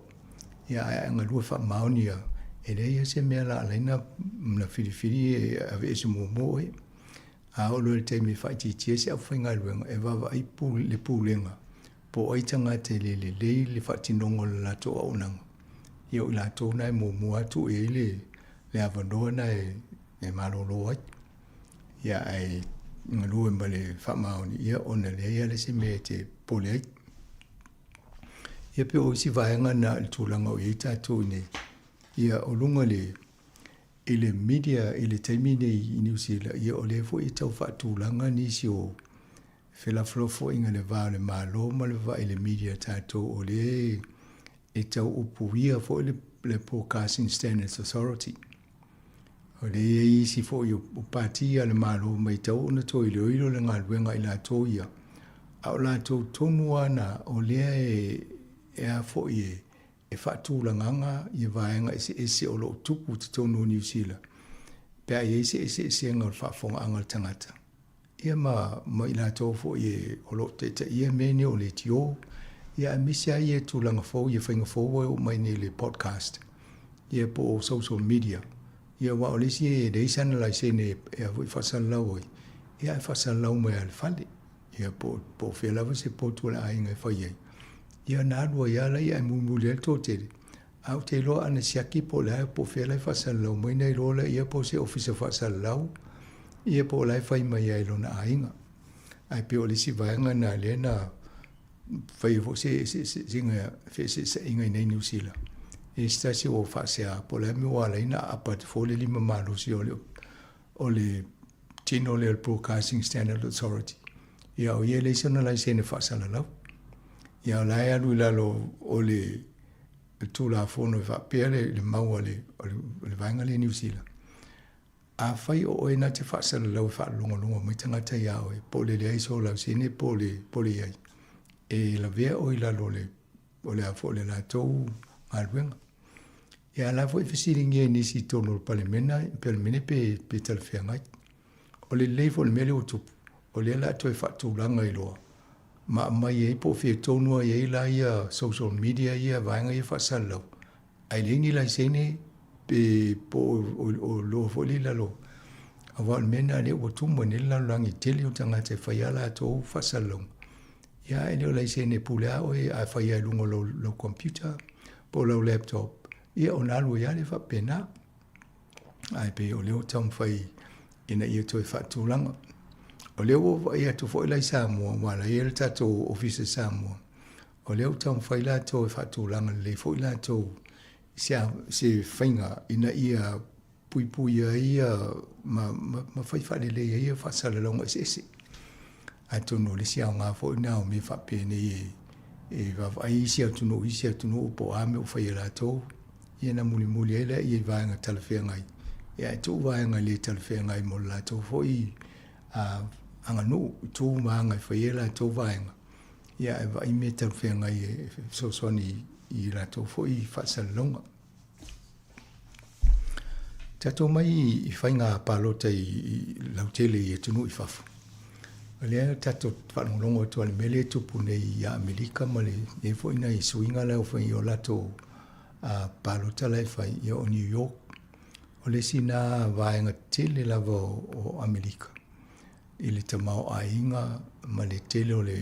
ia ae a galue faamaoni lava, e leai lava se mea o le a ala ai ona filifili e aveese muamua oe. A oo loa i le taimi e faaitiitia se aufaigaluega, e vaavaai le pulega po o ai tagata e le lelei le faatinoga o le latou auaunaga. Ia o i latou na e muamua atu i ai le avanoa na e malolo ai. Ia ae galue ma le faamaoni, ia ona leai lava le isi mea e te popole ai. Ia pei o isi vaega na i le tulaga o i ai tatou i nei, ia o luga i le I le media i le taimi nei i Niu Sila, ia o lea foi e tau faatulaga nisi o felafolafoaiga i le va o le Malo ma le va i le media a tatou o lea e tau upuia foi le, le Broadcasting Standards Authority. O lea e i ai isi foi o pati a le Malo mai tau ona toe iloilo le galuega i latou ia, a o latou tonu lava na o lea e, e a foi e, e faatulagaga ia vaega eseese o lo o tupu i totonu o Niu Sila pe a i ai se eseesega o le faafofogaaga a le tagata, ia ma, ma i latou foi e, o lo o taitaia mea nei o leitio, ia aemaise lava ia tulaga fou, ia faiga fou ua oo mai nei i le podcast, ia po o social media. Ia aua o le isi e leai sana laisene e a foi faasalalau ai, ia ae faasalalau mai lava i le fale. Ia po o fea lava se potu a le aiga e fai ai. Ia ona alu ai lava laia ae mulimuli ai le toatele. Ae ou te iloa ana siaki po o le a po o fea la e faasalalau mai ona iloa lea po o se ofisa faasalalau ia po o la e fai mai lava i lona aiga. Ae pei o le isi vaega lena lea na faia foi se eseeseiga feeseeseaiga i inei i Niu Sila. E se tasi ua faasea po o le a le mea ua ala ai ona aapa atu fua le lima malosi o le o le tino lea o le Broadcasting Standard Authority. Ia o ia e leai sona laisene faasalalau. Ia o la e alu i lalo o le Tulafono e faapea le mau a le vaega lea i Niu Sila. Afai o oe na te faasalalau e faalogologo mai tagata iā oe, po o le leai sou lausene po o le, po o le i ai, e lavea oe i lalo o le, o le a foi o le latou galuega. Ia a la foi e fesiligia e nisi i totonu o le Palemena, Palemene pe, pe talafeagai. O le lelei foi o le mea lea ua tupu, o lea o le a toe faatulaga ai loa ma aumai ai po o fea tonu ai ai la ia social media ia vaega ia faasalalau, ae leai ni laisene pe po o loa foi lea i lalo aua o le mea lena lea ua tumu ai nei le lalolagi tele o tagata e fai a latou faasalalauga ia e le o laisene pule a oe a fai lava i luga o lau, lau computer po o lau laptop ia ona alu ai lava lea faapena ae pei o lea ua taumafai ina ia toe faatulaga. O lea ua vaai atu foi la i Samoa, aua o la e i ai le tatou Ofisa i Samoa, O lea ua taumafai latou e faatulaga lelei foi latou i se, se faiga ina ia puipuia ai ma, ma, ma fai faalelei ai faasalalauga eseese. Atonu o le isi aoga foi lena o mea faapenei e, e vaavaai isi atunuu, isi atunuu po o a mea ua fai e latou, ia na mulimuli ai lea i vaega talafeagai, ia ae tuu vaega le talafeagai mo le latou foi aganuu, tu ma aga e fai ai latou vaega. Ia ae vaai mea talafeagai e fesoasoani i latou foi faasalalauga. Tatou mai i faiga palota i lautele i atunuu i fafo. O lea tatou faalogologo atu i le mea lea e tupu nei i Amerika ma le i ai foi nai suiga la e fai o latou palota la e fai ia o New York. O le isi na vaega tele lava o Amerika. i le tamaoaiga ma le tele o le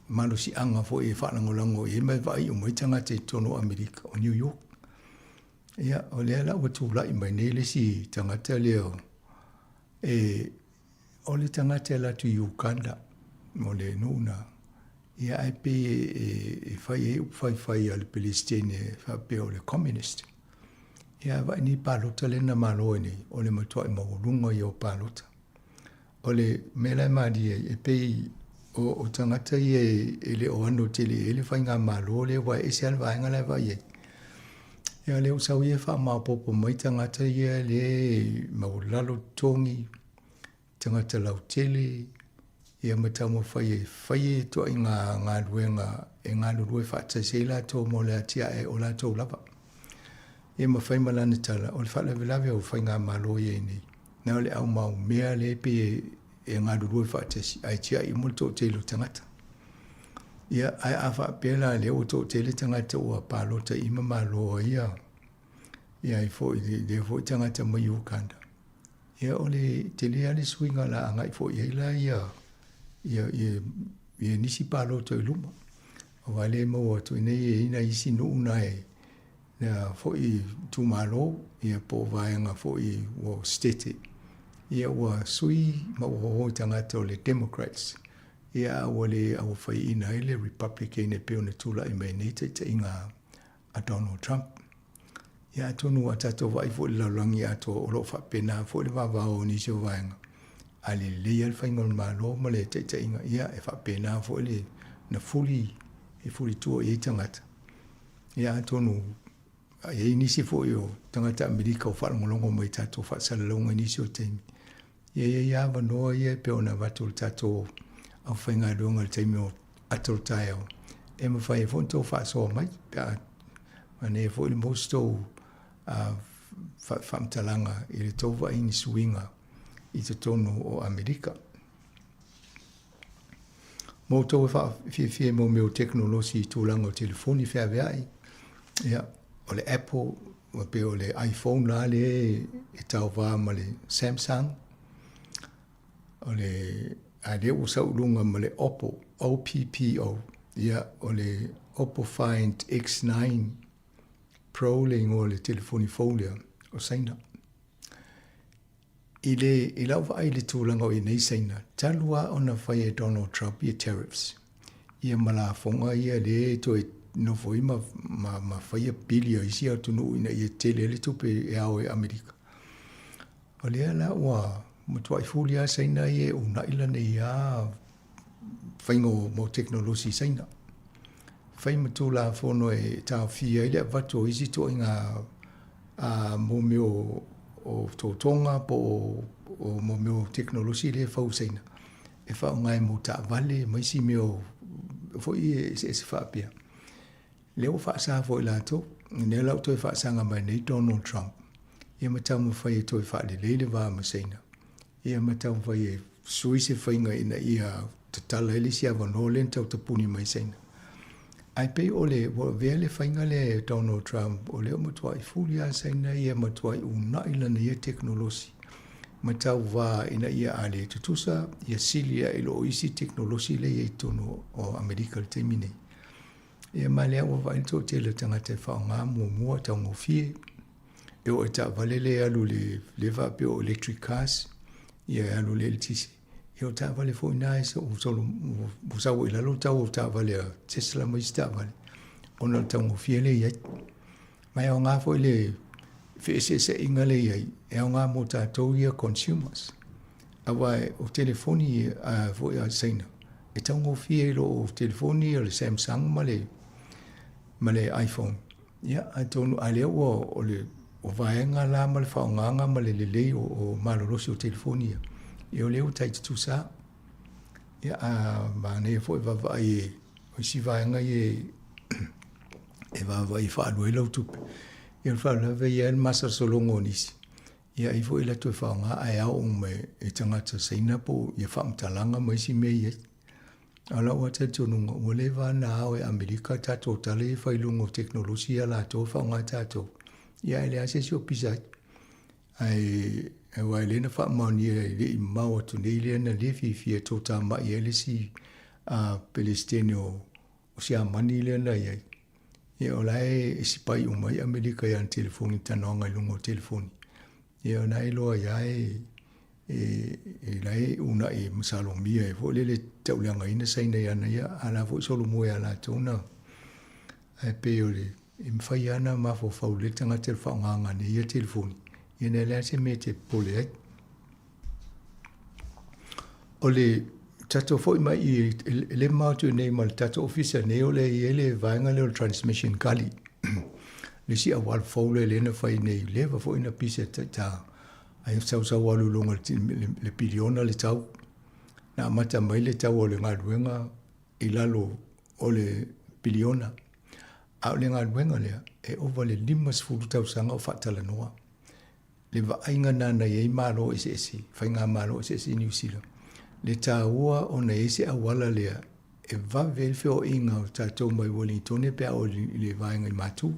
malosiaga foi e faalagolago i ai ma e vaai uma ai tagata i totonu o Amerika, o New York. Ia, o lea la ua tulai mai nei le isi tagata lea e o le tagata e alu atu i Uganda, o le nuu na, ia ae pei e fai ai upu faifai a le Peresetene e faapea o le communist. Ia ae vaai nei palota lea na malo ai nei, o le matuai maualuga ia o palota. O le mea la e malie ai, e pei o tagata ia e le o ano tele i ai le faigamalo lea aua e ese lava le vaega la e vaai ai. Ia o lea ua sau ia e faamaopoopo mai tagata ia lea e maualalo totogi, tagata lautele, ia ma taumafai e fai ituaiga galuega e galulue faatasi ai latou mo le atiae o latou lava. Ia ma fai ma lana tala, o le faalavelave o faigamalo i ai nei, na o le au maumea lea e pei e galulue faatasi ae tiai uma le toatele o tagata. Ia, ae a faapea la lea ua toatele tagata ua palota i ma malo ai ia, ia ai foi lea foi tagata mai Uganda. Ia o le tele lava le suiga o le a agai foi i ai la ia, ia, ia, ia nisi palota i luma. Aua lea e maua atu i nei e i ai nai isi nuu na e, na foi itumalo, ia po o vaega foi ua sitete, ia ua sui ma ua hohoi tagata o le Democrats, ia a ua le aofaiina ai le Republican e pei ona tulai mai nei taitaiga a Donald Trump. Ia atonu a tatou vaai foi i le lalolagi atoa o lo o faapena foi le vavao o nisi o vaega, a lelei lava le faiga o le Malo ma le taitaiga, ia e faapena foi le na fuli e fulitua i ai tagata. Ia atonu e i ai nisi foi o tagata Amerika o faalogologo mai i tatou faasalalauga i nisi o taimi, ia e i ai avanoa ia e pei ona avatu e le tatou aufaigaluega i le taimi o ata o le taeao, e mafai ai foi ona tou faasoa mai pe a manaia foi le maua se tou faamatalaga i le tou vaai i ni suiga i totonu o Amerika. Mo outou e faafiafia i mo mea o tekonolosi i tulaga o telefoni feaveai, ia, o le Apple Ua pei o le iPhone la lea e tauva ma le Samsung, o le, a lea ua sau i luga ma le Oppo, O-P-P-O, ia, o le Oppo Find X9 Pro le igoa o le telefoni fou lea o Saina. I le, i lau vaai i le tulaga o i ai nei Saina, talu lava ona fai e Donald Trump ia tariffs, ia ma lafoga ia lea e toe nofo ai ma, ma, ma faia pili a isi atunuu ina ia tele ai le tupe e ao e Amerika. O lea la ua matuai fuli lava Saina ia e uunai lana ia faiga o mau tekonolosi i Saina. Fai ma Tulafono e taofia ai le avatu o isi ituaiga mō mea o totoga po o mō mea o tekonolosi lea e fau i Saina e faaaoga ai mo taavale ma isi mea foi e eseese faapea. Lea ua faasa foi latou, lea la ua toe faasaga mai nei Donald Trump, ia ma taumafai e toe faalelei le va ma Saina. Ia ma taumafai e sui se faiga ina ia tatala ai le isi avanoa lea na tau tapuni mai Saina. Ae pei o le, ua avea le faiga lea e Donald Trump, o lea ua matuai fuli lava Saina ia matuai uunai lana ia tekonolosi ma tauva ina ia a le tutusa ia sili ae i lo isi tekonolosi lea e i ai i totonu o Amerika i le taimi nei. Ia ma lea ua vaai le toatele o tagata e faaaoga muamua taugofie. E oo i taavale lea e alu i le, lea faapea o electric cars, ia e alu i le eletise. Ia o taavale foi na e ua sau ai i lalo le tau o taavale a Tesla ma isi taavale, ona o le taugofie lea e i ai. Ma e aoga foi le feeseeseaiga lea e i ai, e aoga mo tatou ia consumers. Aua o telefoni foi a Saina, e taugofie i lo o telefoni o le Samsung ma le, ma le iPhone. Ia, atonu a lea ua o le o vaega la ma le faaaogaga ma le lelei o, o malolosi o telefoni ia, ia o lea ua tai tutusa. Ia, a manaia foi vaavaai e o isi vaega ia e, e vaavaai e faaalu ai lau tupe. Ia o le faalavelave ia le masalosaloga o nisi. Ia ai foi la toe faaaoga ae ao uma e tagata Saina po o ia faamatalaga ma isi mea i ai. A o lau lava talitonuga, ua leva ona ao e Amerika tatou tala ia e fai i luga o tekonolosi ia latou e faaaoga e tatou, ia ae leai se isi o pisa ai. Ae aua e lea na faamaonia e le i mamao atu nei lea na le fiafia e toatamai ai le isi Peresetene o Siamani lea na i ai. Ia o la e sipai uma ai Amerika i ana telefoni, talanoaga i luga o telefoni. Ia o na e iloa ai lava e e la e uunai e masalomia ai foi lele tauleagaina Saina i ana ia, a la foi solomua ia latou na. Ae pei o le, e mafai lava ona mafaufau lelei le tagata i le faaaogaga nei ia telefoni, ia na leai se mea e te popole ai. O le tatou foi mai i e le mamao atu nei ma le tatou ofisa nei o le i ai le vaega lea o le transmission gully. Le isi auala fou lea lea na fai nei, leva foi na pisa ta Ai sausau alu i luga le piliona le tau. Na amata mai le tau o le galuega i lalo o le piliona. A o le galuega lea, e ova le 50 tausaga o faatalanoa. Le vaaiga na na i ai Malo eseese, faigamalo eseese i Niu Sila, le taua ona i ai se auala lea e vave ai le feoaiga o tatou mai Wellingtone pe a oo i le vaega i Matu.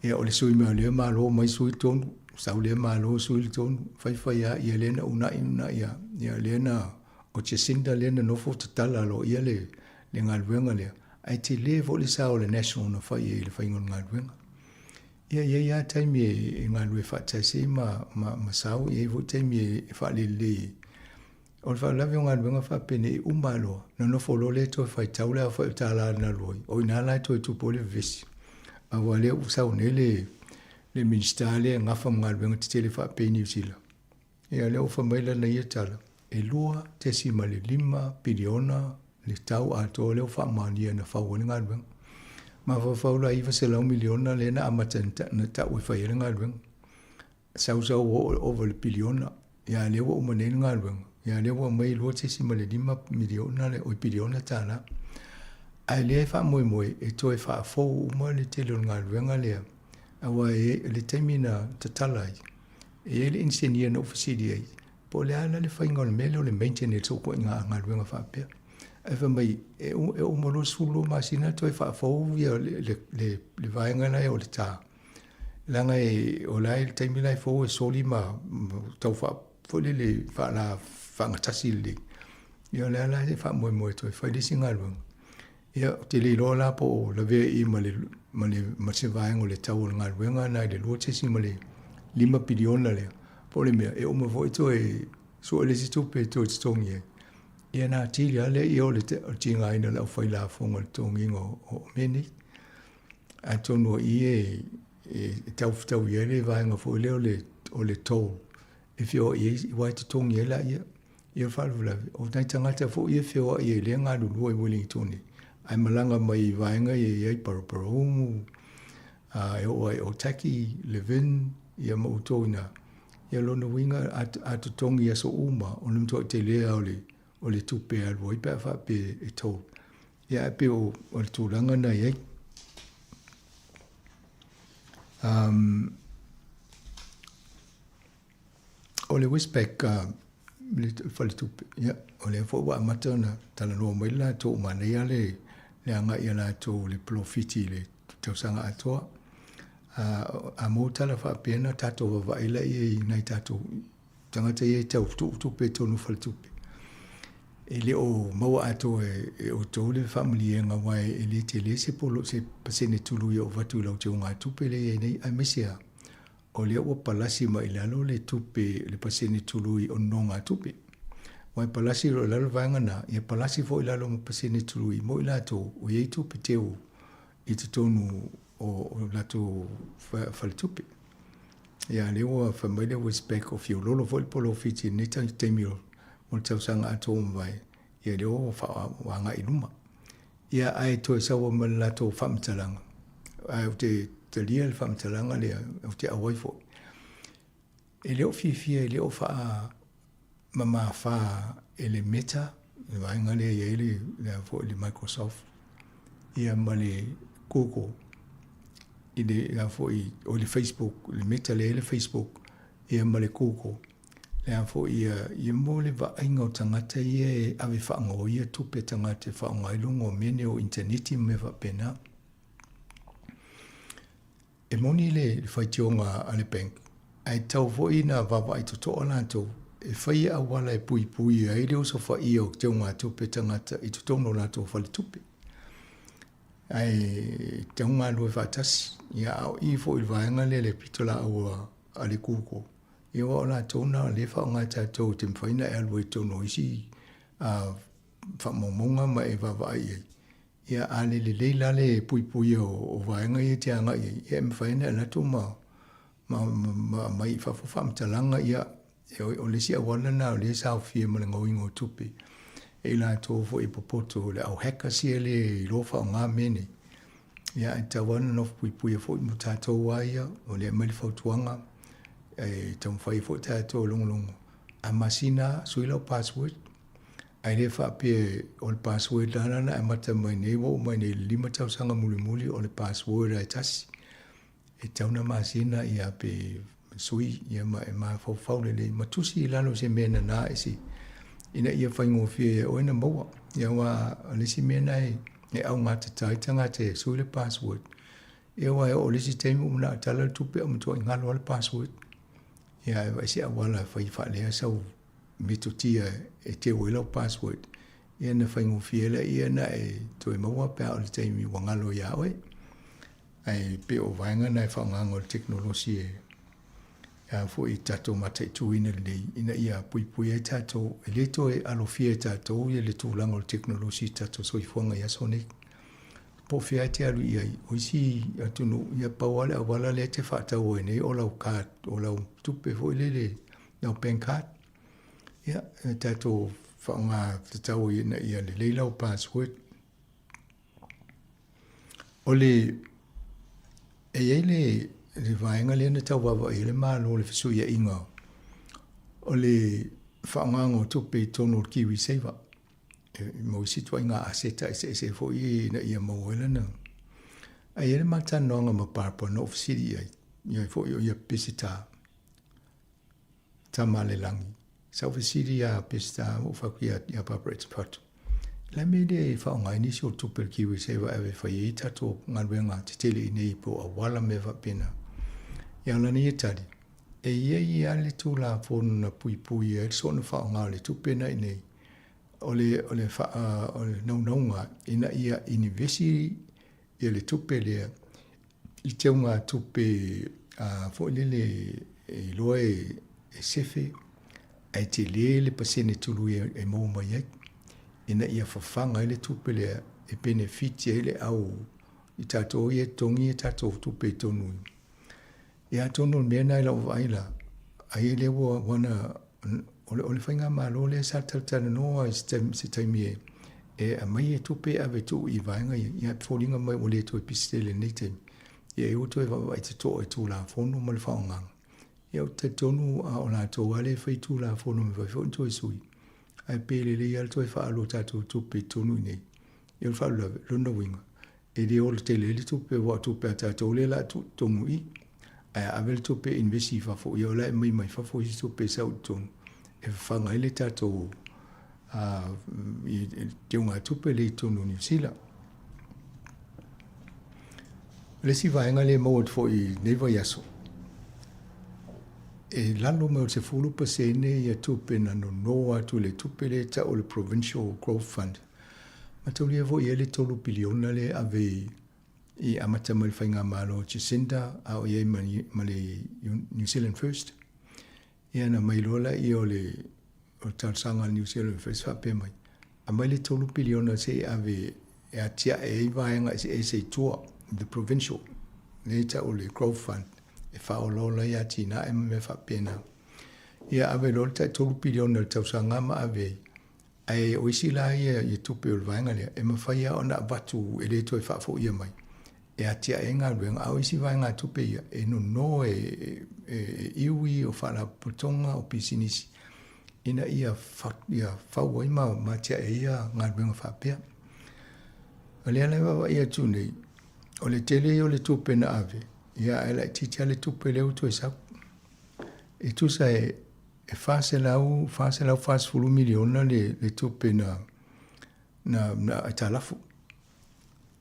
Ia, o le sui mai o lea Malo mai sui le tonu, sau lea Malo sui le tonu, faifai lava, ia lea na uunai uunai lava, ia lea na, o Jacinda lea na nofo tatala aloaia le, le galuega lea, ae tele foi le sao o le National na fai ai i le faiga o le galuega. Ia, e i ai lava taimi e galulue faatasi ai ma, ma, ma sao, e i ai foi taimi e faalelelei ai. O le faalavelave o galuega faapenei e uma lava loa, nonofo loa lea toe faitau le aofai o tala na alu ai, o i ina la e toe tupu ai le vevesi. Aua o lea ua sau nei le, le Minisita lea e gafa ma galuega tetele faapea i Niu Sila. Ia o lea ua fai mai lana ia tala, e 2.5 piliona le tau atoa lea ua faamaonia na fau ai le galuega. Mafaufau la 900 miliona lea na amata na tau e fai ai le galuega. Sau sau ua oo ova i le piliona, ia lea ua uma nei le galuega, ia lea ua aumai 2.5 miliona le, oi piliona tala. Ae lea e faamoemoe e toe faafou uma le tele o le galuega lea, aua e le taimi na tatala ai, e i ai le inisinia na ou fesili ai, po o le a la le faiga o le mea lea o le maintenance o ituaiga galuega faapea. Ae fai mai, e uma loa le 12 masina toe faafou ia le vaega lea o le ta. Leaga e, o la e le taimi la e fou e soli ma, ma tau faa, foi lele faala faagatasi lelei. Ia o le a la e faamoemoe toe fai le isi galuega. Ia, ou te le iloa la po o lavea i i ma le, ma le, ma se vaega o le tau o le galuega na i le $2.5 piliona lea, po o le mea, e uma foi toe sue le isi tupe e toe totogi ai. Ia na atili lava lea o le tigaina o le aufailafoga i le totogiina o mea nei. Atonu o i e tau fetaui ai le vaega foi lea o le toll e feoai ai, aua e totogi ai laia. Ia o le faalavelave, o nai tagata foi ia e feoai ai lea e galulue i Wellington ae malaga mai i vaega ia e i ai Paraparaumu, e oo ai i Otaki, Levin, ia ma outou i ina. Ia o lona uiga a totogi i aso uma, o le matuai tele lava o le tupe e alu ai pe a faapea e toll. Ia ae pei o le tulaga lena e i ai. O le Westpac le faletupe, ia, o lea foi ua amata ona talanoa mai le latou, manaia le agai a latou i le polofiti i le tausaga atoa. A maua tala faapea ona tatou vaavaai laia i nai tatou tagata ia e tau tuu tupe i totonu o faletupe. E le o maua atoa e outou le faamaliega aua e le tele se polo, se pasene tului e oo atu i lau teugatupe lea e i ai nei, aemaise lava o lea ua palasi mai i lalo le tupe, le pasene tului o nonogatupe. Aua e palasi loa i lalo le vaega lena, ia palasi foi i lalo ma pasene tului mo i latou o i ai tupe teu i totonu o latou faletupe. Ia lea ua fai mai le Westpac o fiololo foi le polofiti i lenei taimi o le tausaga atoa ua mavae, ia lea ua agai i luma. Ia ae toe sau ai ma le latou faamatalaga, ae ou te talia le faamatalaga lea, ou te auai foi. E le o fiafia, e le o faamamafa e le Meta, le vaega lea e i ai le, le, foi, le Microsoft, ia ma le Google, i le, la foi, o le Facebook, le Meta lea e i ai le Facebook, ia ma le Google. Le a foi ia, ia mo le vaaiga o tagata ia e ave faagaoia tupe a tagata e faaaoga ai luga o mea nei o initaneti ma mea faapena. E moni le faitioga a le bank, ae tatau foi ona vaavaai totoa latou e fai auala e puipui ai le osofaia o teugatupe a tagata i totonu o latou faletupe. Ae tatau ona galulue faatasi. Ia, a o i foi i le vaega lea i le pitolaau a le Google, ia aua o latou na o lea e faaaoga e tatou te mafai ona e alu ai i totonu o isi faamaumauga ma e vaavaai i ai. Ia a le lelei la le puipuia o vaega ia e te agai i ai, ia e mafai ona e alu atu ma aumai i fafo faamatalaga, ia o le isi auala lena o lea e saofia ma le gaoiga o tupe e i latou foi e popoto, le au hackers ia le iloa faaaoga mea nei. Ia ae tatau lava ona nofo puipuia foi mo tatou lava ia, o lea e aumai le fautuaga, e taumafai ai foi tatou e logologo, a masina lava, sui lau password, Ae le faapea o le password la na amata mai nei ua oo mai nei i le 5 tausaga mulimuli o le password lava e tasi. E tatau ona masina ia pe sui ia ma e mafaufau lelei ma tusi i lalo se mea nana e se ina ia faigofie ia oe na maua. Ia aua o le isi mea na e augatata ai tagata e sui le password. Ia aua e oo i le isi taimi ua manao e tala le tupe ae ua matuai galo lava le password. Ia ae vaai se auala e fai faalea sau metotia e teu ai lau password, ia ona faigofie lea ona e toe maua pe a o le taimi ua galo ia oe. Ae pei o vaega na e faaaogaina o le tekonolosi e a foi tatou mataituina lelei ina ia puipui ai tatou, e le toe alofia e tatou ia le tulaga o le tekonolosi i tatou soifuaga i aso nei. Po o fea e te alu i ai, o isi atunuu, ia pau lava le auala lea e te faatau ai nei o lau card, o lau tupe foi lele, lau bank card. Ia, e tatou faaaoga tatau ina ia lelei lau password. O le, e i ai le, le vaega lea na tau vaavaai ai le Malo i le fesuiaiga o le faaaogaina o tupe i totonu o le KiwiSaver. E mo isi ituaiga aseta eseese foi ina ia maua ai lana. Ae i ai le ma talanoaga ma Barbara na ou fesili i ai, ia foi o ia Peseta, tama a le lagi. Sa ou fesili ia Peseta, ua ou fai atu ia Barbara e te fatu. O le a le mea e le faaaoga ai nisi o tupe a le KiwiSaver e ave e fai ai tatou galuega tetele i inei po o auala ma mea faapena. Ia, o lana ia tali, e i ai lava le Tulafono na puipuia ai le soona faaaoga o le tupe na i inei, o le, o le, faa, o le naunauga ina ia inivesi ia le tupe lea i teugatupe a foi lele e iloa e, e sefe ae tele le pasene tului e, e maua mai ai ina ia fafaga ai le tupe lea e penefiti ai le au i tatou ia e totogi a tatou tupe i totonu Ia atonu o le mea lena i lau vaai la, ai lea ua, ua na, o le, o le faigamalo lea sa talatalanoa i se taimi, se taimi e, e aumai e tupe e ave tuu i vaega ia, ia foliga mai ua le toe pisi tele i lenei taimi. Ia e ua toe vaavaai totoa i Tulafono ma le faaaogaga. Ia ou te talitonu a o latou lava lea e fai Tulafono e mafai foi ona toe sui, ae pe lelei lava le toe faaalu o tatou tupe i totonu i inei. Ia o le faalavelave, lona uiga, E le ola tele ai le tupe aua o tupe a tatou lea o le a tuu i totonu i i. Ae a ave le tupe e invest i fafo, ia o la e aumai mai fafo isi tupe e sau i totonu e fafaga ai le tatou teugatupe lea i totonu o Niu Sila. O le isi vaega lea e maua atu foi i lenei vaiaso, e lalo mai o le 10% ia tupe na nono atu i le tupe lea e tau o le Provincial Growth Fund. Mataulia foi i ai le $3 piliona lea e ave i amata mai le faigamalo a Jacinda a o i ai ma le New Zealand First. Ia na aumai loa laia o le o le talosaga a le New Zealand First faapea mai, aumai le $3 piliona se i ave e atiae ai vaega eseese i tua, the provincial, lea e tau o le Growth Fund, e faaolaola ai atinae ma mea faapena. Ia ave loa le tai $3 piliona i le tausaga ma ave ai Ae o isi la ia ia tupe o le vaega lea, e mafai lava ona avatu e le toe faafoia mai e atiae ai galuega, a o isi vaegatupe ia, e nono e, e, e iwi, o faalapotopotoga, o pisinisi, ina ia, fa, ia fau ai ma, ma atiae ai ia galuega faapea. O lea la e vaavaai atu nei, o le tele ia o le tupe na ave, ia ae laitiiti lava le tupe lea ua toe sau. E tusa e, e 400, 440 miliona le, le tupe na, na, na aitalafu.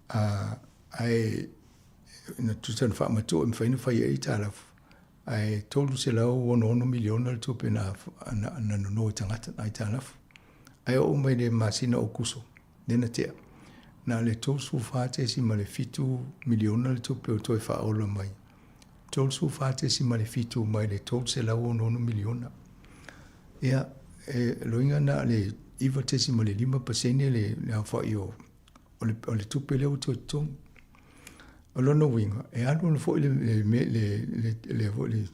A, ae na tusa na faamatuu e mafai ona fai ai aitalafu, ae 366 miliona le tupe na, na, na nono e tagata na aitalafu. Ae oo mai le masina o Kuso, lea na tea, na o le 34.7 miliona le tupe o toe faaola mai 34.7 mai le 366 miliona. Ia, e loiga na o le 9.5% le, le aofai o, o, le, o le tupe lea ua toe totogi. O lona uiga, e alu alu foi le, le, le, le, le, le,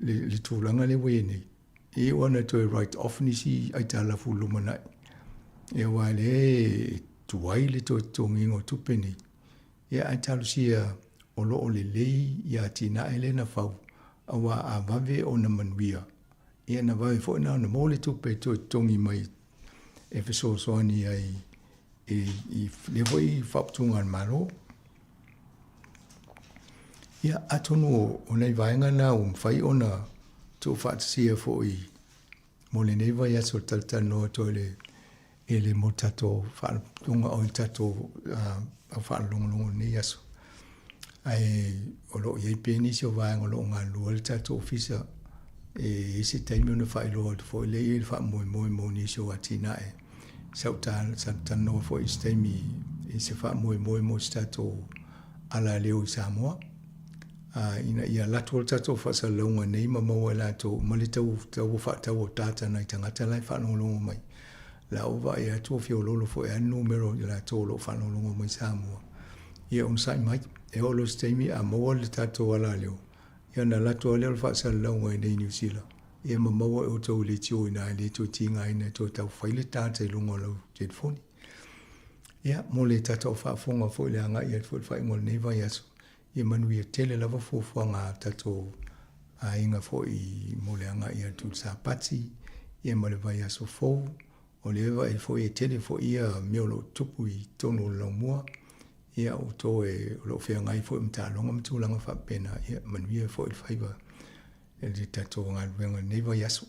le, le tulaga lea ua i ai nei, e iu ana toe write off nisi aitalafu i le lumanai, ia aua o lea e tuai le toe totogiina o tupe nei. Ia ae talosia o lo o lelei ia atinae lea na fau, aua a vave ona manuia, ia na vave foi na ona maua le tupe e toe totogi mai e fesoasoani ai i, i lea foi faauputuga a le Malo. Ia, atonu o, o nai vaega na ua mafai ona tuufaatasia foi mo lenei vaiaso o talatalanoa atu ai le i le mo tatou faalapotopotoga o le tatou au faalogologo i lenei aso. Ae o lo o i ai pea nisi o vaega o lo o galulue ai le tatou ofisa e i ai se taimi ona faailoa atu foi lea i le faamoemoe mo nisi o atinae. Sa ou talanoa foi i se taimi i se faamoemoe mo se tatou alaleo i Samoa. Ina ia alu atu le tatou faasalalauga nei ma maua e latou ma le tau tau faatau o data nai tagata la e faalogologo mai. La ua vaai atu o feoloolo foi lava le numera o i latou o lo o faalogologo mai Samoa. Ia onosai mai, e oo loa i se taimi a maua le tatou alaleo, ia ona alu atu lava lea o le faasalalauga i inei i Niu Sila, ia ma maua e outou i leitio i ina e le toe tigaina e toe tau fai le data i luga o lau telefoni. Ia, mo le tatou faafofoga foi i le agai atu foi i le faaiuga o lenei vaiaso, Ia manuia tele lava fuafuaga a tatou aiga foi mo le agai atu i le Sapati ia ma le vaiaso fou. O lea e vaai foi e tele foi ia mea o lo o tutupu i totonu o le laumua. Ia outou e o lo o feagai foi ma taaloga ma tulaga faapena, ia manuia foi le faiva i le tatou galuega i lenei vaiaso.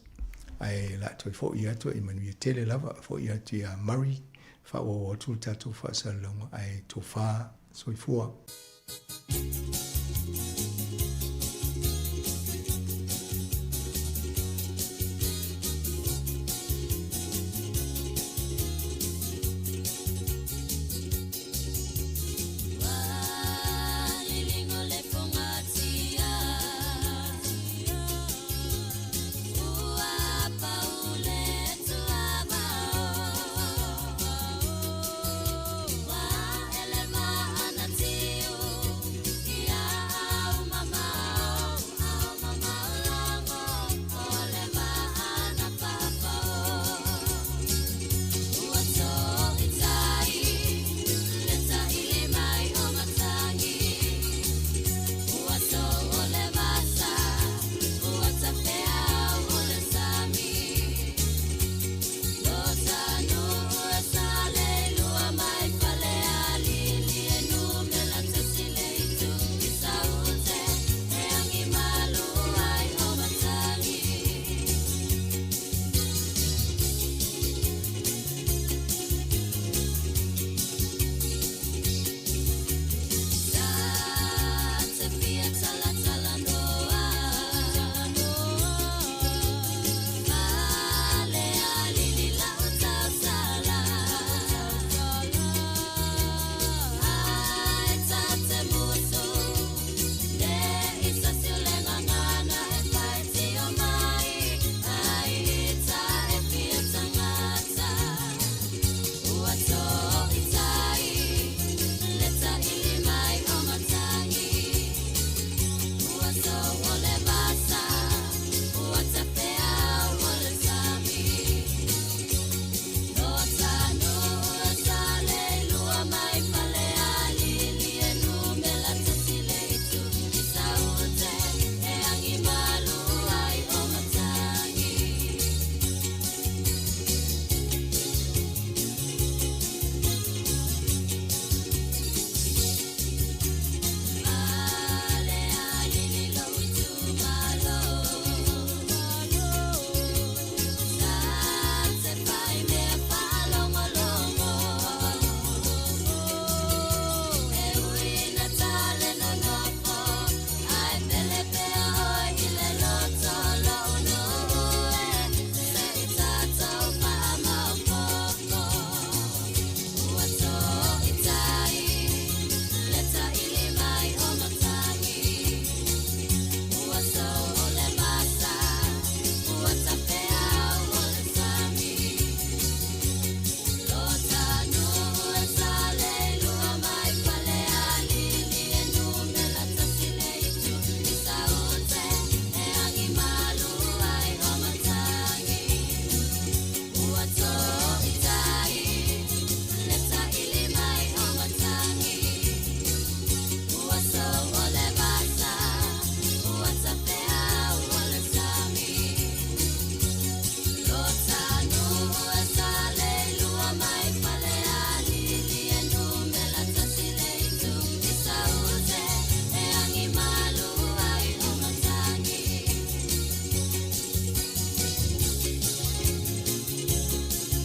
Ae o le a toe foi atu e manuia tele lava, foi atu ia Murray, faaauau atu le tatou faasalalauga ae tofa soifua.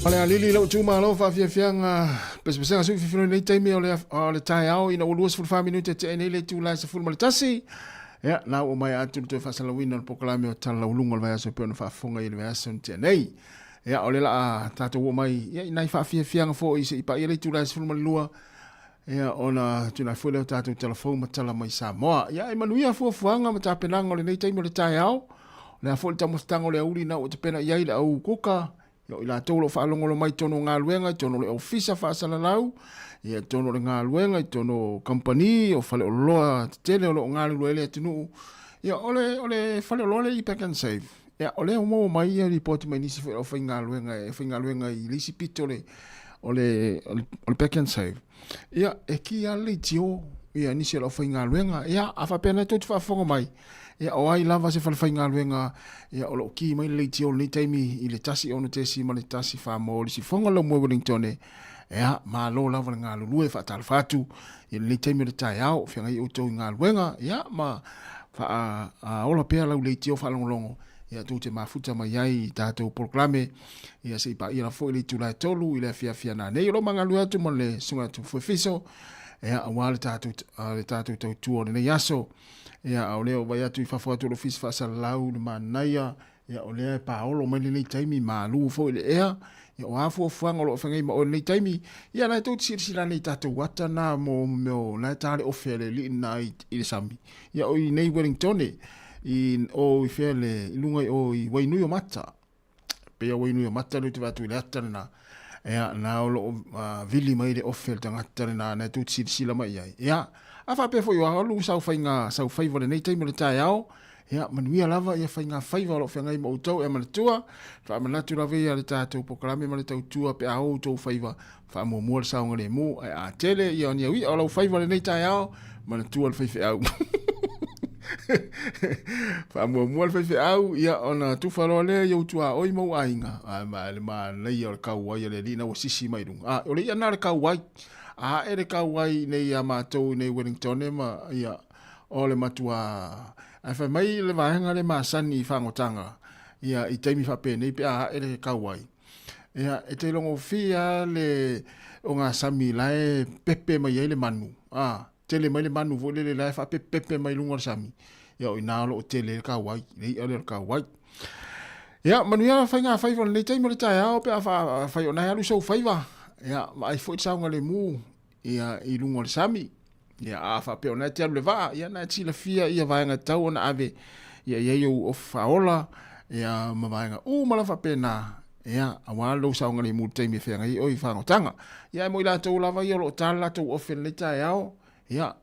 Falealili lou itumalo faafiafiaga pesepesega sui fifilo i lenei taimi o le, o le taeao ina ua 24 minute tea nei le itula e 11. Ia, na ua mai atu le toe faasalauina o le polokalame o Tala Laualuga o le vaiaso e pei ona faafofoga i le vaiaso na tea nei. Ia, o le laa tatou oo mai ia, i nai faafiafiaga foi se i paia le itula e 12 ia, ona tuuina foi lea o tatou tala fou ma tala mai Samoa. Ia, e manuia fuafuaga ma tapenaga o lenei taimi o le taeao. O le a foi le taumafataga o le auli na ua tapena i ai le au kuka, ia, o i latou o lo o faalogologo mai i totonu o galuega, i totonu o le ofisa faasalalau, ia, i totonu o le galuega, i totonu o kamupani, o faleoloa tetele o lo o galulue ai le atunuu. Ia, o le, o le faleoloa lea i Pack and Save, ia, o lea ua maua mai ia lipoti mai nisi foi o le aufaigaluega e faigaluega i le isi pito o le, o le, o le, o le Pack and Save. Ia, e ki lava le leitio, ia, nisi o le aufaigaluega. Ia, a faapea na tou te faafofoga mai, ia, o ai lava se falefaigaluega, ia, o lo o ki mai le leitio i lenei taimi i le 1 6.1 mo le sifoga o le laumua i Wellington, ia, malo lava le galulue, faatalofa atu i lenei taimi o le taeao, feagai outou i galuega, ia, ma faaola pea lau leitio faalogologo, ia, tou te mafuta mai ai i tatou polokalame, ia, se i paia lava foi le itula e 3 i le afiafi a nanei. O lo o magalue atu ma le susuga ia Tufuefiso, ia, aua le tatou, le tatou tautua o lenei aso. Ia, a o lea o vai atu i fafo atu o le ofisa faasalalau le manaia, ia, o lea e paolo mai lenei taimi, malu foi le ea, ia, o a fuafuaga o lo o feagai ma oe i lenei taimi, ia, la e tou te silasila ane i tatou ata na mo mea o la e ta le ofe a le alii lena i, i le sami, ia, o i nei Wellington, i o i fea le, i luga i o i Wainui o Mata, pei a Wainui o Mata lea ou te vaai atu i le ata lena, ia, na o lo o vili mai le ofe a le tagata lena, na e tou te silasila mai i ai. Ia, a faapea foi o alu sau faiga, sau faiva i lenei taimi o le taeao, ia, manuia lava ia faiga faiva o lo o feagai ma outou e manatua, faamanatu lava ia le tatou polokalame ma le tautua pe a o outou faiva, faamuamua le saogalemu, ae a tele ia ni au i'a o lau faiva i lenei taeao, manatua le faifeau. Faamuamua le faifeau, ia ona tufa loa lea i ou tuaoi ma ou aiga, ae ma le manaia o le kauai a le alii na ua sisi mai luga. A, o le i'a na o le kauai. A ae le kauai nei ia matou i nei Wellington ma ia o le matua ae fai mai le vaega le masani i fagotaga ia i taimi faapenei pe a ae le kauai. Ia, e te logofia lava le ogasami la e pepe mai ai le manu, a, tele mai le manu foi lele la e faapepepe mai luga o le sami. Ia, o i ina o lo o tele ai le kauai, le i'a lea o le kauai. Ia, manuia faiga faiva o lenei taimi o le taeao pe a fai o na e alu sou faiva. Ia, vaai foi le saogalemu ia, i luga o le sami. Ia, a faapea o na e te alu le vaa, ia na e silafia ia vaega tatau ona ave, ia i ai ou ofu faaola, ia ma vaega uma lava faapena, ia, aua lou saogalemu i le taimi e feagai ai oe i fagotaga. Ia, ae mo i latou lava ia o lo o ta le latou ofe i lenei taeao, ia,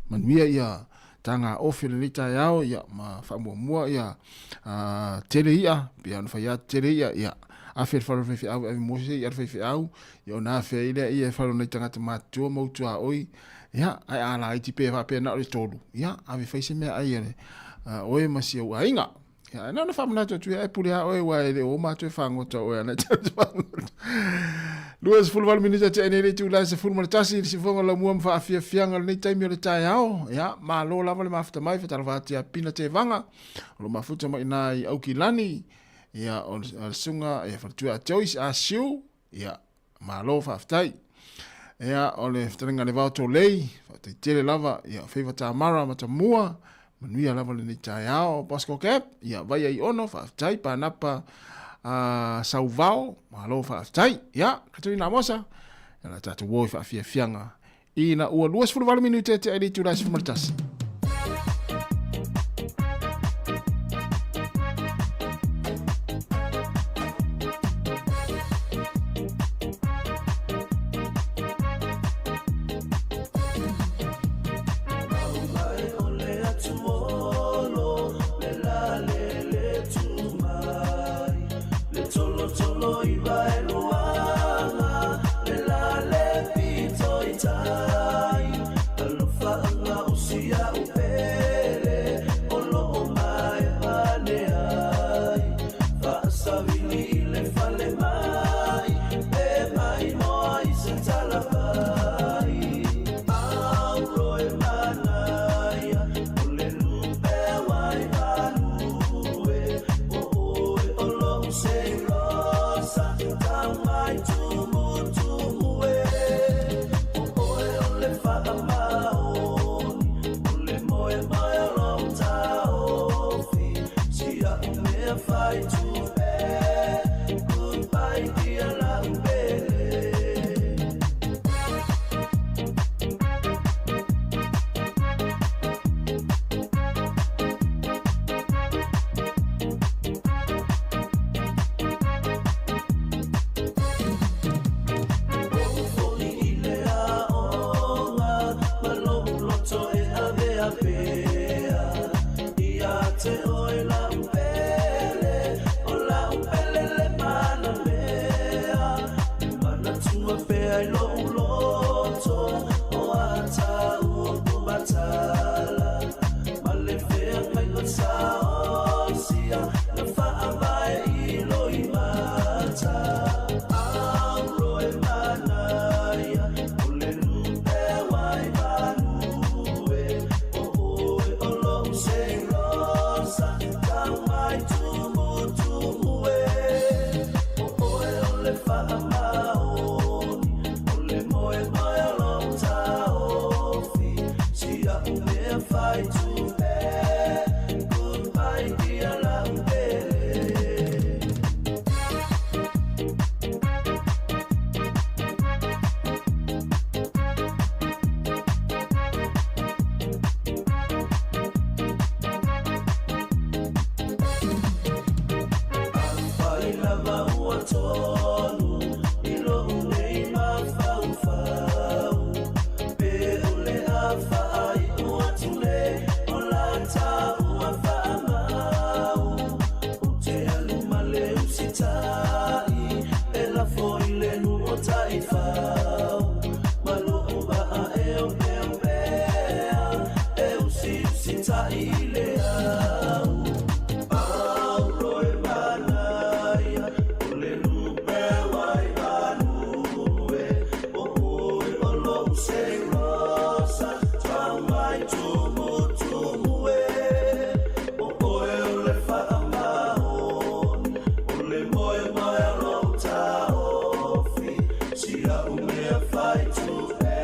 manuia ia taga ofe i lenei taeao, ia, ma faamuamua ia tele i'a, pei ona fai atu tele i'a, ia, afe le fale o le faifeau e ave mo se i'a le faifeau, ia ona afe ai lea ia e fale o nai tagata matutua ma utuaoi, ia, ae a laiti pe faapea na o le tolu, ia, ave fai se mea ai a le, oe ma si ou aiga. Ia, na ona faamanatu atu ia, e pule a oe, ua e le o matou e fagota oe ana te fagota. 28 minita tea nei le itula e 11 i le sifoga laumua ma faafiafiaga o lenei taimi o le taeao. Ia, malo lava le mafuta mai, fatalofa atu ia Pina Tevaga, o lo mafuta mai ina i Aukilani, ia, o le susuga, ia, faletua a Joyce Asiu, Ia, malo faafetai. Ia, o le fetalaiga le Vao Tolei, faafetai tele lava, ia, Feiva Tamara Matamua, manuia lava lenei taeao. Bosco Cap, ia, Vaia i Ono, faafetai, Panapa Sauvao, malo faafetai. Ia, Katerina Amosa, ia la tatou o i faafiafiaga ina ua 28 minute tea i le itula e 11. faaiu atu le o la taua faamau. Ou te alu ma le usitai e lafo i le nuu o Taifau. Ma lou vaa e opeopea e usiusitai i le au. Aulo e manaia o le lupe wai value. O oe o lou seirosa tau mai tumutumu e. O oe o le faamaoni o le moemoe o lou taofi. Si au mea fai tupe.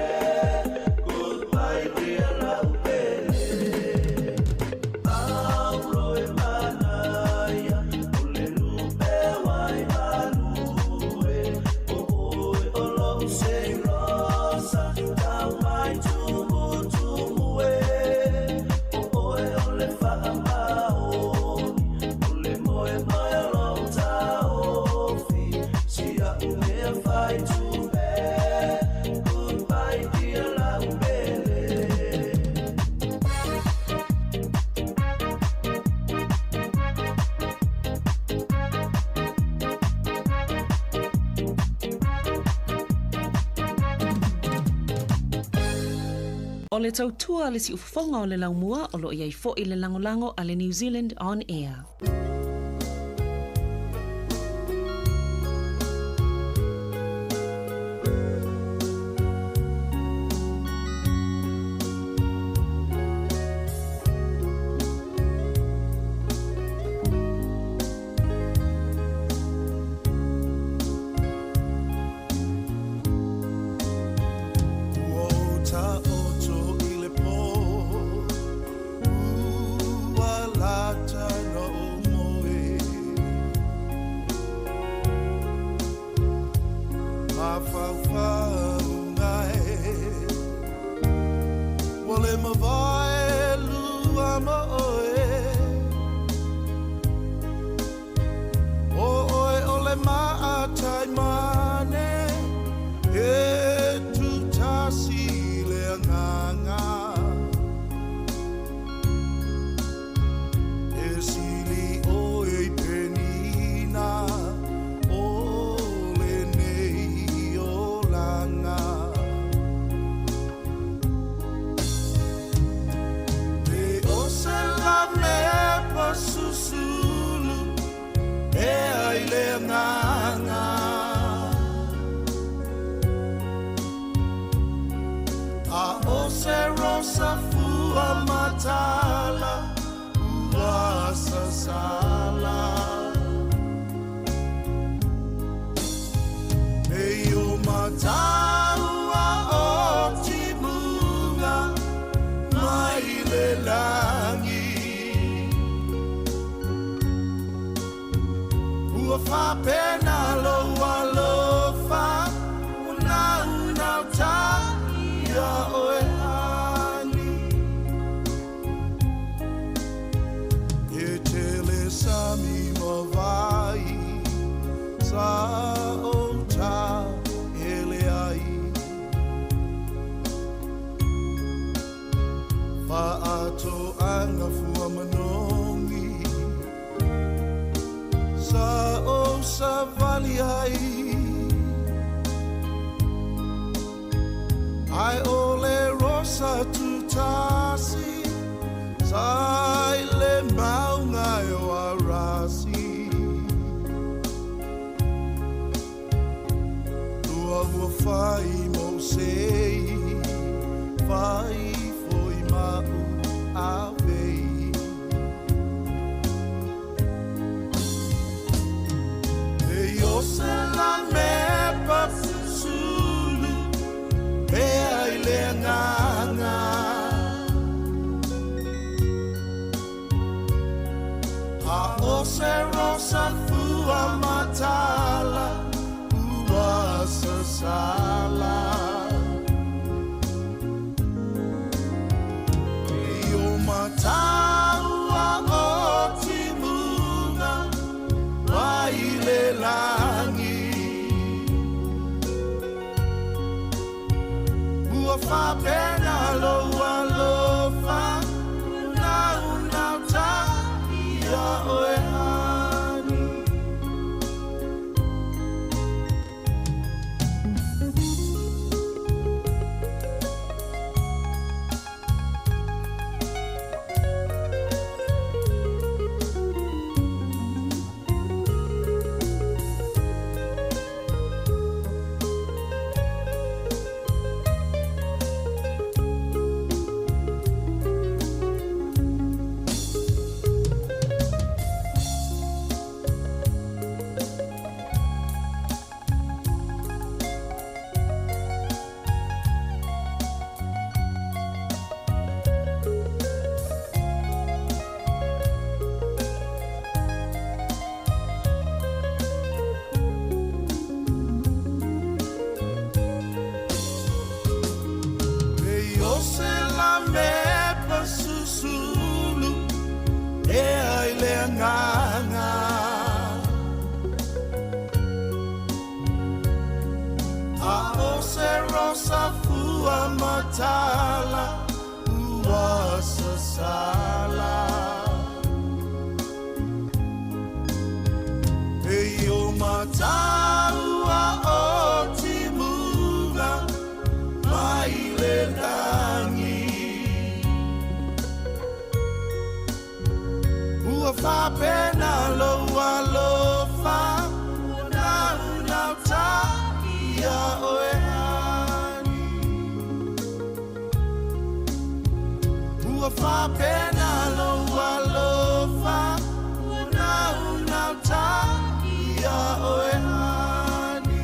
Goodbye dear lau pele. Aulo e manaia o le lupe wai value. O oe o lou seirosa tau mai tumutumu e. O oe o le faamaoni o le moemoe o lou taofi. Si au mea fai tupe. Goodbye dear lau pele. O le tautua le siufofoga o le laumua o loo iai fo'i le lagolago a le New Zealand On Air. Ua ou taoto i le pō, ua lata na ou moe. Mafaufauga e, ua le mavae lua ma oe. O oe o le maatai mane, e tutasi le agaga. E sili oe i penina o lenei olaga. E o se la mepa susulu e ai le agaga. A o se rosa fua matala ua sasala. E o mataua o timuga mai le lagi. Ua faapena lou alofa ua naunau ta ia oe ani. E tele sami ma vai sa o ta hele ai. Faatoaga fua manogi sa o savali ai. Ai o le rosa tutasi sa i le maunga e o Arasi. Lua ua fai mo sei, fai foi mau avei. E o se la mepa susulu e ai le agaga. A o se rosa fua matala ua sasala. E o mataua o timuga mai le lagi. Ua faapena lou tala ua sasala. E i o mataua o timuga mai le langi. Ua whapena lo alofa, ua nau nau ta ia oe ani. Ua whapena lo alofa, ua nau nau ta ia oe ani.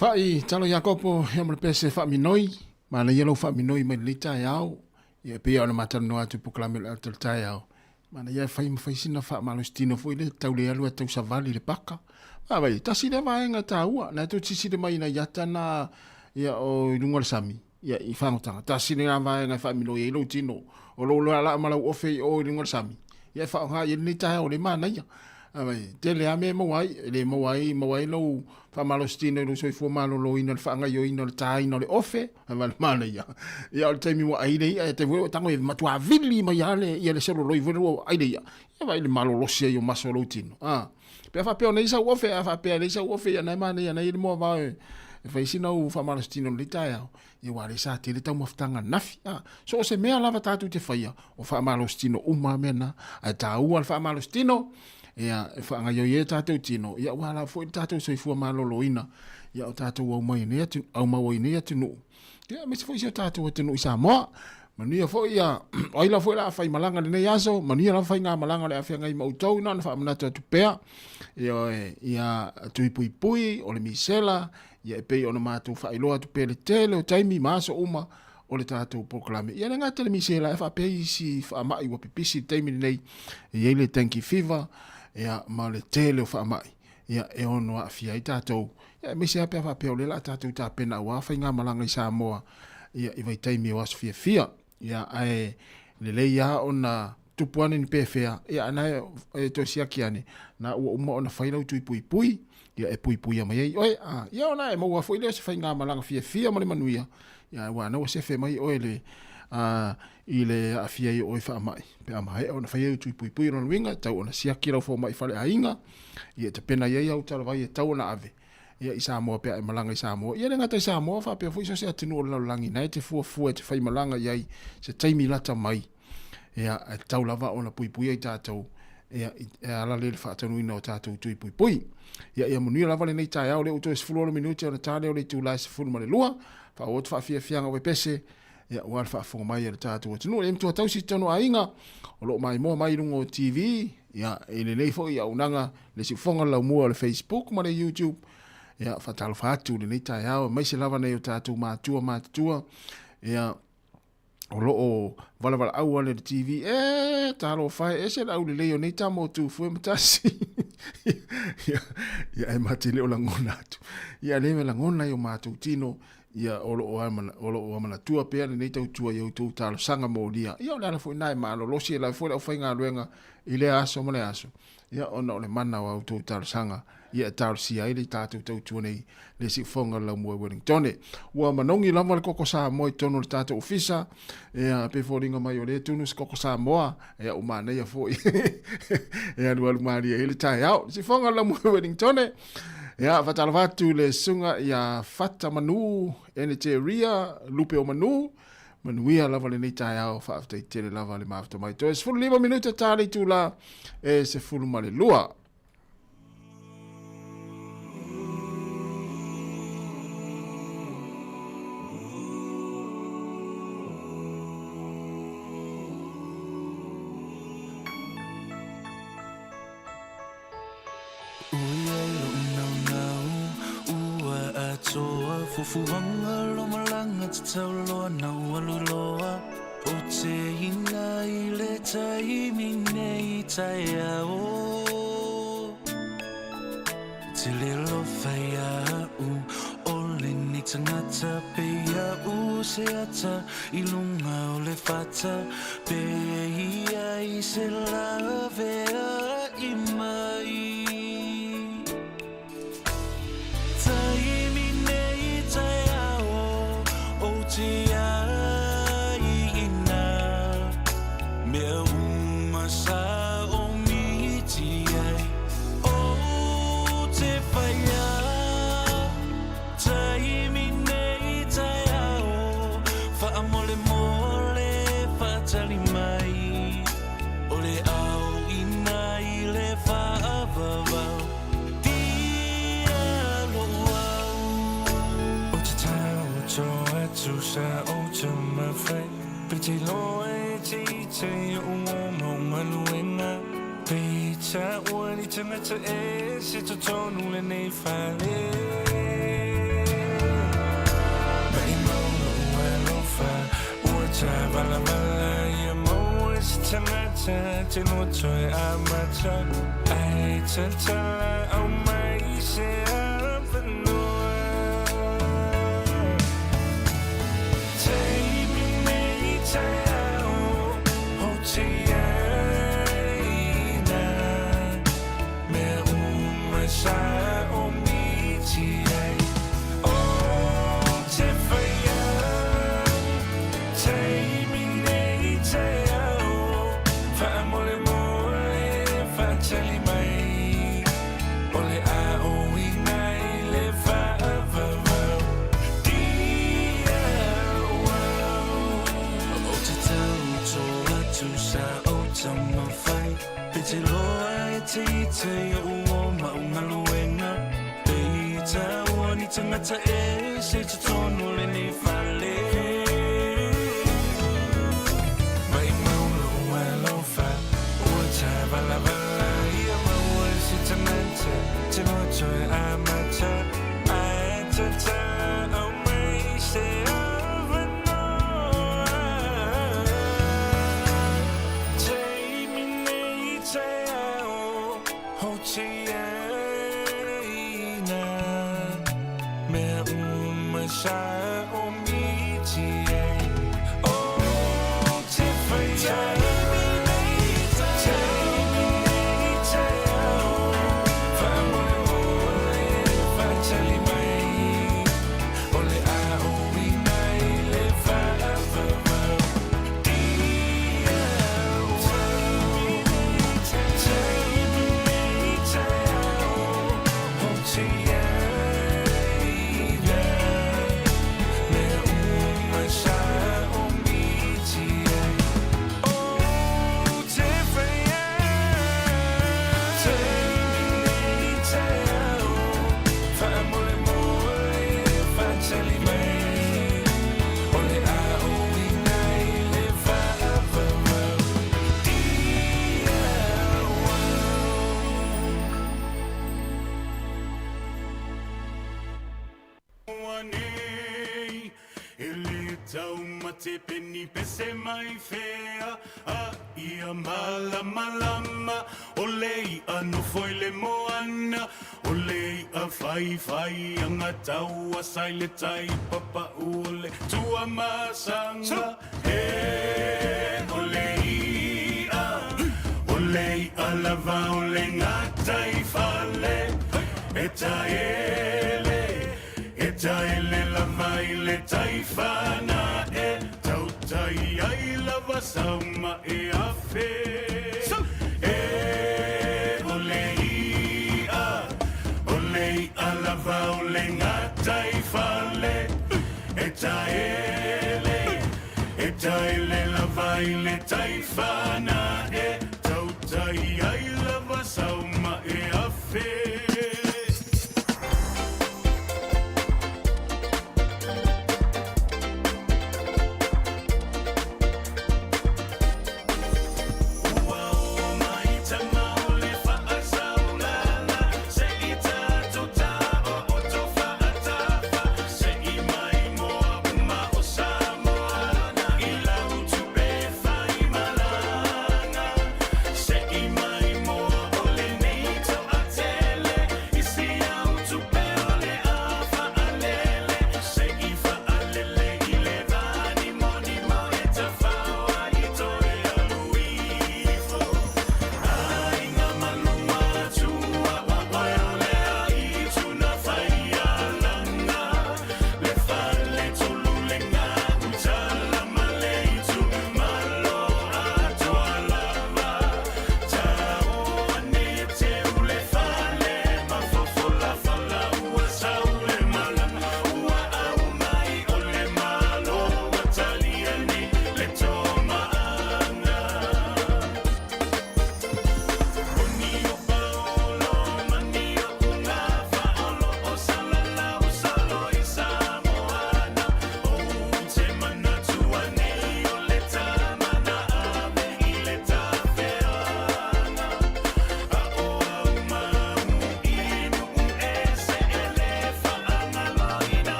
Fa'i talo Iakopo ia ma le pese faaminoi, manaia lou faaminoi mai lenei taeao, ia e pei lava ona ma talanoa atu i polokalame o le ata o le taeao, manaia e fai ma fai sina faamalositino foi lea tau le alu ae tau savali i le paka. Vaavaai, tasi lea vaega taua, na e toe silasila mai i nai ata na ia o i luga o le sami, ia i fagotaga, tasi lena vaega e faaminoi ai lou tino, o lou laalaa ma lau ofe i o i luga o le sami, ia e faaaoga i ai lenei taeao o lea e manaia. Ai, tele lava mea e maua ai, e le maua ai, maua ai lou faamalositino i lou soifua maloloina, le faagaoioiina o le taina o le ofe, ai ma le manaia. Ia, o le taimi ua ai le i'a, ia taimi foi ua tago e matua vili mai lava le, ia le seloloi foi lea ua ai le i'a, ia vaai i le malolosi ai o maso o lou tino. A, pe a faapea o nei sau ofe, a faapea e leai sau ofe, ia na e manaia, na e i ai le moavao e fai sina ou faamalositino i lenei taeao. Ia aua o lea sa tele taumafataga ananafi. A, so o se mea lava tatou te faia, o faamalositino uma lava mea na. Ae taua le faamalositino, ia, e faagaioi ai tatou tino, ia aua lava foi le tatou soifua maloloina, ia o tatou aumai nei atu, aumau ai nei atunuu. Ia, aemaise foi si o tatou atunuu i Samoa. Manuia foi ia, o ai lava foi o le a faimalaga i lenei aso, manuia lava faigamalaga o le a feagai ma outou, na ona faamanatu atu pea, ioe, ia tuipuipui, o le misela, Ia e pei ona matou faailoa atu pea le tele o taimi ma aso uma o le tatou polokalame. Ia le gata le misela e faapea isi faamai ua pipisi i le taimi lenei, e i ai le dengue fever, ia ma le tele o faamai, ia e ono aafia ai tatou. Ia aemaise lava pe a faapea o lea o le a tatou tapena aua faigamalaga i Samoa, ia i vaitaimi o aso fiafia. Ia ae lelei lava ona tupu ane ni pefea, ia ana e toe siaki ane, na ua uma ona fai lau tui puipui, ia e puipuia mai ai oe. A, ia ona e maua foi lea o se faigamalaga fiafia ma le manuia, ia aua na ua sefe mai oe le, a, i le aafia ai o oe faamai, pe a maea ona fai au tui puipui. O lona uiga, e tatau ona siaki lau fomai faleaiga, ia e tapena i ai au talavai e tatau ona ave, ia i Samoa pe a e malaga i Samoa. Ia e le gata i Samoa, faapea foi so o se atunuu o le lalolagi, na e te fuafua e te faimalaga i ai se taimi lata mai. Ia, e tatau lava ona puipuia i tatou, ia, e ala lea i le faataunuuina o tatou tui puipui. Ia, ia manuia lava lenei taeao, lea ua toe 16 minute ona ta lea o le itula e 12, faaauau atu faafiafiaga uepese, ia, aua le faafofoga mai a le tatou atunuu. E matua tausi i totonu o aiga, o lo o maimoa mai i luga o TV, ia, i lenei foi auaunaga, le siufofoga le laumua o le Facebook ma le YouTube. Ia, faatalofa atu i lenei taeao, aemaise lava nai o tatou matua matutua, ia, o lo o valavalaau ane le TV, e talofa e, ese le aulelei o nei tama o Tufue ma Tasi. ia, ia, e mate le o lagona atu. Ia, le me lagona i o matou tino, ia, o lo o amana, o lo o amanatua pea lenei tautua i outou talosaga molia. Ia, o le ala foi na e malolosi e lau foi le aufaigaluega i lea aso ma le aso. Ia, ona o le mana o a outou talosaga, ia e talosia ai le tatou tautua nei le siufofoga o le laumua i Wellingtone. Ua manogi lava le koko Samoa i totonu o le tatou ofisa, ia, pei foliga mai o lea e tunu se koko Samoa, ia, ua manaia foi e alualu malie ai le taeao. Le siufofoga o le laumua i Wellingtone, ia, faatalofa atu i le susuga ia Fata Manu Eneteria Lupe o Manu, Manuia lava lenei taeao, faafetai tele lava le mafuta mai. Toe 15 minute ta le itula e 12. Ui ai lo'u naunau ua atoa Fuafuaga lo malaga tatau loa na ua alu loa O te ina i le taimi nei taeao Te le alofa ia'u o lenei tagata Pe ia'u se ata i luga o le fata Pe i ai se laveai mai Taimi nei taeao ou te ai ina Mea uma sa omiti ai Ou te whaia Taimi nei taeao Whaamolemole whaatali mai O le ao ina i le whaavavau Tia lo'u au O te tau to atu sa o te mawhai Pe te loa e te ite o o mau maluenga Pe ta ua ni tangata e se totonu lenei fale Mai mau lo'u alofa ua tāvalavala ia maua se tangata te loto e amata Ai tatala au mai se avanoa Taimi nei taeao o te aina. taumafai Pe te loa e te ite i o o maungaluenga Pe i tāua ni tangata e se te tonu le nei fale Mai maunu alofa Ua tā vala vala ia maua se tamanta Te moto e amata Ai tata au mai se avanoa Take me nei te ao Ho te aina Mea uma sa o miti e O te whai Take me nei te ao Whaamole whaatali mai O le ao i mai le whaavavau O le ao i nei le whaavavau Nei, e le taumate peni pese mai fea a ia malamalama o le ia nofo i le moana o le ia faifai anga taua sa i le tai papau o le tuamasaga e o le ia o le ia lava o le gatai fale e taele e taele lava i le taifana e tautai ai lava sauma e afe e o le ia o le ia lava o le gatai fale e taele e taele lava i le taifana e tautai ai lava sauma e afe. Ua o mai tama o le faasaulala se i tatou tao o to faatafa se i mai moa uma o Samoa i lau tupe fai malaga se i mai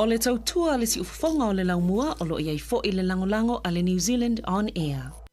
O le tautua a le siufofoga o le laumua o lo o i ai foi le lagolago a le New Zealand On Air.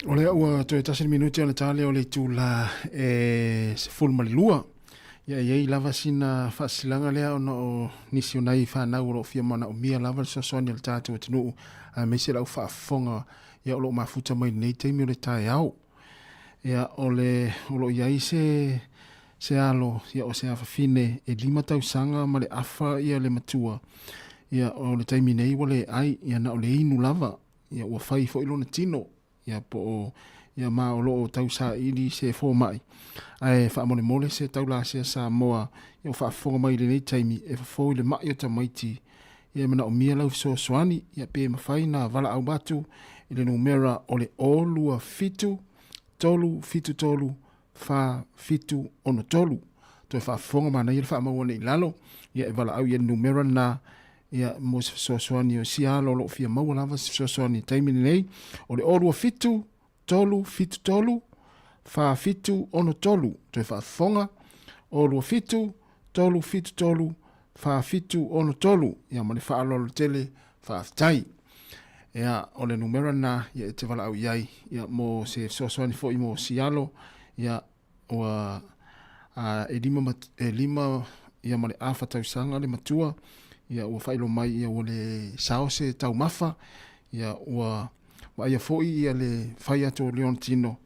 O lea ua toe tasi le minute o le tale o le itula e 12. Ia e i ai lava sina faasilaga lea ona o nisi o nai fanau o lo o fia manaomia lava le fesoasoani a le tatou atunuu aemaise le au faafofoga ia o lo o mafuta mai lenei taimi o le taeao. Ia o le o lo o i ai se se alo ia o se afafine e 5 tausaga ma le afa ia le matua ia o le taimi nei ua le ai ia na o le inu lava ia ua fai foi lona tino ia po o Ia ma o loo tausaili se fomai. Ae faamolemole se taulasea Samoa ia o faafofoga mai i lenei taimi e fofo i le mai o tamaiti ia e manaomia lau fesoasoani ia pe mafai na valaau atu i le numera o le 027 373 4763. Toe faafofoga manaia le faamau ane i lalo ia e valaau i ai le numera lena ia mo se fesoasoani o sia alo o lo o fia maua lava se fesoasoani i taimi lenei o le 027 373 4763. Toe faafofoga 027 373 4763. Ia ma le faaaloalo tele faafetai. Ia o le numera lena ia e te valaau i ai ia mo se fesoasoani foi mo sialo ia ua a, e lima, ma, e lima ia ma le afa tausaga le matua ia ua faailoa mai ia ua le sao se taumafa ia ua vaaia foi ia le fai atu o Leon Tino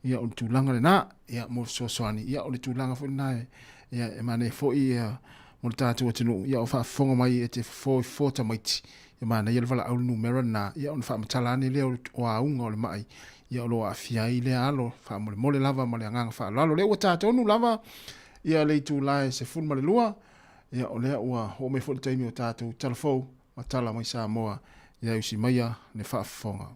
ia o le tulaga lena ia mo fesoasoani ia o le tulaga foi lena e ia e manaia foi ia mo le tatou atunuu ia o faafofoga mai e te fofo i fofo tamaiti e manaia le valaau le numera lena ia ona faamatala ane lea o auga o le mai ia o lo o aafia ai lea alo faamolemole lava ma le agaga faaaloalo. Lea ua tatonu lava ia le itula e 12 ia o lea ua oo mai foi le taimi o tatou talafou ma tala mai Samoa ia usi maia le faafofoga.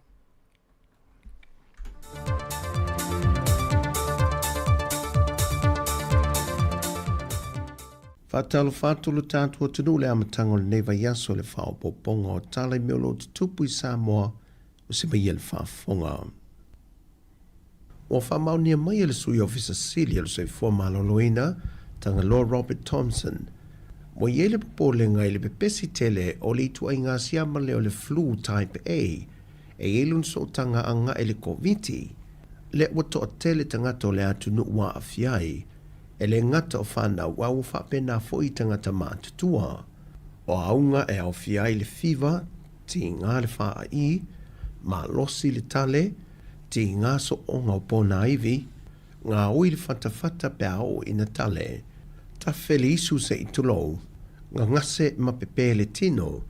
Faatalofa atu lo tatou atunuu i le amataga o lenei vaiaso i le faaopoopoga o tala i mea o lo o tutupu i Samoa o se maia le faafofoga. Ua faamaonia mai e le Sui Ofisa Sili o le Soifua Maloloina, Tagaloa Robert Thomson, ua i ai le popolega i le pepesi tele o le ituaiga siama lea o le flu type A e i ai lona sootaga agai i le Koviti, lea ua toatele tagata o le atunuu ua aafia ai, e le gata o fanau a ua faapena foi i tagata matutua. O auga e aofia ai le fiva, Tiga le faaii, malosi le tale, tiga sooga o ponaivi, gaoi le fatafata pe a oo ina tale, tafe le isu se i tulou, gagase ma pepe le tino,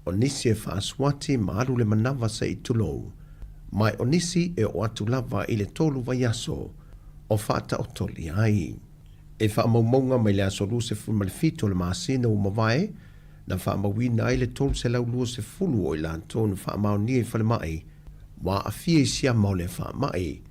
o nisi e faasuati ma alu le manava se i tulou, mai o nisi e oo atu lava i le tolu vaiaso o faataotolia ai. I faamaumauga mai le aso 27 o le masina ua mavae, na faamauina ai le 320 o i latou na faamaonia i falemai ua aafia i siama o lea faamai,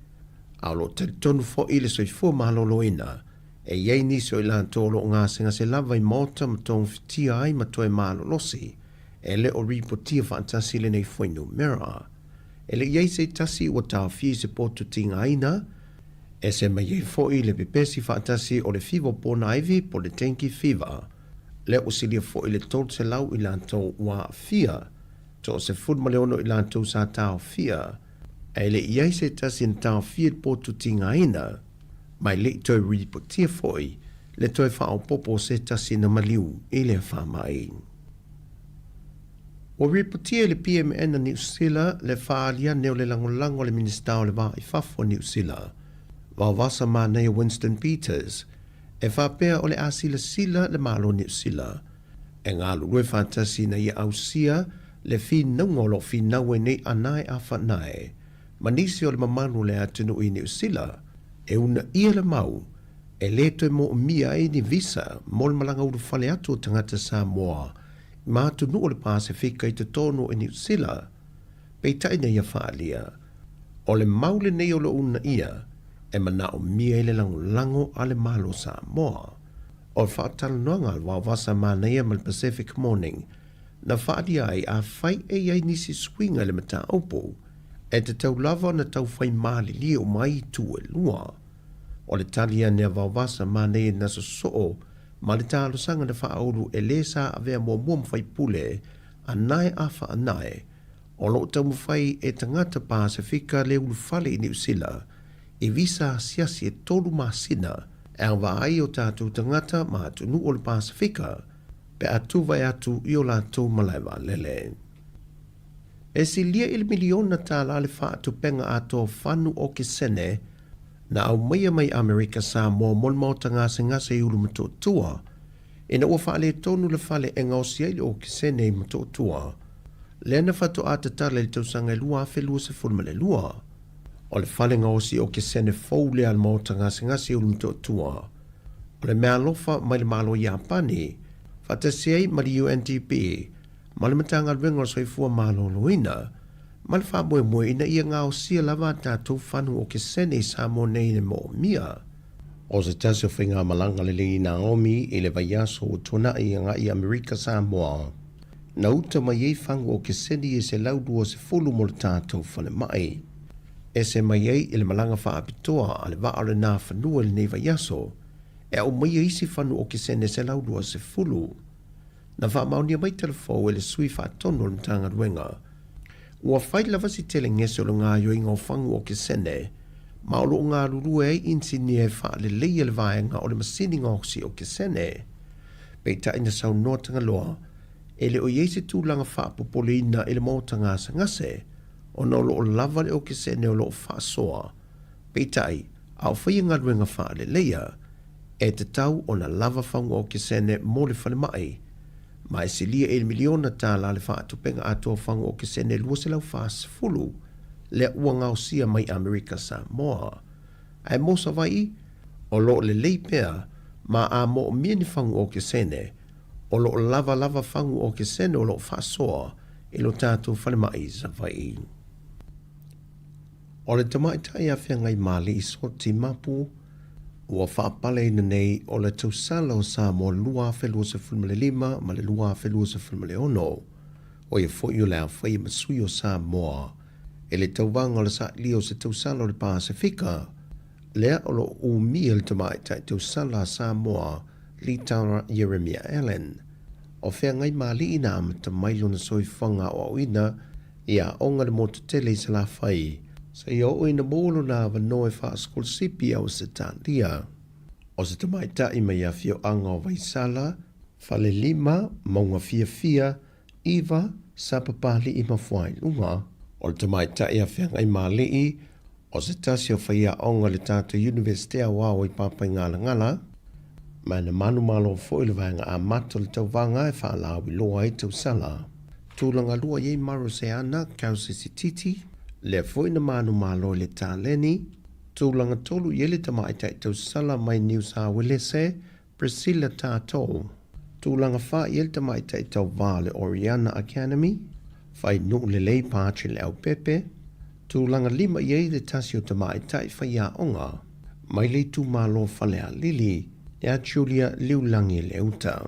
a o lo o talitonu foi le soifua maloloina e i ai nisi o i latou o lo o gasegase lava i maota ma togafitia ai ma toe malolosi e le o ripotia faatasi lenei fuainumera. E le i ai se tasi ua taofia i se potu tigaina, ese mai ai foi le pepesi faatasi o le fiva o ponaivi po o le dengue fever. Lea ua silia foi le 300 i latou ua aafia, 16 i latou sa taofia, ae le i i ai se tasi na taofia i le potu tigaina, ma e le i toe ripotia foi le toe faaopoopo o se tasi na maliu i lea faamai. Ua ripotia i le PMN a Niu Sila le faaali ane o le lagolago a le Minisita o le Va i Fafo a Niu Sila, Vaovasa Manaia Winston Peters, E faapea o le a silasila le Malo Niu Sila e galulue faatasi ina ia ausia le finauga o lo o finau ai nei anae a fanae ma nisi o le mamalu o le atunuu i Niu Sila e uunaia le mau e le toe moomia ai ni visa mo le malaga ulufale atu o tagata Samoa ma atunuu o le Pasefika i totonu o Niu Sila. Peitai na ia faaalia, o le mau lenei o lo o uunaia e manaomia i le lagolago a le Malo Samoa. O le faatalanoaga a le Vaovasa Manaia ma le Pacific Morning na faaalia ai afai e i ai nisi suiga i le mataupu, e tatau lava ona taufai malilie uma ai itu e lua. O le tali ane a Vaovasa Manaia na sosoo ma le talosaga na faaulu e lē sa avea muamua ma faipule a nae a faanae, O lo o taumafai e tagata Pasefika le ulufale i Niu Sila i visa asiasi e tolu masina e agavaa ai o tatou tagata ma atunuu o le Pasefika pe a tuvae atu i o latou malae vaalele. E silia i le miliona tālā le faatupenga atoa fanu okesene na aumaia mai Amerika Samoa mo le maota gasegase i Ulumotootua ina ua faaletonu le fale e gaosi ai le okesene i Motootua, lea na faatoa tatala i le tausaga e 2022. O le fale gaosi okesene fou lea a le Maota Gasegase i Ulumotootua, o le meaalofa mai le Malo o Iapani, faatasi ai ma le UNDP ma le Matagaluega o le Soifua Maloloina, ma le faamoemoe ina ia gaosia lava a tatou fagu okesene i Samoa nei le moomia. O se tasi o faigamalaga lelei i Naomi i le vaiaso ua tuanai agai i Amerika Samoa, na uta mai ai fagu okeseni e 120 mo le tatou falemai. Ese mai ai i le malaga faapitoa a le vaa o le Nafanua i lenei vaiaso, e aumaia isi fagu okesene 120. Na faamaonia mai tala fou e le sui faatonu o le Matagaluega, ua fai lava si tele gese o le gaoioiga o fagu okesene, ma o lo o galulue ai inisinia e faaleleia le vaega o le masini gaosi okesene. Peitai na saunoa Tagaloa, e le o i ai se tulaga faapopoleina i le maota gasegase, ona o lo o lava le okesene o lo o faasoa. Peitai, a o faia galuega faaleleia, e tatau ona lava fagu okesene mo le falemai, ma e silia i le miliona tala le faatupega atoa o fagu okesene 240 lea ua gaosia mai Amerika Samoa. Ae mo Savaii, o lo o lelei pea ma a moomia ni fagu okesene, o lo o lava lava fagu okesene o lo o faasoa i lo tatou falemai i Savaii. O le tamaitai a Feagaimalii Soti Mapu ua faapaleina nei o le tausala o Samoa 2025 ma le 2026, o ia foi o le a faia ma sui o Samoa i le tauvaga o le sailia o se tausala o le Pasefika, lea o lo o umia le tamaitai tausala a Samoa Litara Ieremia Allan. O Feagaimalii na amata mai lona soifuaga aoaoina i aoga i le motu tele i Salafai, seia oo ina maua lona avanoa e faasikolasipi i Ausetalia. O se tamaitai mai afioaga o Vaisala, Falelima, Maugafiafia, 9, Sapapalii ma Fuailuga. O le tamaitai a Feagaimalii, o se tasi o faiaoga i le tatou Iunivesite Aoao i Papaigalagala, ma na manumalo foi le vaega amata o le tauvaga e faalauiloa ai tausala. Tulaga lua i ai Maroseana Kelsey Sititi, lea foi na manumalo i le taleni. Tulaga tolu i ai le tamaitai tausala mai Niu Sauelese, Priscilla Tatou. Tulaga fa i ai le tamaitai tauvā o le Oriana Academy, Fainuu Lelei Patrick Leaupepe. Tulaga lima i ai le tasi o tamaitai faiaoga mai le itumalo Falealili ia Julia Liulagi Leuta.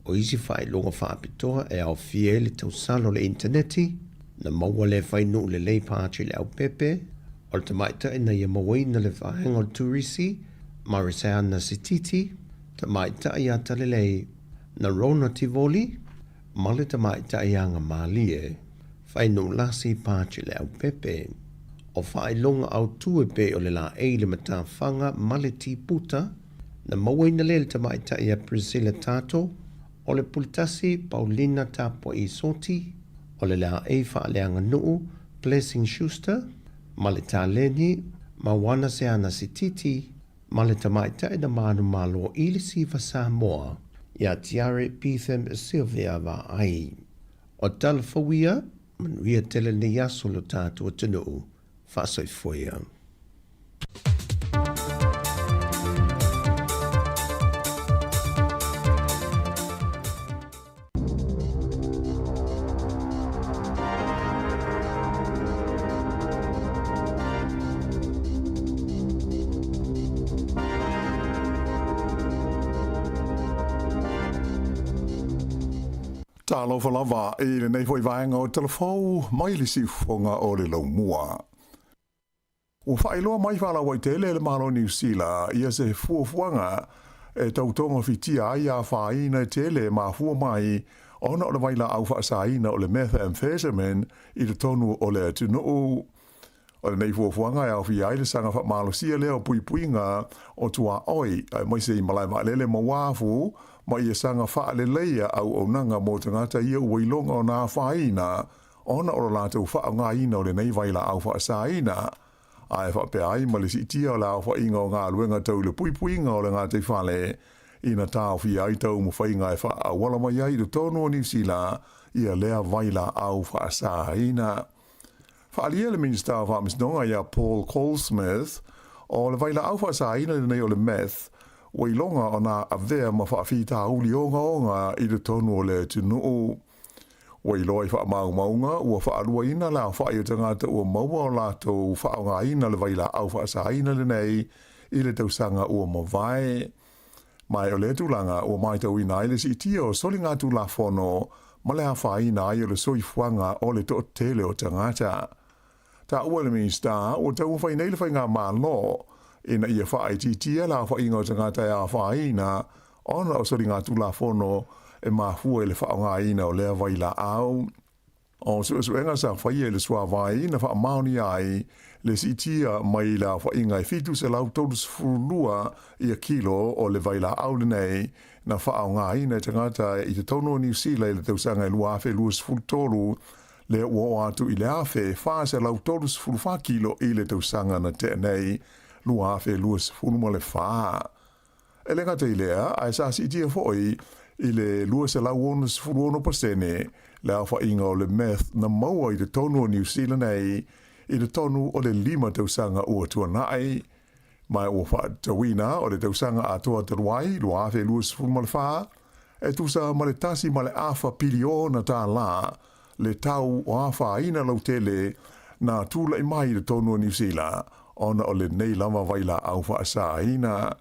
O isi faailoga faapitoa e aofia ai le tausala o le initaneti, na maua le Fainuu Lelei Patrick Leaupepe, o le tamaitai na ia mauaina le vaega o le turisi, Mariseana Sititi, tamaitai ia Talelei, na Rona Tivoli, ma le tamaitai Agamalie, Fainuu Lasi Patrick Leaupepe. O faailoga autu e pei o le laei le matafaga ma le tiputa, na mauaina lea e le tamaitai ia Priscilla Tato, o le Puletasi Paulina Tapua'i Soti, o le laei faaleaganuu Blessing Schuster, ma le taleni Mauana Seana Sititi, ma le tamaitai na manumalo i le Siva Samoa ia Tiare Betham Sylvia Vaai. O tala fou ia, manuia tele lenei aso lo tatou atunuu. Faasoifua ia. Talofa lava i lenei foi vaega o Talafou mai le siufofoga o le Laumua. Ua faailoa mai faalauaitele e le Malo o Niu Sila ia se fuafuaga e tau togafitia ai afaina e tele e mafua mai ona o le vailaau faasaina o le methamphetamine i totonu o le atunuu. O lenei fuafuaga e aofia ai le saga faamalosia lea o puipuiga o tuaoi aemaise i malae vaalele ma uafu ma ia saga faaleleia auaunaga mo tagata ia ua iloga ona afaina ona o lo latou faaaogaina o lenei vailaau faasaina, ae faapea ai ma le siitia o le aofaiga o galuega tau i le puipuiga o le gataifale ina taofia ai taumafaiga e faaauala mai ai i totonu o Niu Sila ia lea vailaau faasaina. Faaalia e le Minisita o Faamasinoga ia Paul Goldsmith, o le vailaau faasāina lenei o le meth, ua iloga ona avea ma faafitauli ogaoga i totonu o le atunuu. Ua iloa i faamaumauga ua faaluaina le aofai o tagata ua maua o latou faaaogaina le vailaau faasāina lenei i le tausaga ua mavae. Ma o lea tulaga ua matauina ai le siitia o soligatulafono ma le afaina ai o le soifuaga o le toatele o tagata. Taua e le Minisita ua taumafai nei le Faigamalo ina ia faaitiitia le aofaiga o tagata e afaina ona o soligatulafono e mafua i le faaaogaina o lea vailaau. O suesuega sa faia i le suavai na faamaonia ai le siitia mai le aofaiga e 732 ia kilo o le vailaau lenei na faaaogaina e tagata i totonu o Niu Sila i le tausaga e 2023, lea ua oo atu i le 1,434 kilo i le tausaga na tea nei 2024. E le gata i lea, ae sa siitia foi i le 266% le aofaiga o le meth na maua i totonu o Niu Sila nei i totonu o le 5 tausaga ua tuanai. Ma ua faatatauina o le tausaga atoa talu ai 2024, e tusa ma le 1.5 piliona tālā le tau o afaina lautele na tulai mai i totonu o Niu Sila ona o lenei lava vailaau faasāina.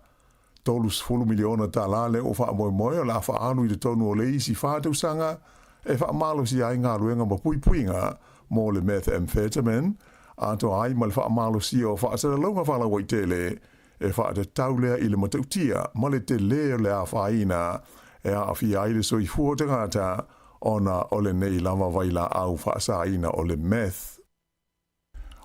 $30 miliona tālā lea ua faamoemoe o le a faaalu i totonu o le isi 4 tausaga e faamalosia ai galuega ma puipuiga mo le methamphetamine, atoa ai ma le faamalosia o faasalalauga faalauaitele e faatatau lea i le matautia ma le telē o le afaina e aafia ai le soifua o tagata ona o lenei lava vailaau faasāina o le meth.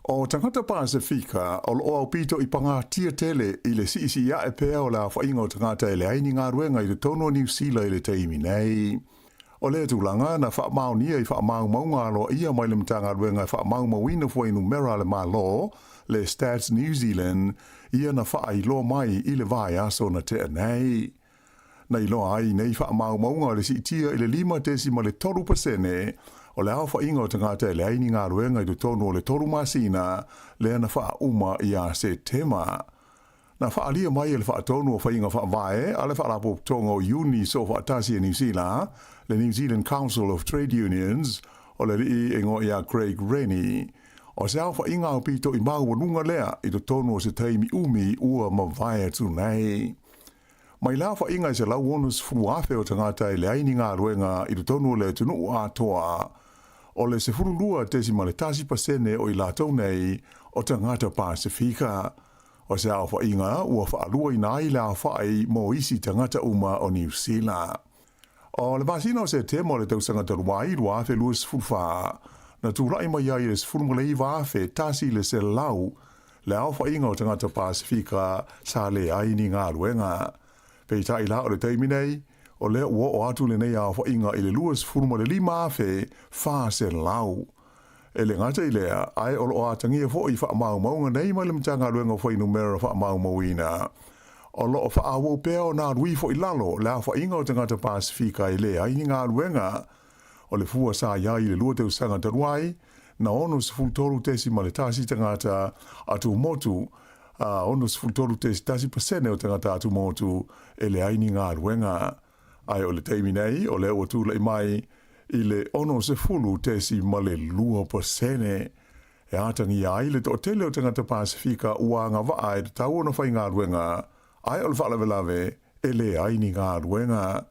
O tagata Pasefika o loo aupito i pagatia tele i le siisii ae pea o le aofaiga o tagata e leai ni galuega i totonu o Niu Sila i le taimi nei. O lea tulaga na faamaonia i faamaumauga aloaia mai le Matagaluega e faamaumauina fuainumera a le Malo, le Stats New Zealand, ia na faailoa mai i le vaiaso na tea nei. Na iloa ai nei faamaumauga o le siitia i le 5.3% o le aofaiga o tagata e leai ni galuega i totonu o le 3 masina lea na faauma ia Setema. Na faaalia mai e le Faatonu o Faiga Faavae a le Faalapotopotoga o Iuni Soofaatasi a Niu Sila, le New Zealand Council of Trade Unions, o le alii e igoa ia Craig Rennie, o se aofaiga aupito i maualuga lea i totonu o se taimi umi ua mavae atu nei. Mai le aofaiga e 160,000 o tagata e leai ni galuega i totonu o le atunuu atoa, o le 12.1% o i latou nei o tagata Pasefika. O se aofaiga ua faaluaina ai le aofai mo isi tagata uma o Niu Sila. O le masina o Setema o le tausaga talu ai 2024, na tulai mai ai le 19,100 le aofaiga o tagata Pasefika sa leai ni galuega. Peitai la o le taimi nei, o lea ua oo atu lenei aofaiga i le 25,400. E le gata i lea, ae o loo atagia foi i faamaumauga nei mai le Matagaluega o Fuainumera Faamaumauina, o loo faaauau pea ona alu ifo i lalo le aofaiga o tagata Pasefika e leai ni galuega. O le fua sa i ai i le 2 tausaga talu ai, na 63.1 tagata atumotu, a 63.1% o tagata atumotu e leai ni galuega. Ae o le taimi nei, o lea ua tulai mai i le 60.2%. E atagia ai le toatele o tagata Pasefika ua agavaa e tatau ona faigaluega, ae o le faalavelave e leai ni galuega.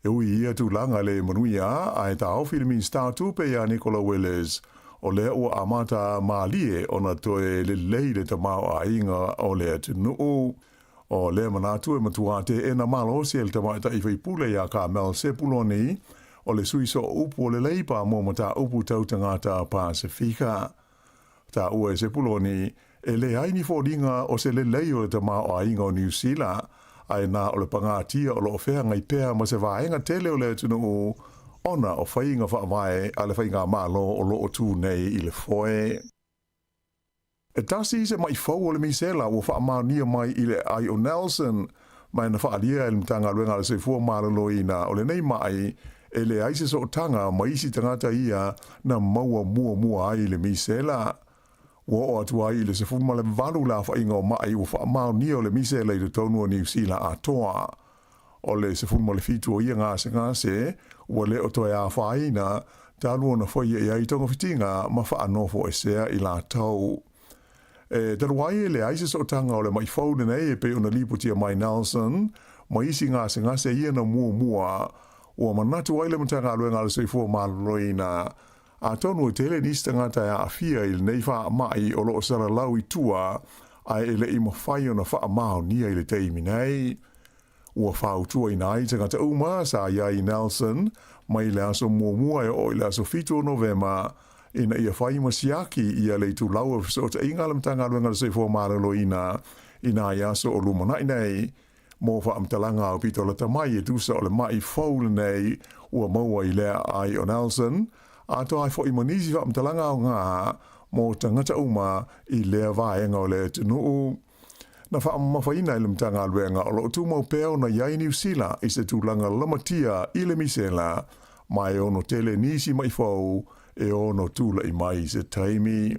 E ui i ia tulaga le manuia, ae taofi le Minisita o Tupe ia Nicola Willis, o lea ua amata malie ona toe lelei le tamaoaiga o le atunuu. O lea manatu e matua teena malosi e le tamaitai faipule ia Carmel Sepuloni, o le sui sooupu o le Leipa mo mataupu tau tagata Pasefika. Taua e Sepuloni, e leai ni foliga o se lelei o le tamaoaiga o Niu Sila, ae na o le pagatia o loo feagai pea ma se vaega tele o le atunuu ona o faiga faavae a le faigamalo o loo tu nei i le foe. E tasi se maifou o le misela ua faamaonia mai i le aai o Nelson, ma e na faaalia e le Matagaluega a le Soifua Maloloina o lenei mai e leai se sootaga ma isi tagata ia na maua muamua ai i le misela. Ua oo atu ai i le 18 le aofaiga o ma'i ua faamaonia o le misela i totonu o Niu Sila atoa. O le 17 o ia gasegase ua le o toe afaina talu ona faia i ai togafitiga ma faanofoesea i latou. E talu ai e leai se sootaga o le ma'i fou lenei e pei ona lipotia mai Nelson ma isi gasegase ia na muamua, ua manatu ai le Matagaluega a le Soifua Maloloina atonu e tele nisi tagata e aafia i lenei faamai o lo o salalau i tua ae e le i mafai ona faamaonia i le taimi nei. Ua fautuaina ai tagata uma sa i ai i Nelson mai le aso muamua e oo i le aso 7 o Novema ina ia fai ma siaki ia le itulau o fesootaiga a le Matagaluega o le Soifua Maloloina i nai aso o lumanai nei mo faamatalaga aupito lata mai e tusa o le ma'i fou lenei ua maua i lea aai o Nelson, atoa ai fo'i ma nisi faamatalaga aoga mo tagata uma i lea vaega o le atunuu. Na faamamafaina e le Matagaluega o lo o tumau pea ona i ai Niu Sila i se tulaga lamatia i le misela, ma e ono tele nisi ma'i fou e ono tula'i mai i se taimi.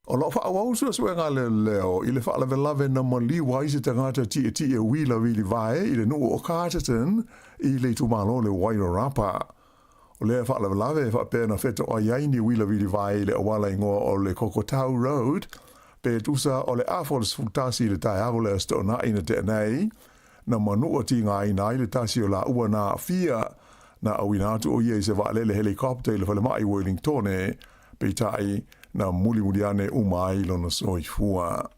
O lo o faaauau suesuega a leoleo i le faalavelave na maliu ai se tagata tietie uila vilivae i le nuu o Carterton i le itumalo o le Wairarapa. O lea faalavelave e faapea na fetoai ai ni uila vilivae i le auala igoa o le Kokotau Road pe tusa o le afa o le 11 i le taeao o le Aso Toonai na tea nei, na manua tigaina ai le tasi o laua na aafia. Na auina atu o ia i se vaalele helicopter i le falemai i Wellingtone, Peitai, na mulimuli ane uma ai lona soifua.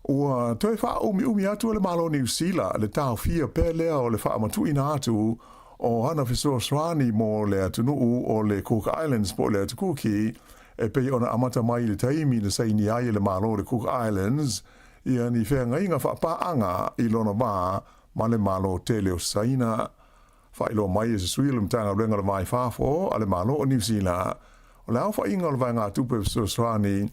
Ua toe faaumiumi atu e le Malo o Niu Sila le taofia pea lea o le faamatuuina atu o ana fesoasoani mo le atunuu o le Cook Islands po o le Atu Kuki e pei ona amata mai i le taimi na sainia ai e le Malo o le Cook Islands ia ni feagaiga faapaaga i lona va ma le Malo tele o Saina. Faailoa mai e se sui o le Matagaluega o le Va i Fafo a le Malo o Niu Sila, o le aofaiga o le vaegatupe fesoasoani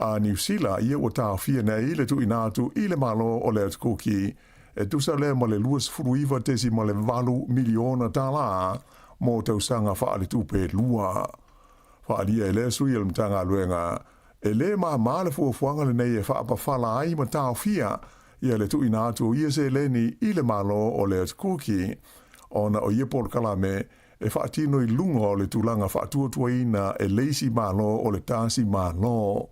a Niu Sila ia ua taofia nei le tuuina atu i le Malo o le Atu Kuki e tusa lea ma le $29.8 miliona tālā mo tausaga faaletupe e lua. Faaalia e lea sui o le Matagaluega, e lē māmā le fuafuaga lenei e faapafala ai ma taofia ia le tuuina atu o ia seleni i le Malo o le Atu Kuki, ona o ia polokalame e faatino i luga o le tulaga faatuatuaina e le isi Malo o le tasi Malo.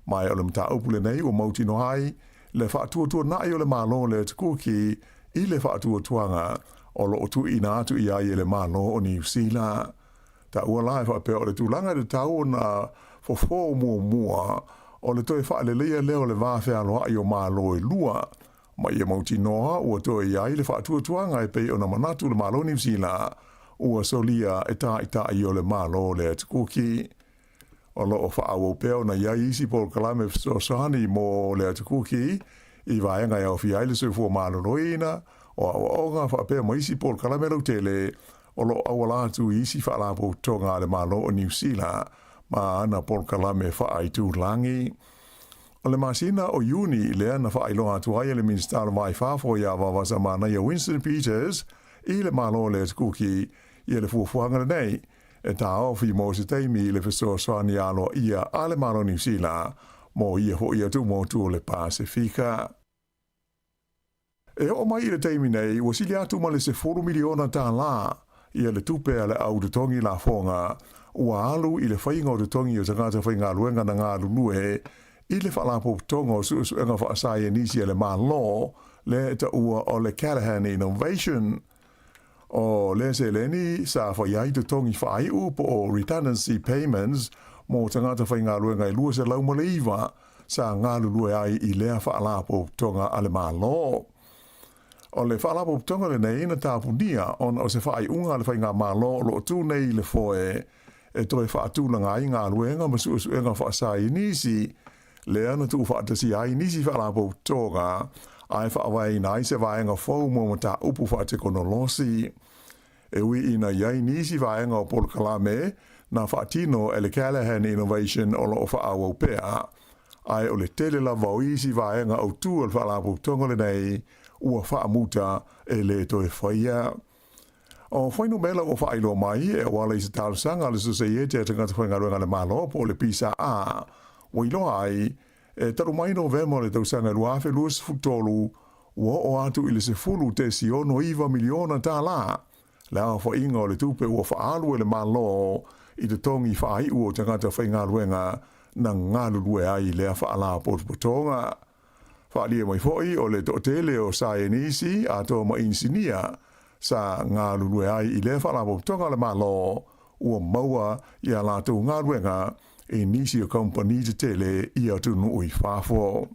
Ma o le mataupu lenei ua mautinoa ai le faatuatuana'i o le Malo o le Atu Kuki i le faatuatuaga o lo o tuuina atu i ai e le Malo o Niu Sila. Taua la e faapea o le tulaga e tatau ona fofo muamua o le toe faaleleia lea o le va fealoai o Malo e lua, ma ia mautinoa ua toe i ai le faatuatuaga e pei ona manatu le Malo o Niu Sila ua solia e taitai o le Malo le Atu Kuki. O lo o faaauau pea ona i ai isi polokalame fesoasoani mo le Atu Kuki i vaega e aofia ai le soifua maloloina, o aoaoga faapea ma isi polokalame lautele o lo o auala atu i isi faalapotopotoga a le Malo o Niu Sila ma ana polokalame faaitulagi. O le masina o Iuni lea na faailoa atu ai e le Minisita o le Va i Fafo ia Vaovasamanaia Winston Peters i le Malo o le Atu Kuki ia le fuafuaga lenei e taofi mo se taimi i le fesoasoani aloaia a le Malo o Niu Sila mo ia fo'i atu motu o le Pasefika. E oo mai i le taimi nei, ua sili atu ma le $10 miliona tālā ia le tupe a le au totogi lafoga ua alu i le faiga o totogi o tagata faigaluega na galulue i le Faalapotopotoga o Suesuega Faasaienisi a le Malo, lea e taua o le Callaghan Innovation. O lea seleni sa fai ai totogi faaiu po o redundancy payments mo tagata faigaluega e 209 sa galulue ai i lea faalapotopotoga a le Malo. O le faalapotopotoga lenei na tapunia ona o se faaiuga a le Faigamalo o lo o tu nei i le foe e toe faatulaga ai galuega ma suesuega faasaienisi lea na tuufaatasia ai nisi faalapotopotoga ae faavaeina ai se vaega fou mo mataupu faatekonolosi. E ui ina i ai nisi vaega o polokalame na faatino e le Callaghan Innovation o lo o faaauau pea, ae o le tele lava o isi vaega autū o le faalapotopotoga lenei ua faamuta e lē toe faia. O fuainumera ua faailoa mai e auala i se talosaga a le Sosaiete a Tagata Faigaluega a le Malo po o le PSA ua iloa ai, e talu mai Novema o le tausaga 2023, ua oo atu i le $10.69 miliona tālā le aofaiga o le tupe ua faaalu e le Malo i totogi faaiu o tagata faigaluega na galulue ai i lea faalapotopotoga. Faaalia mai foi o le toatele o saienisi atoa ma inisinia sa galulue ai i lea faalapotopotoga a le Malo ua maua i a latou galuega i nisi o kamupani tetele i atunuu i fafo.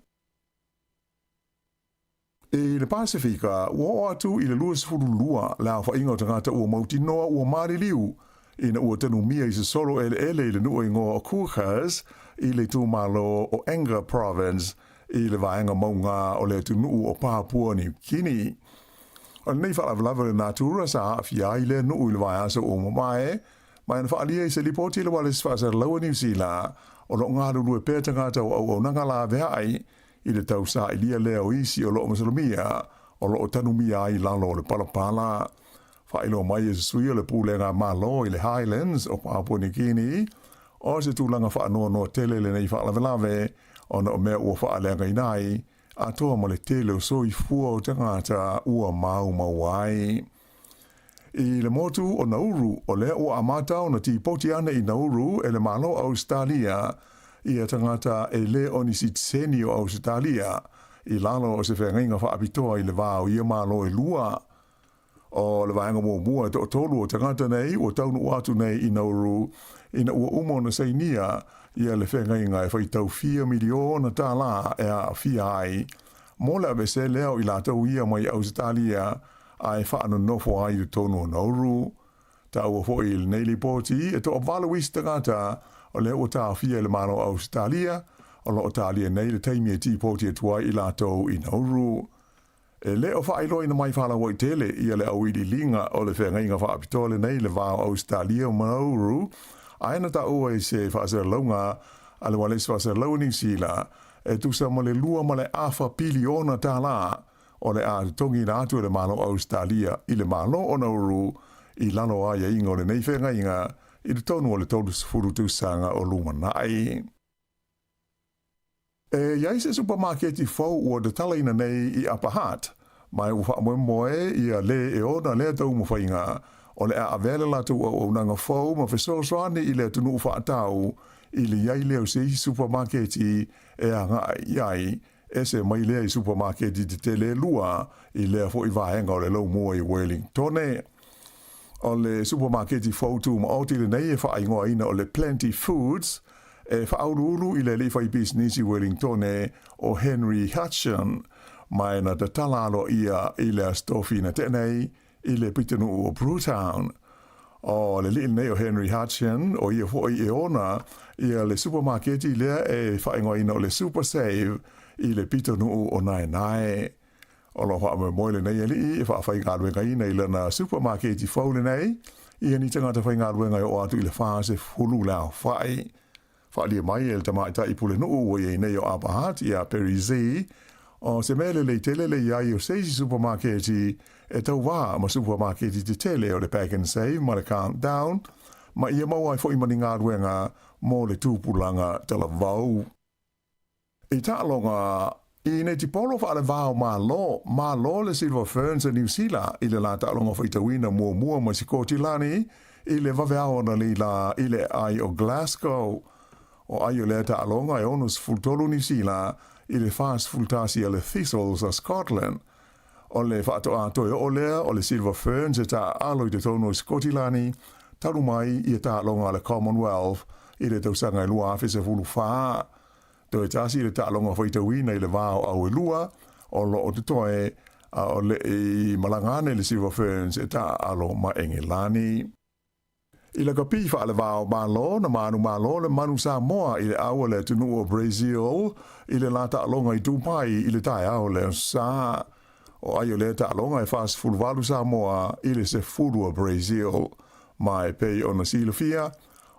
I le Pasefika, ua oo atu i le 22 le aofaiga o tagata ua mautinoa ua maliliu ina ua tanumia i se solo eleele i le nuu igoa o Kuchas i le itumalo o Enga Province i le vaega mauga o le atunuu o Papua Niu Kini. O lenei faalavelave o le natura sa aafia ai lea nuu i le vaiaso ua mavae, ma na faaalia i se lipoti i le Ualesi Faasalalaua i Niu Sila, o lo o galulue pea tagata o auaunaga laveai i le tausailia lea o isi o lo o masalomia o lo o tanumia ai i lalo o le palapala. Faailoa mai e se sui o le Pulega Malo i le Highlands o Papua New Guinea, o se tulaga faanoanoa tele lenei faalavelave ona o mea ua faaleagaina ai atoa ma le tele o soifua o tagata ua maumau ai. I le motu o Nauru, o lea ua amata ona tipoti ane i Nauru e le Malo o Ausetalia ia tagata e lē o ni sitiseni o Ausetalia i lalo o se feagaiga faapitoa i le va o ia malo e lua. O le vaega muamua e toatolu o tagata nei ua taunuu atu nei i Nauru ina ua uma ona sainia ia le feagaiga e faitau fia miliona tālā e aafia ai mo le aveese lea o i latou ia mai Ausetalia ae faanonofo ai i totonu o Nauru. Taua foi i lenei lipoti, e toavalu isi tagata o lea ua taofia e le Malo o Ausetalia, o lo o talia nei le taimi e tipoti atu ai i latou i Nauru. E le o faailoaina mai faalauaitele ia le auiliiliga o le feagaiga faapitoa lenei i le va o Ausetalia ma Nauru, ae na taua i se faasalalauga a le Ualesi Faasalalau o Niu Sila, e tusa ma le 2.5 piliona tālā o le a totogiina atu e le Malo o Ausetalia i le Malo o Nauru i lalo o aiaiga o lenei feagaiga i totonu o le 30 tausaga o lumanai. E i ai se supamaketi fou ua tatalaina nei i Upper Hutt, ma ua faamoemoe ia lē e ona lea taumafaiga o le a avea le latou auaunaga fou ma fesoasoani i le atunuu faatau i le i ai lea o se isi supamaketi e agai i ai Ese mai lea i supamaketi tetele e lua i lea foi vaega o le laumua i Wellingtone. O le supamaketi fou tumaoti lenei e faaigoaina o le Plenty Foods, e faauluulu i le alii faipisinisi Wellingtone o Henry Hutcheon, ma e na tatala aloaia i le Aso Tofi na tea nei i le pitonuu o Brewtown. O le alii lenei o Henry Hutcheon, o ia foi e ona ia le supamaketi lea e faaigoaina o le Super Save i le pitonuu o Naenae. O lo o faamoemoe lenei alii e faafaigaluegaina i lana supamaketi fou lenei ia ni tagata faigaluega e oo atu i le 40 le aofai. Faaalia mai e le tamaitai pulenuu ua i ai nei o Upper Hutt ia Perry Zee, o se mea lelei tele le i ai o se isi supamaketi e tauva ma supamaketi tetele o le Pak'nSave ma le Countdown, ma ia maua ai foi ma ni galuega mo le tupulaga talavou. I taaloga i netipolo faalevao Malo, malo le Silver Ferns a Niu Sila i le la taaloga faitauina muamua mai Sikotilani i le vaveao analeila i le aai o Glasgow. O ai o lea taaloga e 63 Niu Sila i le 41 a le Thistles a Scotland. O le faatoā toe oo lea o le Silver Ferns e taaalo i totonu o Sikotilani talu mai ia taaloga a le Commonwealth i le tausaga e 2014. Toe tasi le taaloga faitauina i le va o Auelua o lo o totoe a o le i malaga ane le Silver Ferns e taaalo ma Engelani. I lakapi faalevao Malo na manumalo le Manu Samoa i le au a le atunuu o Brazil i le la taaloga i Dubai i le taeao le Aso Sa. O ai o lea taaloga e 48 Samoa i le 10 a Brazil. Ma e pei ona silafia,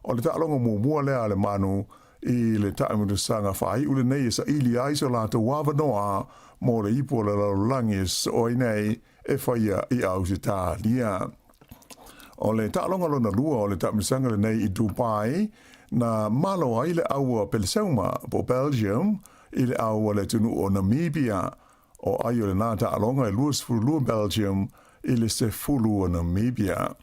o le taaloga muamua lea a le Manu i le taamilosaga faaiu lenei e saili ai so latou avanoa mo le ipu o le lalolagi e sosoo ai nei e faia i Ausetalia. O le taaloga lona lua o le taamilosaga lenei i Dubai, na malo ai le au a Peleseuma po o Belgium i le au a le atunuu o Namibia. O ai o lenā taaloga e 22 Belgium i le 10 o Namibia.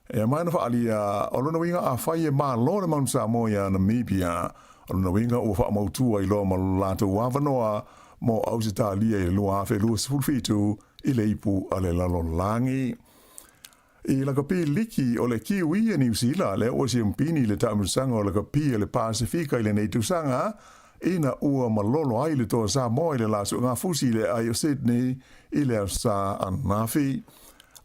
E mai na faaalia, o lona uiga afai e malo le Manu Samoa iā Namibia, o lona uiga ua faamautu ai loa ma lo latou avanoa mo Ausetalia i le 2027 i le ipu a le lalolagi. I lakapi liki o le Kiwi e Niu Sila, lea ua siampini i le taamilosaga o lakapi a le Pasefika i lenei tausaga, ina ua malolo ai le toa Samoa i le la suegafusi i le aai o Sydney i le Aso Sa ananafi.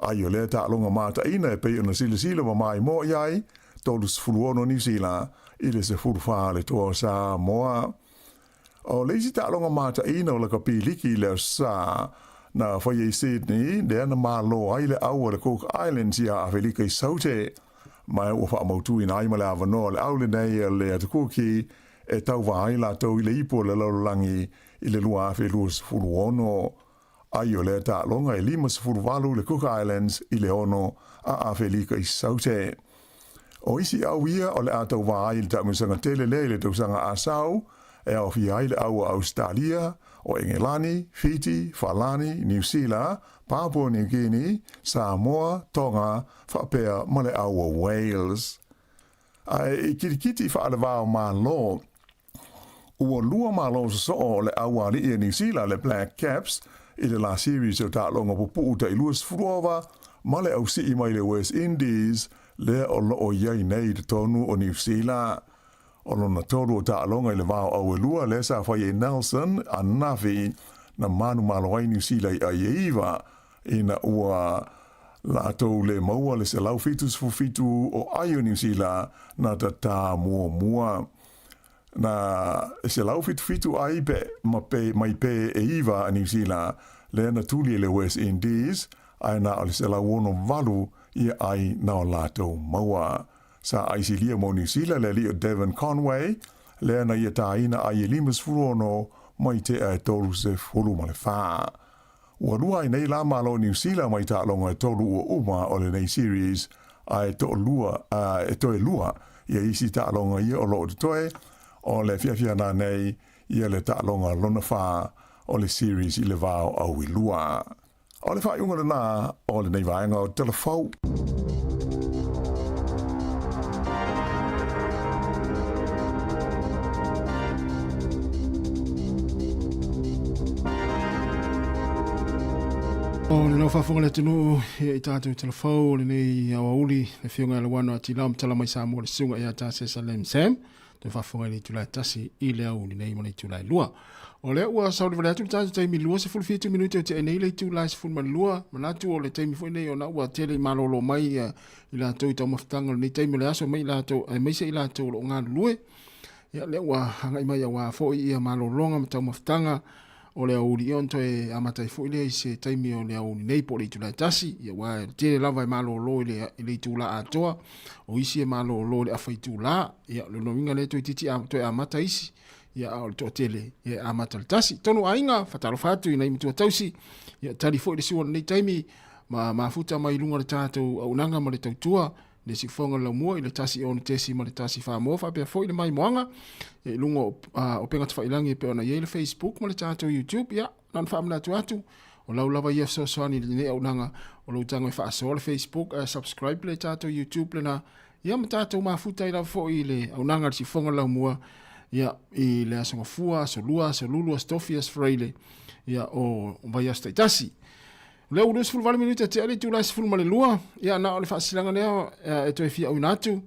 Ai o lea taaloga mataina e pei ona silasila ma maimoa i ai, 36 Niu Sila i le 14 le toa o Samoa. O le isi taaloga mataina o lakapi liki i le Aso Sa, na faia i Sydney, lea na malo ai le au a le Cook Islands iā Afelika i Saute. Ma ua faamautuina ai ma le avanoa o le au lenei a le Atu Kuki e tauva ai latou i le ipu o le lalolagi i le 2026. Ai o lea taaloga e 58 le Cook Islands i le 6 a Afelika i Saute. O isi au ia o le a tauva ai i le taamilosaga tele lea i le tausaga a sau, e aofia ai le au a Ausetalia, o Engelani, Fiti, Falani, Niu Sila, Papua New Guinea, Samoa, Tonga, faapea ma le au o Wales. Ae i kitikiti faalevao Malo, ua lua malo sosoo o le auali'i a Niu Sila, le Black Caps, i le la series o taaloga pupuu tai 20 ova ma le ausii mai le West Indies lea o loo i ai nei i totonu o Niu Sila. O lona tolu o taaloga i le vao auelua lea sa faia i Nelson ananafi na manumalo ai Niu Sila i ai e iva ina ua latou le maua le 177 o ai o Niu Sila na tatā muamua. Na 177 ai pe ma pe mai pe e iva a Niu Sila lea na tuli e le West Indies ae na o le 168 ia ai na o latou maua. Sa aisilia mo Niu Sila le alii o Devon Conway lea na ia tāina ai e 56 mai tea e 34. Ua lua ai nei la Malo Niu Sila mai taaloga e tolu ua uma o lenei series a e toalua a e toe lua ia isi taaloga ia o loo totoe o le fiafia na nei ia le taaloga lona fa o le series i le vao auilua. O le faaiuga lena o lenei vaega o Telefou. O le lau faafofoga le atunuu ia i tatou telefou o lenei aoauli le afioga ia Lauano Atilau ma tala mai Samoa le susuga ia Tasesa Lem Sam toe faafofoga i le itula e tasi i le aoauli nei ma le itula e lua. O lea ua saolivale atu le tatou taimi 27 minute o tea nei le itula e 12 manatu o le taimi foi nei ona ua tele i malolo mai ia i latou i taumafataga o lenei taimi o le aso mai i latou aemaise i latou o lo o galulue. Ia lea ua agai mai aua foi ia malologa ma taumafataga o le aoauli ia ona toe amata ai foi lea i se taimi o le aoauli nei po o le itula e tasi, ia aua e tele lava e malolo i le, i le itula atoa, o isi e malolo i le afa itula, ia o lona uiga lea toeitiiti a, toe amata isi, ia a o le toatele ia e amata le tasi. Tonu aiga, faatalofa atu i nai matua tausi, ia tali foi le sua o lenei taimi, ma mafuta mai i luga o le tatou auaunaga ma le tautua, le siufofoga o le laumua i le 1 6.1 Famoa faapea foi le maimoaga i luga o uh, upega tafailagi e pei ona i ai le Facebook ma le tatou YouTube. Ia, na ona faamanatu atu, o lau lava ia fesoasoani i lenei auaunaga o lou tago e faasoa le Facebook, uh, subscribe le tatou YouTube lena, ia ma tatou mafuta ai lava foi i le auaunaga a le siufofoga o le laumua, ia, i le Aso Gafua, Aso Lua, Aso Lulu, Aso Tofi, Aso Faraile, ia, o vaiaso taitasi. O lea ua 28 minute tea le itula e 12, ia na o le faasilaga lea e toe fia auina atu,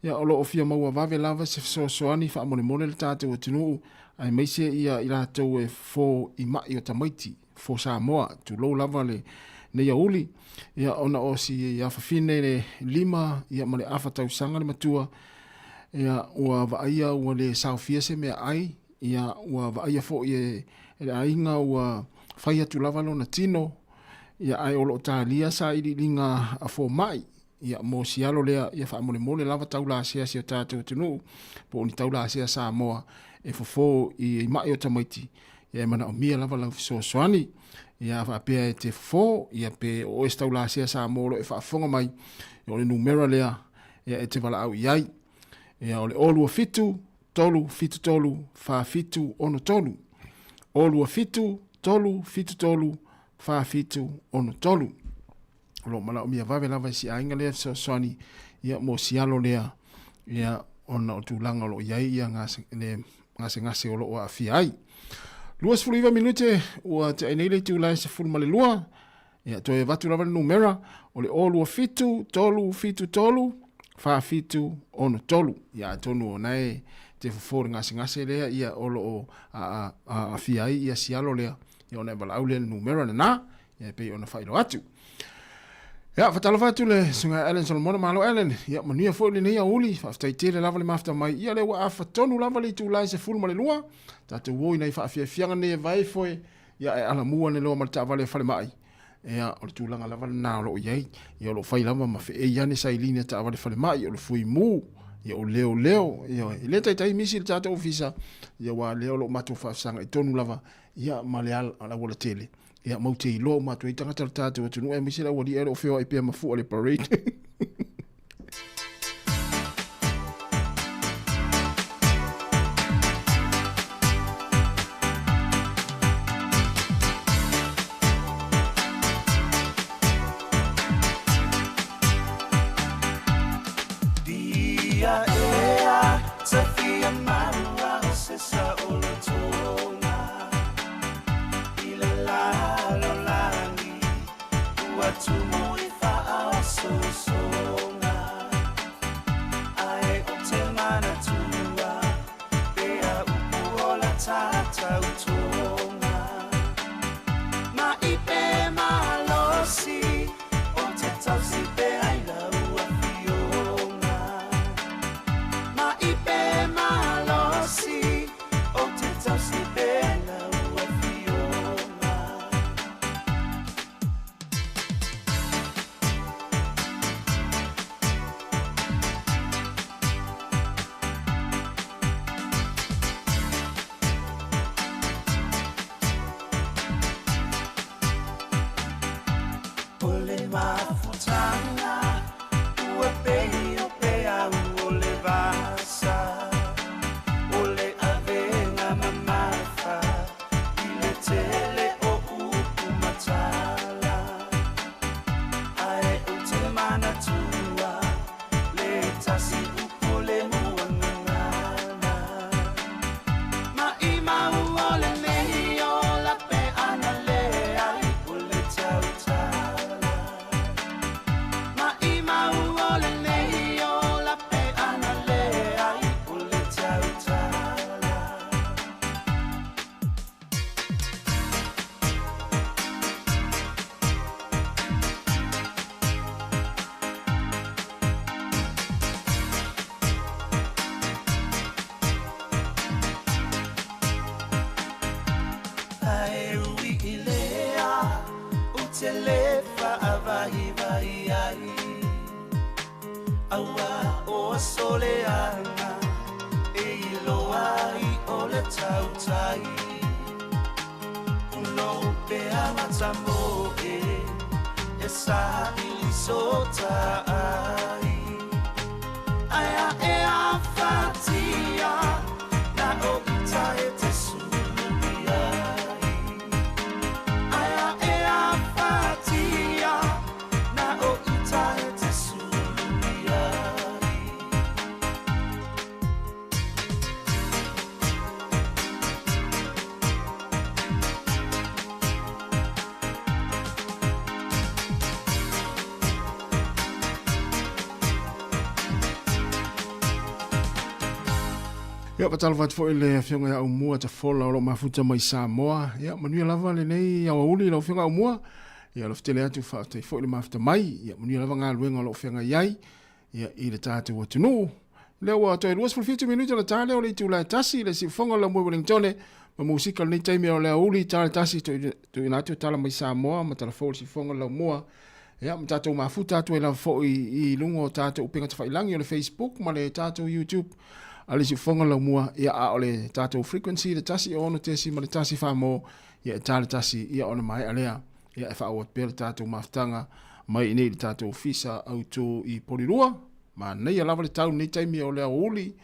ia o lo o fia maua vave lava se fesoasoani faamolemole le tatou atunuu, aemaise ia i latou e fofo i mai o tamaiti, fofo Samoa, tulou lava le nei aoauli, ia ona o si afafine le 5 ia ma le afa tausaga le matua, ia ua vaaia ua le saofia se meaai, Ia, ua vaaia foi e le aiga ua fai atu lava lona tino, ia, ae o lo o talia sailiiliga a fomai. Ia, mo sialo lea, ia faamolemole lava taulasea si o tatou atunuu, po o ni taulasea Samoa e fofo i ma'i o tamaiti, ia e manaomia lava lau fesoasoani. Ia a faapea e te fofo, ia pe o oe se taulasea Samoa o lo o e faafofoga mai, ia o le numera lea ia e te valaau i ai. Ia o le 027 373 4763. 027 373 4763. O lo o manaomia vave lava e si aiga lea fesoasoani ia mo sialo lea ia ona o tulaga o lo o i ai ia gase, le gasegase o lo o aafia ai. 29 minute ua te ai nei le itula e 12 ia toe avatu lava le numera o le 027 373 4763. Ia atonu o nae te fofo le gasegase lea ia o lo o aafia ai ia sialo lea ia ona e valaau lea le numera lena ia e pei ona faailoa atu. Ia, faatalofa atu le susuga Ellen Solomona, malo Ellen. Ia, manuia foi lenei aoauli, faafetai tele lava le mafuta mai. Ia, lea ua afa tonu lava le itula e 12, tatou o i nai faafiafiaga nei e vae foe, ia e alamua ane loa ma le taavale a falemai. Ia, o le tulaga lava lena o lo o i ai. Ia, o lo o fai lava ma feei ane sailini a taavale falemai, o le fuimu, ia o leoleo, ia, e le taitai misi le tatou ofisa, ia, aua lea o lo o matou faafesagai tonu lava, ia, ma le auala tele. Ia mau te iloa uma atu ai tagata o le tatou atunuu aemaise le aualii o lo o feoai pea ma fua le parade. Ia, faatalofa atu foi i le Afioga ia Aumua Tafola o lo o mafuta mai Samoa. Ia, manuia lava lenei aoauli lau Afioga Aumua. Ia, alofa tele atu, faafetai foi le mafuta mai. Ia, manuia lava galuega o lo o feagai ai ia, i le tatou atunuu. Lea ua toe 27 minute o le ta lea o le itula e tasi, le siufofoga o le Laumua i Wellingtone, ma musika lenei taimi o le aoauli, ta le tasi, tuuina atu tala mai Samoa ma talafou le siufofoga o le Laumua. Ia, ma tatou mafuta atu ai lava foi i luga o tatou upega tafailagi o le Facebook ma le tatou YouTube a le Siufofoga Laumua, ia, a o le tatou frequency le 106.1 Samoa, ia, e ta le tasi, ia, ona maea lea, ia, e faaauau atu pea le tatou mafutaga mai i inei i le tatou Ofisa Autu i Polilua. Manaia lava le tau i lenei taimi o le aoauli,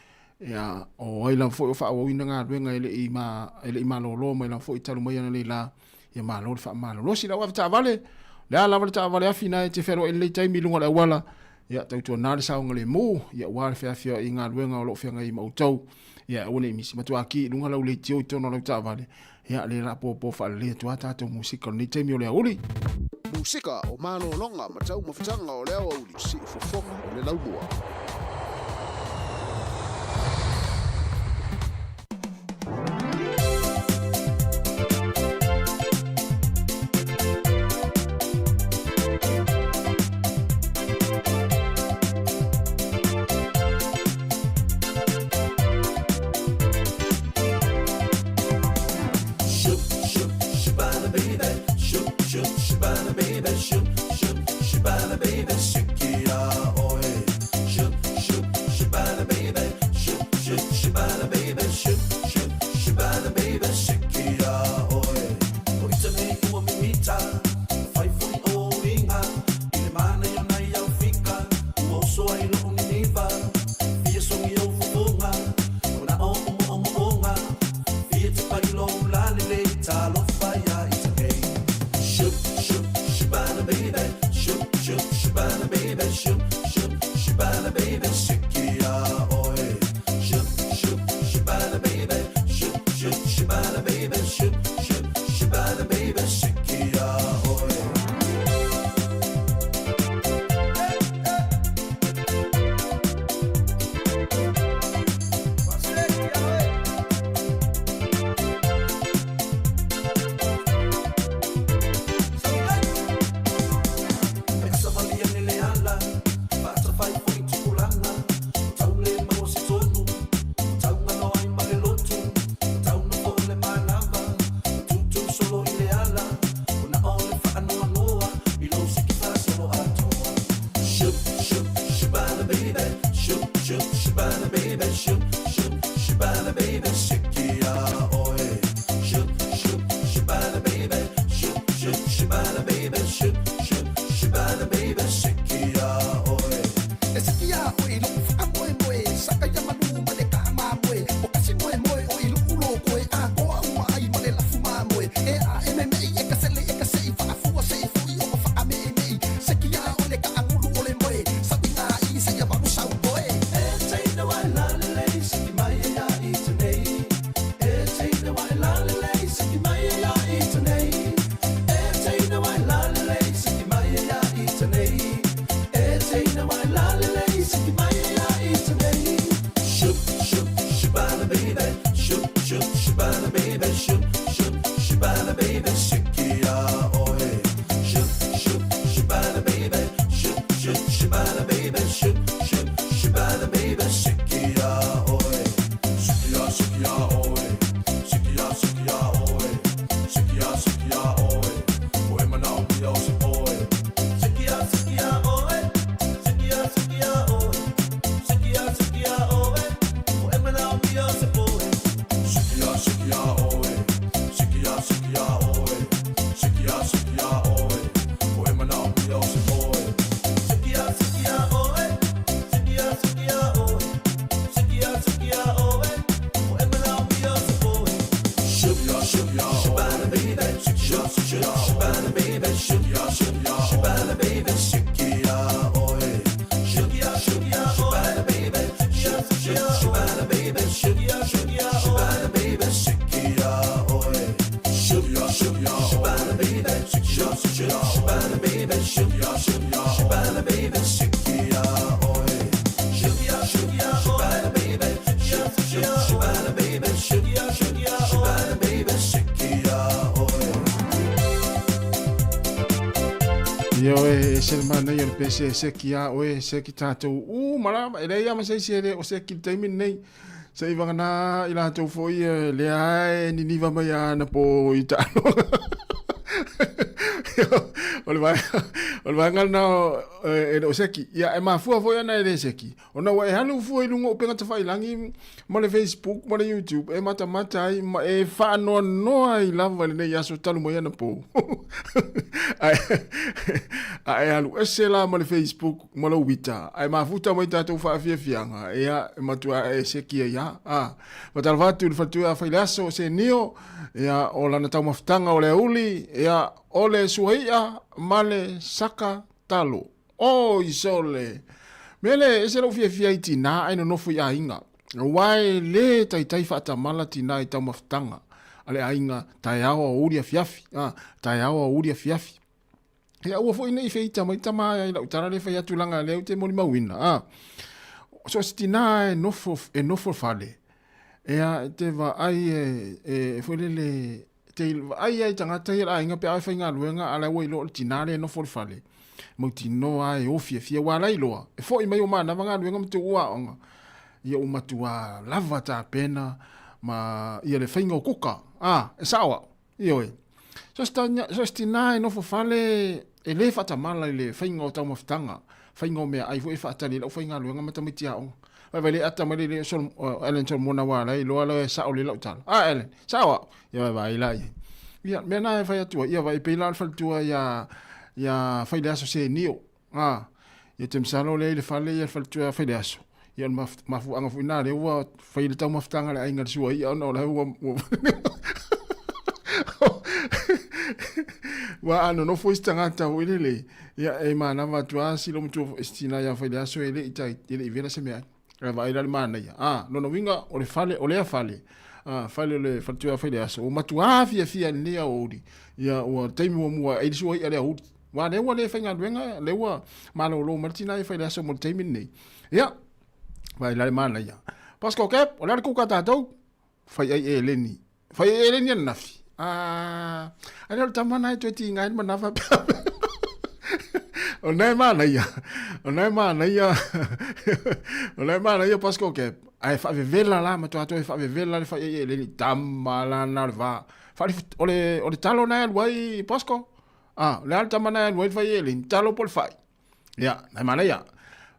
ia, o ai lava foi o faaauauina galuega e le i, ma, e le i malolo mai lava foi talu mai analeila, ia malo le faamalolosi. Lau avetaavale, le a lava le taavale afi na e te fealuai i lenei taimi i luga o le auala, ia tautuana le saogalemu, ia aua le feafioai i galuega o lo o feagai ma outou. Ia aua ne i misi matua ki i luga lau leitio i totonu o lau taavale, ia le la popo faalelei atu lava tatou musika o lenei taimi o le aoauli. Musika o malologa ma taumafataga o le aoauli, siufofoga o le laumua. Ioe, e se le manaia o le pese e seki a oe, e seki tātou. U, malama, e leai a ma se isi e le o seki le taimi lenei. Se i vagana i latou foi e lea e niniva mai ana po i taaloga. O le vaega, o le vaega lena e le o seki. Ia, e mafua foi ona e le seki. Ona ua e alu fua i luga o upega tafailagi ma le Facebook ma le YouTube e matamata ai ma e faanoanoa ai lava i lenei aso talu mai anapo. Ae, a e alu ese la ma le Facebook ma lou uita, ae mafuta mai tatou faafiafiaga, ia, e matua e seki ai lava. A, faatalofa atu i le faletua ia Faileaso o Senio, ia, o lana taumafataga o le aoauli, ia, o le suai'a ma le saka talo. Oi sole! Mea lea e ese lou fiafia i tinā ae nonofo i aiga. Aua e lē taitai faatamala tinā i taumafataga a le aiga taeao aoauli afiafi, a, taeao aoauli afiafi. Ia aua foi ne i feita mai tama i lau tala lea e fai atu leaga lea ou te molimauina, a. So o se tinā e nofo, e nofo fale, ia e te vaai e, e foi lele, te vaai ai tagata ia le aiga pe a e faigaluega a la ua iloa o le tinā lea e nofo i le fale mautinoa lava e o fiafia aua la iloa e foi mai o manava galuega ma tuua aoga ia ua matua lava tapena ma ia le faiga o kuka a e sao au ioe so se tinā e nofo fale e le faatamala i le faiga o taumafataga faiga o meaai foi e faatali ai le aufaigaluega ma tamaiti aoga. Vaivai le ata mai le le Sol, Ellen Solomona aua la e iloa la e sao lelei lau tala. A Ellen, sao au. Ia vaivai la i ai. Ia, mea na e fai atu ai, ia vai pei la o le faletua ia, ia Faileaso Senio. A, ia te masalo lea i le fale ia le faletua ia Faileaso. Ia o le mafuaaga foi na lea ua fai le taumafataga a le aiga i le suaia ona o la ua, ua Ua a nonofo isi tagata foi lele, ia e manava atu lava si lou matua foi si tina ia Faileaso e le i tai, e le i vela se meaai. Ae vaai la le manaia. A, lona uiga o le fale, o lea fale, a, fale o le faletua ia Faileaso, ua matua fiafia i lenei aoauli. Ia ua taimi muamua ai le suai'a le aoauli. Aua lea ua le faigaluega, lea ua malolo mai le tina ia Faileaso mo le taimi lenei. Ia, vaai la le manaia. Pascal Cap, o le a le kuka a tatou? Fai ai eleni. Fai ai eleni ananafi. Ah, ai le tama na e toe tiga ai le manawa. O na e manaia. O na e manaia. O na e manaia Pascal Cap. Ae faavevela la, matua toe faavevela le fai ai eleni. Tama la na o le va. O le, o le talo na e alu ai Pascal. Ah, o le a le tama na e alu ai le fai eleni. Talo po o le fai. Ia, nai manaia.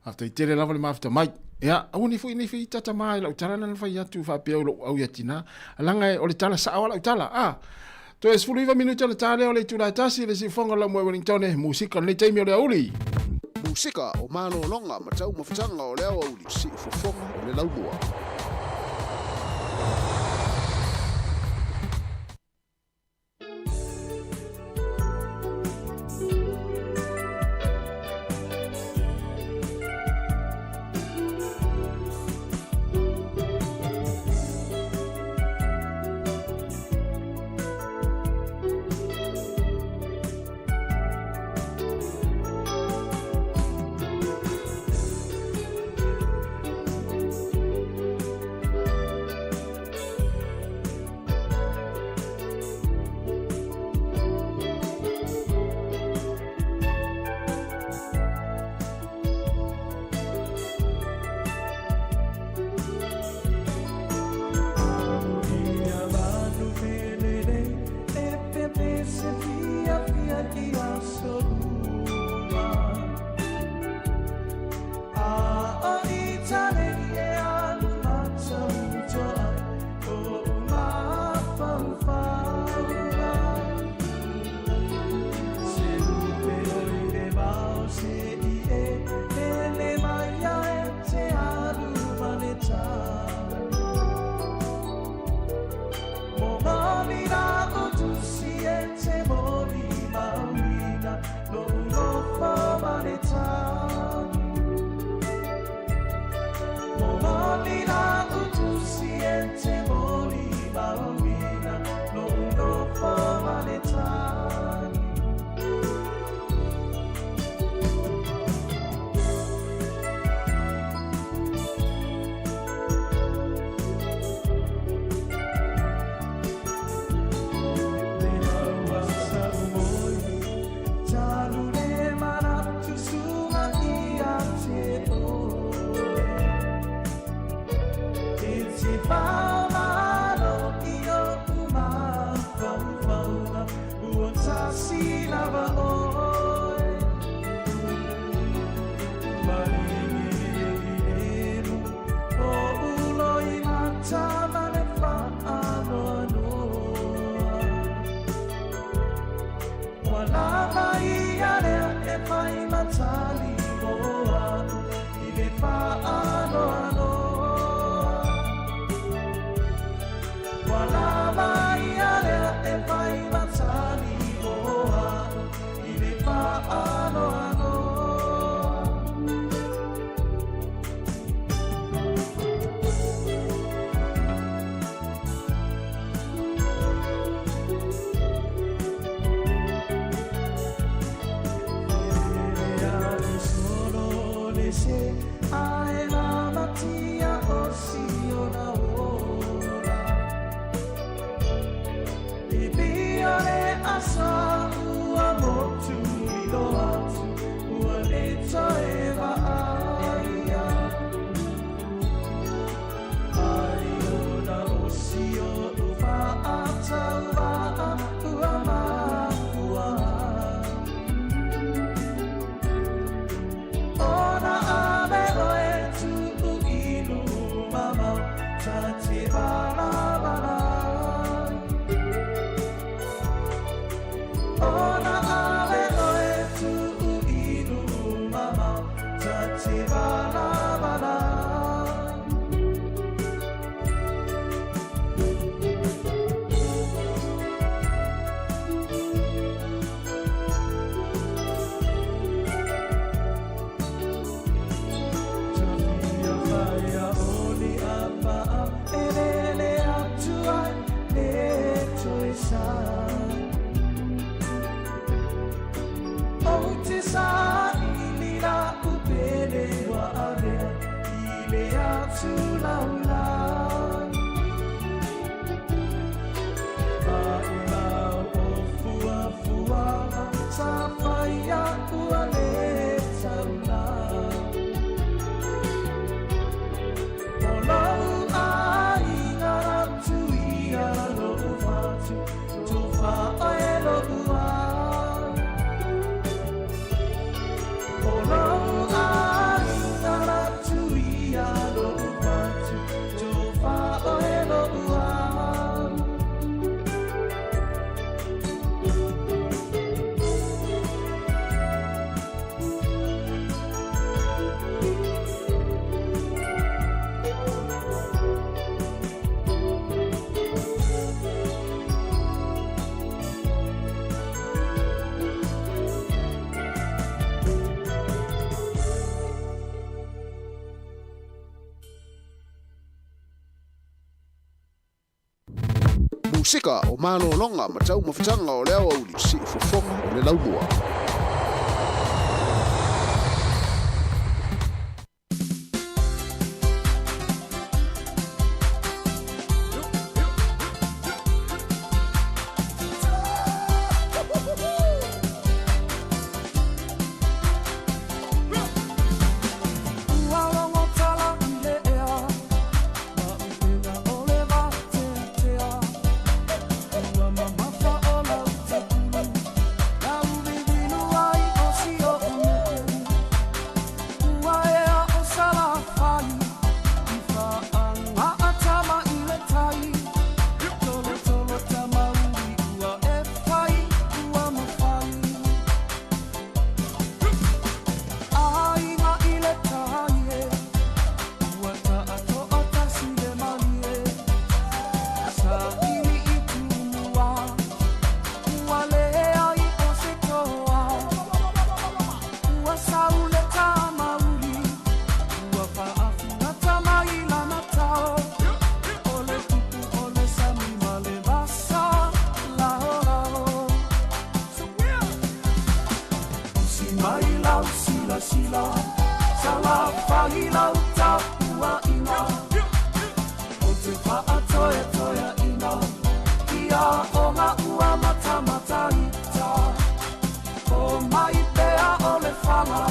Faafetai tele lava le mafuta mai. Ia, aua nei foi nei fai tata mai lau tala na fai atu faapea o lou au ia tina. Leaga o le tala sao a lau tala. Ah, toe 19 minute o le ta lea o le itula e tasi le siufoga lau moe Wellington e musika lenei taimi o le aoauli. Musika o malologa ma taumafataga o le aoauli siufofoga o le laumua. matali o au i le faanoano. Ua lava ia lea e fai matali o au i le faanoano. Solo le se ae la matia o siona ola. I pia le asa ua motu i lo atu, ua le toe vaaia. Ai ona o sio u whaatau waa ua makua. Ona ave oe tuu ilu mamau, ta te balabala. Ona ave oe tuu ilu mamau, ta te balabala. Sa whaia ua le taula. O lau aiga ratu ia lou fatu, tofa oe lou ai. O lau aiga ratu ia lou fatu, tofa oe lou ai. Musika o malōloga ma taumafataga o le aoauli siufofoga o le laumua. Ua logo tala i le ea, ma upega o le vateatea. Ua mamafa o lau tapulu, lau vivinu ai o si o nuu. Ua ea o Salafai, i faaaga tama i le tai. Tolotolo tamauli ua e fai, ua mafai. Aiga i le tai e, ua taatoa tasi le malie. Saili i tumua, ua leai o se toa. Ua saule tamauli, ua faafugata mai lana tao. O le tupu o le sami ma le vasa, lao lao. Usi mai lau sila sila, Salafai lau tapuaʻiga. O te faatoetoeaʻiga, ia o ga ua matamataita. O mai pea o le fala,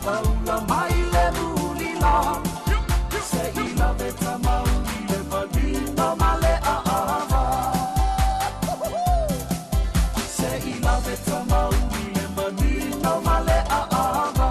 paula mai le mulila. Se i lave tamauli le manino ma le aava. Se i lave tamauli le manino ma le aava.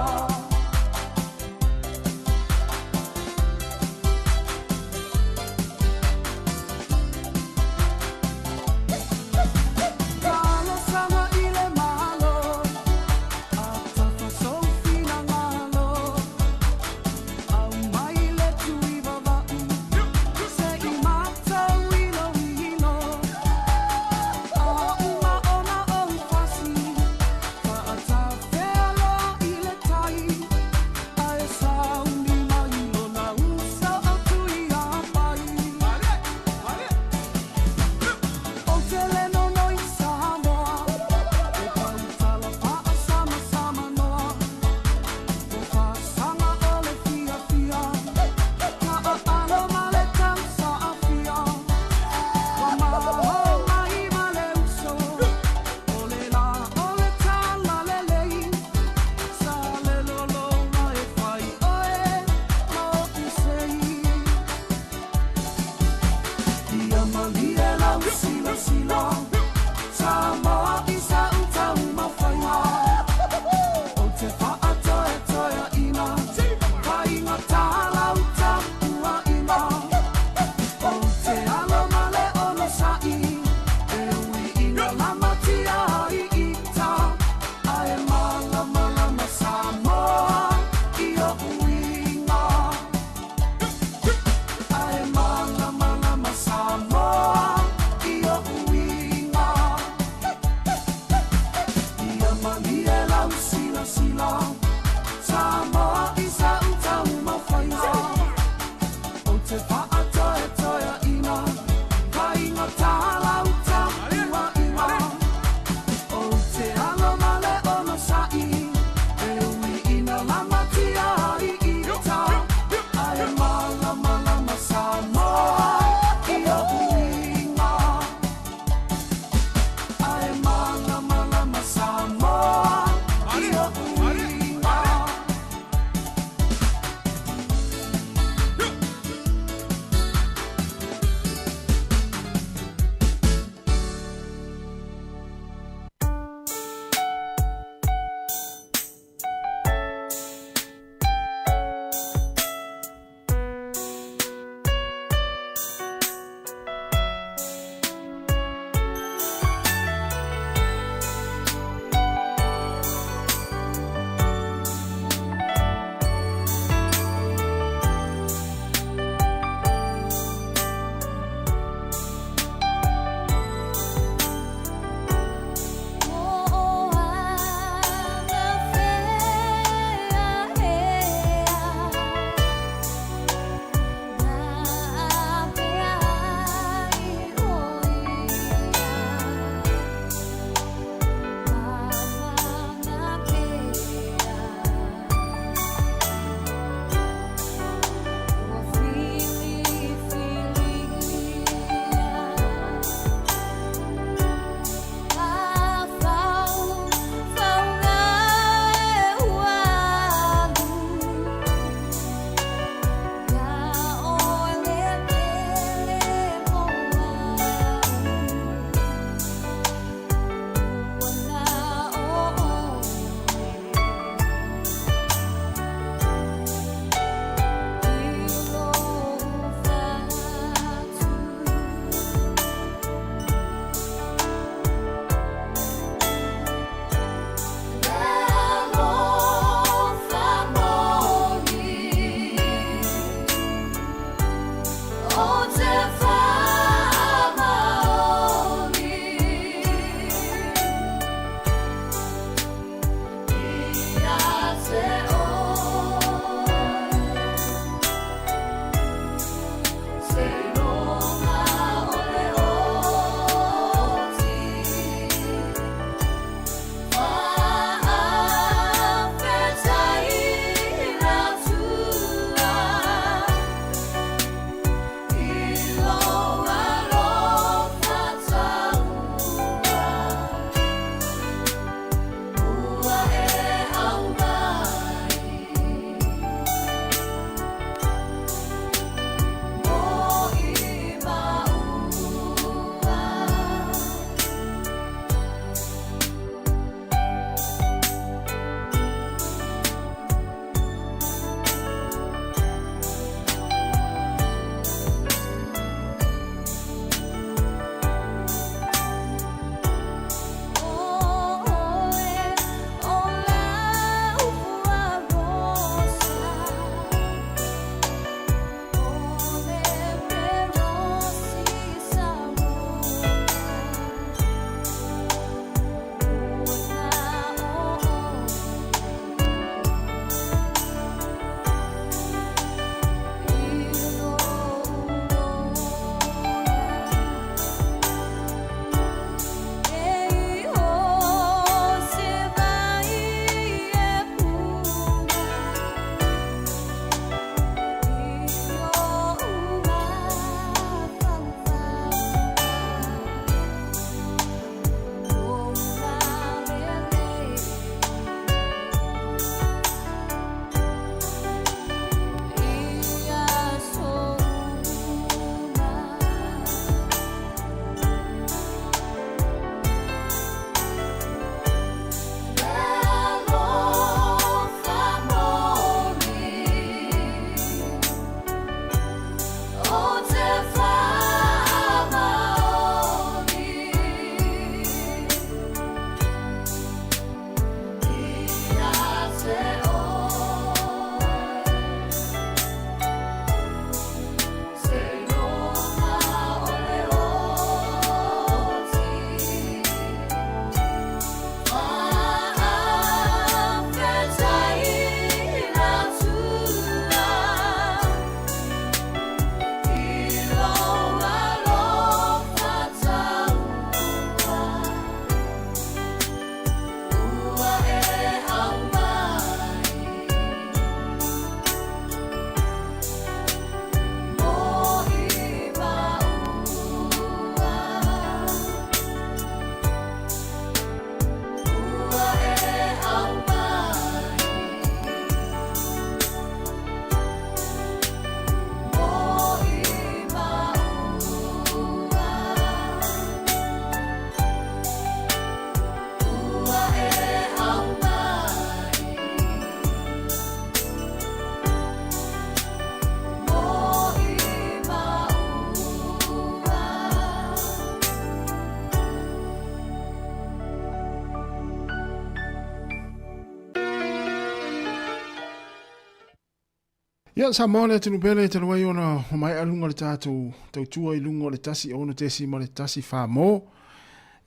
Ia, Samoa le atunuu pele talu ai ona ua maea luga o le tatou tautua i luga o le 1.1 mo.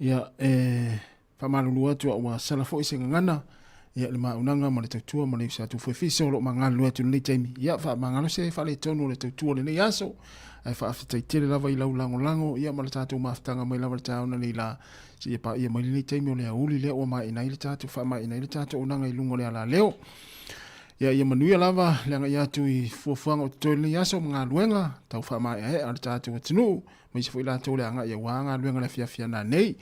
Ia, e faamalulu atu a ua sala foi se gagana, ia, le maunaga ma le tautua ma le usa atu foi fiso o lo o magalulue atu i lenei taimi. Ia, faamagalo se faaletonu o le tautua o lenei aso, ae faafetai tele lava i lau lagolago, ia, ma le tatou mafutaga mai lava i le taeao nei la, seia paia mai lenei taimi o le aoauli lea ua maea ai le tatou faamaeaina ai le tatou auaunaga i luga o le alaleo. Ia, ia manuia lava le agai atu i fuafuaga o totoe lenei aso ma galuega tau faamaeaea a le tatou atunuu, aemaise foi latou le agai aua galuega le afiafi ana nei.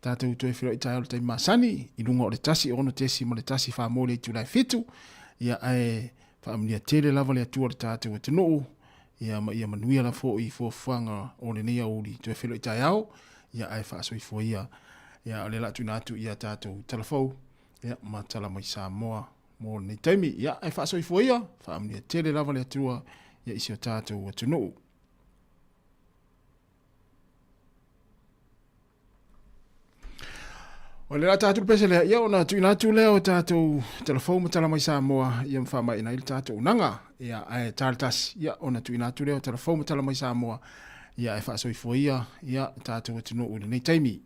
Tatou toe feiloai taeao i le taimi masani i luga o le 1.1 fā mo le itula e 7. Ia, ae faamanuia tele lava le Atua i le tatou atunuu, ia ma ia manuia la foi fuafuaga o lenei aoauli. Toe feiloai taeao, ia ae faasoifua ia. Ia, o lea o le a tuuina atu ia tatou talafou, ia, ma tala mai Samoa mo lenei taimi. Ia, ae faasoifua ia, faamanuia tele lava le Atua ia i si o tatou atunuu. O le la tatou pese lea, ia ona tuuina atu lea o tatou talafou ma tala mai Samoa, ia ma faamaina ai le tatou unaga. Ia, ae tala tasi, ia ona tuuina atu lea o talafou ma tala mai Samoa, ia ae faasoifua ia, ia tatou atunuu i lenei taimi.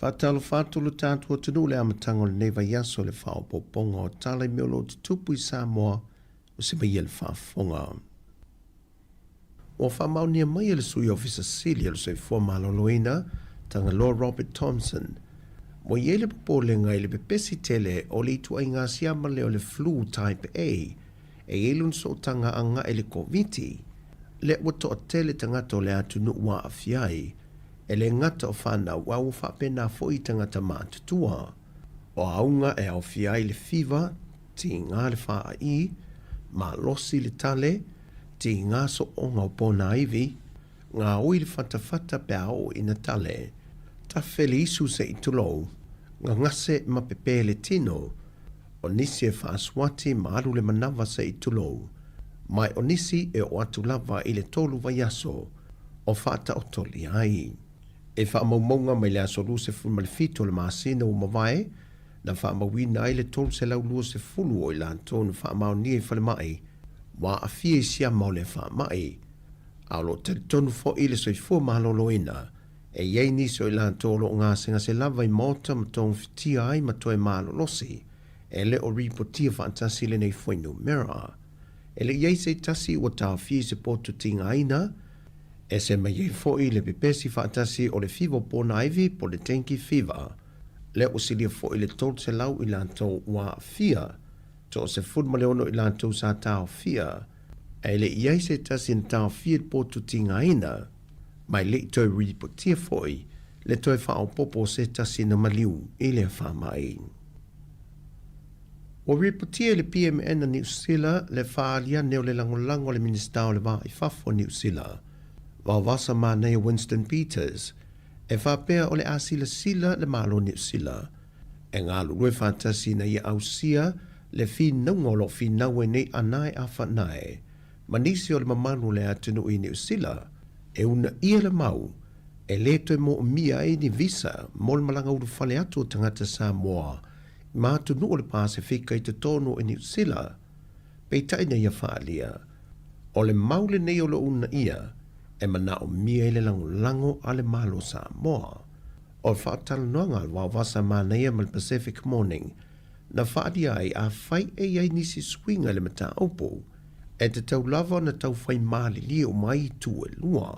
Faatalofa atu lo tatou atunuu i le amataga o lenei vaiaso i le faaopoopoga o tala i mea o lo o tutupu i Samoa ua semaia le faafofoga. Ua faamaonia mai e le Sui Ofisa Sili o le Soifua Maloloina, Tagaloa Robert Thomson, ua i ai le popolega i le pepesi tele o le ituaiga siama lea o le Flu Type A e i ai lona sootaga agai i le Koviti, lea ua toatele tagata o le atunuu ua aafia ai, e le gata o fanau a ua faapena foi i tagata matutua. O auga e aofia ai le fiva, tiga le faai, malosi le tale, tiga sooga o ponaivi, gaoi le fatafata pe a oo ina tale, tafe le isu se i tulou, gagase ma pepe le tino, o nisi e faasuati ma alu le manava se i tulou, ma o nisi e oo atu lava i le tolu vaiaso o faataotolia ai. E faamaumauga mai le aso 27 o le masina ua mavae, na faamauina ai le 320 o i latou na faamaonia i falemai ua aafia i siama o le faamai, a o lo o talitonu foi le soifua maloloina e i ai nisi o i latou o lo o gasegase lava i maota ma togafitia ai ma toe malolosi e le o ripotia faatasi lenei fuainumera. E le i ai se tasi ua taofia i se potu tigaina, ese mai ai foi le pepesi faatasi o le fiva o ponaivi po o le dengue fever, lea ua silia foi le 300 i latou ua aafia, 16 i latou sa taofia, ae le i ai se tasi na taofia i le potu tigaina, ma e le i toe ripotia foi le toe faaopoopo o se tasi na maliu i lea faamai. Ua ripotia e le PMN a Niu Sila le faaali ane o le lagolago a le Minisita o le Va i Fafo a Niu Sila, Vaovasa Manaia Winston Peters, e faapea o le a silasila le Malo o Niu Sila e galulue faatasi ina ia ausia le finauga o lo o finau ai nei anae a fanae ma nisi o le mamalu o le atunuu i Niu Sila e uunaia le mau e lē toe moomia ai ni visa mo le malaga ulufale atu o tagata Samoa i ma atunuu o le Pasefika i totonu o Niu Sila. Peitai na ia faaalia, o le mau lenei o lo o uunaia e manaomia ai le lagolago a le Malo o Samoa. O le faatalanoaga a le Vaovasa Manaia ma le Pacific Morning na faaalia ai afai e i ai nisi suiga i le mataupu, e tatau lava ona taufai malilie uma ai itu e lua.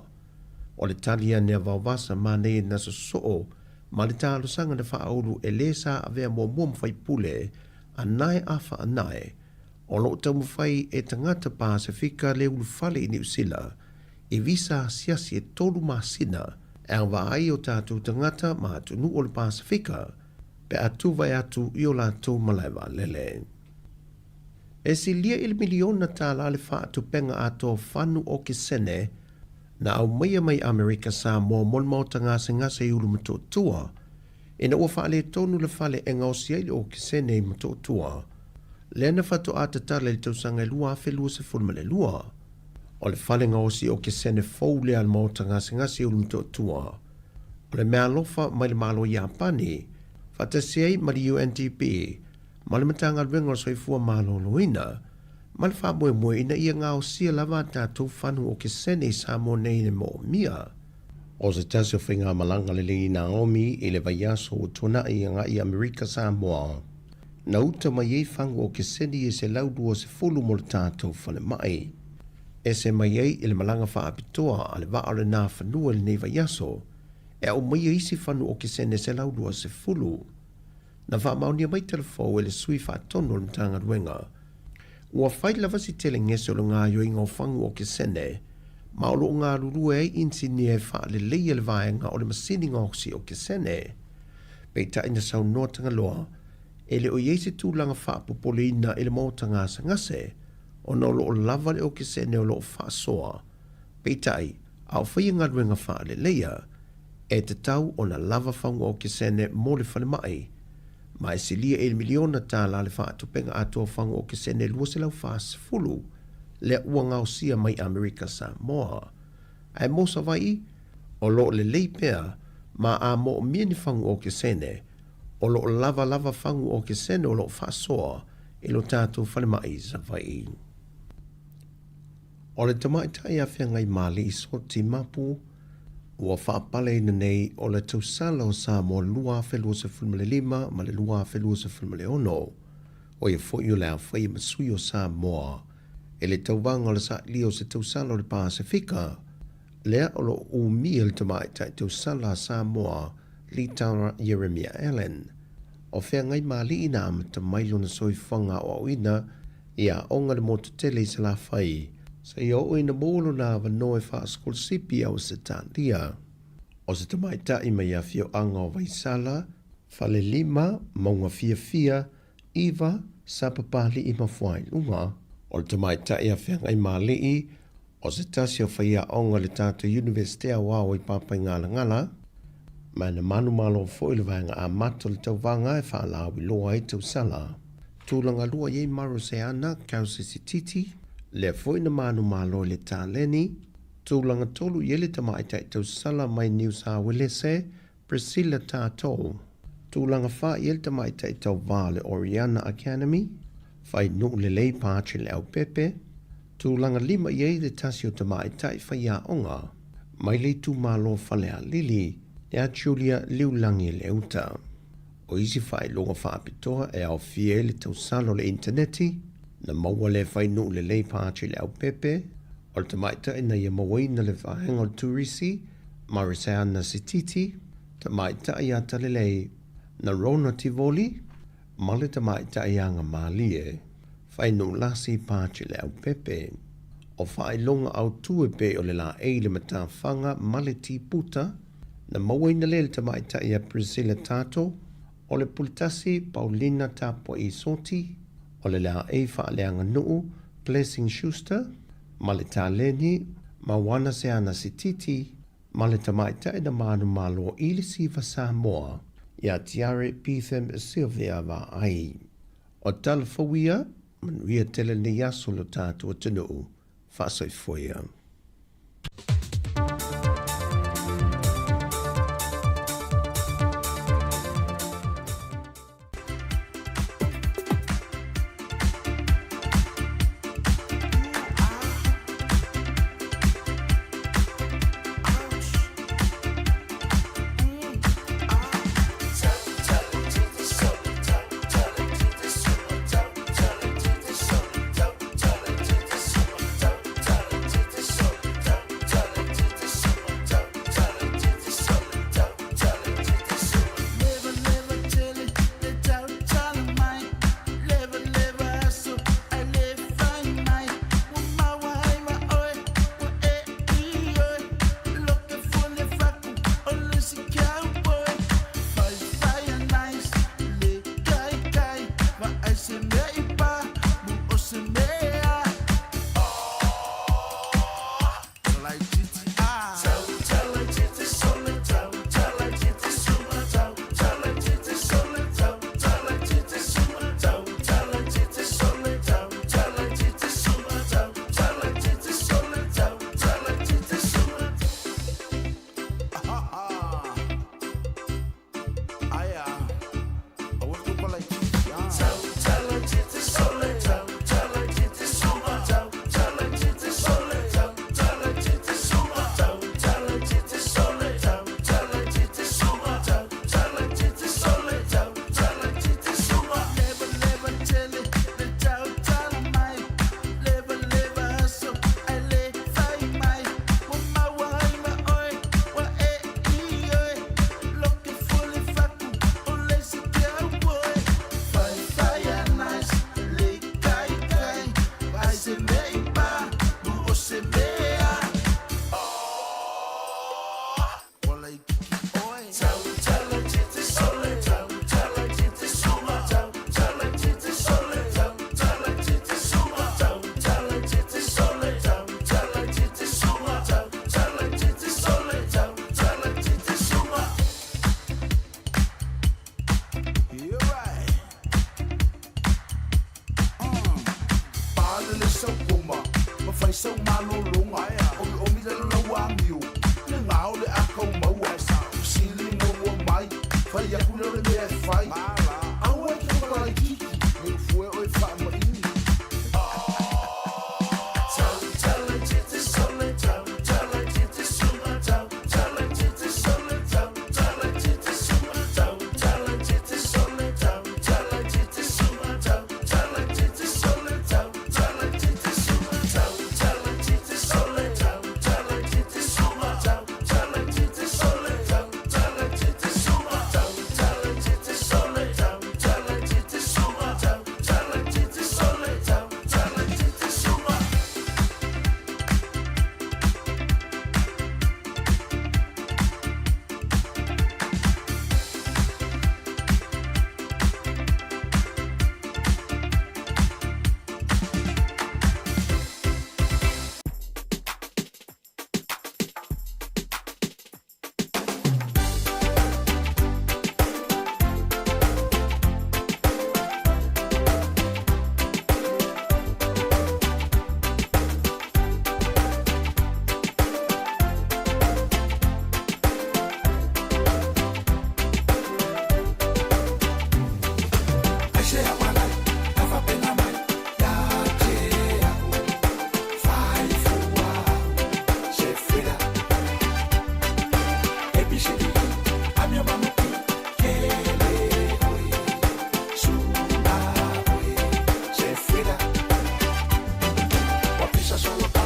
O le tali ane a Vaovasa Manaia na sosoo ma le talosaga na faaulu e lē sa avea muamua ma faipule a nae a faanae o lo o taumafai e tagata Pasefika le ulufale i Niu Sila i visa asiasi e tolu masina e agavaa ai o tatou tagata ma atunuu o le Pasefika pe a tuvae atu i o latou malae vaalele. E silia i le miliona tālā le faatupenga atoa fanu o Kesene na aumaia mai Amerika Samoa mo le maota gasegase i Ulumotootua ina ua faaletonu le fale e gaosi ai le okesene i Motootua, lea na faatoa tatala i le tausaga e 2022. O le fale gaosi okesene fou lea a le maota gasegase i Ulumotootua, o le meaalofa mai le Malo o Iapani, faatasi ai ma le UNDP ma le Matagaluega o le Soifua Maloloina, ma le faamoemoe ina ia gaosia lava a tatou fanu okesene i Samoa nei le moomia. O se tasi o faigamalaga lelei i Naomi i le vaiaso ua tuanai agai i Amerika Samoa, na uta mai ai fagu okeseni e 120 mo le tatou falemai. Ese mai ai i le malaga faapitoa a le vaa o le Nafanua i lenei vaiaso, e aumaia isi fanu okesene 120. Na faamaonia mai talafou e le sui faatonu o le Matagaluega, ua fai lava si tele gese o le gaoioiga o fagu okesene, ma o lo o galulue ai inisinia e faaleleia le vaega o le masini gaosi okesene. Peitai na saunoa Tagaloa, e le o i ai se tulaga faapopoleina i le maota gasegase, ona o lo o lava le okesene o lo o faasoa. Peitai, a o faia galuega faaleleia, e tatau ona lava fagu okesene mo le falemai, ma e silia i le miliona tālā le faatupenga atoa fagu okesene 240 lea ua gaosia mai Amerika Samoa. Ae mo Savaii, o lo o lelei pea ma a moomia ni fagu okesene, o lo o lava lava fagu okesene o lo o faasoa i lo tatou falemai i Savaii. O le tamaitai a Feagaimāliʻi Soti Mapu, Ua faapaleina nei o le tausala o Samoa 2025 ma le 2026, ʻo ia foi o le a faia ma sui o Samoa i le tauvaga o le sailia o se tausala o le Pasefika, lea o lo o umia le tamaitai tausala a Samoa Litara Ieremia Allan. O Feagaimāliʻi na amata mai lona soifuaga aoaoina i aoga i le motu tele i Salafai, seia oo ina maua lona avanoa e faasikolasipi i Ausetalia. O se tamaitai mai afioaga o Vaisala, Falelima, Maugafiafia, Iva, Sapapaliʻi ma Fuailuga. O le tamaitai a Feagaimāliʻi, o se tasi o faiaoga i le tatou Iunivesite Aoao i Papaigalagala, ma na manumalo foi le vaega amata o le tauvaga e faalauiloa ai tausala. Tulaga lua i ai Maroseana Kausisititi, lea foi na manumalo i le taleni. Tulaga tolu i ai le tamaitai tausala mai Niu Sauelese, Priscilla Tatou. Tulaga fa i ai le tamaitai tauva o le Oriana Academy, Fainuu Lelei Pache Leaupepe. Tulaga lima i ai le tasi o tamaitai faiaoga mai le itumalo Falealili ia Julia Liulangi Leuta. O isi faailoga faapitoa e aofia ai le tausala o le initaneti, na maua lea Fainuu Lelei Pache Leaupepe, o le tamaitai na ia mauaina le vaega o le turisi, Mariseana Sititi, tamaitai atalelei, na Rona Tivoli, ma le tamaitai agamalie, Fainuu Lasi Pache Leaupepe. O faailoga autū e pei o le laei le matafaga ma le tiputa, na mauaina lea e le tamaitai ia Priscilla Tato, o le puletasi Paulina Tapua'i Soti, o le laei faaleaganuu Blessing Schuster, ma le taleni Mauana Seana Sititi, ma le tamaitai na manumalo i le Siva Samoa ia Tiare Betham Sylvia Vaai. O tala fou ia, manuia tele lenei aso i lo tatou atunuu. Faasoifua ia.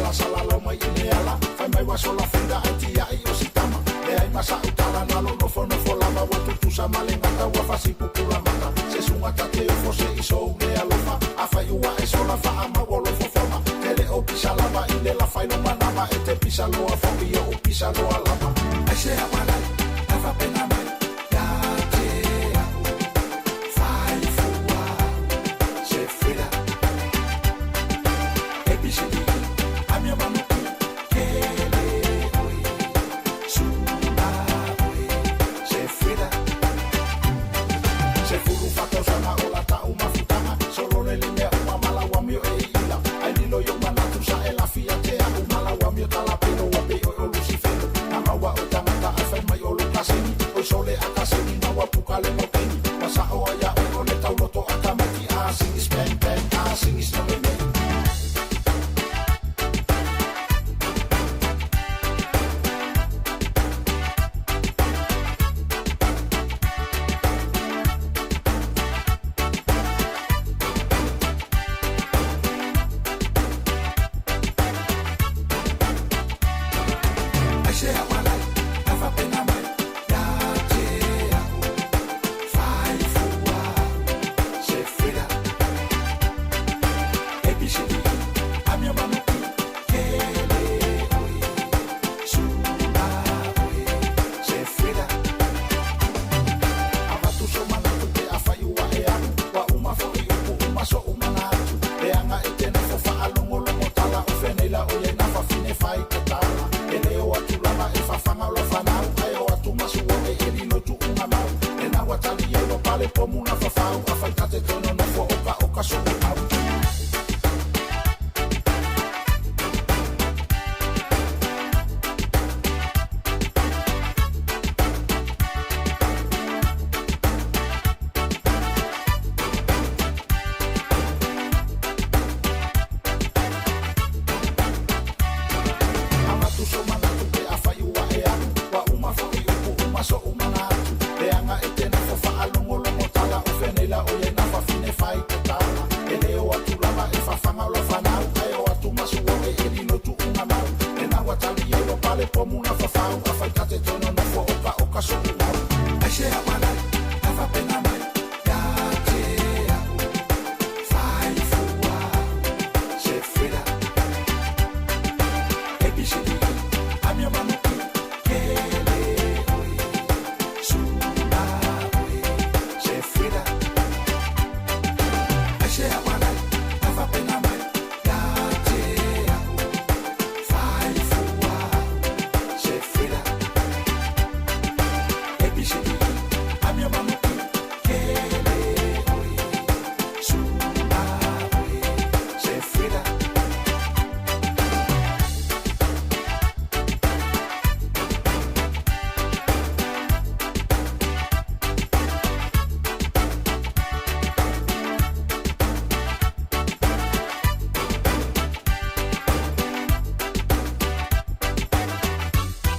tala Salalau mai i le ala Fai mai ua sola Frida ai tiai o sitama Leai ma sa'u tala nalo nofonofo lava Ua tutusa ma le gata ua fasipupula mata Se suga tate ofo se i sou le alofa Afai ua e sola faamau o lou fofoga Te le o pisa lava i le lafa i lou manava E te pisa loa fo'i o u pisa loa lava Aisea malai na faapena mai Ia te a'u Fai fua a'u Se Frida A B C D E Amio manuki Kele oe Sula oe Se Frida 14 tausaga o la ta'u mafutaga Solo le le mea uma ma lau amio e iila Ai lilo i ou manatu sa e lafi ia te a'u Ma lau amio talapelo ua pei oe o Lusifelo Na maua oe tagata ae fai mai o lou kaseni Oi sole a kaseni ma ua puka le maukeni Ua sa'o ai ia oe o le tauloto a tamaiti A singis bang bang a singis no lenei Aisea malai na faapena mai Ia te a'u Fai fua a'u Se Frida A B C D E Amio manuki Kele oe Sula oe Se Frida Avatu sou manatu pe afai ua e alu Ua uma fo'i upu uma so'u manatu Leaga e te nofo faalogologo tala O fenei la oiai na fafine fai tatala E le o atu lava e fafaga o lau fanau Ae o atu masua e e lilo tuuga mau Lena ua tali ai ua pale pomu na fafau Afai ta te toe nonofo oka oka so'u mau. Avatu sou manatu pe afai ua e alu Ua uma fo'i upu uma so'u manatu Leaga e te nofo faalogologo tala O fenei la oiai na fafine fai tatala E le o atu lava e fafaga o lau fanau Ae o atu masua e e lilo tuuga mau Lena ua tali ai ua pale pomu na fafau Afai ta te toe nonofo oka oka so'u mau Aisea malai na faapena mai Ia te a'u Fai fua a'u Se Frida A B C D E Amio manuki Kele oe Sula oe Se Frida Aisea malai na faapena mai Ia te a'u Fai fua a'u Se Frida A B C D E Amio manuki Kele oe Sula oe Se Frida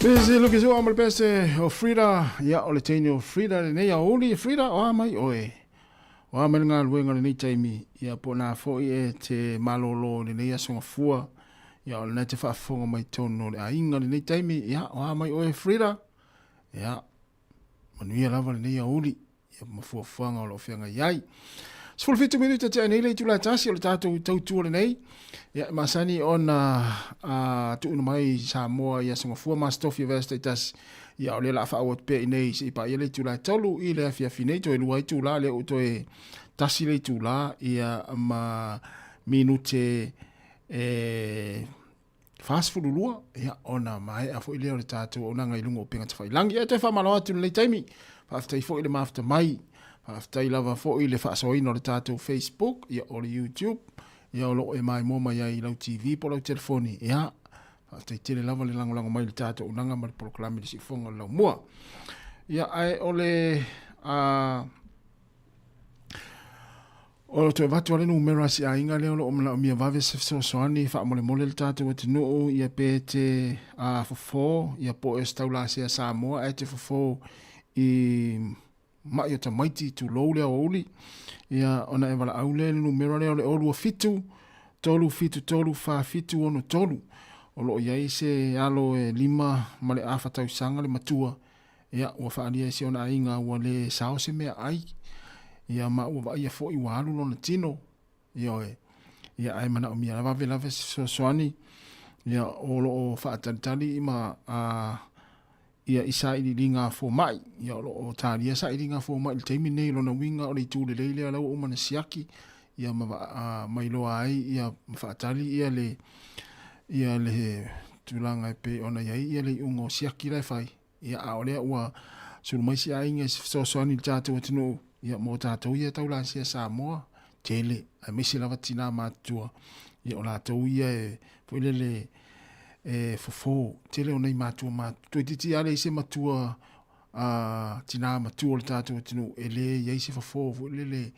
Pese luke so amal pese o Frida ia o le teine o Frida lenei aouli Frida o a mai oe. O a mai le galuega o lenei taimi ia po o na fo'i e te malōlō i lenei aso gafua ia o lena e te faafofoga mai tonu o le aiga lenei taimi ia o a mai oe Frida ia manuia lava lenei aouli ia ma fuafuaga o lo o feagai ai. 17 minute tea nei le itula e tasi o le tatou tautua lenei. Ia, e masani ona tuuina mai Samoa i aso gafua ma aso tofi o vaiaso taitasi. Ia, o lea o le a faaauau atu pea i nei seia paia le itula e tolu i le afiafi nei, toe lua itula, lea ua toe tasi le itula, ia, ma minute e 42, ia, ona maea foi lea o le tatou auaunaga i luga o upega tafailangi. Ia, e toe faamalo atu i lenei taimi. Faafetai foi le mafuta mai. Faafetai lava foi le faasoaina o le tatou Facebook, ia, o le YouTube, ia, o lo o e maimoa mai ai i lau TV po o lau telefoni. Ia, faafetai tele lava le lagolago mai i le tatou auaunaga ma le polokalame i le siufofoga o le laumua. Ia, ae o le, a, O lo toe avatu lava le numera a si aiga lea o lo o manaomia vave se fesoasoani faamolemole le tatou atunuu ia pe te fofo ia po o se taulasea Samoa ae te fofo i ma'i o tamaiti tulou le aoauli ia ona e valaau lea i le numera lea o le 027 373 4763. O lo o i ai se alo e 5 ma le afa tausaga le matua, ia, ua faaalia e si ona aiga ua le sao se meaai, ia, ma ua vaaia foi ua alu lona tino. Ioe. Ia, ae manaomia lava vave lava se fesoasoani, ia, o lo o faatalitali ma a ia i sailiiliga a fomai. Ia, o lo o talia sailiga a fomai i le taimi lenei, o lona uiga o le itu lelei lea o la ua uma ona siaki, ia, ma a, ma iloa ai, ia, ma faatali ia le ia le tulaga e pei ona i ai ia le iuga o siaki la e fai. Ia, a o lea ua sulu mai se aiga i se fesoasoani i le tatou atunuu, ia, mo tatou ia taulasia Samoa, tele, aemaise lava tinā matutua, ia, o latou ia e, foi lele, e fofo, tele o nei matua matutua. Toeitiiti lava leai se matua, a, tinā matua o le tatou atunuu e le i ai se fofo foi lele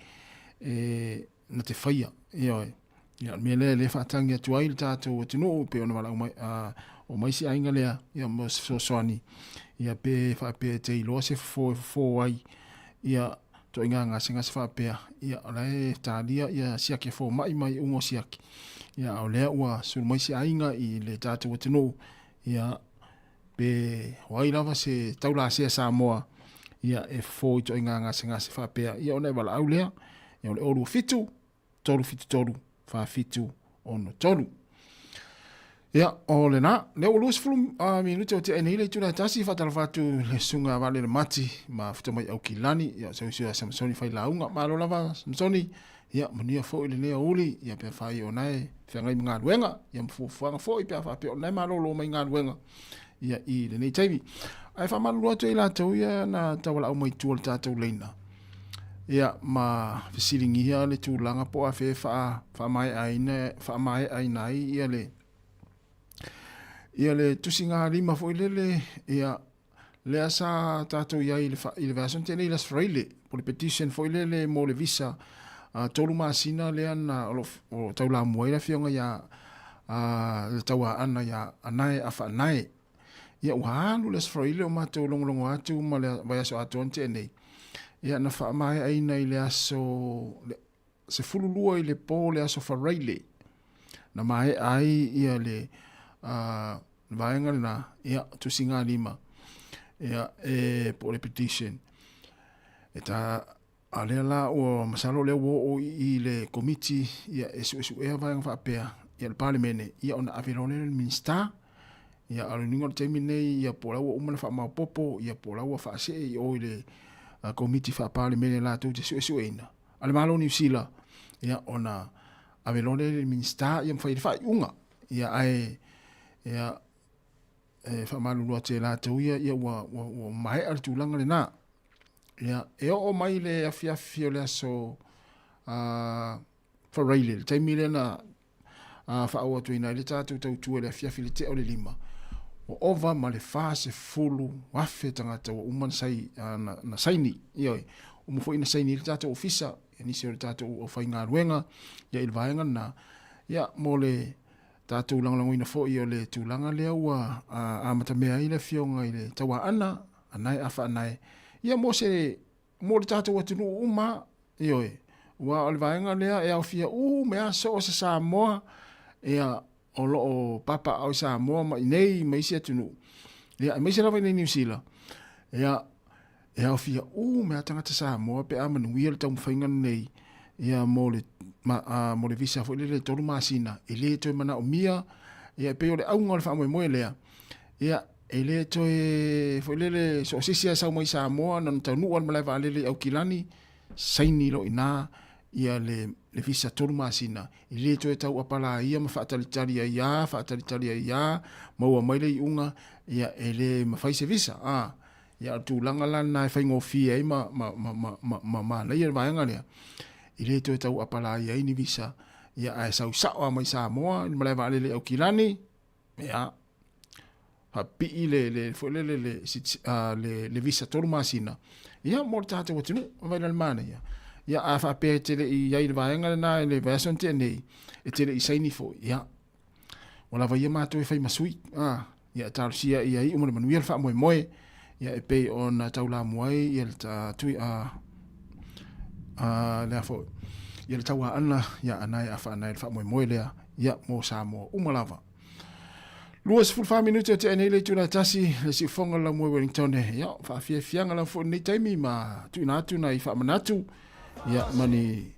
e, na te faia, ioe. Ia, o le mea lea lea e faatagi atu ai le tatou atunuu pei ona valaau mai, o mai se aiga lea, ia, mo se fesoasoani, ia, pe faapea e te iloa se fofo e fofo ai, ia, ituaiga gasegase faapea, ia, o la e talia ia siaki e fomai ma iuga o siaki. Ia, a o lea ua sulu mai se aiga i le tatou atunuu, ia, pe o ai lava se taulasea Samoa, ia, e fofo i ituaiga gasegase faapea, ia, ona e valaau lea, ia, o le 027 373 4763. Ia, o lena, lea ua 20 minute o tea nei le itula e tasi, faatalofa atu le susuga a Vaalele Mati ma Futamai Aukilani, ia, o se uso ia Samsoni Failauga. Malo lava Samsoni, ia, manuia foi lenei aoauli, ia, pe afai o na e feagai ma galuega, ia, ma fuafuaga foi pe a faapea o na e malolo mai galuega, ia, i lenei taimi. Ae faamalulu atu ai latou ia na taualaau mai tua o le tatou laina, ia, ma fesiligia le tulaga po o afea e faamaeaina faamaeaina ai ia le ia le tusiga lima foi lele, ia, lea sa tatou i ai i le vaiaso na tea nei i le Aso Faraile, po o le petition foi lele mo le visa 3 masina lea na o lo o taulamua ai le afioga ia le Tauaana ia Anae Afaanae. Ia, ua alu le Aso Faraile o matou logologo atu ma le vaiaso atoa na tea nei. Ia, na faamaeaina i le aso 12 i le po le Aso Faraile na maea ai ia le vaega lena, ia, tusiga lima, ia, e po o le petition. E ta a lea la ua masalo lea ua oo i le komiti, ia, e suesuea vaega faapea, ia, le Palemene, ia, ona ave loa lea i le Minisita. Ia, a o le nuiga o le taimi lenei, ia, po o la ua uma ona faamaopoopo, ia, po o la ua faasee i o i le komiti faa-Palemene latou te suesueina a le Malo o Niu Sila, ia, ona ave loa lea i le Minisita, ia, ma fai ai le faaiuga. Ia, ae, ia, e faamalulu atu ia i latou ia, ia, ua, ua, ua maea le tulaga lena. Ia, e oo mai le afiafi o le aso Faraile, le taimi lea na faaauau atu ai le tatou tautua i le afiafi i le tea o le 5, ua ova ma le 40,000 tagata ua uma na saini. Ioe, uma foi na saini ai le tatou ofisa, ia, nisi o le tatou aufaigaluega, ia, i le vaega lena, ia, mo le tatou lagolagoina foi o le tulaga lea ua amatamea ai le afioga i le Tauaana, Anae Afaanae, ia, mo se mo le tatou atunuu uma, ioe, aua o le vaega lea e aofia uma lava so o se Samoa, ia, o lo o papaaao i Samoa ma inei ma isi atunuu, ia, aemaise lava inei i Niu Sila, ia, e aofia uma lava tagata Samoa pe a manuia le taumafaiga lenei, ia, mo le ma, a, mo le visa foi lele e 3 masina, e le toe manaomia, ia, e pei o le auga o le faamoemoe lea, ia, e le toe foi lele so o se isi lava e sau mai Samoa na ona taunuu lava i le malae vaalele i Aukilani, saini loa i ina ia le, le visa 3 masina. E le toe tau apalaia ma faatalitali ai lava, faatalitali ai lava, maua mai le iuga, ia e le mafai se visa. A, ia o le tulaga la lena e faigofie ai ma, ma, ma, ma, ma, ma manaia le vaega lea. E le toe tau apalaia ai ni visa, ia ae sau sao lava mai Samoa i le malae vaalele i Aukilani, Ia, faapipii le, le, foi lele, le, le, le visa 3 masina, ia, mo le tatou atunuu, vaai la i le manaia. Ia, a faapea e te le i i ai i le vaega lena i le vaiaso na tea nei, e te le i saini foi, ia, ua lava ia matou e fai ma sui, a, ia, talosia ia iu ma le manuia le faamoemoe, ia, e pei ona taulamua ai ia le tui, a, a, lea foi. Ia le tauaana, ia anae a faanae le faamoemoe lea, ia mo Samoa uma lava. 24 minute o tea nei le itula e tasi, le siufoga o le Laumua i Wellington, ia, faafiafiaga lava foi i lenei taimi ma tuuina atu nai faamanatu, ia, ma ni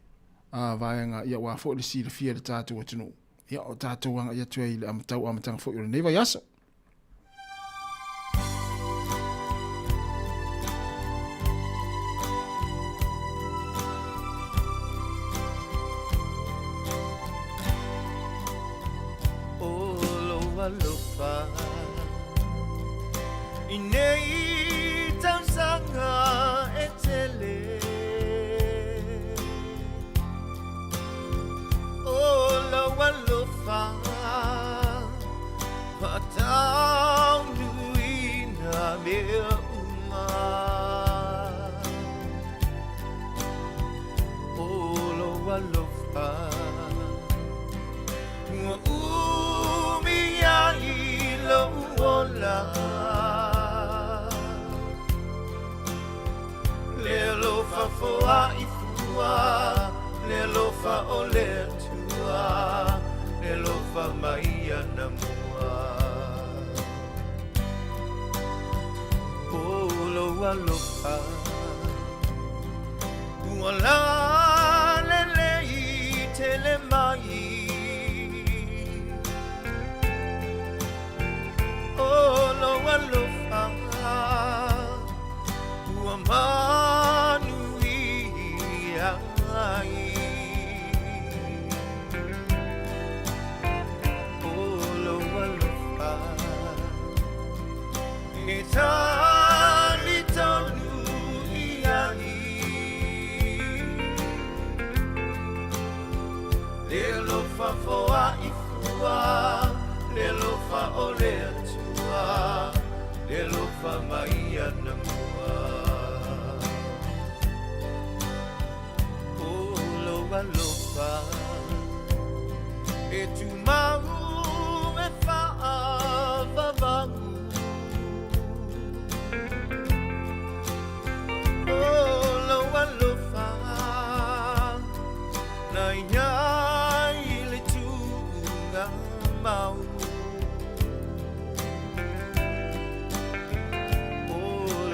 a, vaega, ia, aua foi le silafia e le tatou atunuu, ia, o tatou agai atu ai i le tau amataga foi o lenei vaiaso. I nei tausaga e tele O lou alofa Faataunuuina mea uma O lou alofa Ua umi ai lou ola Le alofa foai fua Le alofa o le Atua Le alofa mai anamua O lou alofa Ua lalelei tele mai O lou alofa Ua manuia ai O lou alofa E talitonu i ai Le alofa foai fua Le alofa o le Atua Le alofa mai anamua O lou alofa E tumau e faavavau O lou alofa Na iai le tuuga mau O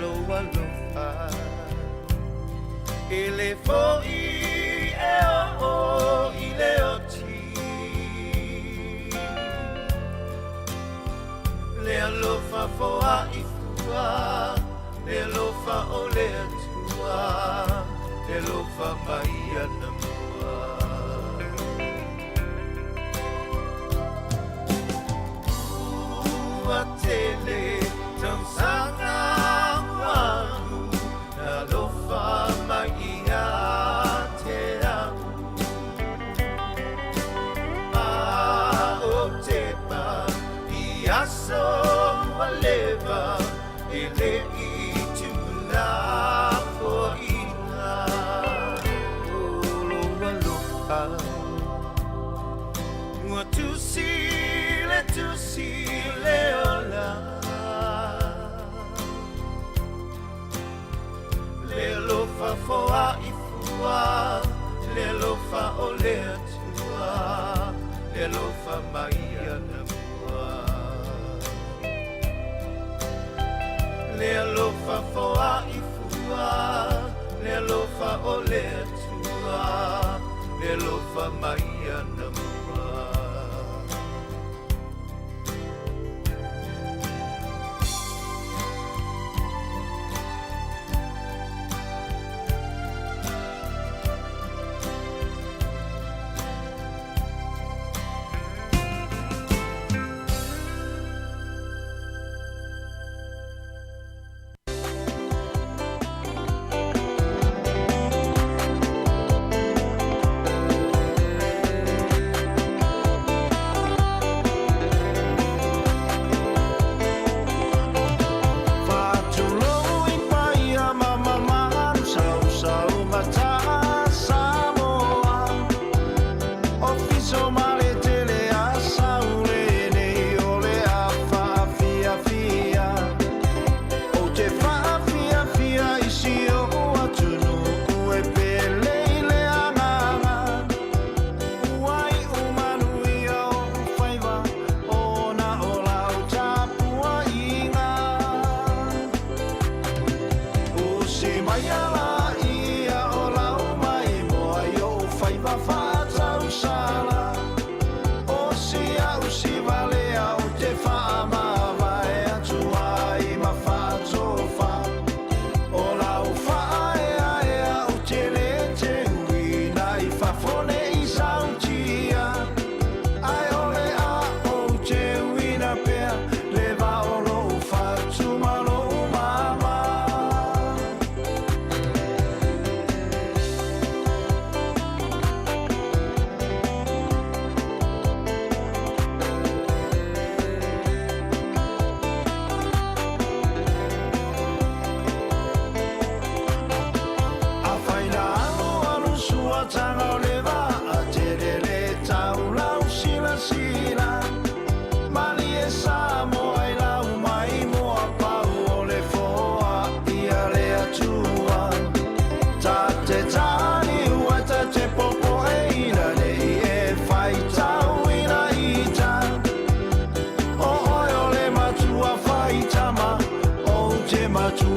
lou alofa E le foi e oo i le oti Le alofa foai fua Le alofa o le Atua Le alofa mai anamua Ua tele tausaga ua alu Na alofa mai ia te au A o tepa i aso ua leva E le i tuulafoaiina O lou alofa Ua tusi le tusi le ola Le alofa foai fua Le alofa o le Atua Le alofa mai anamua Le alofa foai fua Le alofa o le Atua Le alofa mai anamua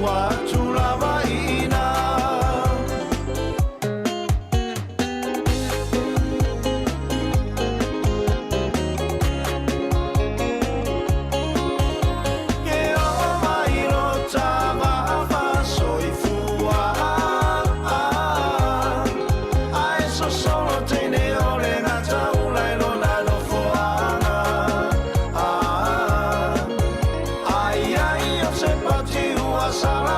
atu lava i ina. E oo mai lo ta vaa faasoifua, ae sosolo teine o le gataula i lona nofoaga. Ai ai o se pati ua sala.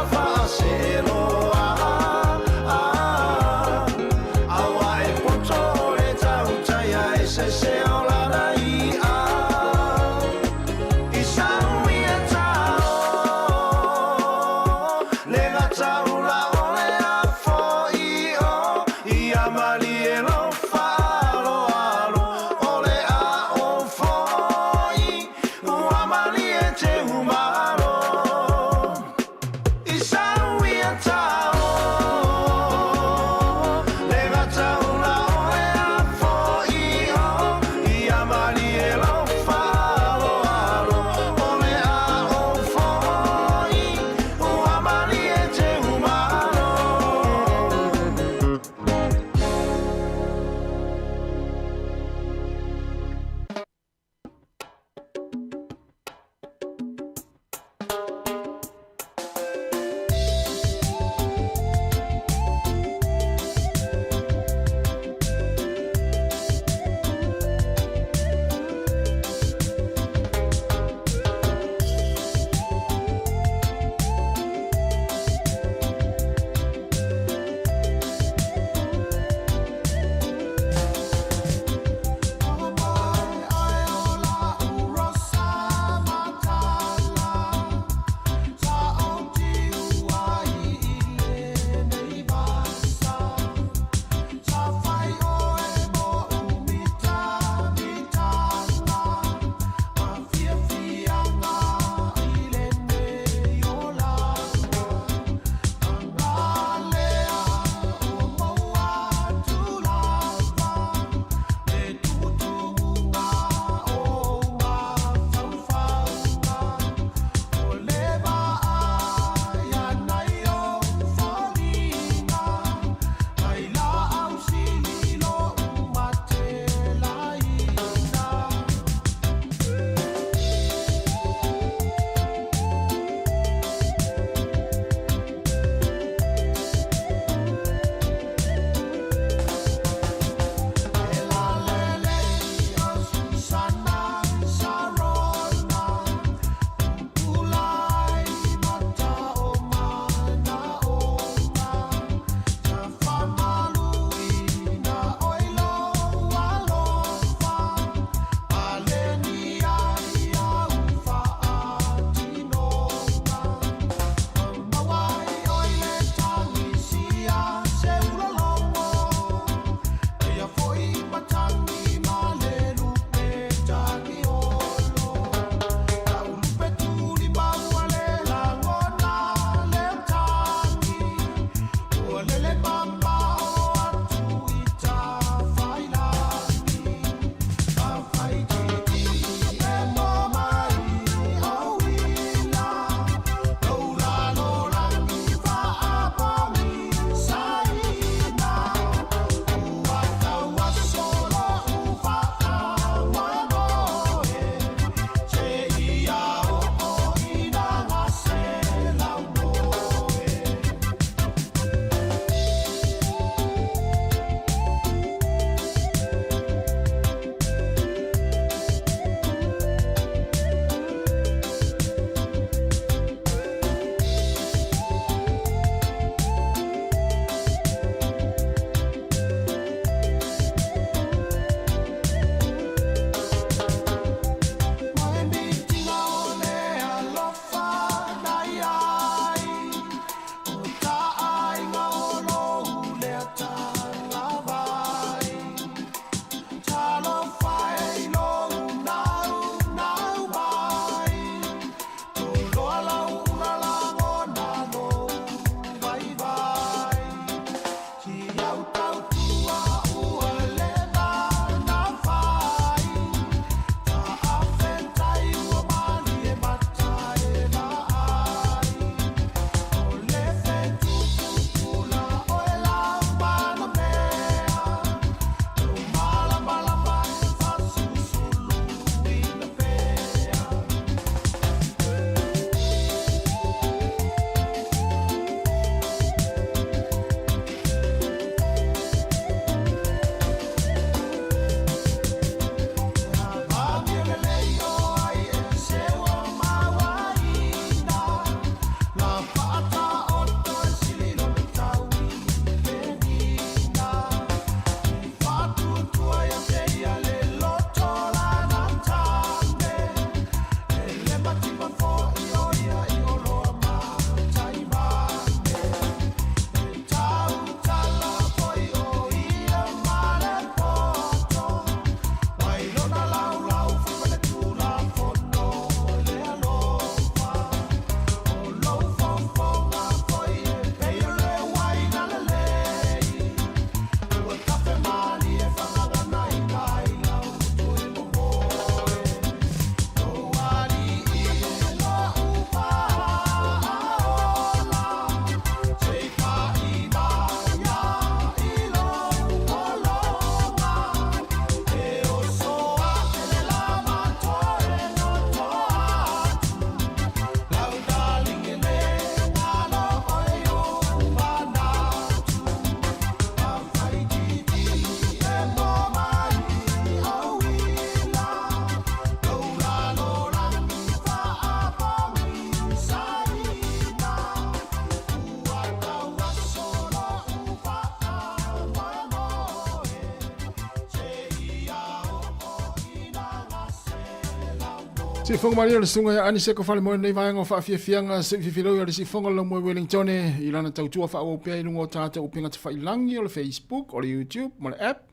Sifoga malie o le susuga ia Aniseko Falemoe lenei vaega o faafiafiaga se i fifiloi o le sifoga o le Laumua i Wellington i lana tautua faaauau pea i luga o tatou upega tafailangi o le Facebook, o le YouTube ma le app,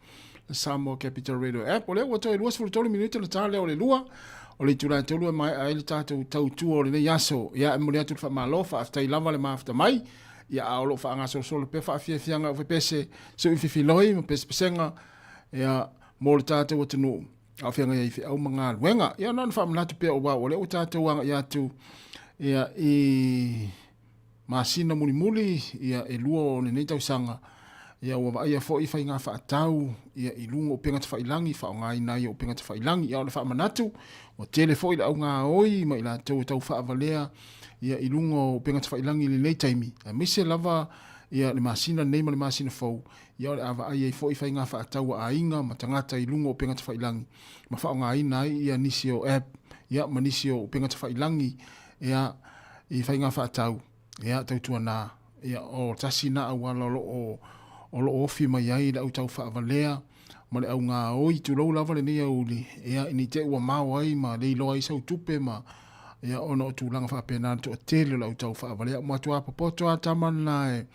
le Samoa Capital Radio app. O lea ua toe 23 minute le ta lea o le lua o le itula e tolu e maea ai le tatou tautua o lenei aso. Ia, e momoli atu le faamalo, faafetai lava le mafuta mai. Ia, a o lo o faagasolosolo pea faafiafiaga o fepese se i fifiloi ma pesepesega ia, mo le tatou atunuu a o feagai ai feau ma galuega. Ia, na ona faamanatu pea o wau, o lea ua tatou agai atu ia, i masina mulimuli ia, e lua o lenei tausaga, ia, ua vaaia foi faiga faatau ia, i luga o upega tafailangi, faaaogaina ai o upega tafailangi. Ia, o le faamanatu, ua tele foi le augaoi ma i latou e tau faavalea ia, i luga o upega tafailangi i lenei taimi, aemaise lava ia, le masina lenei ma le masina fou, Ia o le a vaai ai foi faiga faatau a aiga ma tagata i luga o upega tafailangi ma faaaogaina ai ia nisi o app ia ma nisi o upega tafailangi ia i faiga faatau ia tautuana ia o tasi na auala o lo o o lo o ofi mai ai le au tau faavalea ma le au gaoi tulou lava lenei aoauli ia ina i te i ua mao ai ma le iloa ai sau tupe ma ia ona o tulaga faapena le toatele o le au tau faavalea. Ua matua popoto lava tama lena e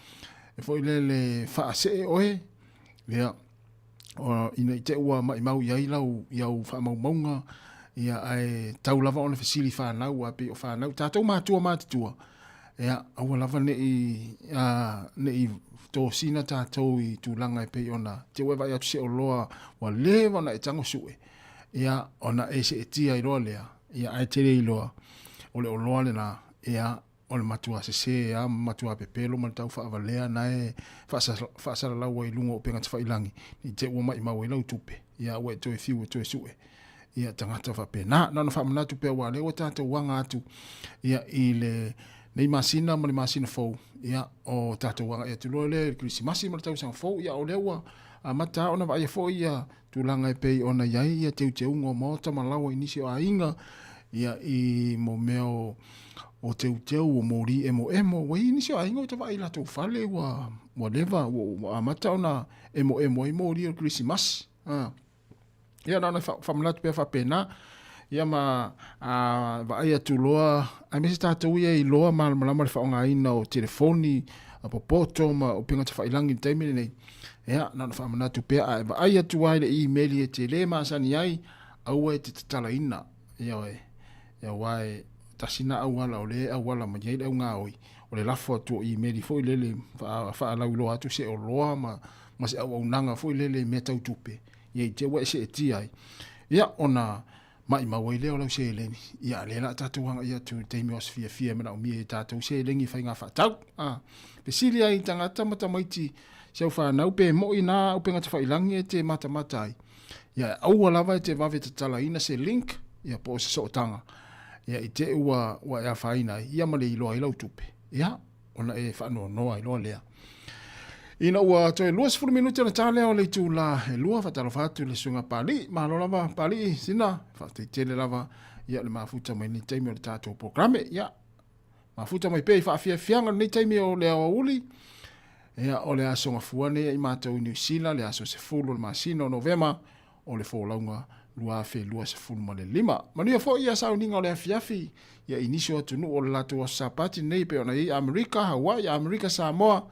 e foi lele faasee oe, ia, o, ina i te ua maimau i ai lau, i au faamaumauga, ia, ae tau lava ona fesili whanau, a pei o whanau, tātou mātua mātutua, ia, aua lava ne i, a, ne i tōsina tātou i tūlanga e pei ona, te ua e vai atu se o loa, ua leva ona e tango sue, ia, ona e se e tia i loa lea, ia, ae te le i loa, o le o loa le nā, ia, o le matua sesē a ma matua pepelo ma le tau faavalea na e faasalalau ai i luga o upega tafailangi i te ua maimau ai lau tupe ia ua e toe fiu e toe sue ia tagata faapena. Na ona faamanatu pea aua o lea ua tatou aga atu ia i le nei masina ma le masina fou ia o tatou agai atu loa lea i le Kerisimasi ma le tausaga fou ia o lea ua amata ona vaaia foi ia tulaga e pei ona i ai ia teuteuga o maota ma laoa i nisi o aiga ia i mo mea o o teuteu o moli emoemo ua i nisi o aiga ua vaai i latou fale ua ua leva ua, ua amata ona emoemo ai moli o le Kerisimasi. Ah. Ia na ona faamanatu pea faapena ia ma a, vaai atu loa aemaise tatou ia i loa malamalama le faaaogaina o telefoni a popoto ma upega tafailangi i le taimi lenei. Ia, na ona faamanatu pea, a e vaai atu lava i le imeli e te le masani ai, aua e te tatalaina. Ioe, aua e tasi na auala o lea e auala mai ai le augaoi, o le lafo atu o imeli foi lele faalauiloa atu se oloa ma, ma se auaunaga foi lele i mea tau tupe, ia i te ua e seetia ai. Ia, ona maimau ai lea o lau seleni. Ia, lea la tatou agai atu i le taimi o aso fiafia e manaomia e tatou seleni i faiga faatau. A, fesili ai i tagata ma tamaiti si au whanau, pe moi nā upenga tawhailangi e te matamata ai. Ia, aua lava e te vave tatalaina se link, ia po o se sootanga. Ia, i te ua, ua e afaina ai, ia ma le iloa ai lau tupe. Ia, ona e faanoanoa ai loa lea. Ina ua toe 20 minute ona ta lea o le itula e lua, faatalofa atu i le susuga Papalii. Malo lava Papalii, sina, faafetai tele lava ia le mafuta mai lenei taimi o le tatou programe. Ia, mafuta mai pea i faafiafiaga lenei taimi o le aoauli. Ia, o le aso gafua nei i matou i Niu Sila, le aso 10 o le masina o Novema, o le folauga 2025. Manuia foi ia sauniga o le afiafi ia i nisi o atunuu o le latou aso Sapati lenei e pei ona i ai Amerika, Hawaii, Amerika, Samoa.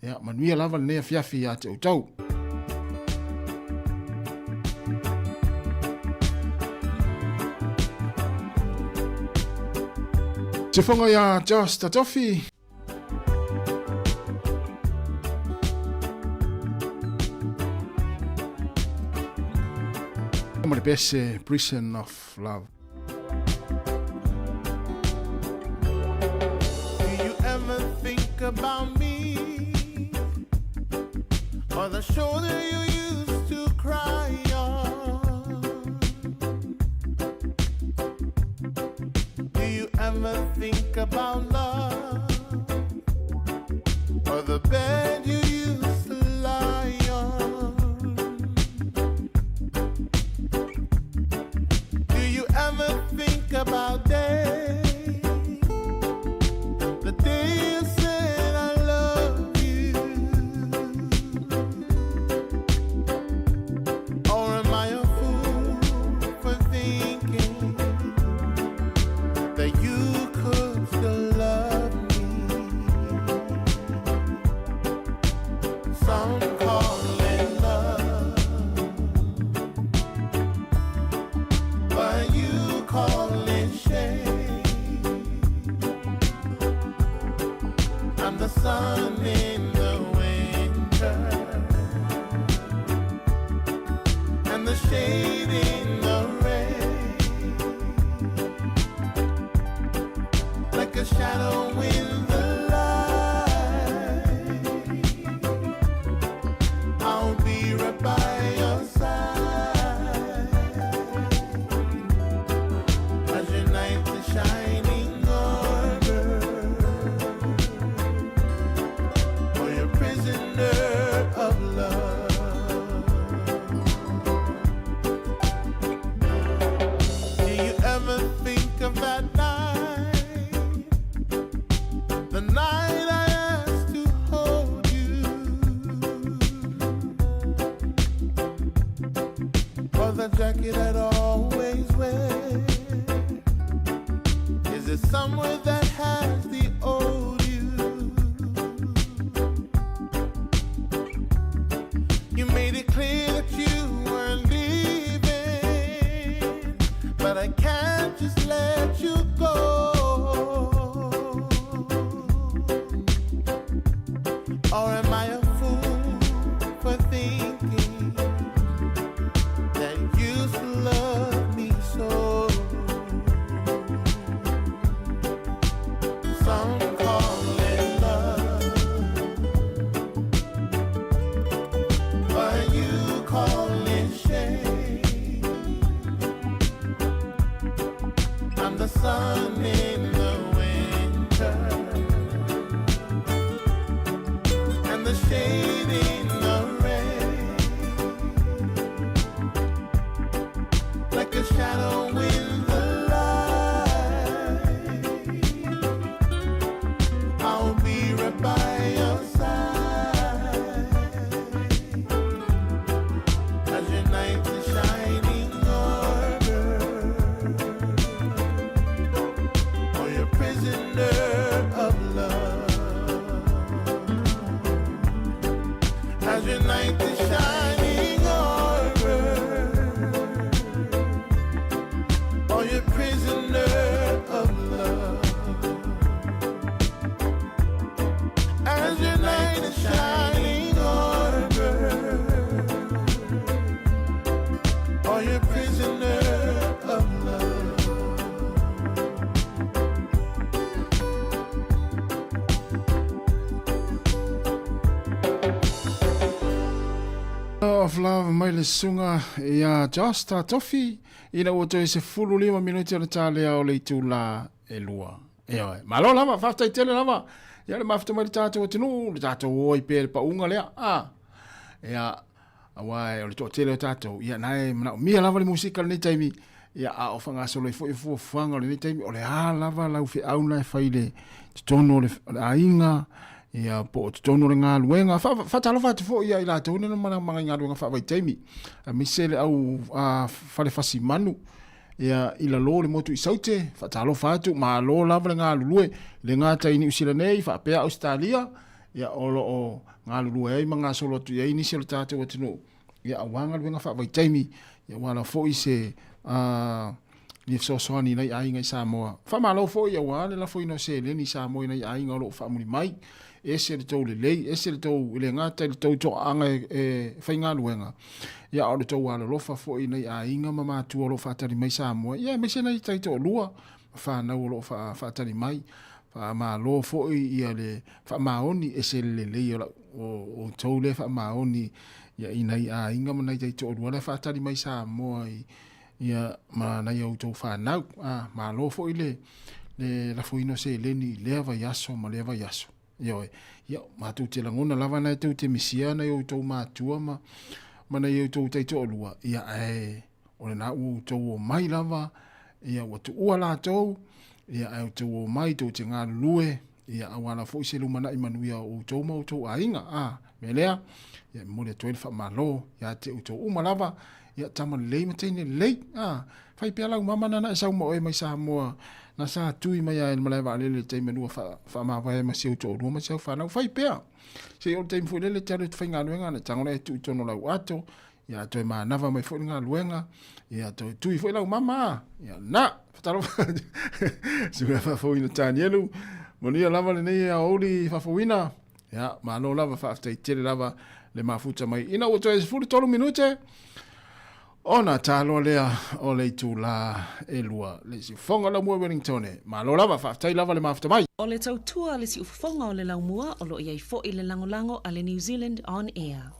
Ia, manuia lava lenei afiafi ia te outou. Te whanga ia Josh Tatofi. Ma le pese Prison of Love. Do you ever think about me? Or the shoulder you used to cry on? Do you ever think about love? Or the bed you used to lie on? Do you ever think about day? The day you said I love you? Or am I a fool for thinking? That you could still love me. Some call it love, but you call it shame. I'm the sun in the winter and the shade in the rain, like a shadow in the light. I'll be right by your side as your knight in shining armor, or your prisoner of love. Do you ever think of that night? The night I asked to hold you, or the jacket I'd always wear? Is it somewhere that has the old you? You made it clear that you weren't leaving, but I can't just let you go. Or am I a fool for thinking that you still love me so? Some call it love, but you call it shame. I'm the sun in the winter and the shade in the rain, like a shadow in the light. I'll be right by your side as your knight in shining armor, or your prisoner of love. As your knight in shining armor, or your prisoner of love. As your knight in shining armor, or your prisoner of love. Of Love mai le susuga ia Josh Tatofi ina ua toe 15 minute o le talea o le itula e lua. Ioe, malo lava, faafetai tele lava. Ia le mafuta mai le tatou atunuu, le tatou o ai pea i le pauga lea. Ah, ia, aua o le toatele o tatou, ia na e manaomia lava le musika i lenei taimi, ia a o faagasolo ai foi fuafuaga o lenei taimi, o le a lava lau feau na e fai i le totonu o le aiga, ia po o totonu o le galuega. Faatalofa atu foi ia i latou nei na malaga i galuega faavaitaimi, aemaise le au fale fasi manu, ia i lalo o le motu i Saute, faatalofa atu, malo lava le galulue, le gata i Niu Sila nei, faapea Ausetalia, ia o lo o galulue ai ma gasolo atu i ai nisi o le tatou atunuu, ia aua galuega faavaitaimi, ia aua lava foi se ni fesoasoani i nai aiga i Samoa. Faamalo foi aua le lafoina o seleni i Samoa i nai aiga o lo o faamuli mai. Ese le tou lelei, ese le tou, e le gata i le tou toaaga e faigaluega, ia a o le tou alolofa foi i nai aiga ma matua o lo o faatali mai Samoa, ia aemaise nai taitoalua ma fanau o lo o faatali mai. Faamalo foi ia le faamaoni, ese le lelei o outou lea faamaoni ia i nai aiga ma nai taitoalua lea faatali mai Samoa i ia ma nai a outou fanau. Malo foi le lafoina o seleni i lea vaiaso ma lea vaiaso. Ioe, ia, matou te lagona lava na e tou te misia nai outou matua ma, ma nai outou taitoalua, ia, ae o lena ua outou omai lava, ia, ua tuua latou, ia, ae outou omai tou te galulue, ia, aua lava foi se lumanai manuia o outou ma outou aiga. A mea lea, ia, e momoli atu ai le faamalo ia te outou uma lava, ia, tama lelei ma teine lelei. A. Fai pea lau mama nana e sau ma oe mai Samoa, na sa tui mai a e le malae vaalele i le taimi lua faamavae ma si ou toalua ma si au fanau. Fai pea. Se i oo i le taimi foi lele e te alu e te faigaluega, na tago lea e tuu i totonu o lau ato, ia toe manava mai foi le galuega, ia toe tui foi lau mama. Ia na, fatalofa atu. Susuga Faafouina Tanielu, manuia lava lenei aoauli faafouina. Ia, malo lava, faafetai tele lava le mafuta mai. Ina ua toe 13 minute, ona taloa lea o le itulā e 2 le siufofoga o Laumua Wellingtone. Malo lava, faafetai lava le mafuta mai. O le tautua a le siufofoga o le Laumua o lo o i ai foi le lagolago a le New Zealand On Air.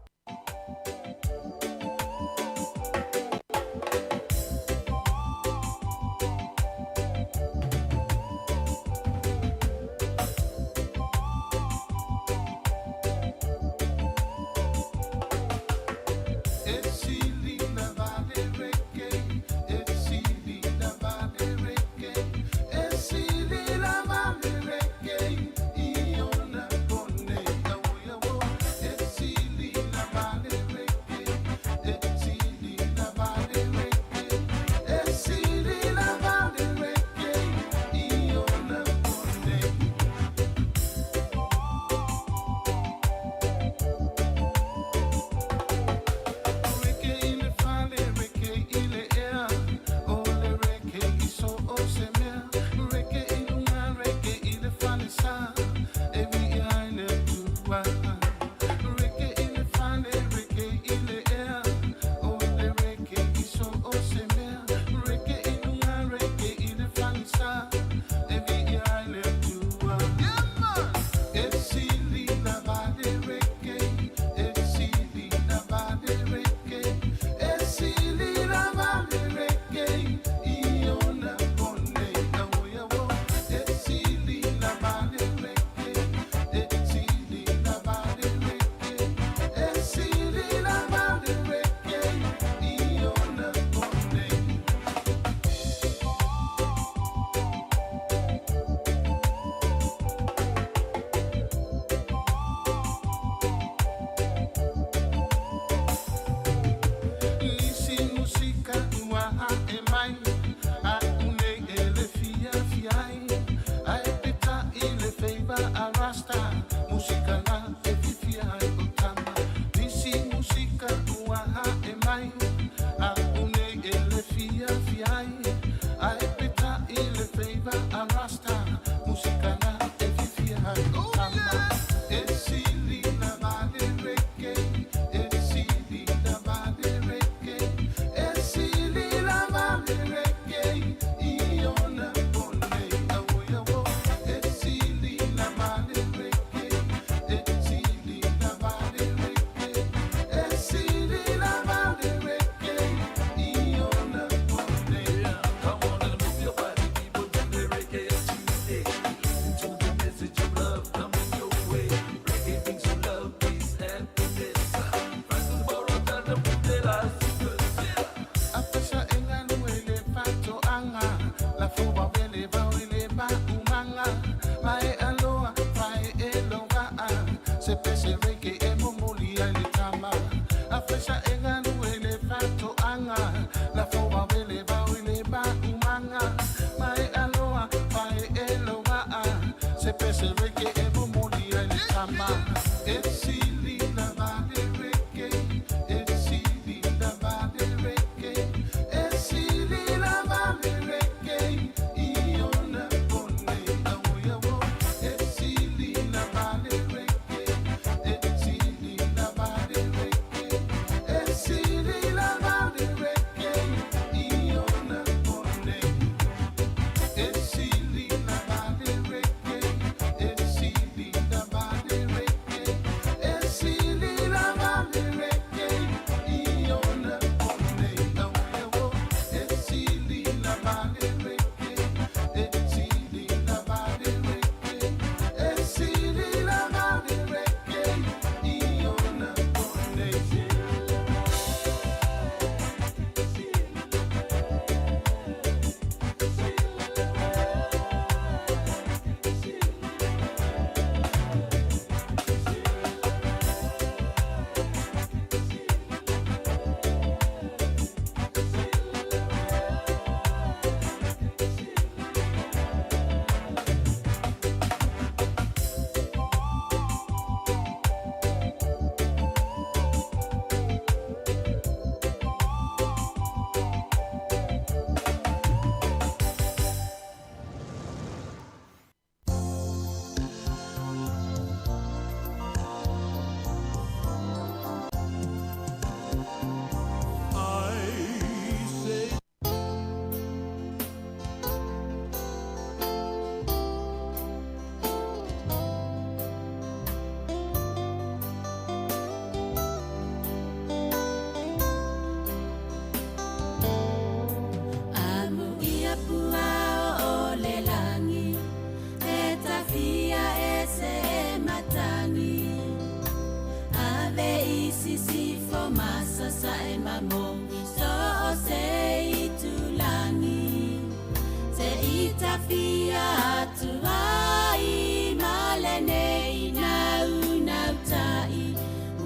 Fiafia atu ai ma lenei naunauta'i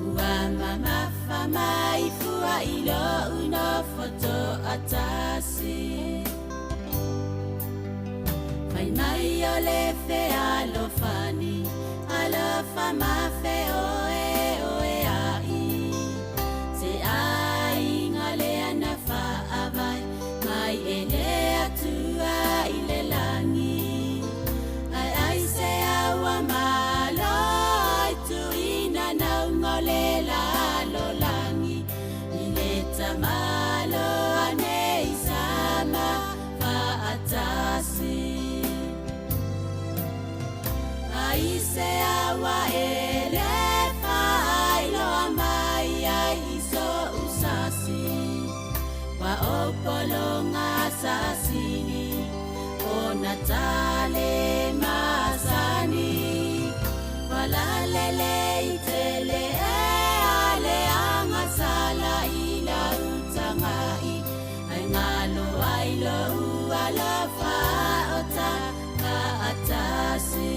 ua mamafa mai fua i lo'u nofo to'atasi. Fai mai o le fealofani alofa ma feoeoea'i se aiga lea na fa'avae mai e le Atua i le lagi ae ai se aua malo ai tu'uina nauga o le lalolagi i le tamaloa nei sama fa'atasi. Ai se aua e le fa'ailoa mai ai i so'u sasi ua ou pologa sasini ona tale masani falalelei tele e aleaga sala i lautaga'i ai galo ai lo'u alofa o ta fa'atasi.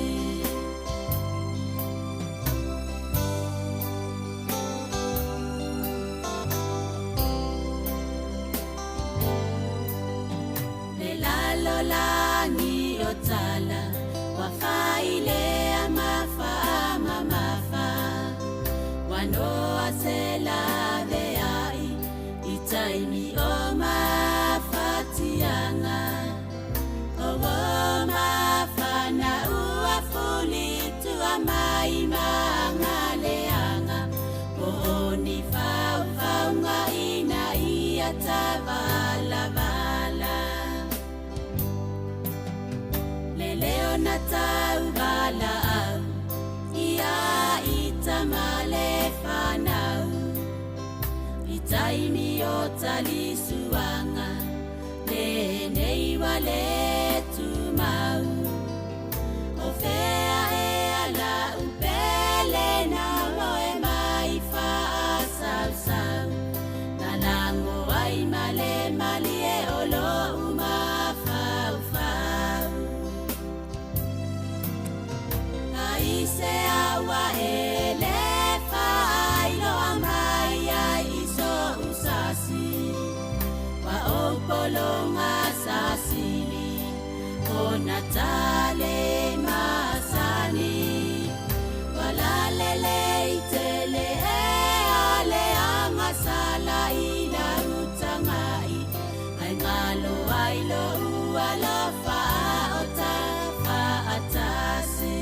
Le lalolagi o tala ua failea mafa mamafa ua noa se lavea'i i taimi o mafatiaga o o mafana ua fulitua mai magaleaga po o ni faufauga ina ia tavalavala le leo na tauvala'au ia i tama le fanau i taimi o talisuaga lenei ua le tumau o fea ea la'u pele na moe mai fa'asausau na lago ai ma le malie o lo'u mafaufau. Ai se aua e le fa'ailoa mai ai i so'u sasi ua ou pologa sasini ona tale masani walalelei tele e aleaga sala i lautaga'i ai galo ai lo'u alofa o ta fa'atasi.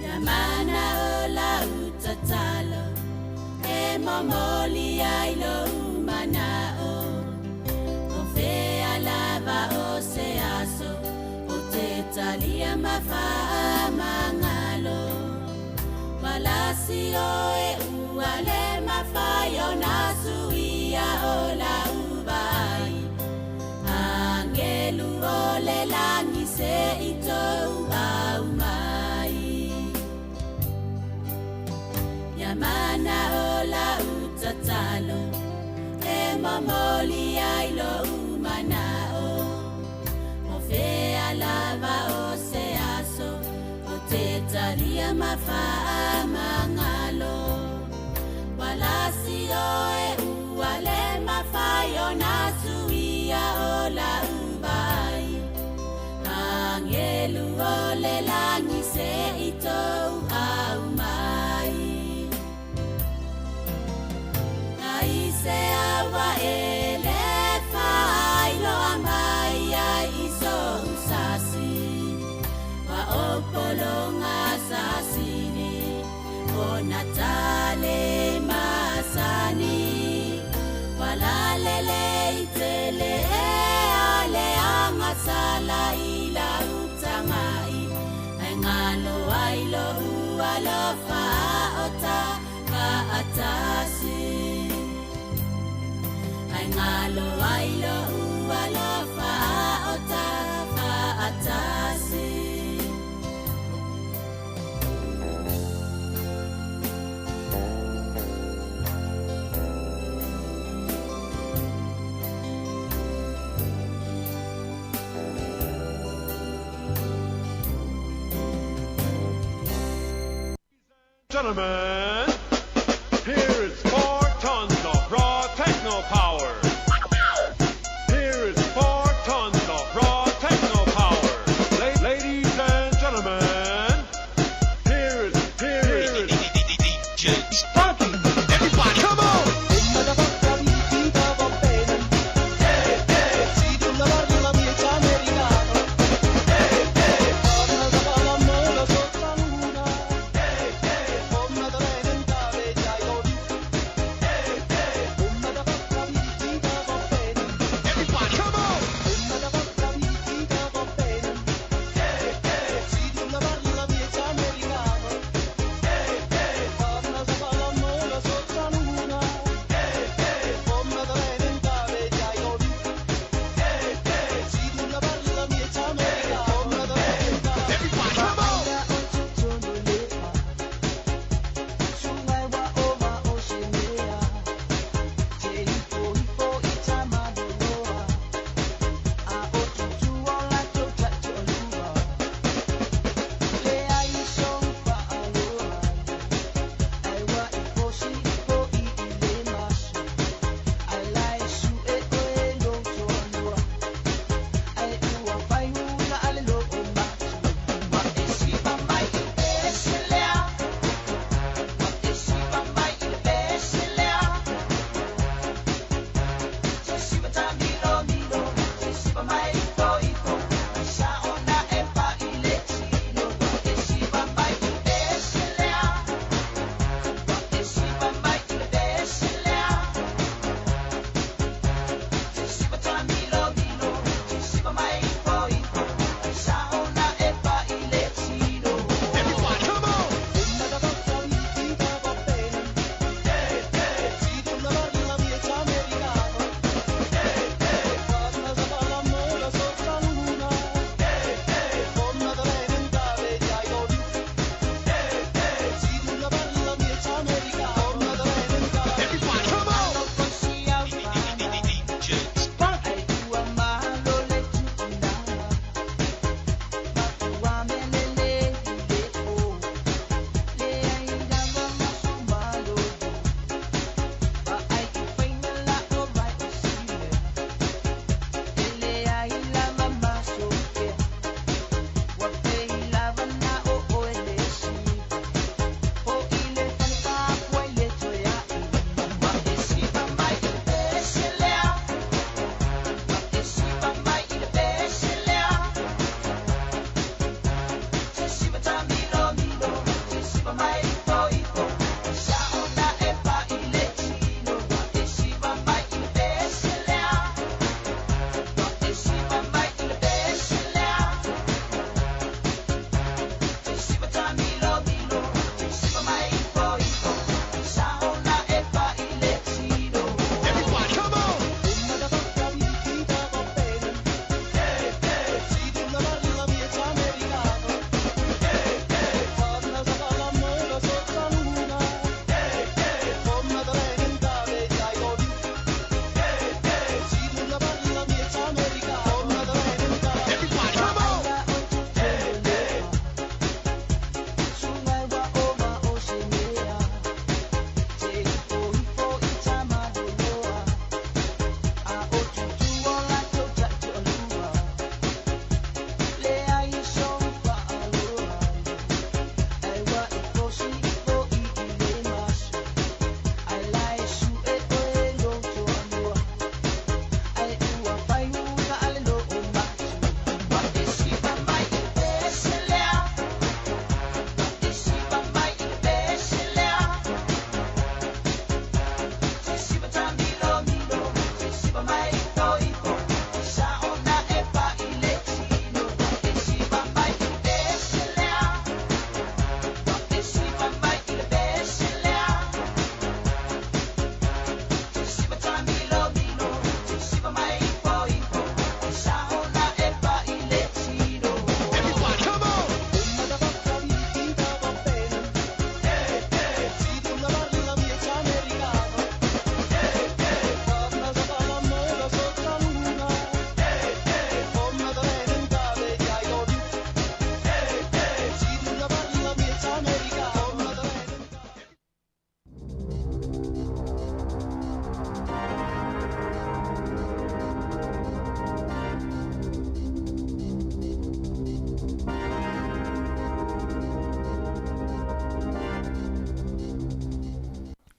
Ia mana o lau tatalo e momoli ai lou mana'o o fea lava o se aso o te talia ma fa'amagalo walasi oe ua le mafai ona suia o lau vai angelu o le lagi se i tou au mai. Ia mana o lau tatalo e momoli ai lou mana'o o fea lava o se aso o te talia ma fa'amagalo walasi oe ua le mafai ona suia o lau vai angelu o le lagi se i tou au mai. Ai se aua e le fa'ailoa mai ai i so'u sasi ua ou pologa sasini ona tale masani walalelei tele e aleaga sala i lautaga'i ai galo ai lo'u alofa o ta fa'atasi ai galo ai lo'u alofa o ta fa'atasi. Gentlemen, here is 4 tons of raw techno power. Here is 4 tons of raw techno power. Ladies and gentlemen, here is DJ Spunky. Everybody, come on!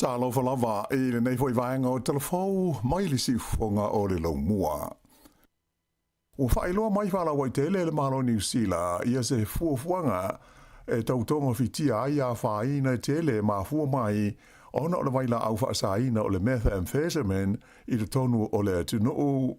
Talofa lava i lenei foi vaega o Talafou mai le siufofoga o le Laumua. Ua faailoa mai faalauaitele e le Malo o Niu Sila ia se fuafuaga e tau togafitia ai afaina e tele e mafua mai ona o le vailaau faasaina o le methamphetamine i totonu o le atunuu.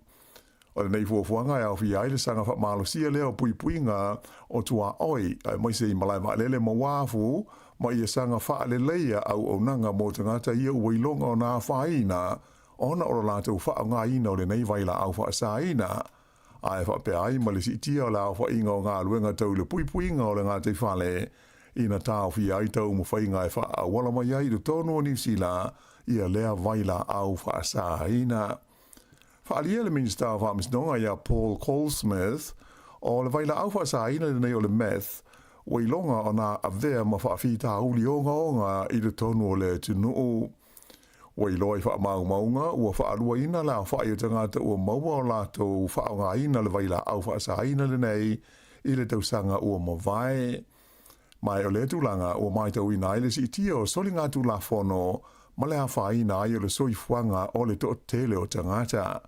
O lenei fuafuaga e aofia ai le saga faamalosia lea o puipuiga o tuaoi aemaise i malae vaalele ma uafu ma ia saga faaleleia auaunaga mo tagata ia ua iloga ona afaina ona o lo latou faaaogaina o lenei vailaau faasaina, ae faapea ai ma le siitia o le aofaiga o galuega tau i le puipuiga o le gataifale ina taofia ai taumafaiga e faaauala mai ai i totonu o Niu Sila ia lea vailaau faasaina. Faaalia le Minisita o Faamasinoga ia Paul Goldsmith, o le vailaau faasaina lenei o le meth, ua iloga ona avea ma faafitauli ogaoga i totonu o le atunuu. Ua iloa i faamaumauga ua faaluaina le aofai o tagata ua maua o latou faaaogaina le vailaau faasaina lenei i le tausaga ua mavae. Ma o lea tulaga ua matauina ai le siitia o soligatulafono ma le afaina ai o le soifuaga o le toatele o tagata.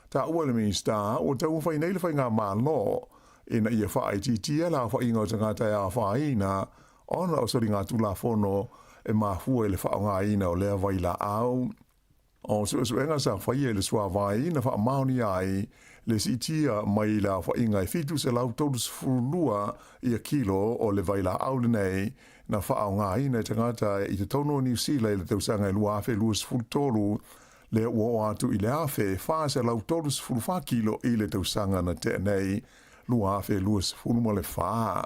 Taua e le Minisita ua taumafai nei le Faigamalo ina ia faaitiitia le aofaiga o tagata e afaina ona o soligatulafono e mafua i le faaaogaina o lea vailaau. O suesuega sa faia i le suavai na faamaonia ai le siitia mai le aofaiga e 732 ia kilo o le vailaau lenei na faaaogaina e tagata i totonu o Niu Sila i le tausaga e 2023, lea ua oo atu i le 1434 kilo i le tausaga na tea nei 2024.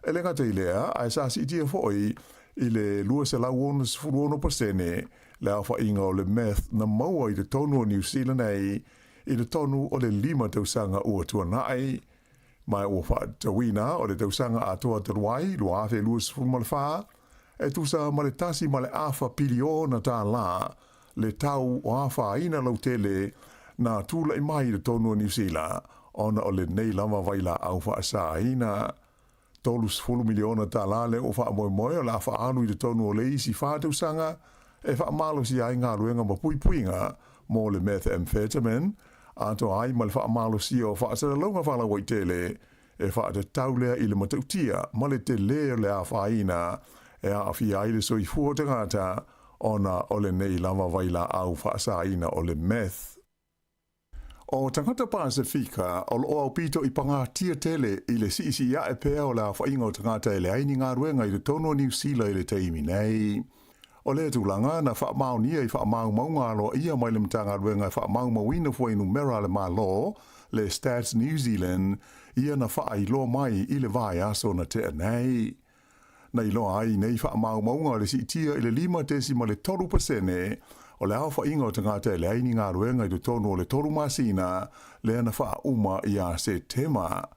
E le gata i lea, ae sa siitia foi i le 266% le aofaiga o le meth na maua i totonu o Niu Sila nei i totonu o le 5 tausaga ua tuanai. Ma ua faatatauina o le tausaga atoa talu ai 2024, e tusa ma le 1.5 piliona tālā le tau o afaina lautele na tulai mai i totonu o Niu Sila ona o lenei lava vailaau faasaina. $30 miliona tālā lea ua faamoemoe o le a faaalu i totonu o le isi 4 tausaga e faamalosia ai galuega ma puipuiga mo le methamphetamine, atoa ai ma le faamalosia o faasalalauga faalauaitele e faatatau lea i le matautia ma le telē o le afaina e aafia ai le soifua o tagata ona o lenei lava vailaau faasaina o le meth. O tagata Pasefika o loo aupito i pagatia tele i le siisii ae pea o le aofaiga o tagata e leai ni galuega i totonu o Niu Sila i le taimi nei. O lea tulaga na faamaonia i faamaumauga aloaia mai le Matagaluega e faamaumauina fuainumera a le Malo, le Stats New Zealand, ia na faailoa mai i le vaiaso na tea nei. Na iloa ai nei faamaumauga o le siitia i le 5.3% o le aofaiga o tagata e leai ni galuega i totonu o le 3 masina lea na faauma ia Setema.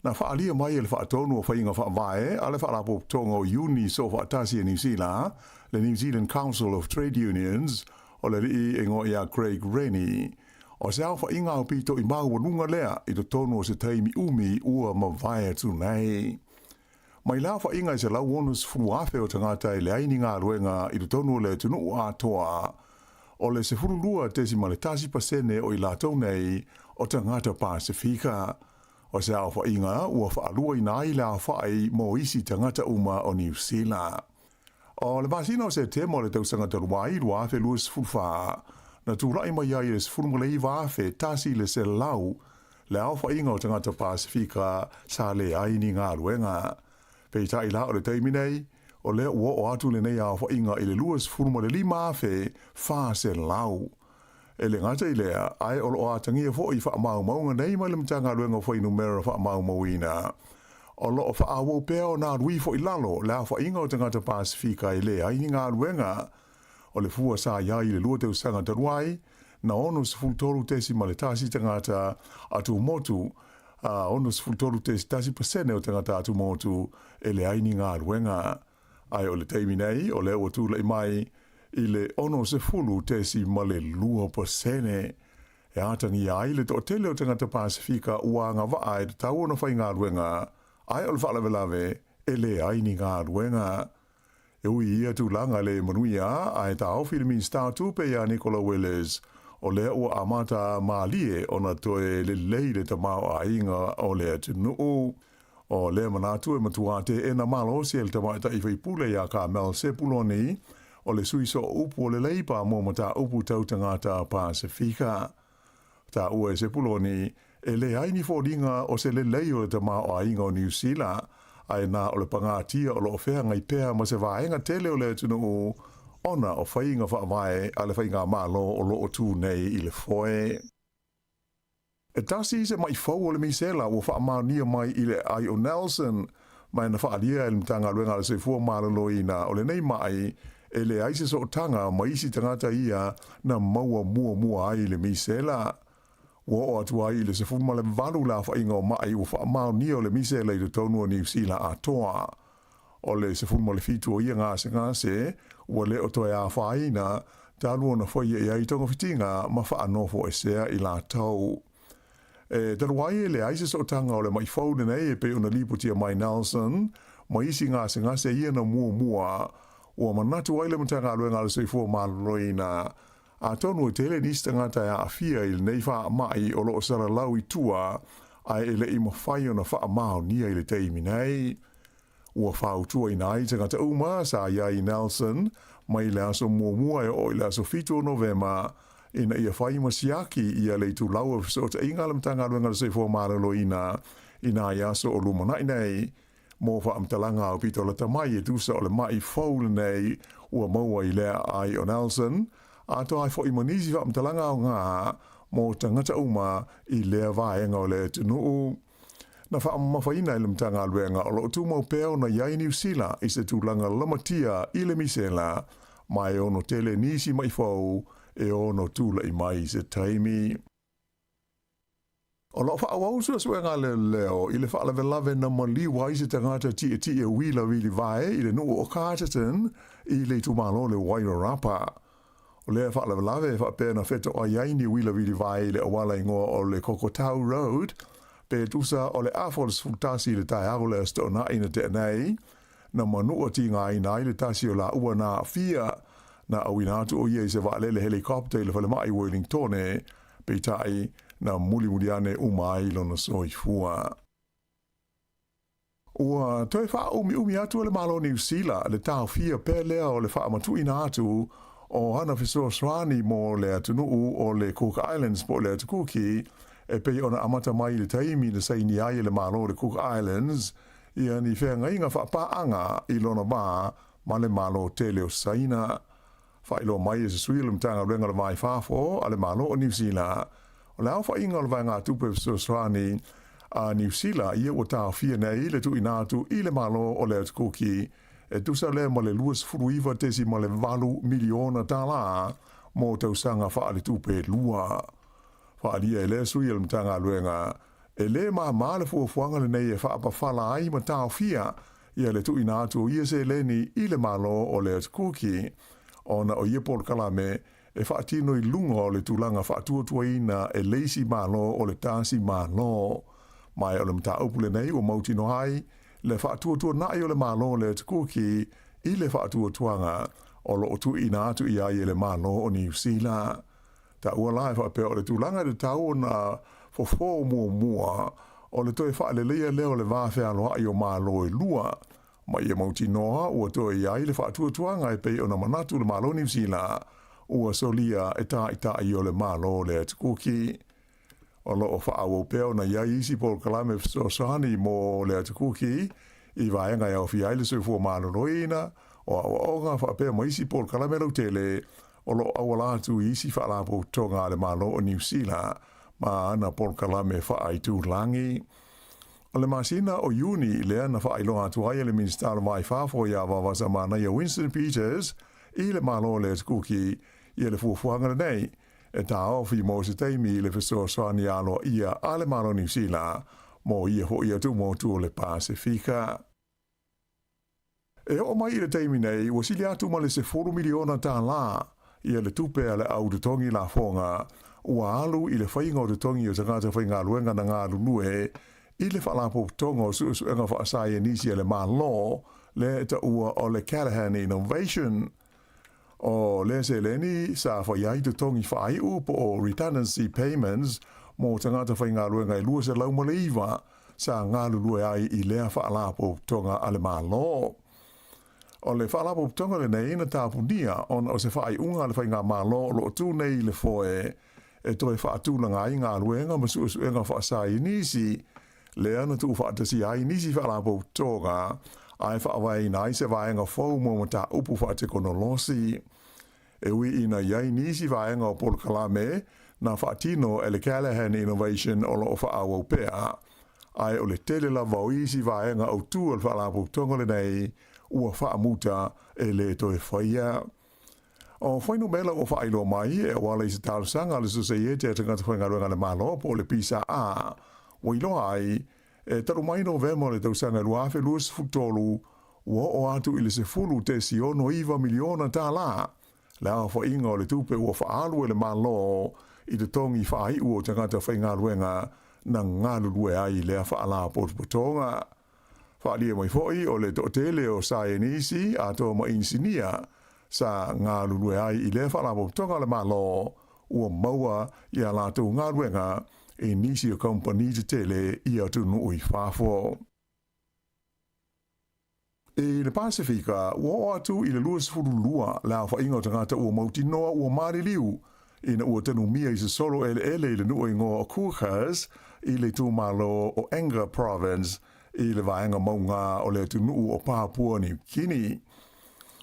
Na faaalia mai e le Faatonu o Faiga Faavae a le Faalapotopotoga o Iuni Soofaatasi a Niu Sila, le New Zealand Council of Trade Unions, o le alii e igoa ia Craig Rennie, o se aofaiga aupito i maualuga lea i totonu o se taimi umi ua mavae atu nei. Mai le aofaiga e 160,000 o tagata e leai ni galuega i totonu o le atunuu atoa, o le 12.1% o i latou nei o tagata Pasefika. O se aofaiga ua faaluaina ai le aofai mo isi tagata uma o Niu Sila. O le masina o Setema o le tausaga talu ai 2024, na tulai mai ai e le 19,100 le aofaiga o tagata Pasefika sa leai ni galuega. Peitai la o le taimi nei, o lea ua oo atu lenei aofaiga i le 25,400. E le gata i lea, ae o loo atagia foi i faamaumauga nei mai le Matagaluega o Fuainumera Faamaumauina, o loo faaauau pea ona alu ifo i lalo le aofaiga o tagata Pasefika e leai ni galuega. O le fua sa i ai i le 2 tausaga talu ai, na 63.1 tagata atumotu, a 63.1% o tagata atumotu e leai ni galuega. Ae o le taimi nei, o lea ua tulai mai i le 60.2% e atagia ai le toatele o tagata Pasefika ua agavaa e tatau ona faigaluega, ae o le faalavelave e leai ni galuega. E ui i ia tulaga le manuia, ae taofi le Minisita o Tupe ia Nicola Willis, o lea ua amata malie ona toe lelei le tamaoaiga o le atunuu. O lea manatu e matua teena malosi e le tamaitai faipule ia Carmel Sepuloni, o le sui sooupu o le Leipa mo mataupu tau tagata Pasefika. Taua e Sepuloni, e leai ni foliga o se lelei o le tamaoaiga o Niu Sila, ae na o le pagatia o loo feagai pea ma se vaega tele o le atunuu ona o faiga faavae a le faigamalo o loo tu nei i le foe. E tasi se maʻi fou o le misela ua faamaonia mai i le aai o Nelson, ma e na faaalia e le Matagaluega a le Soifua Maloloina o lenei maʻi e leai se sootaga ma isi tagata ia na maua muamua ai i le misela. Ua oo atu ai i le 18 le aofaiga o maʻi ua faamaonia o le misela i totonu o Niu Sila atoa. O le 17 o ia gasegase ua le o toe afaina talu ona faia i ai togafitiga ma faanofoesea i latou. E talu ai e leai se sootaga o le maʻi fou lenei e pei ona lipotia mai Nelson ma isi gasegase ia na muamua, ua manatu ai le Matagaluega a le Soifua Maloloina atonu e tele nisi tagata e aafia i lenei faamai o loo salalau i tua ae e leʻi mafai ona faamaonia i le taimi nei. Ua fautuaina ai tagata uma sa i ai i Nelson mai le aso muamua e oo i le aso 7 o Novema ina ia fai ma siaki ia le itulau o fesootaiga a le Matagaluega o le Soifua Maloloina i nai aso o lumanai nei mo faamatalaga aupito lata mai e tusa o le maʻi fou lenei ua maua i lea aai o Nelson, atoa ai foʻi ma nisi faamatalaga aoga mo tagata uma i lea vaega o le atunuu. Na faamamafaina e le Matagaluega o loo tumau pea ona i ai Niu Sila i se tulaga lamatia i le misela, ma e ono tele nisi maʻi fou e ono tulaʻi mai i se taimi. O loo faaauau suesuega a leoleo i le faalavelave na maliu ai se tagata tietie uila vilivae i le nuu o Carterton i le itumalo o le Wairarapa. O lea faalavelave e faapea na fetoai ai ni uila vilivae i le auala igoa o le Kokotau Road, pe tusa o le afa o le 11 i le taeao o le Aso Toonai na tea nei, na manua tigaina ai le tasi o laua na aafia. Na auina atu o ia i se vaalele helicopter i le falemai i Wellingtone, peitai, na mulimuli ane uma ai lona soifua. Ua toe faaumiumi atu e le Malo o Niu Sila le taofia pea lea o le faamatuuina atu o ana fesoasoani mo le atunuu o le Cook Islands po o le Atu Kuki e pei ona amata mai i le taimi na sainia ai e le Malo o le Cook Islands ia ni feagaiga faapaaga i lona va ma le Malo tele o Saina. Faailoa mai e se sui o le Matagaluega o le Va i Fafo a le Malo o Niu Sila, o le aofaiga o le vaegatupe fesoasoani a Niu Sila ia ua taofia nei le tuuina atu i le Malo o le Atu Kuki e tusa lea ma le $29.8 miliona tālā mo tausaga faaletupe e lua. Faaalia e lea sui o le Matagaluega, e lē māmā le fuafuaga lenei e faapafala ai ma taofia ia le tuuina atu o ia seleni i le Malo o le Atu Kuki, ona o ia polokalame e faatino i luga o le tulaga faatuatuaina e le isi Malo o le tasi Malo. Ma e o le mataupu lenei ua mautinoa ai le faatuatuanaʻi o le Malo o le Atu Kuki i le faatuatuaga o loo tuuina atu i ai e le Malo o Niu Sila. Taua la e faapea o le tulaga e tatau ona fofo muamua o le toe faaleleia lea o le va fealoai o Malo e lua, ma ia mautinoa ua toe i ai le faatuatuaga e pei ona manatu le Malo o Niu Sila ua solia e taitai o le Malo o le Atu Kuki. O loo faaauau pea ona i ai isi polokalame fesoasoani mo le Atu Kuki i vaega e aofia ai le soifua maloloina, o aoaoga faapea ma isi polokalame lautele o loo auala atu i isi faalapotopotoga a le Malo o Niu Sila ma ana polokalame faaitulagi. O le masina o Iuni lea na faailoa atu ai e le Minisita o le Va i Fafo ia Vaovasamanaia Winston Peters i le Malo o le Atu Kuki ia le fuafuaga lenei e taofi mo se taimi i le fesoasoani aloaia a le Malo o Niu Sila mo ia foʻi atu motu o le Pasefika. E oo mai i le taimi nei, ua sili atu ma le $10 miliona tālā ia le tupe a le au totogi lafoga ua alu i le faiga o totogi o tagata faigaluega na galulue i le Faalapotopotoga o Suesuega Faasaienisi a le Malo. lea e taua o le Callaghan Innovation. O lea seleni sa faia ai totogi faaiu po o redundancy payments mo tagata faigaluega e 209 sa galulue ai i lea faalapotopotoga a le Malo. O le faalapotopotoga lenei na tapunia ona o se faaiuga a le faigamalo o lo o tu nei i le foe e toe faatulaga ai galuega ma suesuega faasaienisi lea na tuufaatasia ai nisi faalapotopotoga ae faavaeina ai se vaega fou mo mataupu faatekonolosi. E ui ina i ai nisi vaega o polokalame na faatino e le Callaghan Innovation o lo o faaauau pea, ae o le tele lava o isi vaega autū o le faalapotopotoga lenei ua faamuta e le toe faia. O fuainumera ua faailoa mai e auala i se talosaga a le Sosaiete a Tagata Faigaluega a le Malo po o le PSA, ua iloa ai, e talu mai Novema o le tausaga 2023, ua oo atu i le $10.69 miliona tala le aofaiga o le tupe ua faaalu e le Malo i totogi faaiu o tagata faigaluega na galulue ai i lea faalapotopotoga. Faaalia mai foi o le toatele o saienisi atoa ma inisinia sa galulue ai i lea faalapotopotoga a le Malo ua maua i a latou galuega i nisi o kamupani tetele i atunuu i fafo. I le Pasefika, ua oo atu i le 22 le aofaiga o tagata ua mautinoa ua maliliu ina ua tanumia i se solo eleele i le nuu igoa o Kuchas i le itumalo o Enga Province i le vaega mauga o le atunuu o Papua Niu Kini.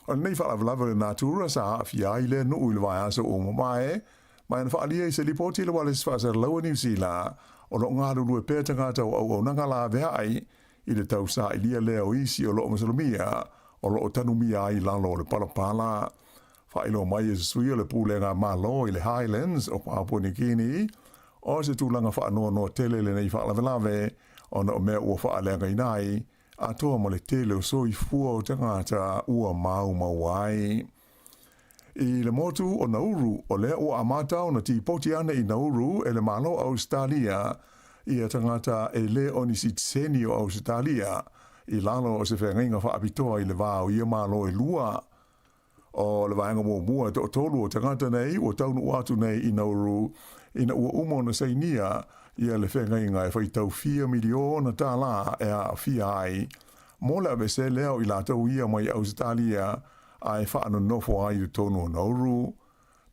O lenei faalavelave o le natura sa aafia ai lea nuu i le vaiaso ua mavae, ma na faaalia i se lipoti i le Ualesi Faasalalaua Niu Sila, o lo o galulue pea tagata o auaunaga laveai i le tausailia lea o isi o lo o masalomia o lo o tanumia ai i lalo o le palapala. Faailoa mai e se sui o le Pulega Malo i le Highlands o Papua New Guinea, o se tulaga faanoanoa tele lenei faalavelave ona o mea ua faaleagaina ai atoa ma le tele o soifua o tagata ua maumau ai. I le motu o Nauru, o lea ua amata ona tipoti ane i Nauru e le Malo o Ausetalia ia tagata e le o ni sitiseni o Ausetalia i lalo o se feagaiga faapitoa i le va o ia malo e lua. O le vaega muamua e toatolu o tagata nei ua taunuu atu nei i Nauru ina ua uma ona sainia ia le feagaiga e faitau fia miliona tālā e aafia ai mo le aveese lea o i latou ia mai Ausetalia ae faanonofo ai i totonu o Nauru.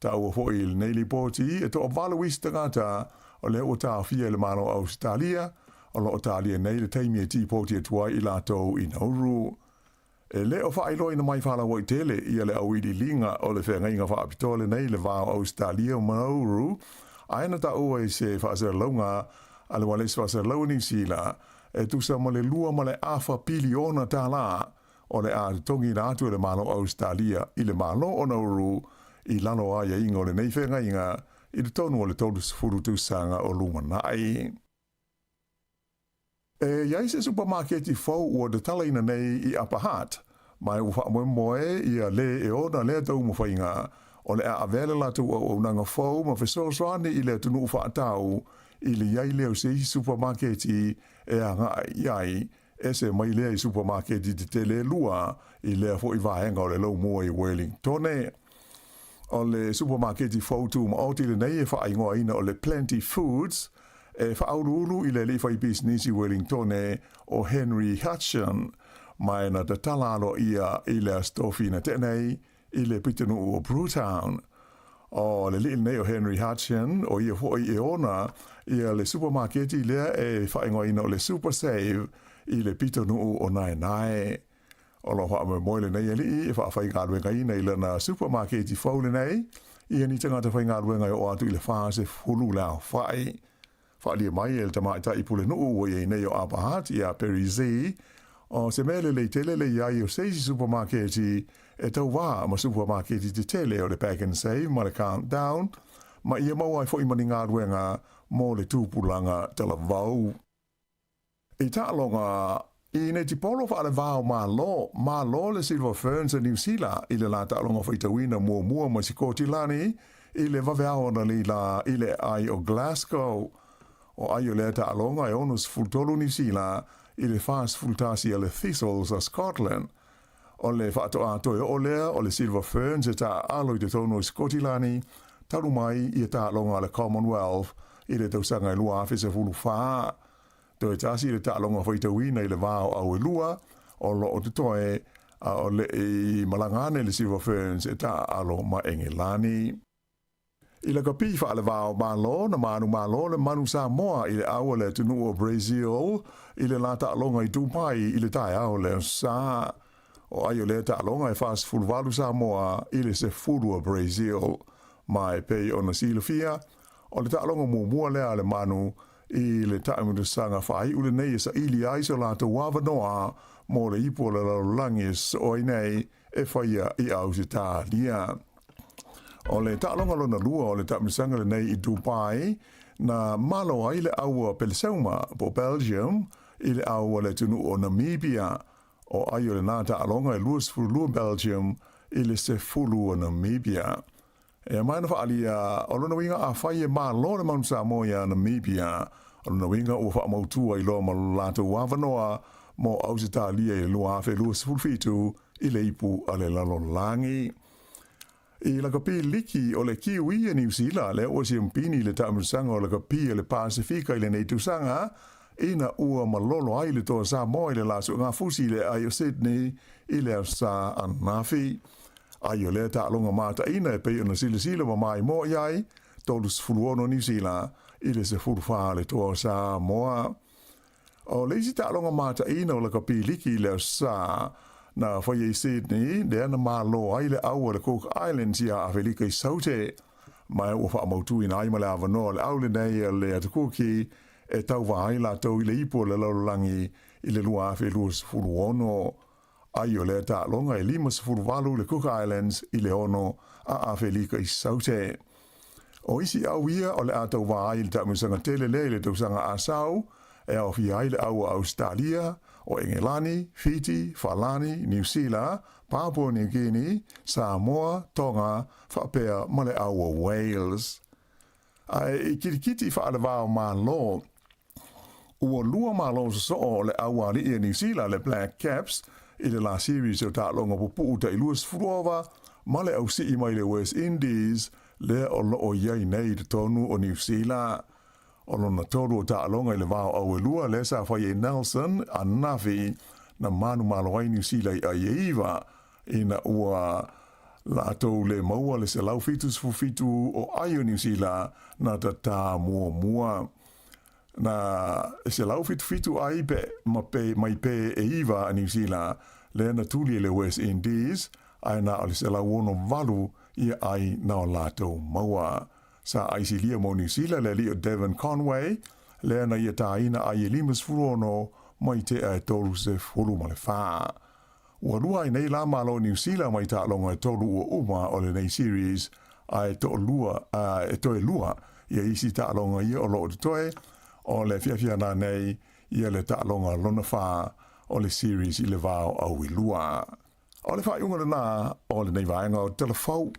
Taua foi i lenei lipoti, e toavalu isi tagata o lea ua taofia e le Malo o Ausetalia, o lo o talia nei le taimi e tipoti atu ai i latou i Nauru. E le o faailoaina mai faalauaitele ia le auiliiliga o le feagaiga faapitoa lenei i le va o Ausetalia ma Nauru, ae na taua i se faasalalauga a le Ualesi Faasalalau o Niu Sila, e tusa ma le 2.5 piliona tālā o le a totogiina atu e le Malo o Ausetalia i le Malo o Nauru i lalo o aiaiga o lenei feagaiga i totonu o le 30 tausaga o lumanai. E i ai se supamaketi fou ua tatalaina nei i Upper Hutt, ma ua faamoemoe ia lē e ona lea taumafaiga o le a avea le latou auaunaga fou ma fesoasoani i le atunuu faatau i le i ai lea o se isi supamaketi e agai i ai Ese mai lea i supamaketi tetele e lua i lea foi vaega o le laumua i Wellingtone. O le supamaketi fou tumaoti lenei e faaigoaina o le Plenty Foods, e faauluulu i le alii faipisinisi Wellingtone o Henry Hutchon, ma e na tatala aloaia i le Aso Tofi na tea nei i le pitonuu o Brewtown. O le alii lenei o Henry Hutchon, o ia foi e ona ia le supamaketi lea e faaigoaina o le Super Save i le pitonuu o Naenae. O lo o faamoemoe lenei alii e faafaigaluegaina i lana supamaketi fou lenei ia ni tagata faigaluega e oo atu i le 40 le aofai. Faaalia mai e le tamaitai pulenuu ua i ai nei o Upper Hutt ia Perry Zee, o se mea lelei tele le i ai o se isi supamaketi e tauvā ma supamaketi tetele o le Pak'nSave ma le Countdown, ma ia maua ai foi ma ni galuega mo le tupulaga talavou. I taaloga i netipolo faalevao Malo, malo le Silver Ferns a Niu Sila i le la taaloga faitauina muamua ma Sikotilani i le vaveao analeila i le aai o Glasgow. O ai o lea taaloga e 63 Niu Sila i le 41 a le Thistles a Scotland. O le faatoā toe oo lea o le Silver Ferns e taaalo i totonu o Sikotilani talu mai ia taaloga a le Commonwealth i le tausaga e 2014. Toe tasi le taaloga faitauina i le va o au e lua o lo o totoe a o le i malaga ane le Silver Ferns e taaalo ma Engelani. I lakapi faale-va o Malo na manumalo le Manu Samoa i le au a le atunuu o Brazil i le la taaloga i Dubai i le taeao le Aso Sa. O ai o lea taaloga e 48 Samoa i le 10 a Brazil. Ma e pei ona silafia, o le taaloga muamua lea a le Manu i le taamilosaga faaiu lenei e saili ai so latou avanoa mo le ipu o le lalolagi e sosoo ai nei e faia i Ausetalia. O le taaloga lona lua o le taamilosaga lenei i Dubai, na malo ai le au a Peleseuma po o Belgium i le au a le atunuu o Namibia. O ai o lenā taaloga e 22 Belgium i le 10 o Namibia. E mai na faaalia, o lona uiga afai e malo le Manu Samoa iā Namibia, o lona uiga ua faamautu ai loa ma lo latou avanoa mo Ausetalia i le 2027 i le ipu a le lalolagi. I lakapi liki o le Kiwi a Niu Sila, lea ua siampini i le taamilosaga o lakapi a le Pasefika i lenei tausaga, ina ua malolo ai le toa Samoa i le la suegafusi i le aai o Sydney i le Aso Sa ananafi. Ai o lea taaloga mataina e pei ona silasila ma maimoa i ai, 36 Niu Sila i le 14 le toa o Samoa. O le isi taaloga mataina o lakapi liki i le Aso Sa, na faia i Sydney, lea na malo ai le au a le Cook Islands iā Afelika i Saute. Ma ua faamautuina ai ma le avanoa o le au lenei a le Atu Kuki e tauva ai latou i le ipu o le lalolagi i le 2026. Ai o lea taaloga e 58 le Cook Islands i le 6 a Afelika i Saute. O isi au ia o le a tauva ai i le taamilosaga tele lea i le tausaga a sau, e aofia ai le au a Ausetalia, o Engelani, Fiti, Falani, Niu Sila, Papua New Guinea, Samoa, Tonga, faapea ma le au o Wales. Ae i kitikiti faale-va o Malo, ua lua malo sosoo o le auali'i a Niu Sila, le Black Caps, i le la series o taaloga pupuu tai 20 ova ma le ausii mai le West Indies lea o loo i ai nei i totonu o Niu Sila. O lona tolu o taaloga i le va o au e lua lea sa faia i Nelson ananafi na manumalo ai Niu Sila i ai e iva ina ua latou le maua le 177 o ai o Niu Sila na tatā muamua. Na 177 ai pe ma pe mai pe e iva a Niu Sila lea na tuli e le West Indies ae na o le 168 ia ai na o latou maua. Sa aisilia mo Niu Sila le alii o Devon Conway lea na ia tāina ai e 56 mai tea e 34. Ua lua ai nei la malo Niu Sila mai taaloga e tolu ua uma o lenei series ae toalua e toe lua ia isi taaloga ia o loo totoe o le fiafia na nei ia le taaloga lona fa o le series i le va o Auilua. O le faaiuga lena o lenei vaega o Tala Fou.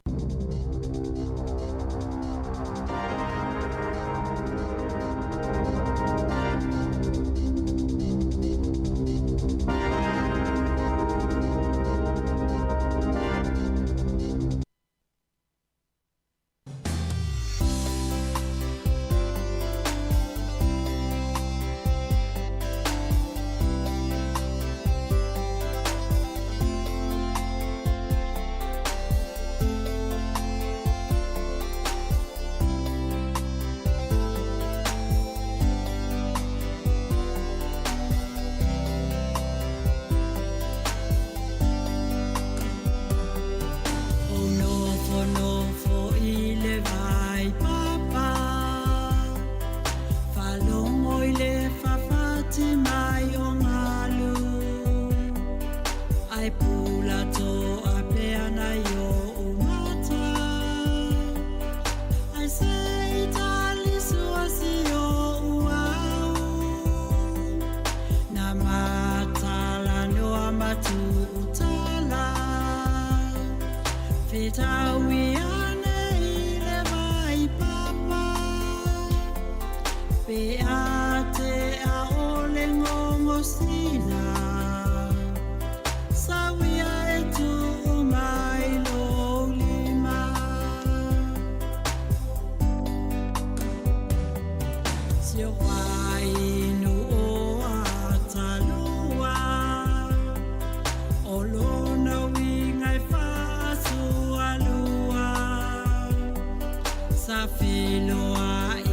Sa feloai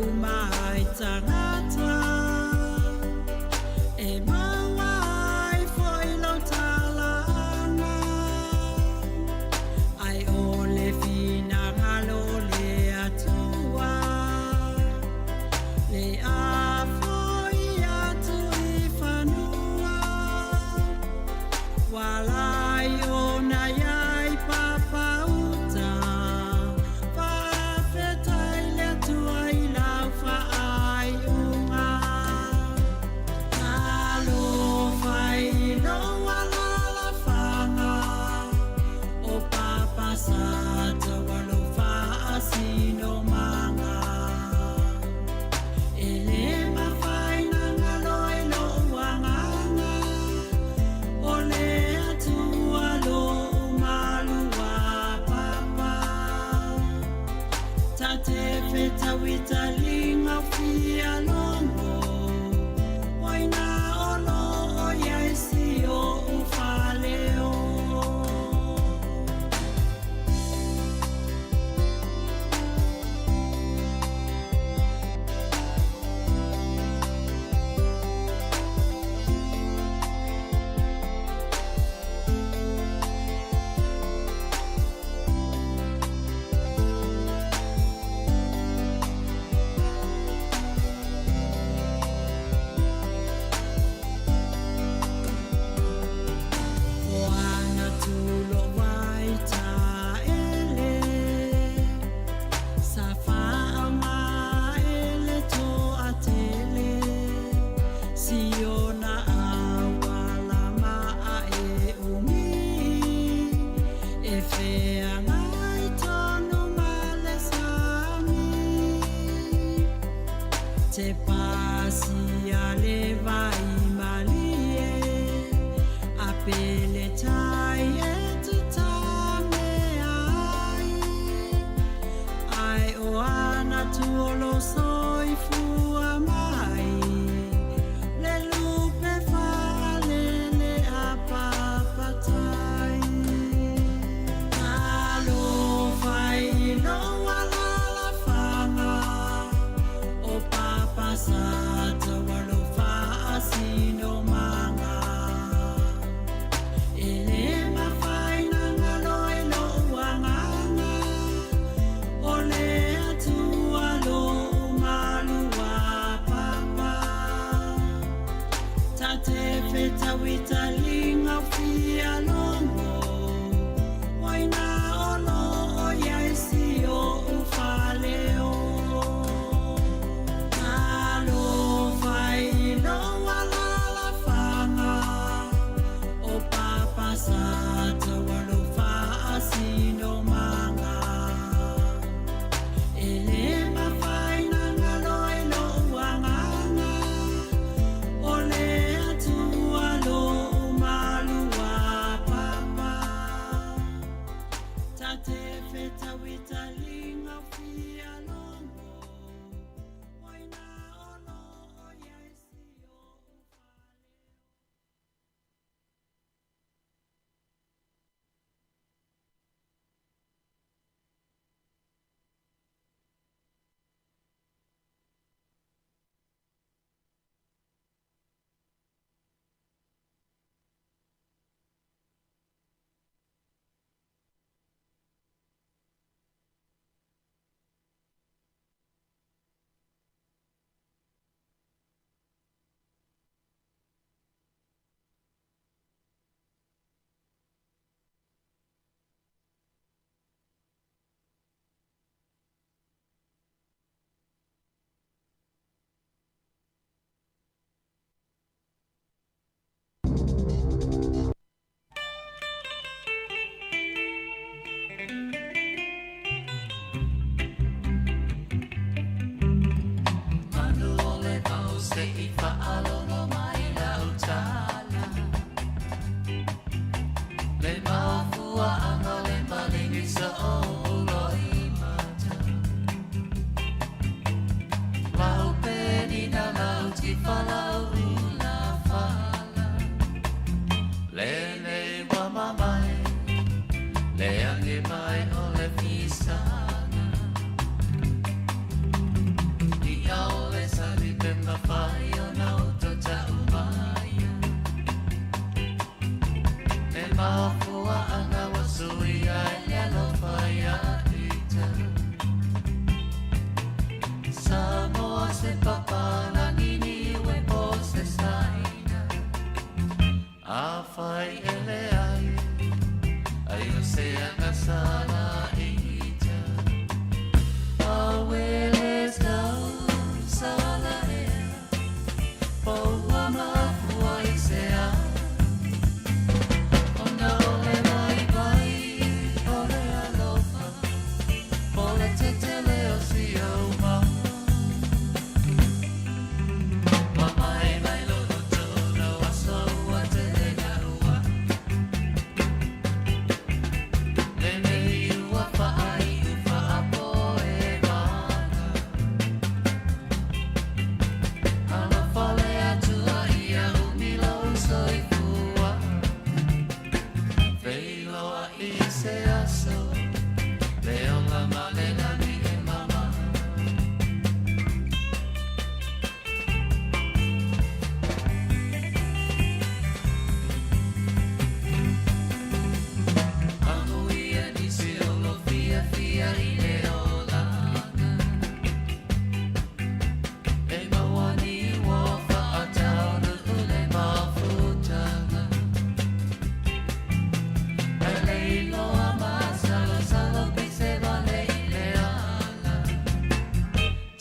uma ai tagata e maua ai foi lou talaaga ae o le finagalo o le Atua le a fo'i atu i fanua ua lai ona iai papauta faafetai le Atua i lau faaiuga talofa i lou alalafaga o Papa Sataua lou faasinomaga e lē mafai na galo e lou agaga o le Atua lou maluapapa ta te fetaui taliga fialogo oina o loo iai si ou faleo. O ana tulo vai taele sa faaoga e le toatele siona auala maa e umi e feagai tonu ma le sami te pasia le vai malie a pele tai e tatame ai ai o ana tuolo soifua mai le lupe faalele a papatai talofa i lou alalafaga o Papa Sataua lou faasinomaga e lē mafai na galo e lou agaga o le Atua lou maluapapa ta te fetaui taliga fialogo oina o loo iai si ou faleo talofa i lou alalafaga o Papa Sataua lou faasinomaga e lē mafai na galo e lou agaga o le Atua lou maluapapa ta te fetaui taliga fialogo oina o loo iai si ou Manu o le vao se i faalogo mai lau tala Le mafuaaga le maligi sa o loimata Lau penina lau tifalau ula fala Lele ua mamae Le age mai o le fisaga.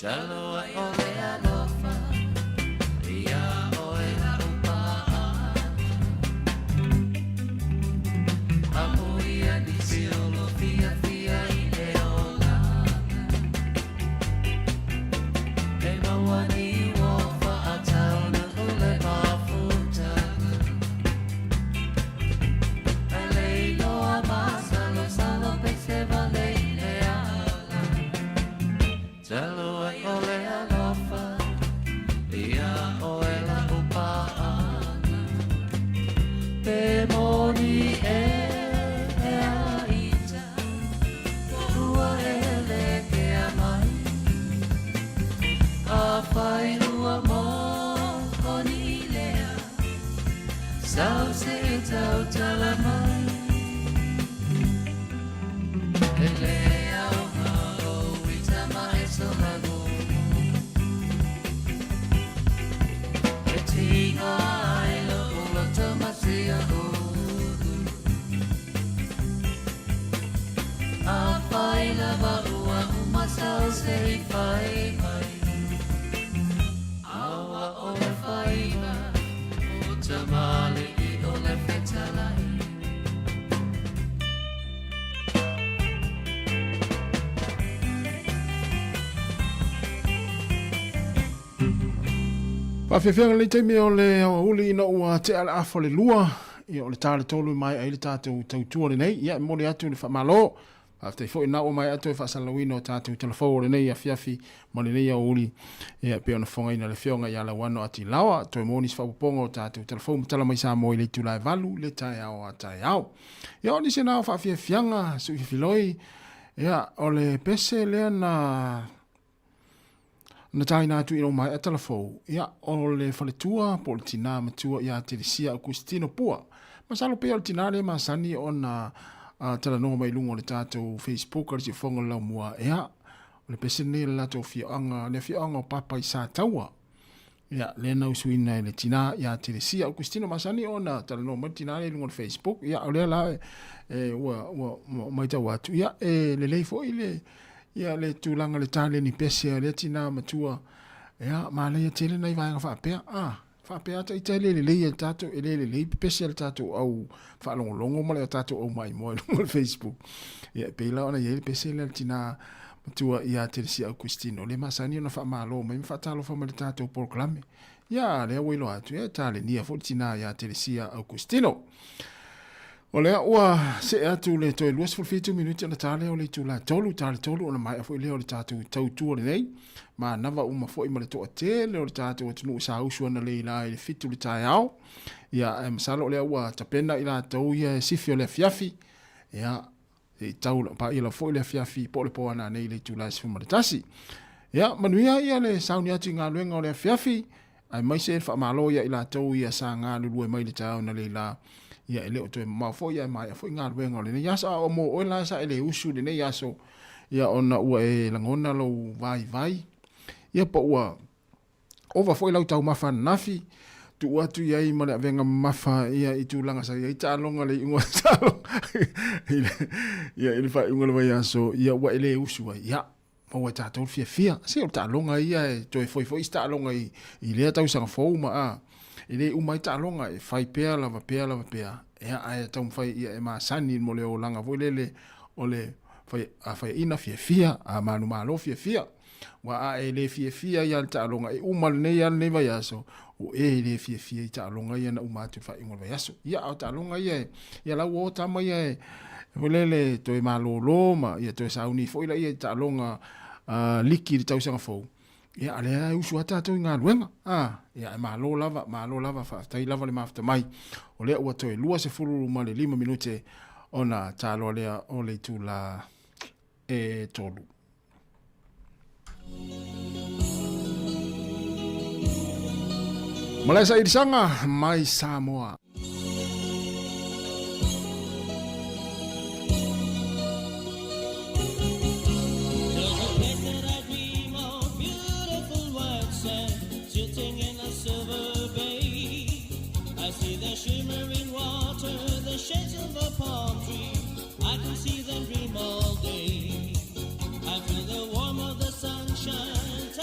Talo ai o le alofa Ia oe la upaa Amuia nisi o lo fia fia i le olanga E maua ni ua whaatau na ule mafutanga E leiloa masalo salo pese vale i le ala Talo ai o le alofa Ia oe la upaanga Pe moni e a ita Ua ele ke a mai A whai ua mō ni lea Sau se tau tala mai E le au ngā o ita ma e sola E tinga ai lo ula tamasia ulu A whai lava ua umasau se i whai mai Aua o le whaiva O tamale i o le fetalai Faafiafiaga lenei taimi o le aoauli ina ua tea le afa o le lua, ia o le ta le tolu mai ai le tatou tautua lenei. Ia e momoli atu le faamalo. Faafetai foi na ua maea toe faasalalauina o tatou talafou o lenei afiafi ma lenei aoauli. Ia e pei ona fofogaina le afioga ia Lauano Atilaoa, toe maua nisi faaopoopoga o tatou talafou ma tala mai Samoa i le itula e 8 le taeao a taeao. Ia o nisi na o faafiafiaga suifiloi, ia o le pese lea na Na taina atu i lou maea talafou, ia, o le faletua po o le tinā matua ia Telesia Augustino Pua. Masalo pea o le tinā lea masani ona talanoa mai i luga o le tatou Facebook a le Siufofoga o le Laumua, ia, o le pese lenei o le latou afioaga, le afioaga o Papa i Sataua. Ia, lea na usuina e le tinā ia Telesia Augustino masani ona talanoa mai le tinā lea i luga o le Facebook. Ia, o lea la e, ua, ua, ua matau atu, ia, e lelei foi le, ia, le tulaga le taleni pese a lea tinā matua. Ia, manaia tele nai vaega faapea. Ah, faapea ata ita e le lelei e le tatou, e le lelei pese a le tatou au faalogologo ma le tatou au maimoa i luga o le Facebook. Ia, e pei la ona i ai le pese lea a le tinā matua ia Telesia Augustino, le masani ona faamalo mai ma faatalofa mai le tatou polokalame. Ia, lea ua iloa atu, e talenia foi le tinā ia Telesia Augustino. O lea ua see atu le toe 27 minute ona tā lea o le itula 3, tā le 3 ona maea foi lea o le tatou tautua lenei. Manava uma foi ma le toatele o le tatou atunuu sa usu ana le ila i le 7 le taeao. Ia, e masalo o lea ua tapena i latou ia e sifi o le afiafi. Ia, Se i tau paia lava foi le afiafi po o le po a nanei i le itula e 11. Ia, manuia ia le sauni atu i galuega o le afiafi, aemaise le faamalo ia i latou ia sa galulue mai le taeao na leila. Ia, e le o toe mamao foi ae maea foi galuega o lenei aso. A o mo oe la sa e le usu i lenei aso, ia ona ua e lagona lou vaivai, ia po ua Ova foi lau taumafa ananafi, tuu atu i ai ma le avega mamafa ia i tulaga sa i ai taaloga le iuga o taaloga i le, ia, i le faaiuga o le vaiaso, ia ua e le usu ai. Ia, maua e tatou le fiafia. Se o le taaloga ia e toe foi foi isi taaloga i, i lea tausaga fou ma a, e le uma ai taaloga, e fai pea lava pea lava pea. Ia, ae taumafai ia e masani mo le olaga foi lele o le fai, a faiaina fiafia, a manumalo fiafia. Ua a e le fiafia ia le taaloga e uma lenei a lenei vaiaso, o e le fiafia i taaloga ia na uma atu i le faaiuga o le vaiaso. Ia, a o taaloga ia e, ia la ua o tama ia e, foi lele toe malōlō ma ia toe sauni foi laia i taaloga liki i le tausaga fou. Ia, a lea e usu lava tatou i galuega. A, ia, e malo lava, malo lava, faafetai lava le mafuta mai. O lea ua toe 25 minute ona taloa lea o le itula e 3. Malae Sailisaga mai Samoa. I can see them dream all day. I feel the warmth of the sunshine.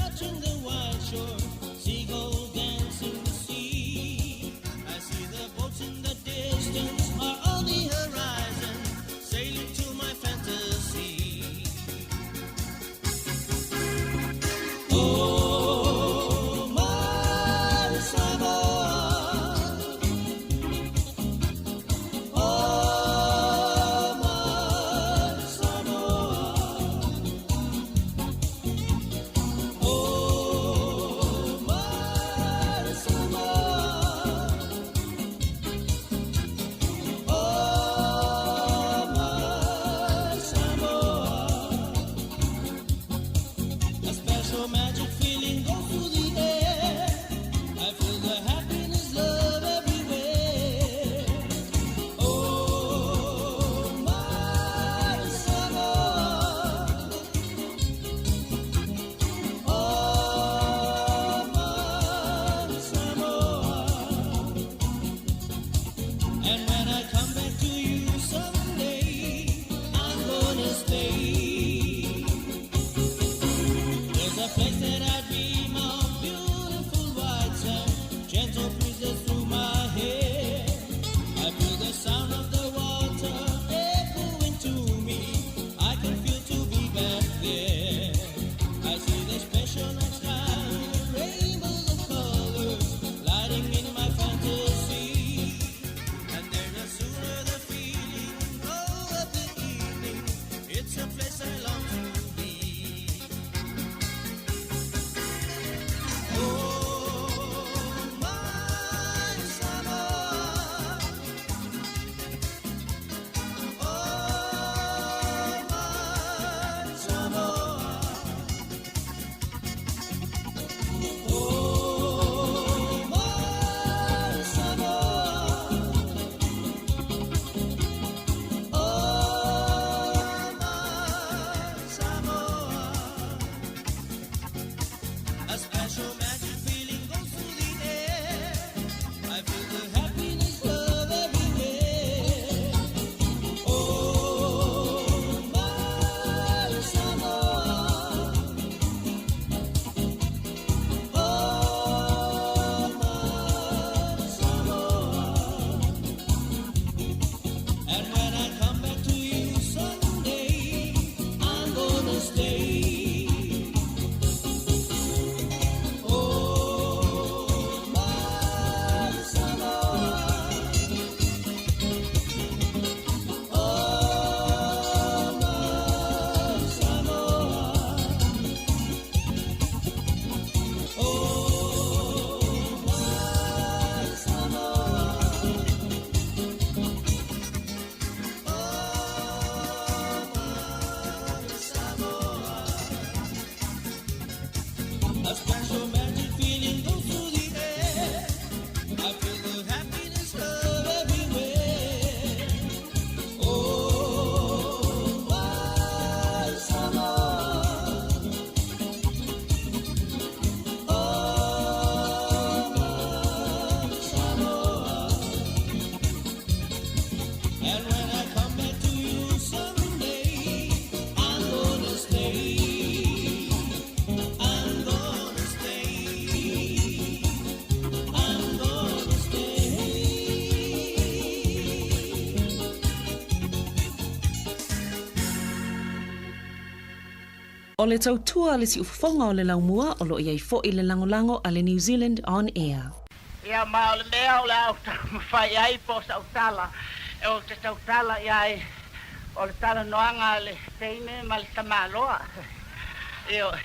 O le tautua a le siufofoga o le laumua o lo o i ai foi le lagolago a le New Zealand On Air. Ia, ma o le mea o le a ou taumafai ai po o sau tala, ou te tautala i ai, o le talanoaga a le teine ma le tamaloa. Ioe.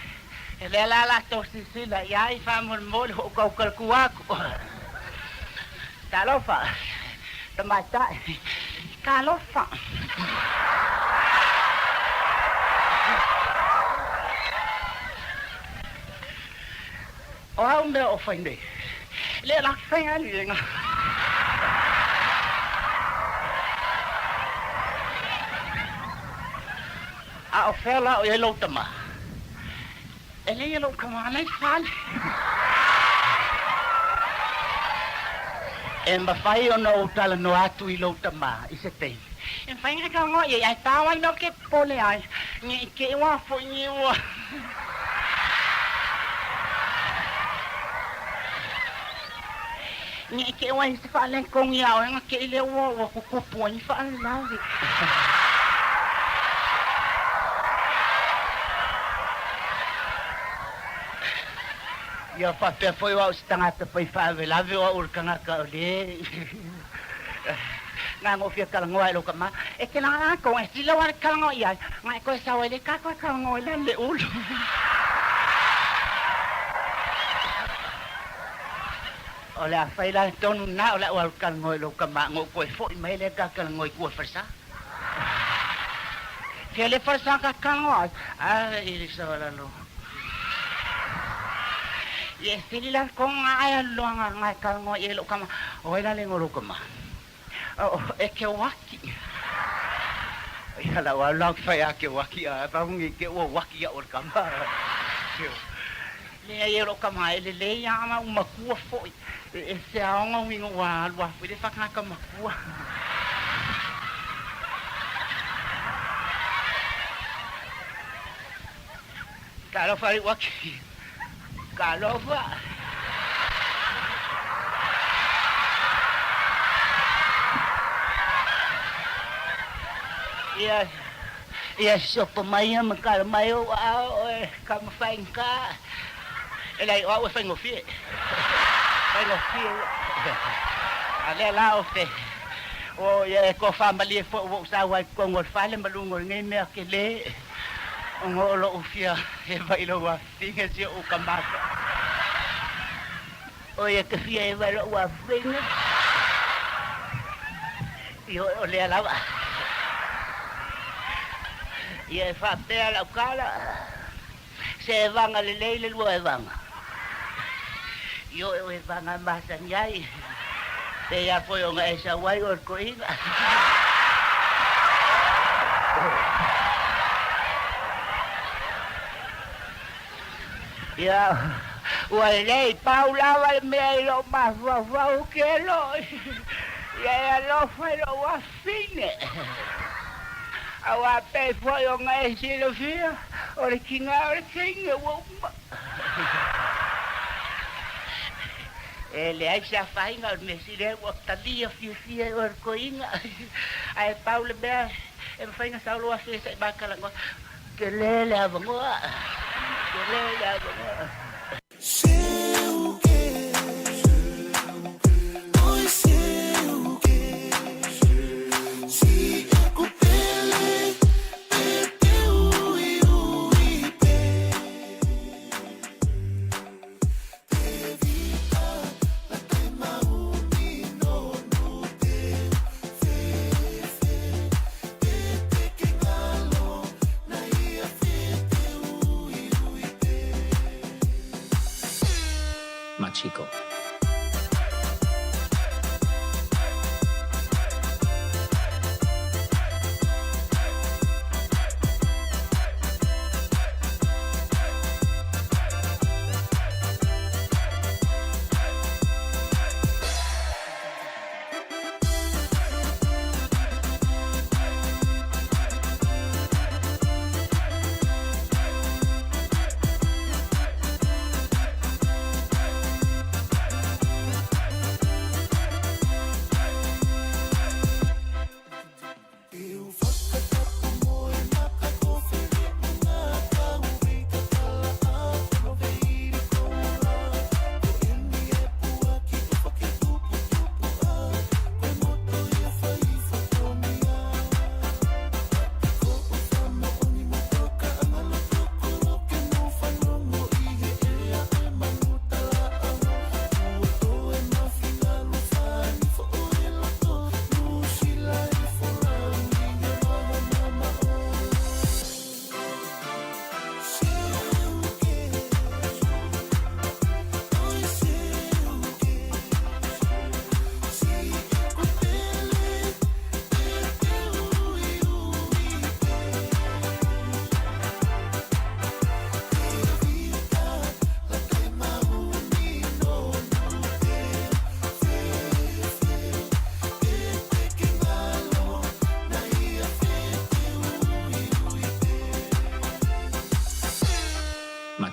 E lea la latou silasila i ai faamolemole ua ou tautalatua atu. Talofa, tamaitai. Talofa. O au mea o fai nei, le la fai ali e nga. A o fea la o i ai lou tama? E leai lou tama la e fale. E mafai ona ou talanoa atu i lou tama i se taimi. E mafai ona talanoa i ai, ae tao ai mea ou te popole ai, ne i te i ua foi ni ua. Ne i te i ua i se faaletonu ia oe ona te i lea ua tutupu ai ni faalavelave. Ia faapea foi o au o se tagata fai faalavelave o au o le tagata o le na ona ou fia talanoa i lou tama. E te laga atoa e sila ua talanoa i ai, na e toe sau ai le ta toe talanoa i lalo le ulu. O le a fai la tonu na o le a ou alu talanoa i lou tama ona ou toe foi mai lea ta talanoa i tua i falesa. Fea le falesa ta talanoa ai? A i le sau lalo. Ia e sili la tonu na ae alu loa na e talanoa i ai lou tama. O ai la le igoa o lou tama? O e Keoaki. Ia la ua alu la ou te fai ia Keoaki a pau nei te ua uaki ia o le tama. Leai e lou tama e lelei a ma u matua foi. E se aoga uiga ua alu a foi le whakaka matua. Talofa le uaki. Talofa. Ia, ia sopo mai ia ma kala mai o ao e ka mawhainga. E lai o au e whaingofie. Whaingofie. A lea la o te o ia e ko whamalie fo o sa wai kongo le fale ma lungo le nei mea ke le. Ona o lou fia eva i lou afafine si o'u kamaka. O ia te fia eva i lo'u afafine. Ioe o lea lava. Ia e faapea lau tala, se evaga lelei le lua evaga. Ioe o evaga e masani ai, pei lava foi ona e sau ai oe le toeaina. Ia, ua lelei, pau lava le mea i lou mafaufau ke lo, ia e alofa i lou afafine. Aua pei foi ona e silafia, o le tiga o le teine ua uma. E leai se afaina o le mea sili ai ua talia fiafia e oe le toeaina. Ae pau le mea e mafai ona sau lou afe se i ma talanoa, tele le avanoa, tele le avanoa. Machiko.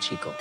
Chico.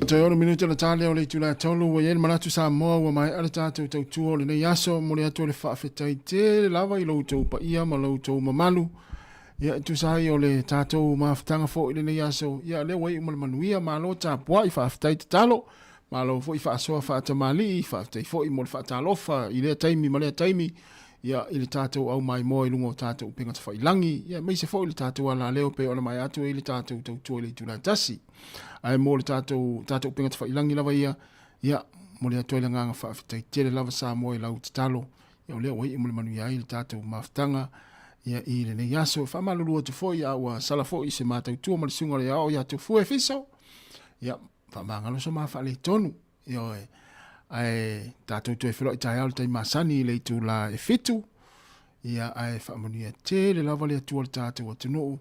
Toe 6 minute ona ta lea o le itula e 3, ua i ai le manatu Samoa ua maea le tatou tautua o lenei aso. Momoli atu le faafetai tele lava i lo outou paia ma lo outou mamalu. Ia, e tusa ai o le tatou mafutaga foi i lenei aso, ia lea ua iu ma le manuia, malo tapuai, faafetai tatalo, malo foi faasoa faatamalii, faafetai foi mo le faatalofa i lea taimi ma lea taimi, ia, i le tatou aumaimoa i luga o tatou upega tafailagi, ia, aemaise foi le tatou alaleo pei ona maea atu ai le tatou tautua i le itula e 1. Ae mo le tatou, tatou upega tafailagi lava ia, ia, momoli atu ai le agaga faafetai tele lava Samoa i lau tatalo, ia, o lea ua iu ma le manuia ai le tatou mafutaga, ia, i lenei aso. E faamalulu atu foi, a ua sala foi se matautua ma le susuga o le aoao ia Tofua Efiso, ia, faamagalo so ma faaletonu. Ioe. Ae tatou toe feiloai taeao i le taimi masani i le itula e 7. Ia, ae faamanuia tele lava le Atua i le tatou atunuu.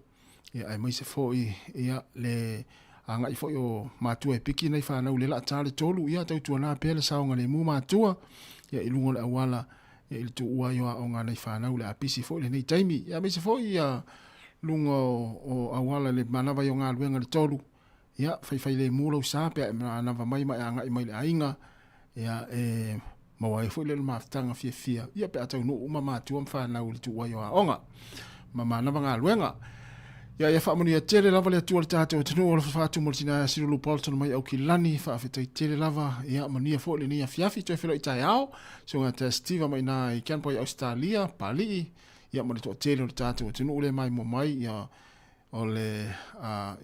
Ia, aemaise foi ia le agai foi o matua e piki nai fanau le laa ta le 3. Ia, tautuana pea le saogalemu matua ia i luga o le auala ia i le tuua ai o aoga a nai fanau le apisi foi lenei taimi. Ia, aemaise foi ia luga o auala le manava ai o galuega le 3. Ia, faifailemu lou sa pe a e manava mai ma e agai mai i le aiga, ia, e maua ai foi lea o le mafutaga fiafia, ia, pe a taunuu uma matua ma fanau i le tuuai o aoga ma manava galuega. Ia, ia faamanuia tele lava le Atua i le tatou atunuu, alofa faatu mo le tina ia Silulu Bolton mai Aukilani, faafetai tele lava, ia, manuia foi lenei afiafi, toe feiloai taeao, susuga ia Steve mai ina i Canberra i Ausetalia, Palii, ia, ma le toatele o le tatou atunuu lea maimoa mai, ia, O le,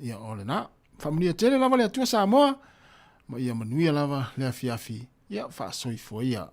ia, o lena. Faamanuia tele lava le Atua Samoa, ma ia manuia lava le afiafi, ia faasoifua ia.